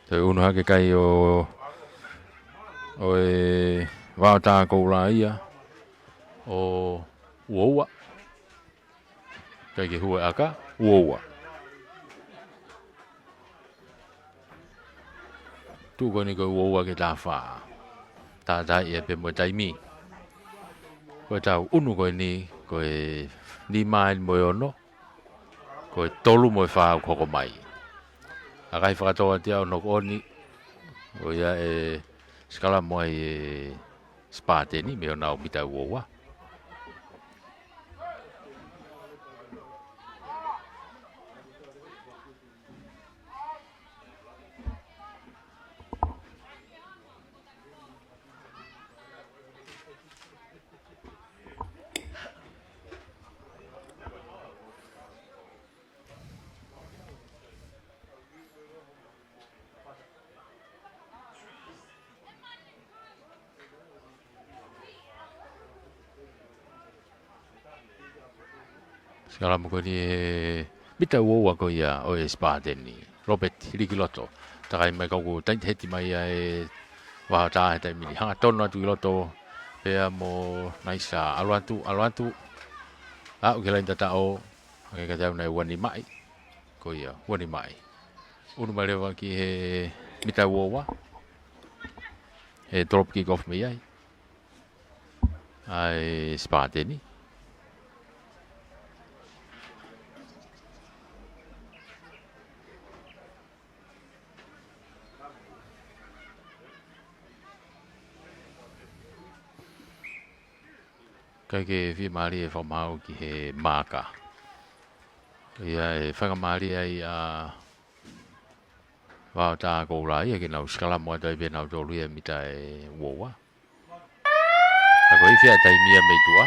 Toe unu hake kai ʻo, ʻo e Vaotā Koula ia ʻo ua ua. Kai ke hū e ʻaka, ua ua. Tuʻu ko eni ko e ua ua ki he taha fā. Tātaaʻi ia pē mo e taimi. Ko e tau unu ko eni, ko e nima eni mo e ono. Ko e tolu mo e fā ʻoku hoko mai. ʻA kai fakatō atu ia ʻo noko ʻoni. ʻO ia ʻe sikalamu ai e Sipateni mei honau mita ua ua. Sikalamu ko eni he mita ua ua ko ia ʻo e Sipateni. Lopeti, hili ki loto. Takai mai kau ko taʻi heti mai ia e Vaotā he taimi ni. Hangatonu atu ki loto. Pea mo Naisa, ʻalu atu, ʻalu atu. Aʻu ki he laini tataʻo. Hangē kiate au naʻe ua nima ʻi. Ko ia, ua nima ʻi. Unu mai leva ki he mita ua ua. He drop kick off mei ai. ʻA e Sipateni. Kai ke fiemālie e fakamaau ki he maaka. ʻIo, ʻe faingamālie ai ʻa Vaotā Koula ia ke nau sikalamu atu ai pē nautolu ia mita ʻe ua ua. Ka ko e ifi ʻa e taimi ia mei tuʻa.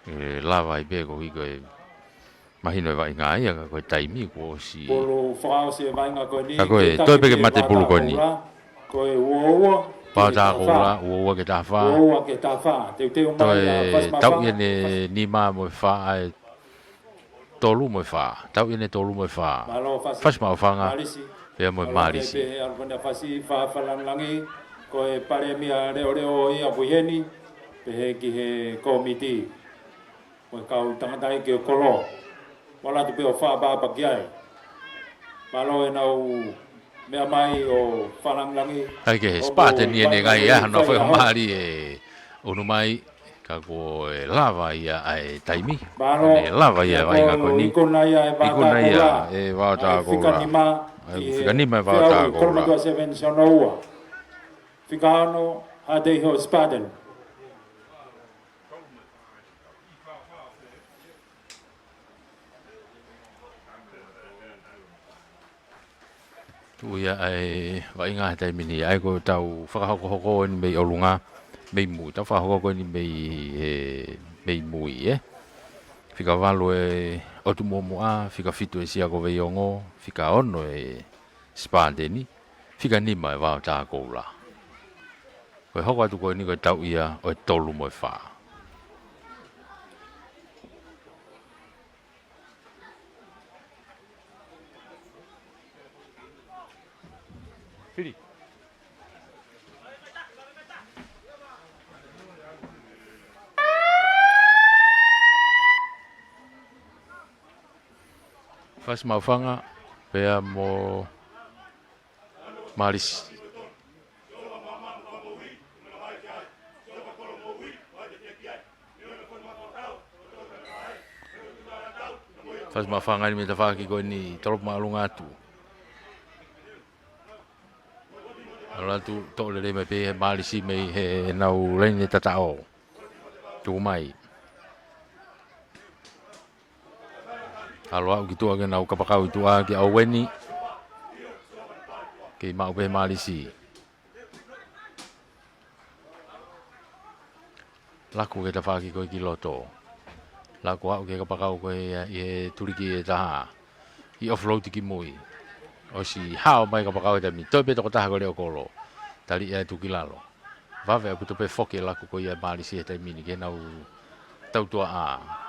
ʻE lava ai pē ko hiko e mahino e vaʻinga ia ka ko e taimi kuo ʻosi. Pulu fakaʻosi e vaʻinga ko eni. Ka ko e toe pē ke mate pulu ko eni. Ko e ua ua. Vaotā Koula, ua ua ki he taha fā. Ua ua ki he taha fā. Teuteu mai ʻa Fasi Maʻufanga. Toe tau ia ne nima mo e fā ʻa e tolu mo e fā. Tau ia ne tolu mo e fā. Mālō Fasi. Fasi Maʻufanga. Mālisi. Pea mo e Mālisi. Pea ʻalu ko eni ʻa Fasi, fā fakalāngilangi. Ko e palēmia leʻoleʻo ia ʻoku ʻi heni. Pehē ki he kōmiti. Mo e kau tangataʻeiki ʻo e kolo. Vala atu pē ʻo fakaʻapaʻapa ki ai. Mālō ʻenau meʻa mai ʻo fakalāngilangi. Kai ke he Sipateni ʻene ngai ʻa hono fakamālie ʻo unu mai. Ka ko e lava ia ʻa e taimi. Mālō. ʻE lava ia e vaʻinga ko eni. Ikuna ia e Vaotā Koula. Ikuna ia e Vaotā Koula. Fika nima. ʻE fika nima e Vaotā Koula. Kolomotuʻa Sevens ono ua. Fika ono, Haʻateiho Spartan. Tuʻu ia ʻa e vaʻinga he taimi ni, ʻa ia ko ʻetau fakahokohoko eni mei ʻolunga, mei mui. Tau fakahoko ko eni mei he, mei mui, ē. Fika valu e ʻOtu Muʻomuʻa, fika fitu e Sia ko Veiongo, fika ono e Sipateni, fika nima e Vaotā Koula. Ko e hoko atu ko eni ko e tau ia ʻo e tolu mo e fā. Fili. Fasi Maʻufanga, pea mo Malisi. Fasi Maʻufanga eni mei tafaʻaki ko eni, tolopu māʻolunga atu. ʻAlu atu, toʻo lelei mai pē he Malisi mei heʻenau laine tataʻo. Tuku mai. ʻAlu aʻu ki tuʻa ke nau kapakau ʻi tuʻa kia ʻOueni. Kei maʻu pē Malisi. Laku ki he tafaʻaki ko ē ki loto. Laku aʻu ki he kapakau ko ē ʻi he tuliki ʻe taha. ʻI offload ki mui. ʻOsi hao mai kapakau he taimi ni. Toe pē tokotaha ko Leokolo. Tali atu ki lalo. Vave ʻaupito pē foki e laku ko ia ʻa Malisi he taimi ni ki heʻenau tautuaʻā.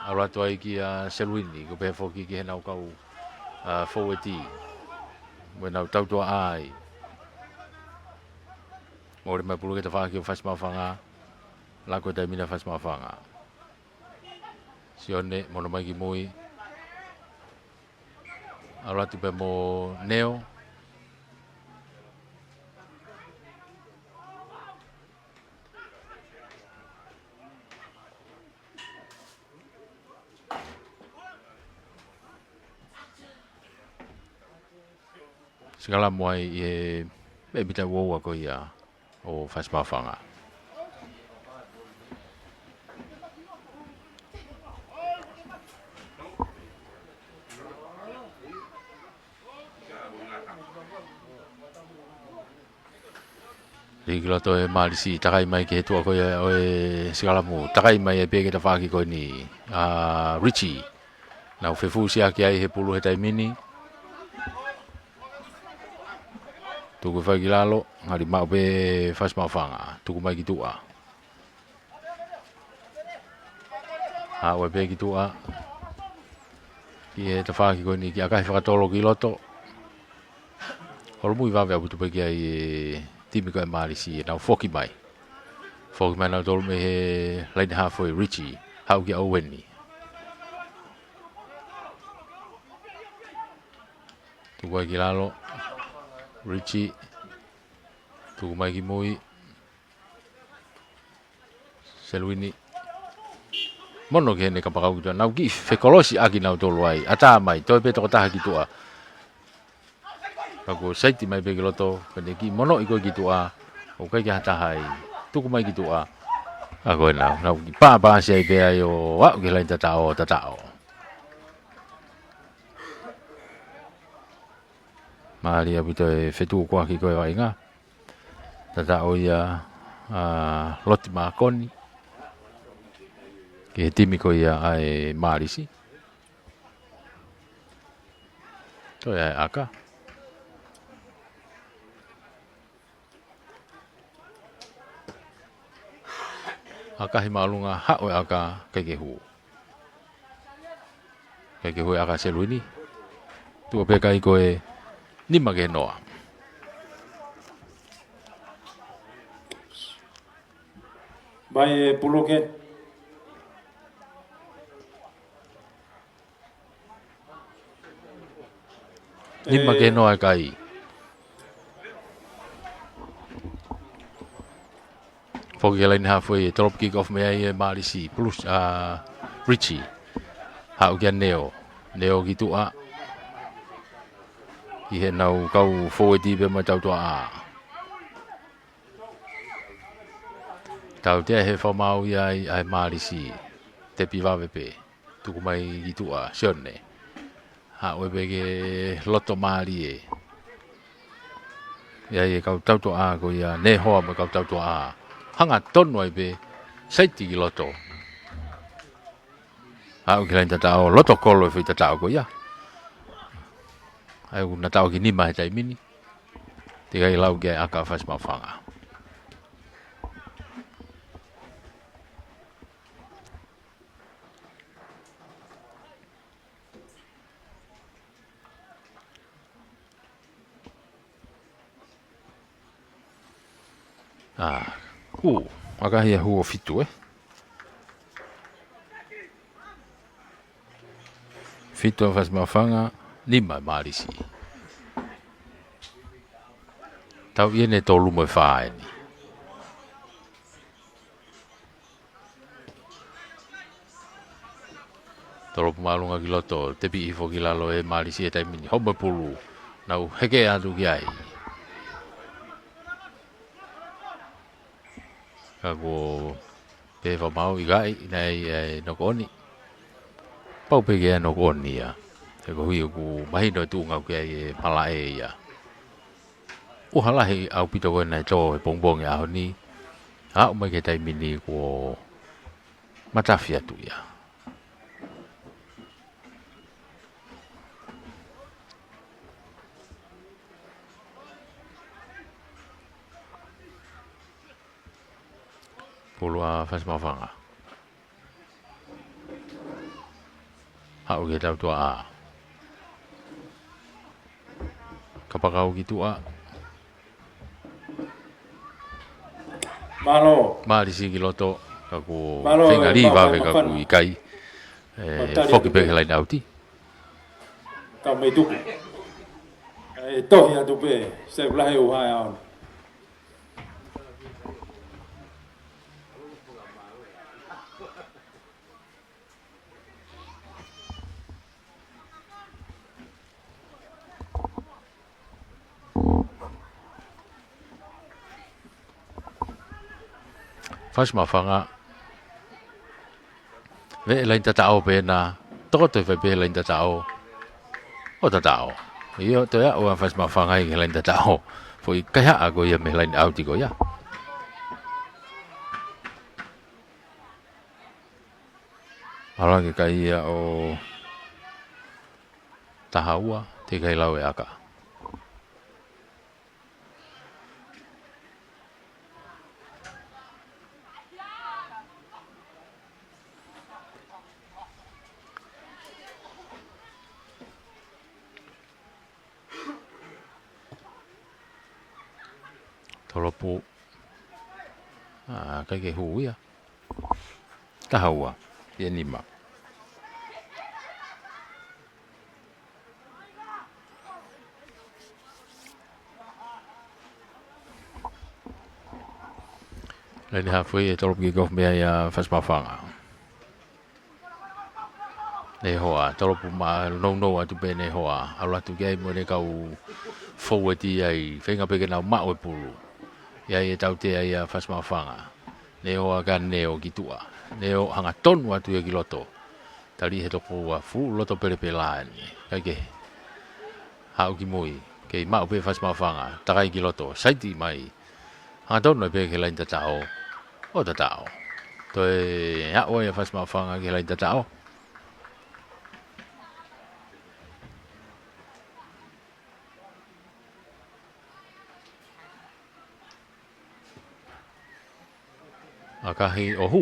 ʻAlu atu ai kia Seluini, ko e pehē foki ki heʻenau kau ʻa foueti. Mo ʻenau tautuaʻa ai. Mole mai pulu ki he tafaʻaki ʻo Fasi Maʻufanga. Lako e taimi ni ʻa Fasi Maʻufanga. Sione, mono mai ki mui. ʻAlu atu pē mo Neo. Sikalamu ai ʻi he mita ua ua ko ia ʻo Fasi Maʻufanga. Lī ki loto ʻe Mālisi, takai mai ki he tuʻa ko ia ʻo e sikalamu, takai mai ai pē ki he tafaʻaki ko eni ʻa Richie. Nau fefusiaki ai he pulu he taimi ni. Tuku fai ki lalo, ngali maʻu pē Fasi Maʻufanga, tuku mai ki tuʻa. Haʻu ai pē ki tuʻa. Ki he tafaʻaki ko eni ki ʻAkahi fakatolo ki loto. Holomui vave ʻaupito pē ki ai e timi ko ē ʻa Mālisi, ʻenau foki mai. Foki mai nautolu mei he laine hafo ʻe Richie. Haʻu kia Oweni. Tuku ai ki lalo. Richie. Tuku mai ki mui. Seluini. Mono ki heʻene kapakau ki tuʻa. Nau kiʻi fekolosiʻaki nautolu ai. ʻAtā mai. Toe pē tokotaha ki tuʻa. Ka kuo saiti mai pē ki loto. Pea ne kiʻi monoʻi ko ē ki tuʻa. ʻOku ʻikai ke ʻi ai ha taha ai. Tuku mai ki tuʻa. Ka ko ē nau. Nau kiʻi pāpāsi ai pē ai ʻo aʻu ki he laine tataʻo, tataʻo. Mālie ʻaupito e fetukuaki ko ē ʻa e vaʻinga. Tataʻo ia ʻa Loti Makoni. Ki he timi ko ia ʻa e Mālisi. Toe ʻa e ʻAka. ʻAkahi māʻolunga, haʻu e ʻAka, ʻikai ke hū. ʻIkai ke hū e ʻAka ʻa Seluini. Tuʻa pē kai ko e nima ki he noa. Mai e pulu ke. Nima ki he noa e kai. Foki ki he laine hafo ʻe, drop kick off mei ai ʻe Mālisi, plus, ʻa Richie. Haʻu kia Neo. Neo ki tuʻa. Ki heʻenau kau foueti pē mo e tautuaʻa. Tautea he fakamaau ia ai ʻa e Mālisi. Tepi vave pē. Tuku mai ki tuʻa, Sione. Haʻu ai pē ki loto mālie. ʻI ai e kau tautuaʻa ko ia, Nehoa mo e kau tautuaʻa. Hangatonu ai pē, saiti ki loto. Haʻu ki he laine tataʻo, loto kolo e foʻi tataʻo ko ia. ʻA ia ʻoku na taʻoki nima he taimi ni. Teʻeki ai lau ki ai e ʻAka ʻa Fasi Maʻufanga. ʻA, hū, ʻakahi ia hū ʻo fitu, ē? Fitu ʻa Fasi Maʻufanga, nima ʻa Mālisi. Tau ʻi heʻene tolu mo e fā eni. Tolopu māʻolunga ki loto, tepi hifo ki lalo ʻe Mālisi he taimi ni. Homo e pulu, nau heke atu ki ai. Ka kuo pehē fakamaau ʻikai, naʻe ʻi ai e knock on. Pau pē ke ʻi ai e knock on ia. He koeʻuhi ʻoku mahino e tuʻunga ʻoku ʻi ai e malaʻe ia. ʻUha lahi ʻaupito ko ē naʻe tō he pongipongi ʻaho ni. Aʻu mai ki he taimi ni kuo matafi atu ia. Pulu ʻa Fasi Maʻufanga. Haʻu ki he tautuaʻa. Kapakau ki tuʻa. Mālō. Mālisi ki loto, ka kuo feinga lī vave ka kuo ʻikai. ʻE foki pē ki he laine ʻauti. Tau mei tuku. ʻE tohi atu pē, se lahi ʻuha e ʻaho ni. Fasi Maʻufanga. Veʻe laine tataʻo pē na. Tokoto ʻi fai pē laine tataʻo. ʻO tataʻo. ʻIo, toe aʻu ʻa Fasi Maʻufanga ki he laine tataʻo. Foʻi kaihaʻa ko ia mei he laine ʻauti ko ia. Ala ke kai ia ʻo taha ua, teʻeki ai lau e ʻaka. Tolopu. ʻA, ʻikai ke hū ia. Taha ua. Pea nima. Laine hafu ʻe tolopu kick off mei ai ʻa Fasi Maʻufanga. Nehoa, tolopu ma nounou atu pē Nehoa. ʻAlu atu ki ai mo ʻene kau foueti ai. Feinga pē ke nau maʻu e pulu. ʻI ai e tautea ia Fasi Maʻufanga. Nehoa kia Neo ki tuʻa. Neo hangatonu atu ia ki loto. Tali he toko ua fuʻu loto pelepela eni. ʻIkai ke haʻu ki mui. Kei maʻu pē Fasi Maʻufanga. Takai ki loto. Saiti mai. Hangatonu pē ki he laine tataʻo. ʻO tataʻo. Toe aʻu ai ʻa Fasi Maʻufanga ki he laine tataʻo. ʻAkahi ʻo hū.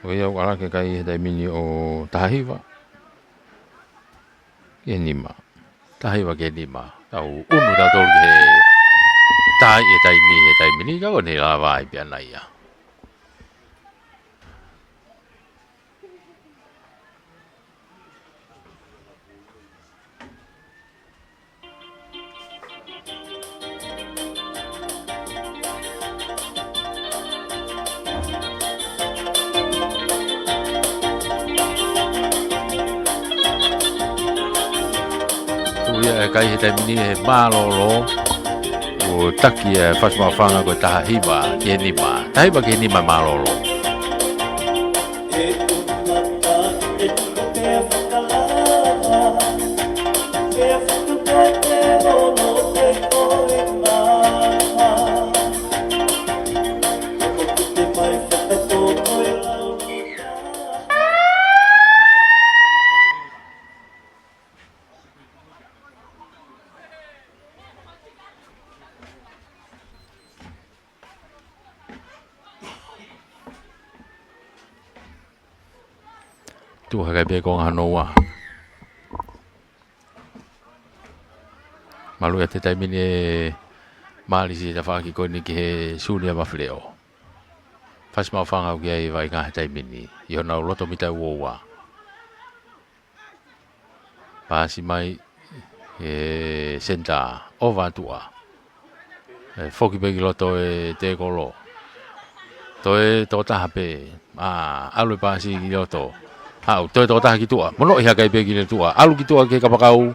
ʻOku ʻikai ke ala ke kai he taimi ni ʻo taha hiva. Ki he nima. Taha hiva ki he nima. Tau ʻunu tautolu ki he tai e taimi he taimi ni. Ka ko ʻene lava ai pē ʻana ia. Tuʻu ia e kai he taimi ni he mālōlō. ʻO taki e Fasi Maʻufanga ko e taha hiva ki he nima. Taha hiva ki he nima mālōlō. Tuʻu hake pē konga hono ua. Malu ia he taimi ni ʻe Mālisi tafaʻaki ko eni ki he Siunia Mafileo. Fasi Maʻufanga ʻoku ʻi ai e vaʻinga he taimi ni. ʻI honau loto mita ua ua. Paasi mai, ʻe senitā, ʻova atu ʻa. ʻE foki pē ki loto e tēkolo. Toe tokotaha pē, ʻa, ʻalu e paasi ki loto. Haʻu, toe tokotaha ki tuʻa. Monoʻi hake pē ki tuʻa. ʻAlu ki tuʻa ki he kapakau.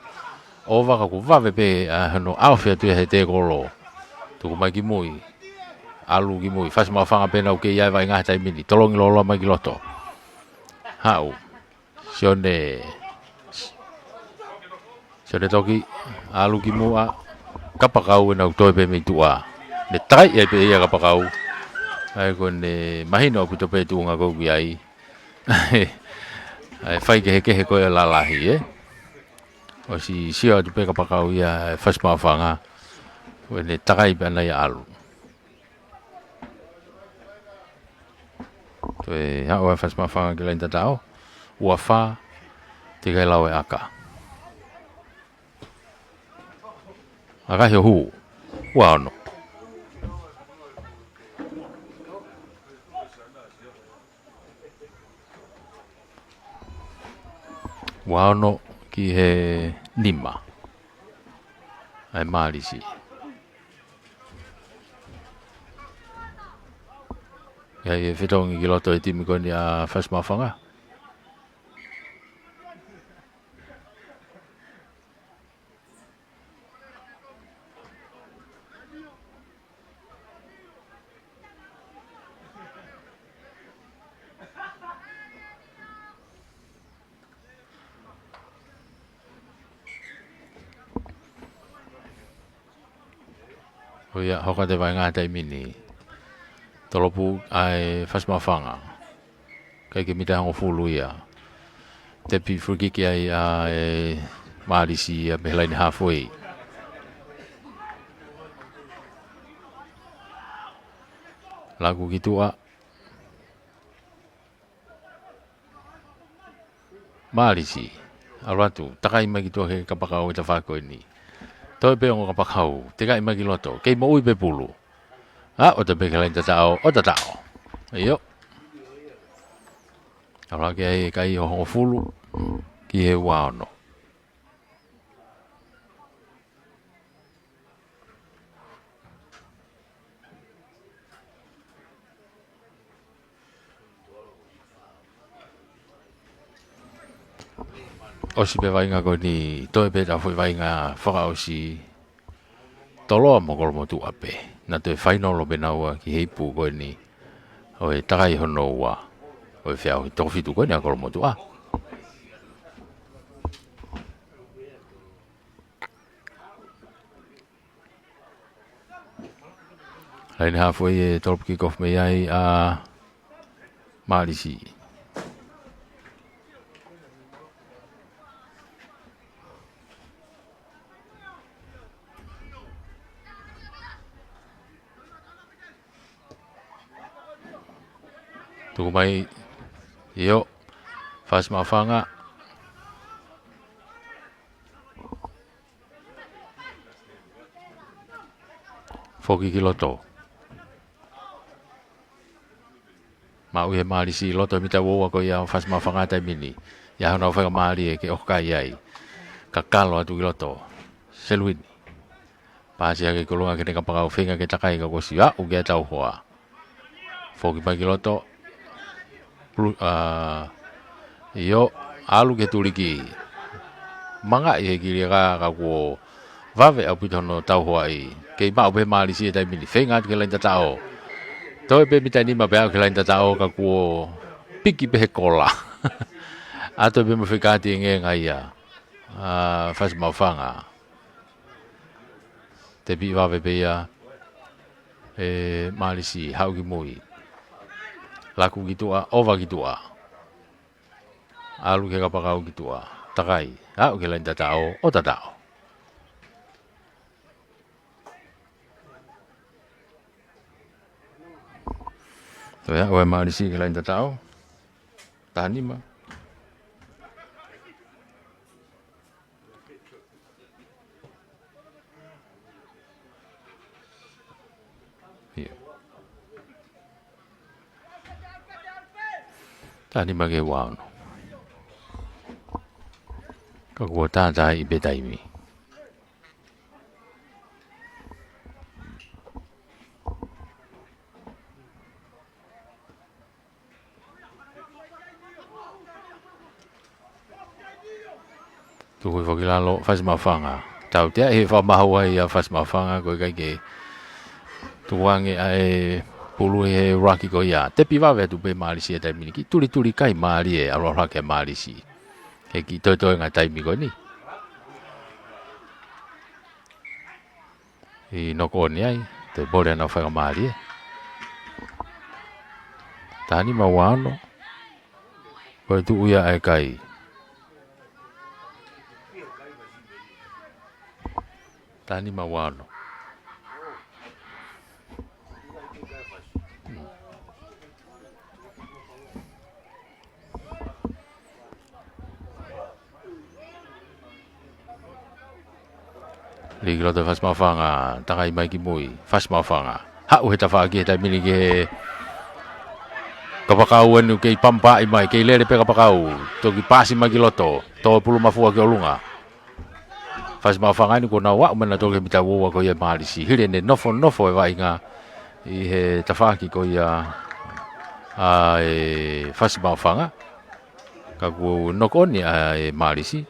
ʻOva ka kuo vave pē, ʻa, hono ʻaofi atu ia he tēkolo. Tuku mai ki mui. ʻAlu ki mui. Fasi Maʻufanga pē naʻa ku kei ʻi ai e vaʻinga he taimi ni. Tolongi loloa mai ki loto. Haʻu. Sione. Sione Toki, ʻalu ki muʻa, kapakau ʻenau toe pē mei tuʻa. Ne takai ai pē ia kapakau. ʻA ia ko ʻene mahino ʻaupito pē tuʻunga ko ē ʻoku ʻi ai. ʻA e faikehekehe ko ē lalahi, ē. ʻOsi sio atu pē kapakau ia, ʻe Fasi Maʻufanga. Ko ʻene takai pē ʻana ia ʻalu. Toe haʻu ʻa Fasi Maʻufanga ki he laine tataʻo. Ua fā, teʻeki ai lau e ʻaka. ʻAkahi ʻo hū. Ua ono. Ua ono ki he nima. ʻA e Mālisi. ʻA ia ʻe fetongi ki loto e timi ko eni ʻa Fasi Maʻufanga. ʻO ia, hoko atu e vaʻinga he taimi ni. Tolopu ʻa e Fasi Maʻufanga. ʻIkai ke mita e hongofulu ia. Tepi free kick ia ʻa e Mālisi ia mei he laine halfway. Laku ki tuʻa. Mālisi, ʻalu atu, takai mai ki tuʻa ki he kapakau ʻi he tafaʻaki ko eni. Toe pē ongo kapakau, tekaʻi mai ki loto, kei moʻui pē pulu. ʻA, ʻoatu pē ki he laine tataʻo, ʻo tataʻo. ʻIo. ʻAlu hake ai e kai ʻo hongofulu, ki he ua ono. ʻOsi pē vaʻinga ko eni, toe pē ʻetau foʻi vaʻinga fakaʻosi. Toloa mo Kolomotuʻa pē. Naʻa toe fainolo pē naua ki he ipu ko eni ʻo e takai hono ua ʻo e feʻauhi toko fitu ko eni ʻa Kolomotuʻa. Laine halfway e tolopu kick off mei ai ʻa Mālisi. Tuku mai, ʻio, Fasi Maʻufanga. Foki ki loto. Maʻu ʻe he Mālisi loto mita ua ua ko ia ʻo Fasi Maʻufanga taimi ni. ʻI ai hano faingamālie ke ʻohake ai. Kakalo atu ki loto. Seluini. Pasi hake ki ʻolunga ki heʻene kapakau feinga ke takai ka kuo ʻosi aʻu ki ai e tauhoa. Foki mai ki loto. Pulu-, ʻa, ʻio, ʻalu ki he tuliki. Mangaʻi he kiliaka ka kuo vave ʻaupito hono tauhoaʻi. Kei maʻu pē Mālisi he taimi ni. Feinga atu ki he laine tataʻo. Toe pē mita nima pē aʻu ki he laine tataʻo ka kuo piki pē he kola. ʻA toe pē mo e fekati e ngenga ia. ʻA, Fasi Maʻufanga. Tepi vave pē ia ʻe Mālisi, haʻu ki mui. Laku ki tuʻa, ʻova ki tuʻa. ʻAlu ki he kapakau ki tuʻa. Takai, aʻu ki he laine tataʻo, ʻo tataʻo. Toe aʻu ʻa Mālisi ki he laine tataʻo. Taha nima. ʻIo. Taha nima ki he ua ono. Ka kuo tātāiʻi pē taimi. Tuku hifo ki lalo, Fasi Maʻufanga. Tautea he fakamahuʻinga ia Fasi Maʻufanga, ko e ʻikai ke tukuange ʻa e pulu he ruck ko ia. Tepi vave atu pē Mālisi he taimi ni, kiʻi tulituli kai mālie, ʻalu ʻalu hake Mālisi. He kiʻi toetoenga taimi ko eni. ʻI noko ni ai, toe pole ana faingamālie. Taha nima ua ono. Ko e tuʻu ia ʻa e kai. Taha nima ua ono. Li Ki loto e Fasi Maʻufanga, takai mai ki mui, Fasi Maʻufanga. Haʻu he tafaʻaki he taimi ni ki he kapakau eni kei pampaʻi mai, kei lele pē kapakau. Toki pasi mai ki loto, tō pulu mafua ki ʻolunga. Fasi Maʻufanga eni kuo nau aʻu mai nautolu ki he mita ua ua ko ia ʻa Malisi. Hili ʻene nofonofo e vaʻinga ʻi he tafaʻaki ko ia ʻa e Fasi Maʻufanga. Ka kuo knock on ia ʻe Malisi.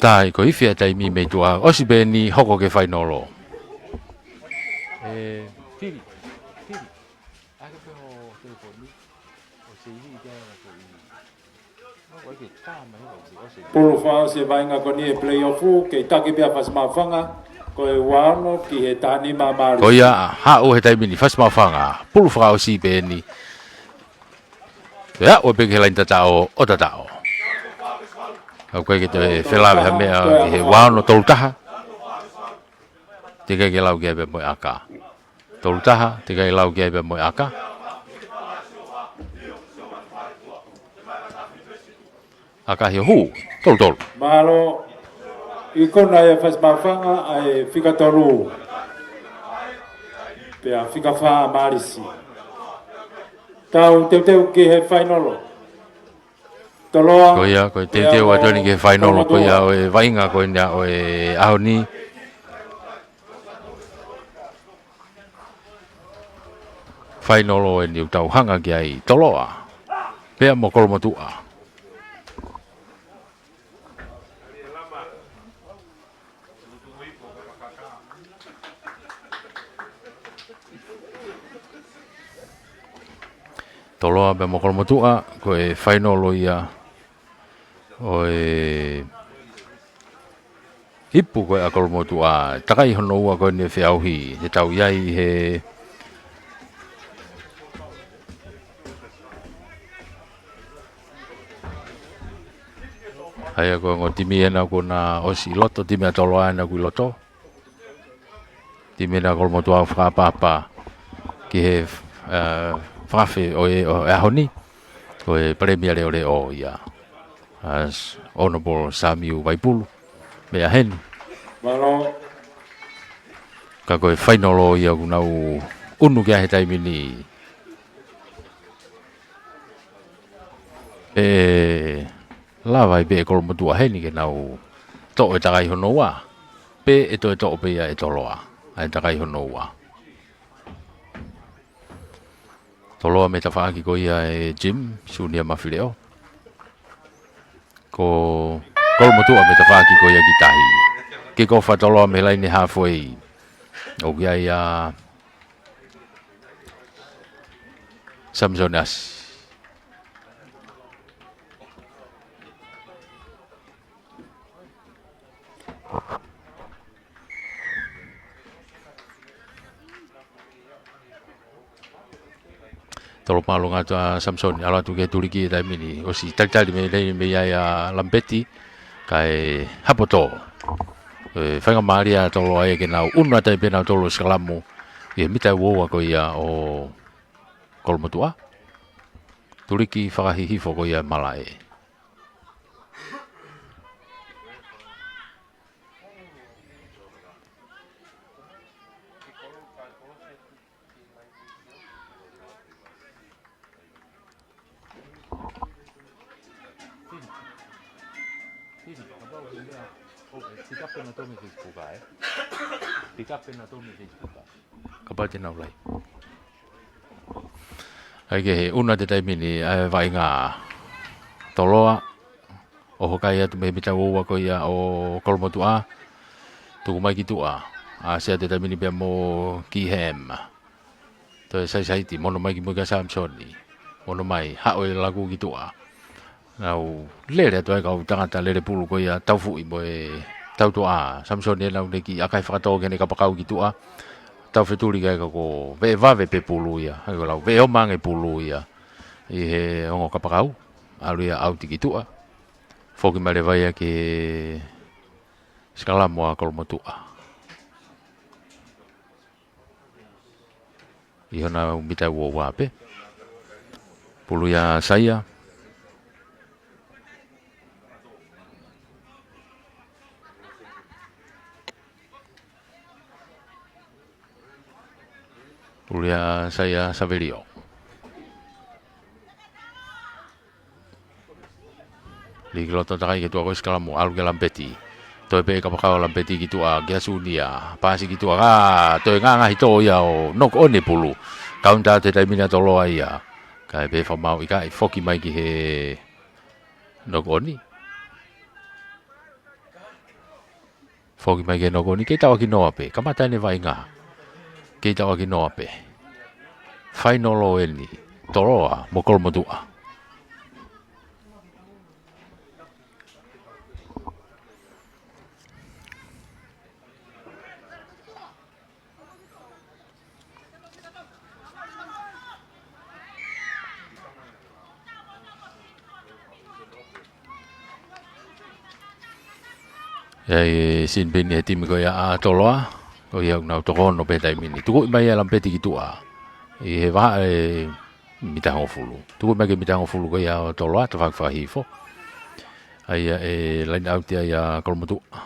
Tai ko e ifi ʻa e taimi mei tuʻa, ʻosi pē eni hoko ki he fainolo. ʻE, Fili, Fili, ʻai pē ho telefoni, ʻo se ihi i te ana ko i. Pulu fakaʻosi e vaʻinga ko eni e play-off, kei taki pē ʻa Fasi Maʻufanga, ko e ua ono ki he taha nima ʻa Malisi. Ko ia, haʻu he taimi ni Fasi Maʻufanga, pulu fakaʻosi pē eni. Pea ʻoku pē ki he laini tataʻo, ʻo tataʻo. ʻOku ʻikai ke toe felāveʻi ha meʻa ki he ua ono tolu taha. Teʻeki ke lau ki ai pea mo e ʻaka. Tolu taha, teʻeki ke lau ki ai pea mo e ʻaka. ʻAka hio hū, tolu tolu. Mālō, ikuna ʻe Fasi Maʻufanga ʻa e fika tolu. Pea fika fā ʻa Malisi. Tau teuteu ki he fainolo. Toloa. Ko ia, ko e teuteu atu eni ki he fainolo, ko ia ʻo e vaʻinga ko eni ʻo e ʻaho ni. Fainolo eni ʻoku tau hanga ki ai, Toloa pea mo Kolomotuʻa. Toloa pea mo Kolomotuʻa, ko e fainolo ia ʻo e ipu ko ē ʻa Kolomotuʻa, takai hono ua ko eni e feʻauhi, te tau ʻi ai he ʻa ia ko e ongo timi ena kuo na ʻosi ʻi loto, timi ʻa Toloa ena kuo ʻi loto. Timi ena Kolomotuʻa ʻoku fakaʻapaʻapa ki he, eh, fakaafe ʻo e, ʻo e ʻaho ni, ko e palēmia leʻoleʻo ia. As Honourable Samiu Vaipulu, meʻa heni. Mālō. Ka ko e fainolo ia ʻoku nau ʻunu ki ai he taimi ni. ʻE lava ai pē ʻe Kolomotuʻa heni ke nau toʻo e takai hono ua. Pe ʻe toe toʻo pē ia ʻe Toloa ʻa e takai hono ua. Toloa mei he tafaʻaki ko ia ʻe Jim Sunia Mafileʻo. Ko Kolomotuʻa mei he tafaʻaki ko ia ki tahi. Kick off ʻa Toloa mei he laine halfway. ʻOku ʻi ai ʻa Samisoni Asi. Tolo mālō ngata ʻa Samisoni, ʻalu atu ki he tuliki he taimi ni, ʻosi talitali mei, mei ai ʻa Lampeti, kae hapo tō. ʻE, faingamālie ʻa Toloa ia ke nau ʻunu atu ai pē nautolu ʻo sikalamu ʻi he mita ua ua ko ia ʻo Kolomotuʻa. Tuliki fakahihifo ko ia malaʻe. Pick up pē nautolu mei Facebook ē. Pick up pē nautolu mei Facebook ē. Kapau te nau lai. ʻAi ke he ʻunu atu he taimi ni ʻa e vaʻinga Toloa. ʻO hokai atu mei he mita ua ua ko ia ʻo Kolomotuʻa. Tuku mai ki tuʻa. ʻAsi atu he taimi ni pea mo Kiham. Toe saisaiti, mono mai ki mui kia Samisoni. Ono mai, haʻu e laku ki tuʻa. Nau lele atu ai kau tangata lele pulu ko ia Taufuʻi mo e Tautuʻa. Samisoni ʻenau leki ʻakahi fakatō ki heʻene kapakau ki tuʻa. Tau fetuli kai ka ko veʻe vave pē pulu ia. Hai ko lau veʻe ʻomange pulu ia. ʻI he ongo kapakau. ʻAlu ia ʻauti ki tuʻa. Foki mai leva ia ki he sikalamu ʻa Kolomotuʻa. ʻI hona mita ua ua pē. Pulu ia Saia. Pulu ia Saia Savelio. Liki loto takai ki tuʻa ko e sikalamu, ʻalu kia Lampeti. Toe pē kapakau Lampeti ki tuʻa, kia Sunia. Pasi ki tuʻa, ʻa, toe ngāngahi tō ia ʻo knock on e pulu. Kaunta atu he taimi ni ʻa Toloa ia. Kae pehē fakamaau ʻikai foki mai ki he knock on. Foki mai ki he knock on, kei tauʻaki noa pē. Kamata ʻene vaʻinga. Kei tauʻaki noa pē. Fainolo eni. Toloa mo Kolomotuʻa. ʻI ai e sinipeni he timi ko ia ʻa Toloa, ko ia ʻoku nau toko ono pē he taimi ni. Tukuʻi mai ʻa Lampeti ki tuʻa. ʻI he vahaʻa e mita hongofulu. Tukuʻi mai ki he mita hongofulu ko ia ʻo Toloa, tafaʻaki fakahihifo. ʻA ia e line out ia ʻa Kolomotuʻa.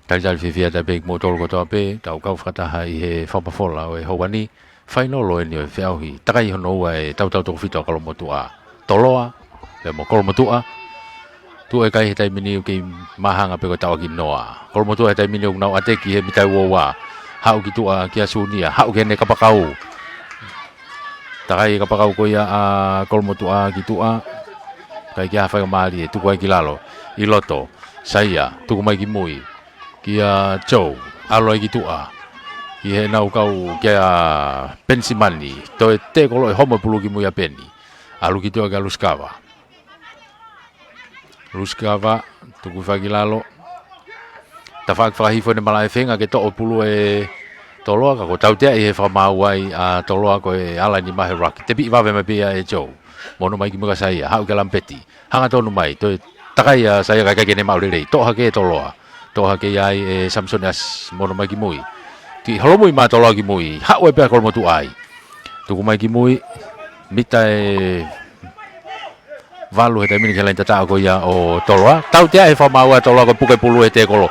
Talitali fiefia atu pē kimoutolu kotoa pē, tau kau fakataha ʻi he fakapola ʻo e houa ni, fainolo eni ʻo e feʻauhi. Takai hono ua e tautau toko fitu ʻa Kolomotuʻa. Toloa, pea mo Kolomotuʻa. Tuʻu e kai he taimi ni ʻoku kei mahanga pē ko e tauʻaki noa. Kolomotuʻa he taimi ni ʻoku nau ʻateki he mita ua ua. Haʻu ki tuʻa kia Sunia, haʻu ki heʻene kapakau. Takai e kapakau ko ia ʻa Kolomotuʻa ki tuʻa. Kai kia Faingamālie, tuku ai ki lalo. ʻI loto, Saia, tuku mai ki mui. Kia Joe, ʻalu ai ki tuʻa. Ki heʻenau kau kia Penisimani. Toe tēkolo e homo e pulu ki mui ʻa Peni. ʻAlu ki tuʻa kia Lusikava. Lusikava, tuku fai ki lalo. Tafaʻaki fakahihifo ʻene malaʻe feinga ke toʻo pulu e Toloa, ka ko e tautea ʻi he fakamaau ai ʻa Toloa ko e ala ni mahe raki. Tepiʻi vave mai pē ia ʻe Joe. Mono mai ki mui kia Saia, haʻu kia Lampeti. Hangatonu mai, toe takai ʻa Saia kae ʻikai ke ne maʻu lelei. Toʻo hake ʻe Toloa. Toʻo hake ia ai ʻe Samisoni Asi, mono mai ki mui. Ki holomui mai Toloa ki mui. Haʻu ai pē ʻa Kolomotuʻa ai. Tuku mai ki mui. Mita ʻe valu he taimi ni ki he laini tataʻo ko ia ʻo Toloa. Tautea he fakamaau ʻa Toloa ko e puke pulu he tēkolo.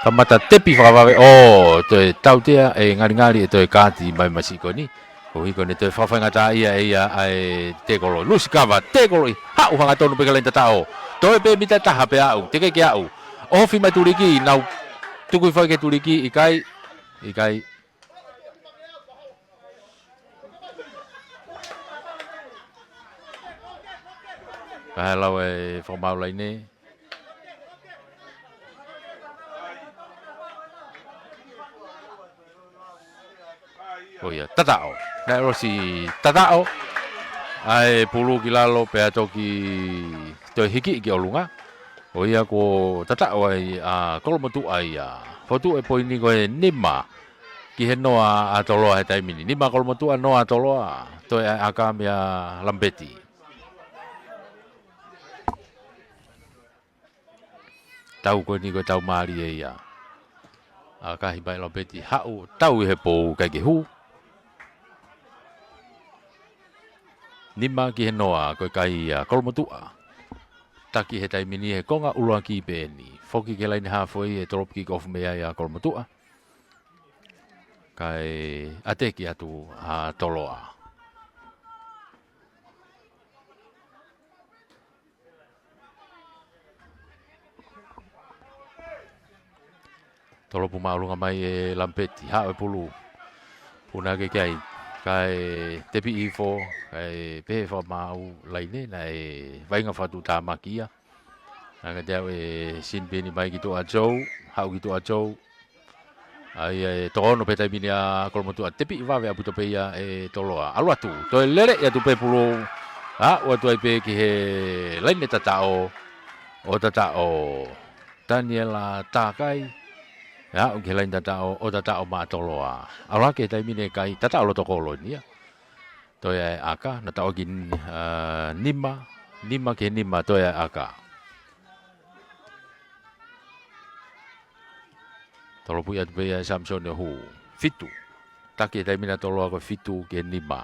Kamata tepi fakavave. ʻO, toe tautea e ngalingali ʻe toe kaati mai masiʻi ko eni. Koeʻuhi ko ʻene toe fakafaingataʻaʻia ʻe ia ʻa e tēkolo. Lusikava, tēkolo ʻi haʻu hangatonu pē ki he laini tataʻo. Toe pē mita ʻe taha pea aʻu, teʻeki ke aʻu. Ofi mai tuliki, nau tuku hifo ai ki he tuliki, ʻikai, ʻikai. Kae lau e fakamaau laine. ʻO ia, tataʻo. Naʻe ʻosi tataʻo. ʻA e pulu ki lalo pea toki toe hiki ki ʻolunga. ʻO ia kuo tataʻo ai ʻa Kolomotuʻa ia. Fotu e poini ko e nima. Ki he noa ʻa Toloa he taimi ni. Nima Kolomotuʻa, noa ʻa Toloa. Toe ʻa e ʻaka meia Lampeti. Tau ko eni ko e tau mālie ia. ʻAkahi mai Lampeti haʻu tau ʻi he pou ʻikai ke hū. Nima ki he noa ko e kai ia Kolomotuʻa. Taki he taimi ni he konga ʻuluaki pē eni. Foki ki he laine hāfoi e tolopu kikofu mei ai ʻa Kolomotuʻa. Kae ʻateki atu ʻa Toloa. Tolopu māʻolunga mai ʻe Lampeti, haʻu e pulu. Puna ke kai, kae tepi hifo, kae pehē fakamaau laine, naʻe vaʻinga fakatuʻutāmaki ia. Anga te au e sinipeni mai ki tuʻa Joe, haʻu ki tuʻa Joe. ʻA ia ʻe toko ono pē he taimi ni ʻa Kolomotuʻa, tepiʻi vave ʻaupito pē ia ʻe Toloa. ʻAlu atu, toe lele ʻi atu pē pulu. ʻAlu atu ai pē ki he laine tataʻo ʻo tataʻo. Taniela Takai. ʻAlu ki he laine tataʻo ʻo tataʻo maʻa Toloa. ʻAlu hake he taimi ni e kai, tataʻo loto kolo eni ia. Toe ʻa e ʻaka, naʻe taʻoki, ā, nima, nima ki he nima, toe ʻa e ʻaka. Tolopuʻi atu pē ia ʻe Samisoni ʻo hū. Fitu. Taki he taimi ni ʻa Toloa ko e fitu ki he nima.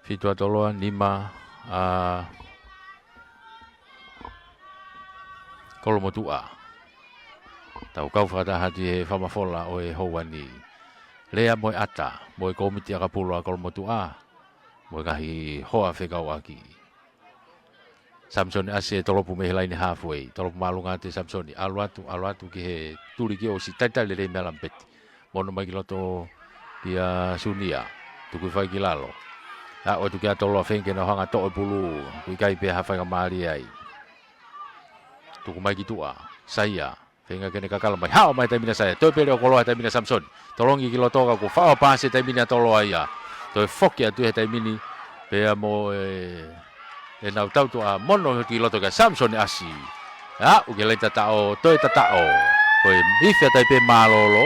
Fitu ʻa Toloa, nima ʻa Kolomotuʻa. Tau kau fakataha atu he fakamafola ʻo e houa ni. Lea mo e ʻata, mo e kōmiti ʻakapulu ʻa Kolomotuʻa, mo e ngaahi hoa fekauʻaki. Samisoni ʻAsi ʻe tolopu mei he laine halfway. Tolopu māʻolunga atu ʻe Samisoni. ʻAlu atu, ʻalu atu ki he tuli ki ʻosi, talitali lelei meia Lamipeti. Mono mai ki loto kia Sunia. Tuku hifo ai ki lalo. ʻAlu atu kia Toloa, feinga ke nau hanga ʻo toʻo e pulu. ʻOku ʻikai pē ha faingamālie ai. Tuku mai ki tuʻa. Saia. Feinga ke ne kakala mai. Haʻu mai he taimi ni ʻa Saia. Toe pele ʻo koloa he taimi ni ʻa Samisoni. Tolongi ki loto ka kuo faʻo paasi he taimi ni ʻa Toloa ia. Toe foki atu he taimi ni. Pea mo e, ʻenau tautuʻa mono ki loto kia Samisoni ʻAsi. ʻAlu ki he laine tataʻo, toe tataʻo. Ko e ifi atu ai pē mālōlō.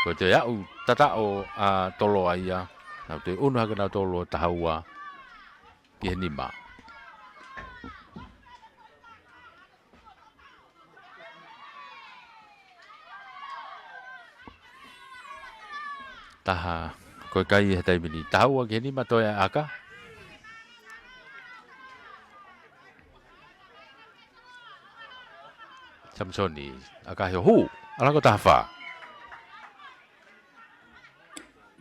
Ko e toe aʻu tataʻo ʻa Toloa ia. Nau toe unu hake nautolu ʻo taha ua ki he nima. Taha, ko e kai he taimi ni. Taha ua ki he nima, toe ʻa e ʻaka. Samisoni, ʻaka he hū. ʻAlu hake ʻo taha fā.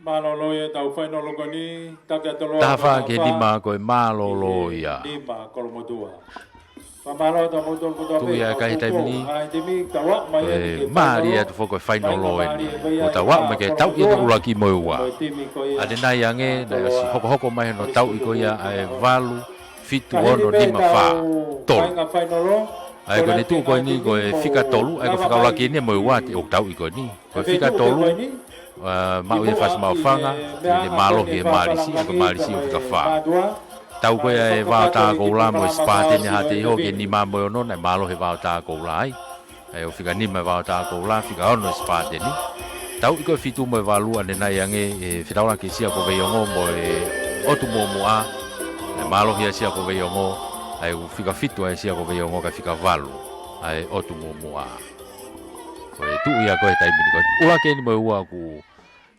Mālōlō ia ʻetau fainolo ko eni, taki ʻa Toloa. Taha fā ki he nima, ko e mālōlō ia. Nima, Kolomotuʻa. Tuʻu ia e kai he taimi ni. Ko e mālie atu foki ko e fainolo eni. Ko ʻetau aʻu mai ke tauʻi eni ʻuluaki mo e ua. ʻAnenai ange, naʻe ʻosi hokohoko mai hono tauʻi ko ia ʻa e valu, fitu, ono, nima, fā, tolu. ʻA ia ko ʻene tuʻu ko eni ko e fika tolu, ʻa ia ko e fika ʻuluaki eni mo e ua te u tauʻi ko eni. Ko e fika tolu, ā, maʻu ia ʻe Fasi Maʻufanga, ʻi he mālohi ʻe Malisi, ʻa ia ko Malisi ʻo fika fā. Tau ko ia ʻe Vaotā Koula mo e Sipateni Haʻateiho ki he nima mo e ono, naʻe mālohi ʻe Vaotā Koula ai. ʻA ia ʻo fika nima ʻe Vaotā Koula, fika ono ʻe Sipateni. Tauʻi ko e fitu mo e valu ʻanenai ange ʻe Fetaulaki Siakoveiongo mo e ʻOtu Muʻomuʻa. Naʻe mālohi ʻa Siakoveiongo, ʻa ia ʻo fika fitu ʻa Siakoveiongo ka fika valu ʻa e ʻOtu Muʻomuʻa. Ko e tuʻu ia ko ē he taimi ni. Ko e ʻuluaki eni mo e ua ʻoku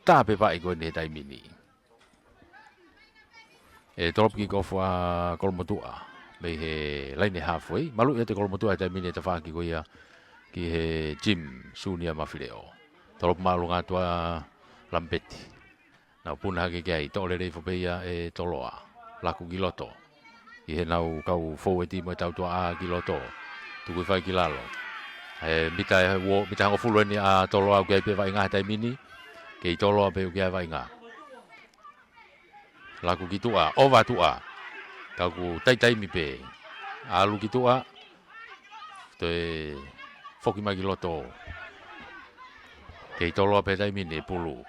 tāpepaʻi ko eni he taimi ni. ʻE tolopu kikofu ʻa Kolomotuʻa mei he laine halfway. Maluʻi atu ʻe Kolomotuʻa he taimi ni e tafaʻaki ko ia ki he Jim Sunia Mafileʻo. Tolopu māʻolunga atu ʻa Lamipeti. Nau puna hake ki ai, toʻo lelei foki pē ia ʻe Toloa. Laku ki loto. ʻI heʻenau kau foueti mo e tautuaʻā ki loto. Tuku hifo ai ki lalo. ʻE mita ʻe uo, mita hongofulu eni ʻa Toloa ʻoku ʻi ai pē vaʻinga he taimi ni. Kei Toloa pē ʻoku ʻi ai vaʻinga. Laku ki tuʻa, ʻova tuʻa. Ka ʻoku taitaimi pē. ʻAlu ki tuʻa. Toe foki mai ki loto. Kei Toloa pē he taimi ni e pulu.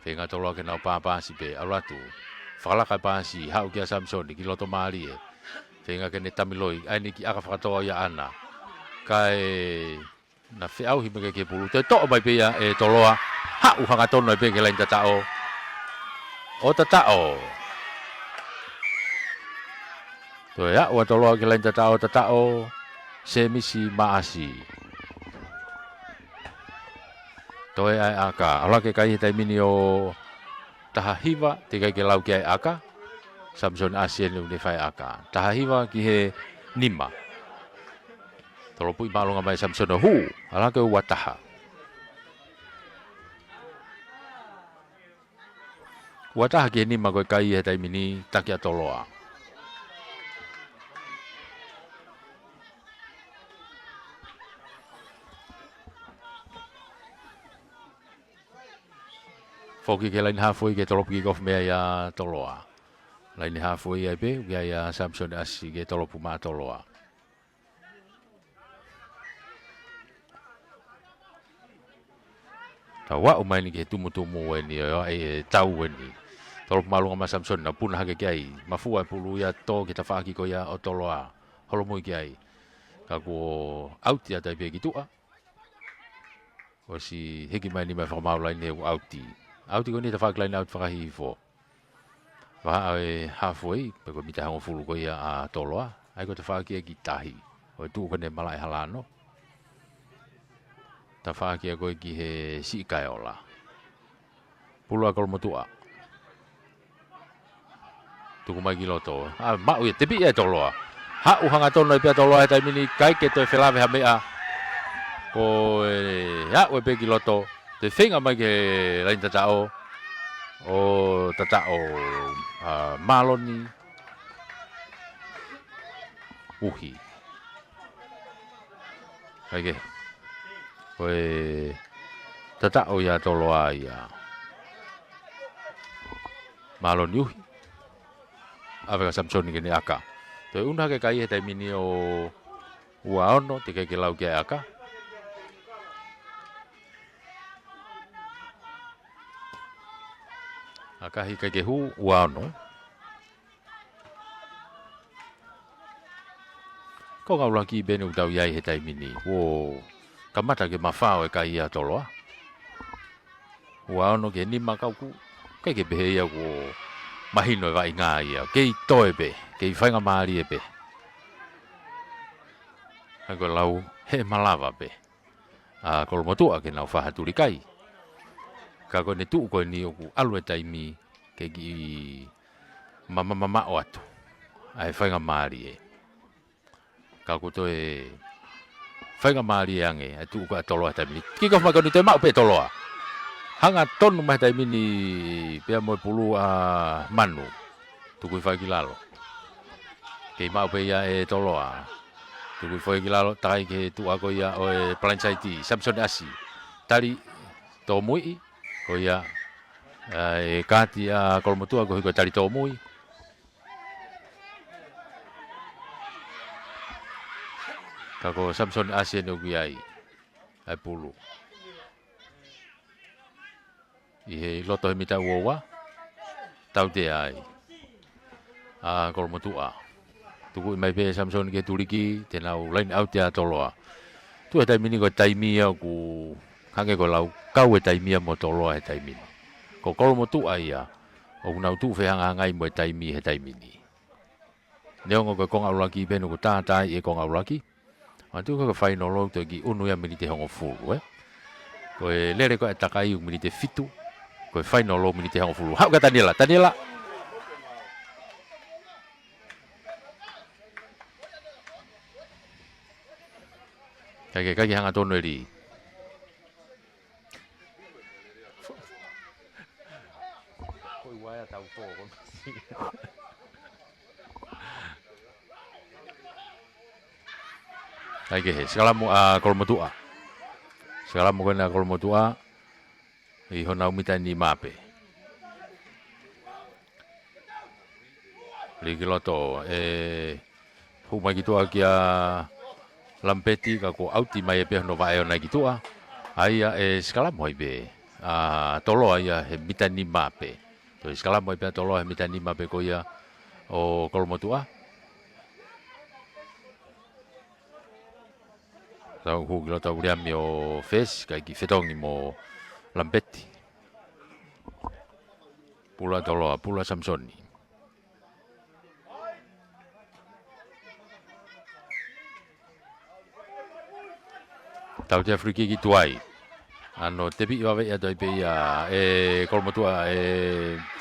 Feinga Toloa ke nau pāpasi pē, ʻalu atu. Fakalaka e pasi, haʻu kia Samisoni, ki loto mālie. Feinga ke ne tamiloi, ʻai eni ki ʻaka fakatō ia ʻana. Kae na feʻauhi mai ki he pulu. Toe toʻo mai pē ia ʻe Toloa. Haʻu hangatonu ai pē ki he laine tataʻo. ʻO tataʻo. Toe aʻu ʻa Toloa ki he laine tataʻo, tataʻo, Semisi Maʻasi. Toe ʻa e ʻaka, ʻalu hake e kai he taimi ni ʻo taha hiva, teʻeki ai ke lau ki ai e ʻaka. Samisoni ʻAsi eni ʻoku ne fai e ʻaka. Taha hiva ki he nima. Tolopuʻi māʻolunga mai Samisoni ʻo hū, ʻalu hake ʻo ua taha. Ua taha ki he nima ko e kai he taimi ni, taki ʻa Toloa. Foki ki he laine halfway ke tolopu kikofu mei ai ʻa Toloa. Laine halfway ai pē, ʻoku ʻi ai ʻa Samisoni ʻAsi ke tolopu maʻa Toloa. Tau aʻu mai eni ki he tumutumu eni ʻo e tau eni. Tolo māʻolunga mai Samisoni, nau puna hake ki ai. Mafua e pulu ia, tō ki he tafaʻaki ko ia ʻo Toloa. Holomui ki ai. Ka kuo ʻauti atu ai pē ki tuʻa. ʻOsi hiki mai eni mei he fakamaau laine ʻoku ʻauti. ʻAuti ko eni tafaʻaki laine ʻauti fakahihifo. Vahaʻa e halfway, pe ko e mita hongofulu ko ia ʻa Toloa. ʻAi ko e tafaʻaki ia ki tahi. ʻO e tuʻu ko eni Malaʻehalano. Tafaʻaki ia ko ē ki he Siʻi Kaeola. Pulu ʻa Kolomotuʻa. Tuku mai ki loto. ʻA, maʻu ia, tepi ia ʻe Toloa. Haʻu hangatonu ai pē ʻa Toloa he taimi ni, ʻikai ke toe felave ha meʻa. Ko e aʻu ai pē ki loto. Toe feinga mai ki he laine tataʻo. ʻO tataʻo, ʻa, Maloni Uhi. ʻIkai ke. Ko e tataʻo ia ʻa Toloa ia. Maloni Uhi. ʻAve kia Samisoni ke ne ʻaka. Toe ʻunu hake e kai he taimi ni ʻo ua ono, teʻeki ke lau ki ai ʻaka. ʻAkahi, ʻikai ke hū, ua ono. Ko e konga ʻuluaki pē eni ʻoku tau ʻi ai he taimi ni. Kuo kamata ke mafao e kai ʻa Toloa. Ua ono ki he nima, ka ʻoku ʻikai ke pehē ia kuo mahino e vaʻinga ia. Kei toe pē, kei faingamālie pē. ʻA ia ko e lau, he malava pē ʻa Kolomotuʻa ke nau fai ha tuli kai. Ka ko ʻene tuʻu ko eni ʻoku ʻalu e taimi ke kiʻi mamamamaʻo atu ʻa e faingamālie. Ka kuo toe faingamālie ange ʻa e tuʻu ko ia ʻa Toloa he taimi ni. Kick off mai ko eni, toe maʻu pē ʻe Toloa. Hangatonu mai he taimi ni pea mo e pulu ʻa Manu. Tukui foʻi ki lalo. Kei maʻu pē ia ʻe Toloa. Tukui foʻi ki lalo, takai ki he tuʻa ko ia ʻo e blindside, Samisoni ʻAsi. Tali tōmuiʻi, ko ia, ʻa e kāti ʻa Kolomotuʻa, koeʻuhi ko e tali tōmui. Ka ko Samisoni ʻAsi eni ʻoku ʻi ai ʻa e pulu. ʻI he loto he mita ua ua. Tautea ai ʻa Kolomotuʻa. Tukuʻi mai pē ʻe Samisoni ke tuliki, te nau laine ʻauti ʻa Toloa. Tuʻu he taimi ni ko e taimi ia ʻoku hangē ko e lau, kau e taimi ia mo Toloa he taimi ni. Ko Kolomotuʻa ia ʻoku nau tuʻu fehangahangai mo e taimi he taimi ni. Neongo ko e konga ʻuluaki pē eni ʻoku tātaaʻi e konga ʻuluaki. Manatuʻi ko e fainolo ʻoku toe kiʻi ʻunu ia miniti hongofulu, ē? Ko e lele ko ē e takai ʻoku miniti fitu. Ko e fainolo miniti hongofulu. Haʻu kia Taniela, Taniela. ʻIkai ke, ʻikai ke hangatonu e lī. Ko e uaea tau fō, ko e masi. ʻIkai ke, he sikalamu ʻa Kolomotuʻa. Sikalamu ko ena ʻa Kolomotuʻa ʻi honau mita nima pē. Lī ki loto, ʻe hū mai ki tuʻa kia Lamipeti, ka kuo ʻauti mai pē hono vaʻe ʻoʻona ki tuʻa. ʻA ia ʻe sikalamu ai pē ʻa Toloa ia he mita nima pē. Toe sikalamu ai pē ʻa Toloa he mita nima pē ko ia ʻo Kolomotuʻa. Tau hū ki loto ʻa Viliami ʻo fesi, ʻikai ke fetongi mo Lamipeti. Pulu ʻa Toloa, pulu ʻa Samisoni. Tautea free kick tuai. ʻAno tepi ʻi vave ia, toe pē ia ʻe Kolomotuʻa, ʻe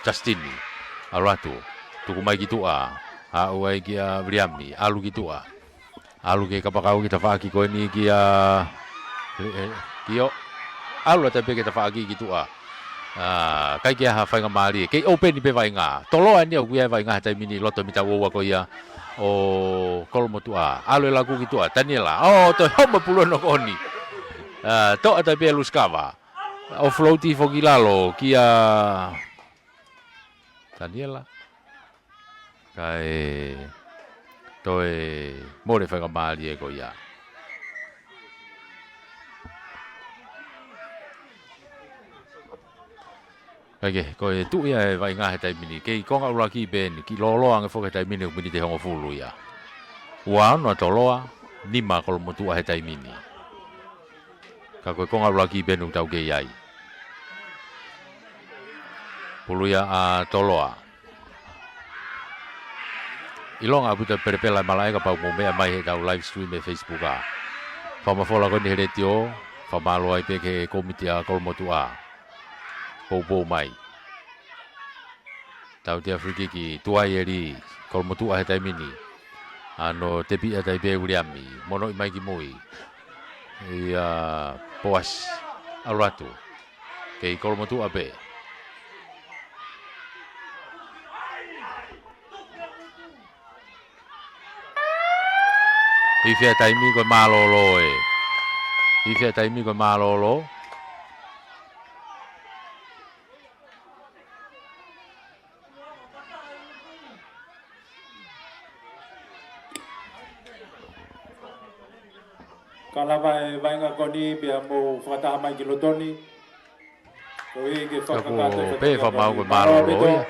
Justini. ʻAlu atu. Tuku mai ki tuʻa. Haʻu ai kia Viliami. ʻAlu ki tuʻa. ʻAlu ki he kapakau ki he tafaʻaki ko eni kia, ʻe, ʻe, Kio. ʻAlu atu pē ki he tafaʻaki ki tuʻa. ʻA, ʻikai ke ʻi ai ha faingamālie. Kei ʻoupeni pē vaʻinga. Toloa eni ʻoku ʻi ai vaʻinga he taimi ni loto mita ua ua ko ia ʻo Kolomotuʻa. ʻAlu e laku ki tuʻa. Taniela. ʻO, toe homo pulu ʻo e noko ʻoni. ʻA, toʻa atu pē ʻe Lusikava. Offload foki lalo kia Taniela. Kae toe mole faingamālie ko ia. Kae kehe, ko e tuʻu ia ʻa e vaʻinga he taimi ni. Kei konga ʻuluaki pē eni, kiʻi lōloa ange foki he taimi ni, ʻoku miniti ʻe hongofulu ia. Ua ono ʻa Toloa, nima ʻa Kolomotuʻa he taimi ni. Ka ko e konga ʻuluaki pē eni ʻoku tau kei ai. Pulu ia ʻa Toloa. ʻIlonga ʻaupito e pelepela ʻa e malaʻe kapau ʻoku mou meʻa mai heʻetau live stream ʻi he Facebook ā. Fakamafola ko eni he letiō, fakamālō ai pē ki he kōmiti ʻa Kolomotuʻa. Poupou mai. Tautea free kick, tuai ʻe Lī, Kolomotuʻa he taimi ni. Ano tepi ʻa Taipe Viliami, monoʻi mai ki mui. Ia Poasi, ʻalu atu. Kei Kolomotuʻa pē. Ifi ʻa e taimi ko e mālōlō ē. Ifi ʻa e taimi ko e mālōlō. Ka lava e vaʻinga ko eni pea mou fakataha mai ki loto ni. Ka kuo pē fakamaau ko e mālōlō ia.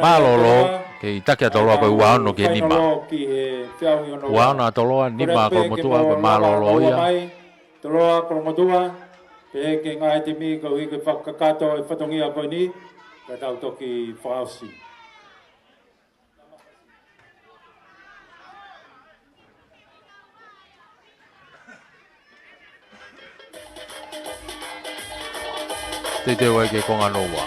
Mālōlō, kei taki ʻa Toloa ko e ua ono ki he nima. Ua ono ʻa Toloa, nima ʻa Kolomotuʻa, ko e mālōlō ia. Toloa, Kolomotuʻa, pehē ki he ngaahi timi koeʻuhi ko e fakakakato e fatongia ko eni, ka tau toki fakaʻosi. Teitei ʻoua ke konga noa.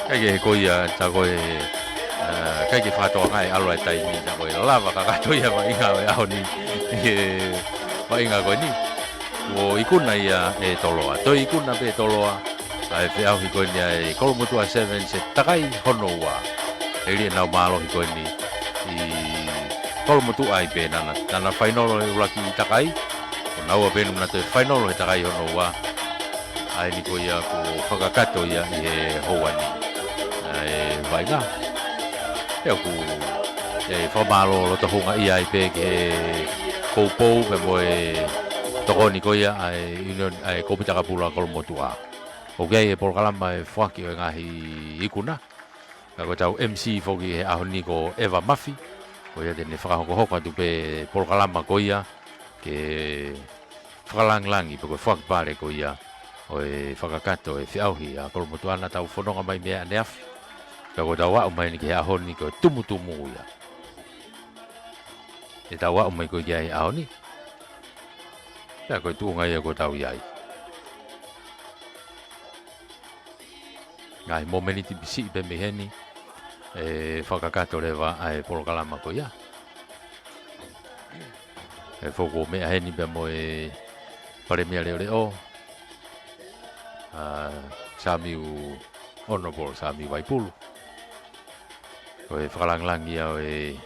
ʻIkai ke ko ia, tā ko e, ā, ʻikai ke fakatokangaʻi ʻalu ʻa e taimi, tā ko e lava kakato ia vaʻinga ʻo e ʻaho ni, ʻi he vaʻinga ko eni. Kuo ikuna ia ʻe Toloa. Toe ikuna pē ʻe Toloa ʻa e feʻauhi ko eni ʻa e Kolomotuʻa Sevens he takai hono ua. Hili ʻenau mālohi ko eni ʻi Kolomotuʻa ai pē naʻa na, naʻa na fainolo he ʻuluaki takai. Ko naua pē ʻoku na toe fainolo he takai hono ua. ʻA eni ko ia kuo fakakakato ia ʻi he houa ni ʻa e vaʻinga. Pea ʻoku, ʻe, fakamālō loto houngaʻia ai pē ki he poupou pea mo e tokoni ko ia ʻa e Union, ʻa e Kōmiti Takapula Kolomotuʻa. ʻOku ʻi ai e polokalama e foaki ʻo e ngaahi ikuna. Ka ko ʻetau M C foki he ʻaho ni ko ʻEva Mafi. Ko ia te ne fakahokohoko atu pē polokalama ko ia ke fakalāngilangi pe ko e foaki pale ko ia ʻo e fakakakato e feʻauhi ʻa Kolomotuʻa naʻa tau fononga mai mei ai ʻaneafi. Pea ko ʻetau aʻu mai eni ki he ʻaho ni ko e tumutumu ia. ʻEtau aʻu mai ko ē ki ai he ʻaho ni. Pea ko e tuʻunga ia ko ʻetau ʻi ai. Ngaahi momeniti pē siʻi pē mei heni, ʻe fakakakato leva ʻa e polokalama ko ia. ʻE foki ʻo meʻa heni pea mo e Palēmia Leʻoleʻo, ʻa Samiu, Honourable Samiu Vaipulu. Ko e fakalāngilangi ia ʻo e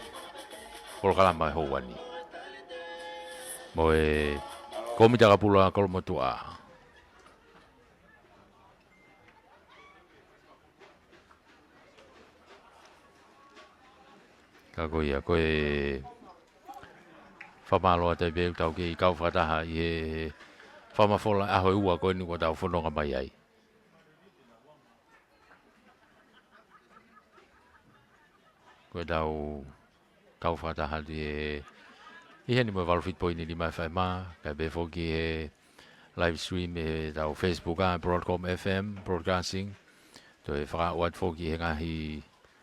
polokalama he houa ni. Mo e Kōmiti Takapula Kolomotuʻa. Ka ko ia, ko e fakamālō atu ai pē ʻoku tau kei kau fakataha ʻi he fakamafola ʻaho ʻe ua ko eni kuo tau fononga mai ai. Ko ʻetau kau fakataha atu ʻi he, ʻi heni mo e valu fitu poini nima F M, kae pehē foki he live stream ʻi heʻetau Facebook ʻa Broadcom F M Broadcasting. Toe fakaaʻu atu foki he ngaahi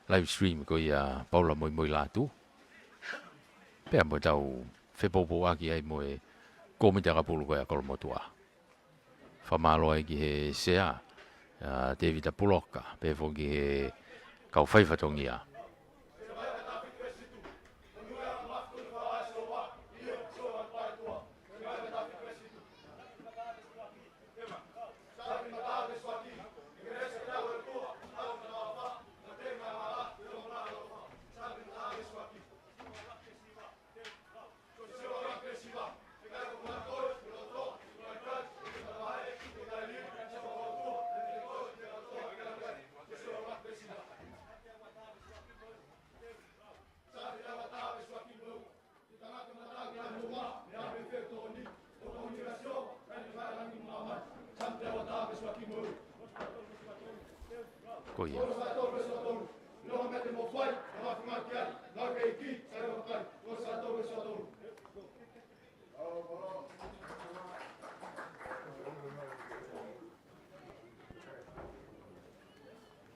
live stream ko ia Paula Moimoi Lātū. Pea mo ʻetau fepoupouaki ai mo e Kōmiti Takapula ko ia Kolomotuʻa. Fakamālō ai ki he sea, ʻa Tevita Puloka, pehē foki he kau faifatongia. Ko ia.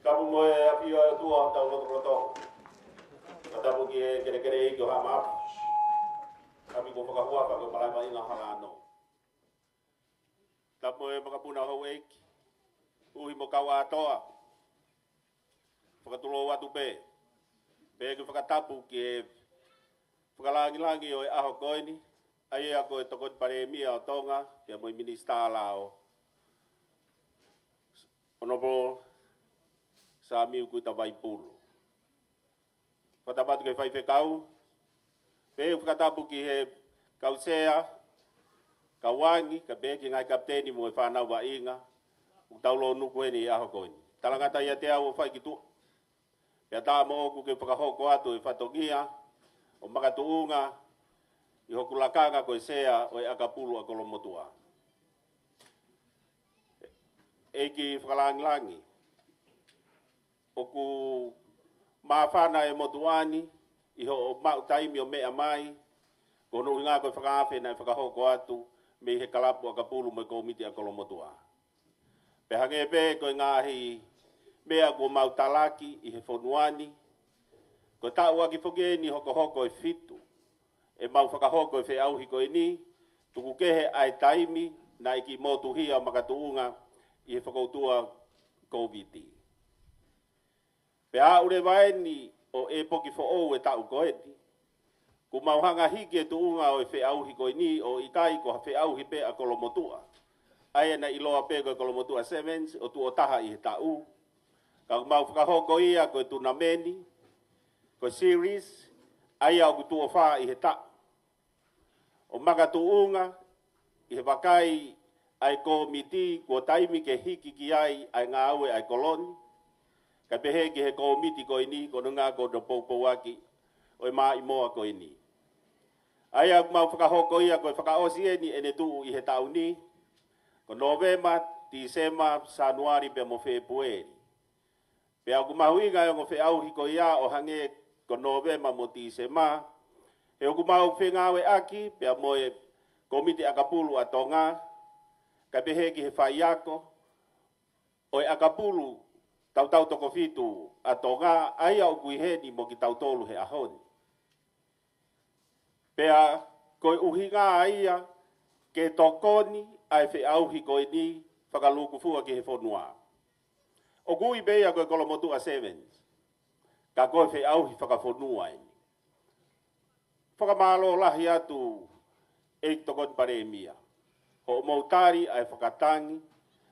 Tapu mo e ʻafio ʻa e ʻOtua ʻi hotau lotolotonga. Ka tapu ki he kelekele ʻeiki ʻo Haʻa Maʻafu. Tapu ko e fakahuafa ko e malaivaʻinga hala ano. Tapu mo e makapuna houʻeiki, uhi mo kau ʻātoa. Fakatulou atu pē. Pea ʻoku fakatapu ki he fakalāngilangi ʻo e ʻaho ko eni, ʻa ia ko e Tokoni Palēmia ʻo Tonga, pea mo e Minisitā Lao, Honourable Samiu Kuta Vaipulu. Fakatapu atu ki he faifekau, pea ʻoku fakatapu ki he kau sea, kau angi, kae pehē ki he ngaahi kapiteni mo e fānau vaʻinga, ʻoku tau lōnuku heni he ʻaho ko eni. Talangata ʻiate au ʻo fai ki tuʻa. Pea tā moʻoku ke fakahoko atu e fatongia ʻo makatuʻunga ʻi hoku lakanga ko e sea ʻo e ʻakapulu ʻa Kolomotuʻa. ʻEiki fakalāngilangi, ʻoku māfana e motuʻa ni ʻi hoʻo maʻu taimi ʻo meʻa mai, ko hono ʻuhinga ko e fakaafe naʻe fakahoko atu mei he kalapu ʻakapulu mo e kōmiti ʻa Kolomotuʻa. Pea hangē pē ko e ngaahi meʻa kuo mau talaki ʻi he fonua ni, ko e taʻu ʻaki foki eni hokohoko ʻe fitu ʻemau fakahoko e feʻauhi ko eni, tuku kehe ʻa e taimi naʻe kiʻi motuhia makatuʻunga ʻi he fakautua Kōviti. Pea aʻu leva eni ʻo e poki foʻou e taʻu ko eni, kuo mau hanga hiki e tuʻunga ʻo e feʻauhi ko eni ʻo ʻikai ko ha feʻauhi pē ʻa Kolomotuʻa. ʻA ia naʻe ʻiloa pē ko e Kolomotuʻa Sevens ʻo tuʻo taha ʻi he taʻu. Ka kuo mau fakahoko ia ko e tunameni, ko e series, ʻa ia ʻoku tuʻo fā ʻi he taʻu. ʻO makatuʻunga ʻi he vakai ʻa e kōmiti kuo taimi ke hiki ki ai ʻa e ngāue ʻa e kolo ni, kae pehē ki he kōmiti ko eni, ko hono ʻuhinga ko hono poupouaki ʻo e maʻimoa ko eni. ʻA ia ʻoku mau fakahoko ia ko e fakaʻosi eni ʻene tuʻu ʻi he taʻu ni, ko Nōvema, Tīsema, Sānuali pea mo Fēpueli. Pea ʻoku mahuʻinga e ongo feʻauhi ko ia ʻo hangē ko Nōvema mo Tīsema, he ʻoku mau fengāueʻaki pea mo e kōmiti ʻakapulu ʻa Tonga, kae pehē ki he faiako ʻo e ʻakapulu tautau toko fitu ʻa Tonga, ʻa ia ʻoku ʻi heni mo kitautolu he ʻaho ni. Pea ko e ʻuhinga ia ke tokoni ʻa e feʻauhi ko eni fakalūkufua ki he fonua. ʻOku ui pē ia ko e Kolomotuʻa Sevens, ka ko e feʻauhi fakafonua eni. Fakamālō lahi atu ʻEiki Tokoni Palēmia, hoʻomou tali ʻa e fakatangi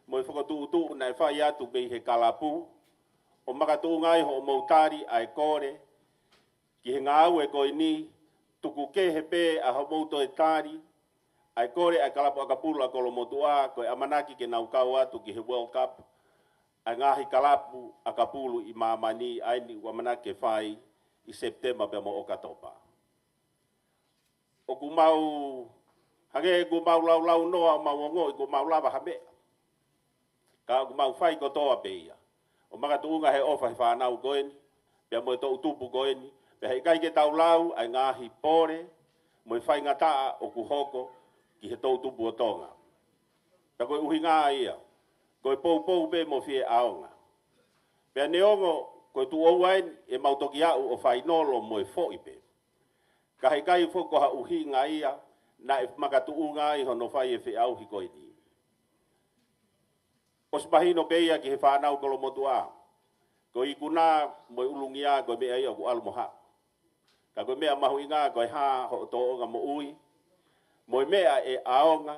mo e fokotuʻutuʻu naʻe fai atu mei he kalapu, ʻo makatuʻunga ai hoʻomou tali ʻa e kole ki he ngāue ko eni, tuku kehe pē ʻa hoʻomou toe tali ʻa e kole ʻa e kalapu ʻakapulu ʻa Kolomotuʻa, ko e ʻamanaki ke nau kau atu ki he World Cup ʻa e ngaahi kalapu ʻakapulu ʻi māmani, ʻa eni ʻoku ʻamanaki ke fai ʻi Sepitema pea mo ʻOkatopa. ʻOku mau, hangē ʻoku mau laulaunoa, mau ongoʻi ʻoku mau lava ha meʻa. Ka ʻoku mau fai kotoa pē ia ʻo makatuʻunga he ʻofa he fānau ko eni, pea mo e toʻutupu ko eni, pea heʻikai ke tau lau ʻa e ngaahi pole mo e faingataʻa ʻoku hoko ki he toʻutupu ʻo Tonga. Pea ko e ʻuhinga ia, ko e poupou pē mo fie ʻaonga. Pea neongo ko e tuʻo ua eni ʻemau toki aʻu ʻo fainolo mo e foʻi pē, ka heʻikai foki ko ha ʻuhinga ia naʻe makatuʻunga ai hono fai e feʻauhi ko eni. ʻOsi mahino pē ia ki he fānau Kolomotuʻa. Ko e ikuna mo e ʻulungia ko e meʻa ia ʻoku ʻalu mo haʻu. Ka ko e meʻa mahuʻinga ko e hā hoʻo tōʻonga moʻui, mo e meʻa ʻe ʻaonga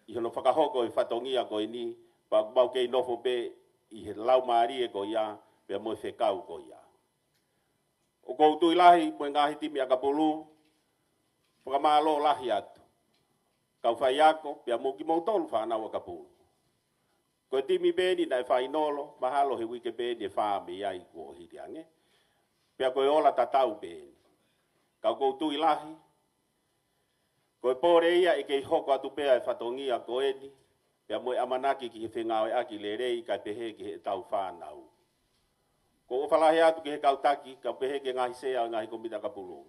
ʻi hono fakahoko e fatongia ko eni, pea ʻoku mau kei nofo pē ʻi he laumālie ko ia, pea mo e fekau ko ia. ʻOku ou tui lahi mo e ngaahi timi ʻakapulu, fakamālō lahi atu. Kau faiako, pea mo kimoutolu fānau ʻakapulu. Ko e timi pē eni naʻe fainolo, mahalo he uike pē eni ʻe fā mei ai kuo hili ange. Pea ko e ola tatau pē eni. Ka ʻoku ou tui lahi, ko e pole ia ʻe kei hoko atu pē ʻa e fatongia ko eni, pea mo e ʻamanaki ki he fengāueʻaki lelei kae pehē ki heʻetau fānau. ʻOku ou ʻofa lahi atu ki he kau taki, kae pehē ki he ngaahi sea ʻo e ngaahi kōmiti ʻakapulu.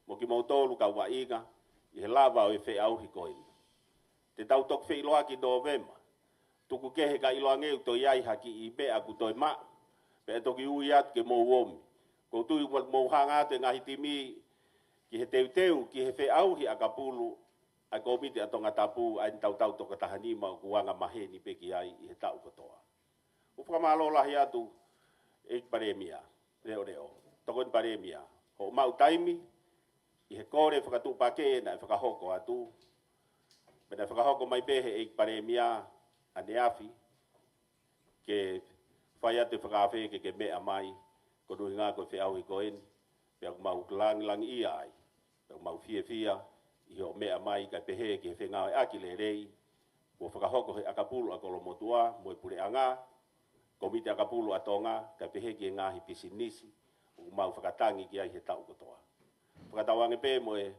Mo kimoutolu kau vaʻinga, ʻi he lava ʻo e feʻauhi ko eni. Te tau toki feʻiloaki Nōvema. Tuku kehe ka ʻiloange ʻoku toe ʻi ai ha kiʻi meʻa ʻoku toe maʻu. Pea toki ui atu ke mou omi. ʻOku ou tui ʻoku mou hanga atu e ngaahi timi ki he teuteu, ki he feʻauhi ʻakapulu ʻa e kōmiti ʻa Tongatapu, ʻa eni tautau toko taha nima ʻoku anga maheni pē ki ai ʻi he taʻu kotoa. ʻOku fakamālō lahi atu, ʻEiki Palēmia, leʻoleʻo, Tokoni Palēmia, hoʻo maʻu taimi, ʻi he kole fakatuʻupakē naʻe fakahoko atu, pea naʻe fakahoko mai pē he ʻEiki Palēmia ʻaneafi, ke fai atu e fakaafe ke ke meʻa mai, koeʻuhinga ko e feʻauhi ko eni, pea ʻoku mau langilangiʻia ai, pea ʻoku mau fiefia ʻi hoʻo meʻa mai kae pehē ki he fengāueʻaki lelei, kuo fakahoko he ʻakapulu ʻa Kolomotuʻa, mo e puleʻanga, kōmiti ʻakapulu ʻa Tonga, kae pehē ki he ngaahi pisinisi, ʻoku mau fakatangi ki ai he taʻu kotoa. Fakatauange pē mo e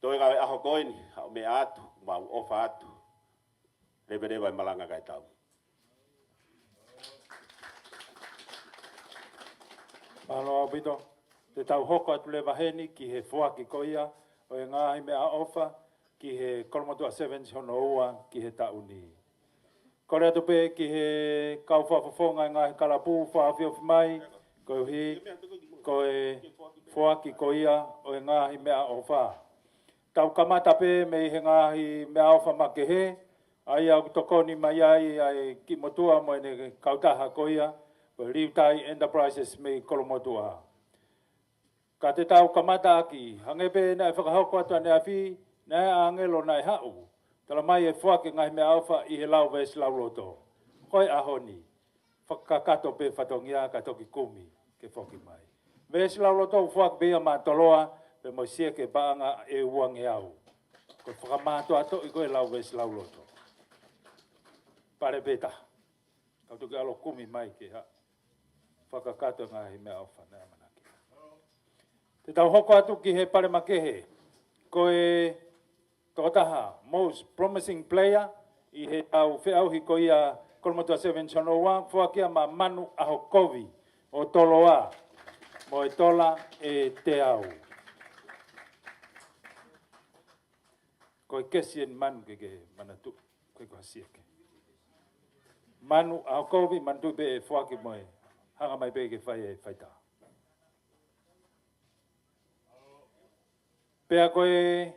toe ngāue ʻaho ko eni, haʻu meʻa atu, mau ʻofa atu, leveleva e malanga kae tau. Mālō ʻaupito, te tau hoko atu leva heni ki he foaki ko ia ʻo e ngaahi meʻaʻofa ki he Kolomotuʻa Sevens hono ua ki he taʻu ni. Kole atu pē ki he kau fakafofonga e ngaahi kalapu fakaofiofi mai, koeʻuhi ko e foaki ko ia ʻo e ngaahi meʻaʻofa. Tau kamata pē mei he ngaahi meʻaʻofa makehe, ʻa ia ʻoku tokoni mai ai ʻa e kiʻi motuʻa mo ʻene kautaha ko ia, ko e Liutai Enterprises mei Kolomotuʻa. Ka te tau kamata ʻaki, hangē pē naʻe fakahoko atu ʻaneafi, naʻe ʻāngelo naʻe haʻu. Tala mai ʻe foaki e ngaahi meʻaʻofa ʻi he lau veesi lauloto. Ko e ʻaho ni, fakakakato pē fatongia ka toki kumi ke foki mai. Veesi lauloto ʻoku foaki pē ia maʻa Toloa, pea mo e sieke paʻanga ʻe uangeau. Ko e fakamātoatoʻi ko e lau veesi lauloto. Pale pē taha. Kau toki ʻalu kumi mai ke ha. Fakakakato e ngaahi meʻaʻofa naʻe ʻamanaki. Te tau hoko atu ki he pale makehe. Ko e tokotaha most promising player ʻi heʻetau feʻauhi ko ia Kolomotuʻa Sevens hono ua, foaki ia maʻa Manu ʻAhokovi ʻo Toloa, mo e tola ʻe teau. Ko e kesi eni Manu ke ke manatuʻi, ko e ko ha sieke. Manu ʻAhokovi, manatuʻi pē ʻe foaki mo e hanga mai pē ke fai e faitā. Pea ko e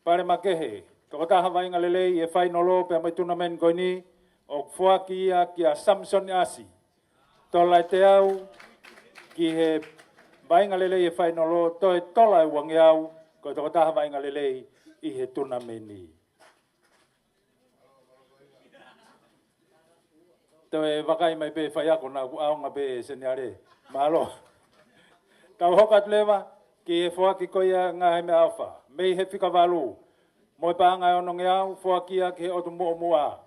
pale makehe, tokotaha vaʻinga lelei he fainolo pea mo e tunameni ko eni, ʻoku foaki ia kia Samson ʻAsi. Tola ʻe teau ki he vaʻinga lelei he fainolo, toe tola ʻe uangeau, ko e tokotaha vaʻinga lelei ʻi he tunameni. Toe vakai mai pē faiako naʻa ku ʻaonga pē seniale. Mālō. Tau hoko atu leva ki he foaki ko ia ngaahi meʻaʻofa. Mei he fika valu. Mo e paʻanga ʻe onongeau, foaki ia ki he ʻotu muʻomuʻa.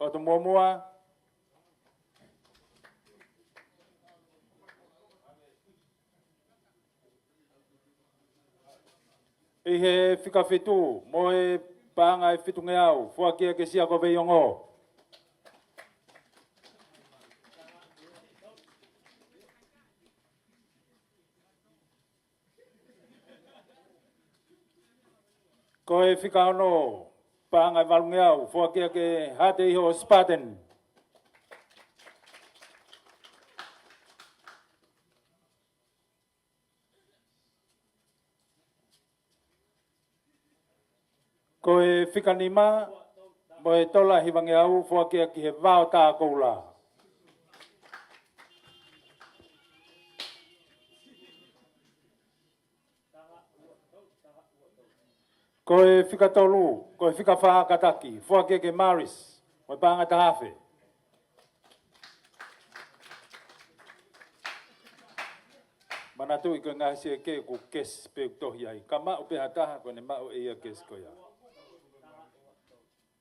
ʻOtu muʻomuʻa. ʻI he fika fitu, mo e paʻanga ʻe fitungeau, foaki ia kia Siako Veiongo. Ko e fika ono, paʻanga ʻe valungeau, foaki ia kia Hate ʻIho ʻo Spartan. Ko e fika nima, Mo e tola hivangeau, foaki ia ki he vao tā koula. Ko e fika tolu, ko e fika fā kātaki, foaki ia ki he Maris, mo e paʻanga taha afe. Manatuʻi ko e ngaahi siʻi ʻe kesi pē ʻoku tohi ai. Ka maʻu pē ha taha, ko ʻene maʻu ʻe ia ʻa e kesi ko ia.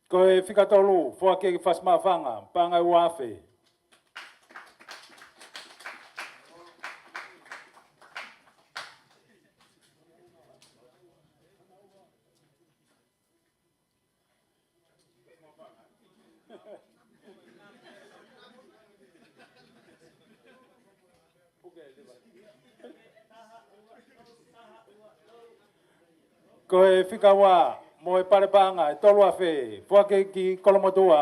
Ko e fika tolu, foaki ia ki he Fasi Maʻufanga, paʻanga ʻe ua afe. Ko e fika ua, mo e pale paʻanga ʻe tolu afe, foaki ki Kolomotuʻa.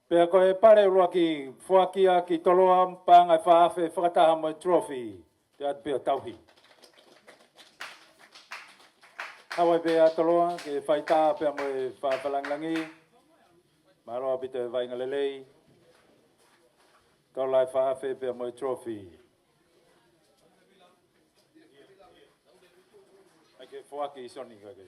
Pea ko e pale ʻuluaki, foaki ia ki Toloa, paʻanga ʻe fā afe, fakataha mo e trophy. Te atu pē ʻo tauhi. Haʻu ai pē ʻa Toloa ke fai tā pea mo e fakalāngilangi. Mālō ʻaupito e vaʻinga lelei. Tola ʻe fā afe pea mo e trophy. ʻAi ke foaki ʻe Soni ka ke.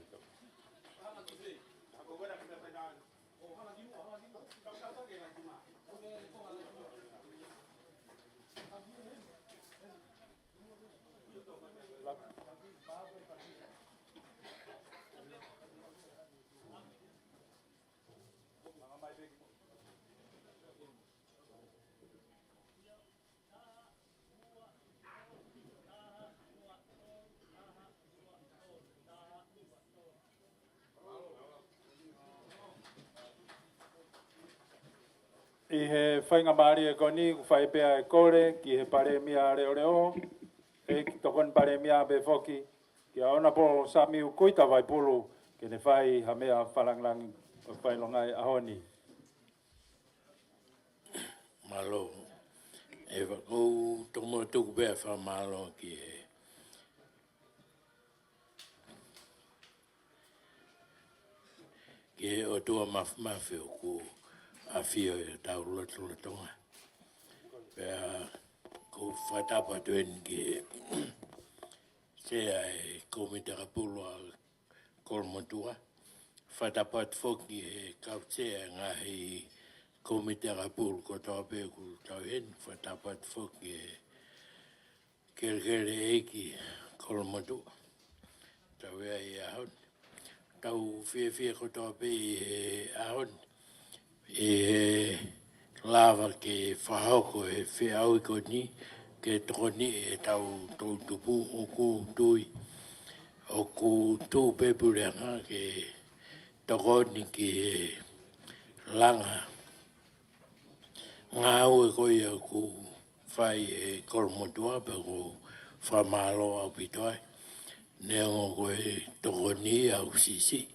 ʻI he faingamālie ko eni, ʻoku fai pē ʻa e kole ki he Palēmia Leʻoleʻo, ʻEiki Tokoni Palēmia pē foki, kia Honourable Samiu Kuita Vaipulu, ke ne fai ha meʻa fakalāngilangi ʻo fai longa ʻi he ʻaho ni. Mālō. ʻE, ʻoku ou tomuʻa tuku pē ʻa e fakamālō ki he, ki he ʻOtua Māfimafi ʻoku ʻafio ʻi hotau lotolotonga. Pea ʻoku ou fakatapu atu eni ki he Sea ʻo e Kōmiti ʻAkapulu ʻa Kolomotuʻa. Fakatapu atu foki ki he kau sea ʻo e ngaahi kōmiti ʻakapulu kotoa pē ʻoku tau ʻi heni. Fakatapu atu foki ki he kelekele ʻeiki Kolomotuʻa. Tau ʻi ai ʻi he ʻaho ni. Tau fiefia kotoa pē ʻi he ʻaho ni ʻi he lava ke fakahoko e feʻauhi ko eni ke tokoni ʻetau toʻutupu. ʻOku ou tui ʻoku tuʻu pē puleʻanga ke tokoni ki he langa ngāue ko ia ʻoku fai ʻe Kolomotuʻa, pea ʻoku ou fakamālō ʻaupito ai. Neongo ko e tokoni ia ʻoku siʻisiʻi,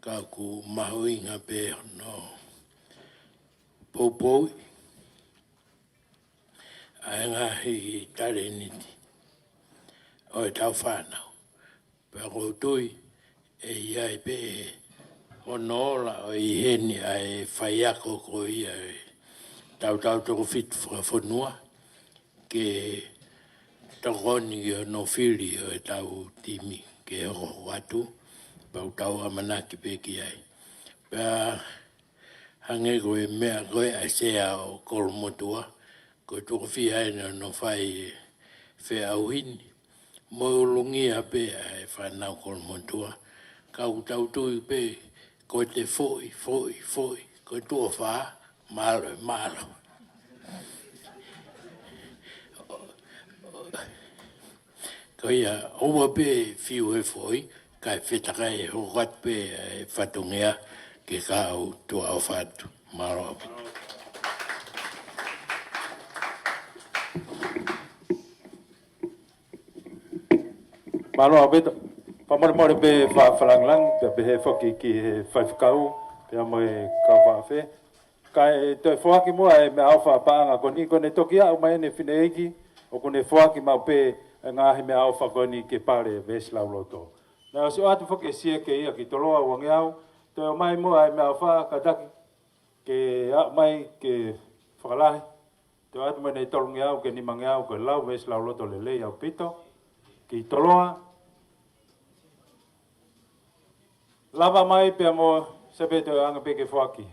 ka ʻoku mahuʻinga pē hono poupouʻi ʻa e ngaahi talēniti ʻo ʻetau fānau. Pea ʻoku ou tui ʻe ʻi ai pē hono ola ʻo ʻi heni ʻa e faiako ko ia ʻo e tautau toko fitu fakafonua ke tokoni ki hono fili ʻo ʻetau timi ke hokohoko atu, pea ʻoku tau ʻamanaki pē ki ai. Pea hangē ko e meʻa ko ē ʻa e sea ʻo Kolomotuʻa, ko e tuʻo fiha eni hono fai e feʻauhi ni, mo e ʻulungia pē ʻa e fānau Kolomotuʻa. Ka ʻoku tau tui pē ko e te foʻi, foʻi, foʻi, ko e tuʻo fā, mālō, mālō. Ko ia, ʻoua pē fiu he foʻi, kae fetakai, hoko atu pē e fatongia ke kau tuʻa ʻofa atu. Mālō ʻaupito. Mālō ʻaupito. Fakamolemole pē fa-, fakalāngilangi, pea pehē foki ki he faifekau, pea mo e kau faʻa fē. Kae toe foaki muʻa e meʻaʻofa paʻanga ko eni, ko ʻene toki aʻu mai ʻene fineʻeiki, ʻoku ne foaki maʻu pē e ngaahi meʻaʻofa ko eni ki he Pale Veesi Lauloto. Naʻe ʻosi ʻoatu foki e sieke ia ki Toloa uangeau, toe ʻomai muʻa e meʻaʻofa kātaki, ke aʻu mai ke fakalahi, toe ʻoatu mai ʻene tolungeau ki he nimangeau, ko e lau veesi lauloto lelei ʻaupito, ki Toloa. Lava mai pea mo Sepe, toe anga pē ke foaki.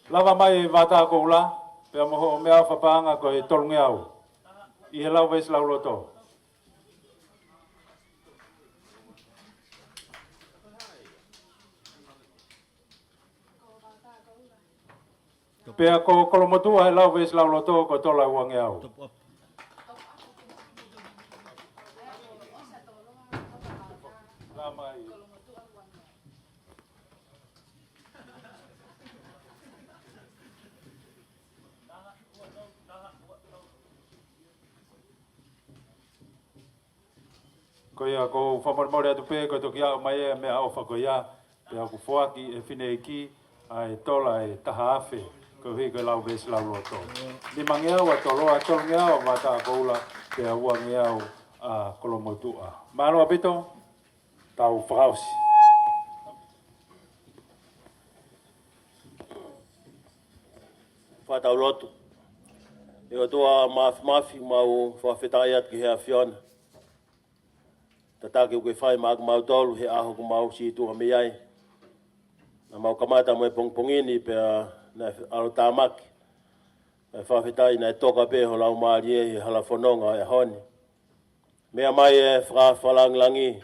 Lava mai e Vata Koula, pea mo hoʻo meʻaʻofa paʻanga ko e tolungeau, ʻi he lau veesi lauloto. Pea ko Kolomotuʻa he lau veesi lauloto ko Tola uangeau. Lava mai. Ko ia, ʻoku ou fakamolemole atu pē, ko e toki aʻu mai e meʻaʻofa ko ia, pea ʻoku foaki ʻe he fineʻeiki ʻa e tola ʻe taha afe, koeʻuhi ko e lau veesi lauloto. Nimangeau ʻa Toloa, tolungeau ʻa Vata Koula, pea uangeau ʻa Kolomotuʻa. Mālō ʻaupito, tau fakaʻosi. Fakatau lotu. ʻE ʻOtua Māfimafi, mau fakafetaʻi atu ki he ʻAfiona. Tataki ʻoku ke fai maʻa kimautolu he ʻaho ʻoku mau sītuʻa mei ai. Naʻa mau kamata mo e pongipongi ni pea naʻe ʻalotāmaki. Naʻe fakafetaʻi naʻe toka pē ho Laumālie he hala fononga ʻo e ʻaho ni. Meʻa mai e fakaafe fakalāngilangi,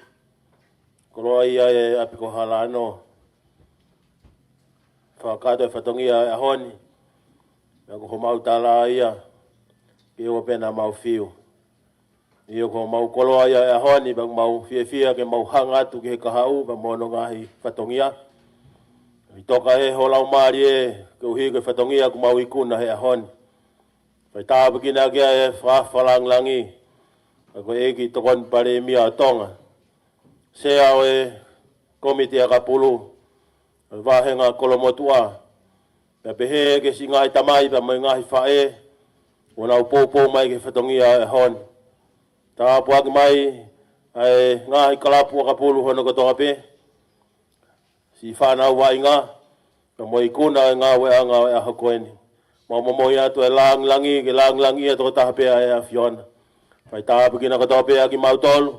koloa ia e ʻapi ko Halano, fakakakato e fatongia ʻo e ʻaho ni. Pea ko homau tala ia, ke ʻoua pē naʻa mau fiu. ʻIo, ko homau koloa ia e ʻaho ni, pea ʻoku mau fiefia ke mau hanga atu ki he kahaʻu pea mo hono ngaahi fatongia. ʻI toka ʻe ho Laumālie, koeʻuhi ko e fatongia ʻoku mau ikuna he ʻaho ni. Fai tāpuekina ki ai e fakaafe fakalāngilangi, ʻa ko e ʻEiki Tokoni Palēmia ʻo Tonga, Sea ʻo e Kōmiti ʻAkapulu, ʻo e Vāhenga Kolomotuʻa, pea pehē ki he siʻi ngaahi tamai pea mo e ngaahi faʻē, ʻoku nau poupou mai ki he fatongia ʻo e ʻaho ni. Tāpuaki mai ʻa e ngaahi kalapu ʻakapulu hono kotoa pē, siʻi fānau vaʻinga, pea mo e ikuna ʻo e ngāueʻanga ʻo e ʻaho ko eni. Mau momoi atu e lāngilangi, ke lāngilangiʻia tokotaha pē ʻa e ʻAfiona. Fai tāpuekina kotoa pē ʻa kimautolu,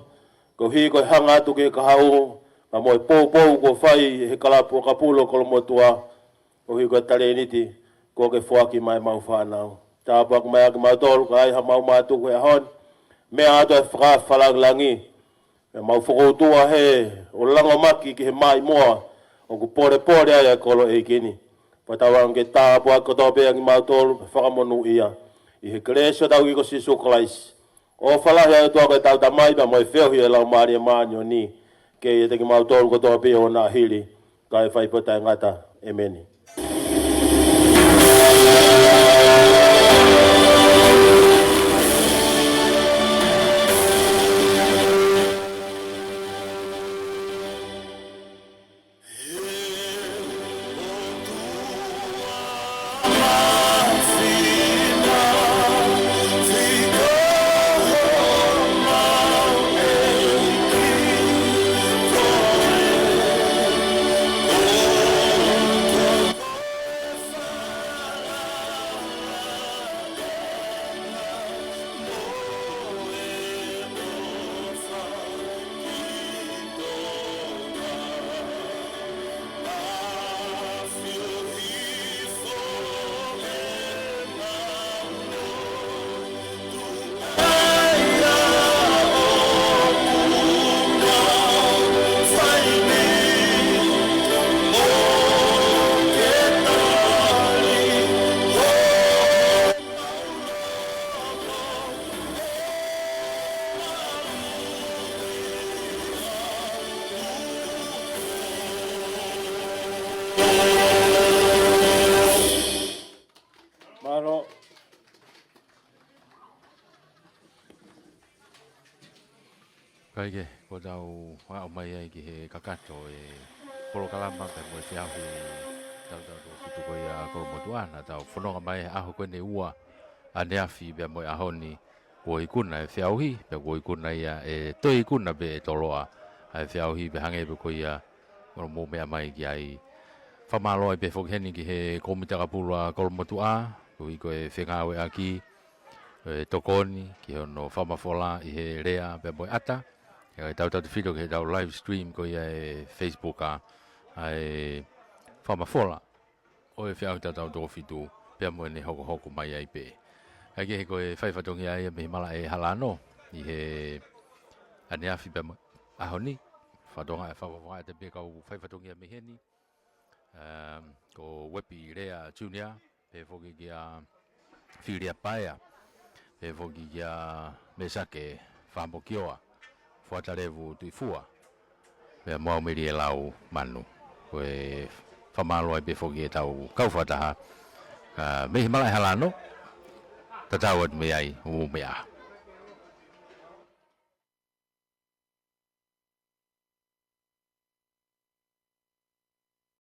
koeʻuhi ko e hanga atu ki he kahaʻu, pea mo e poupou kuo fai ʻe he kalapu ʻakapulu ʻo Kolomotuʻa, koeʻuhi ko e talēniti kuo ke foaki maʻa ʻemau fānau. Tāpuaki mai ʻa kimautolu, ka ai haʻamau mātuku he ʻaho ni, meʻa atu e fakaafe fakalāngilangi, pea mau fokoutua he ʻo langomaki ki he maʻimoa ʻoku polepole ai e kolo ʻeiki ni. Fakatauange ke tāpuaki kotoa pē ʻa kimautolu, fakamonūʻia. ʻI he kelesi ʻo hotau ʻEiki ko Sīsū Kalaisi, ʻofa lahi ʻa e ʻOtua ko e tau Tamai pea mo e feohi ʻo e Laumālie Māʻoniʻoni, ke ʻiate kimautolu kotoa pē ʻo na hili, kae fai pē ʻo taʻengata. ʻEmeni. Eke, ko tau aʻu mai ai ki he kakato e polokalama pea mo e feʻauhi tautau tō fitu ko ia Kolomotuʻa, naʻa tau fononga mai he ʻaho ko eni ʻe ua ʻaneafi pea mo e ʻaho ni kuo ikuna e feʻauhi, pea kuo ikuna ia ʻe toe ikuna pē ʻe Toloa ʻa e feʻauhi pea hangē pē ko ia ʻoku mou meʻa mai ki ai. Fakamālō ai pē foki heni ki he Kōmiti Takapulu ʻa Kolomotuʻa, koeʻuhi ko e fengāueʻaki, e tokoni ki hono fakamafola ʻi he lea pea mo e ʻata. ʻE tautau tefito ki heʻetau live stream ko ia ʻi he Facebook ʻa, ʻa e fakamafola ʻo e feʻauhi tautau tō fitu pea mo ʻene hokohoko mai ai pē. Kae kehe ko e fai fatongia ia mei he malaʻe Halano ʻi he ʻaneafi pea mo e ʻaho ni. Fatongia, fa-, fa-, fa-, te pē kau fai fatongia mei heni. Um, ko Uepi Lea Junior, pehē foki kia Filia Paea, pehē foki kia Mesake Fakamokioa, Fuata Levu Tuʻifua, pea mo Aumeli e Lau Manu. Ko e fakamālō ai pē foki ʻetau kau fakataha, uh, mei he malaʻe Halano, tatau atu mei ai, ʻū meʻa.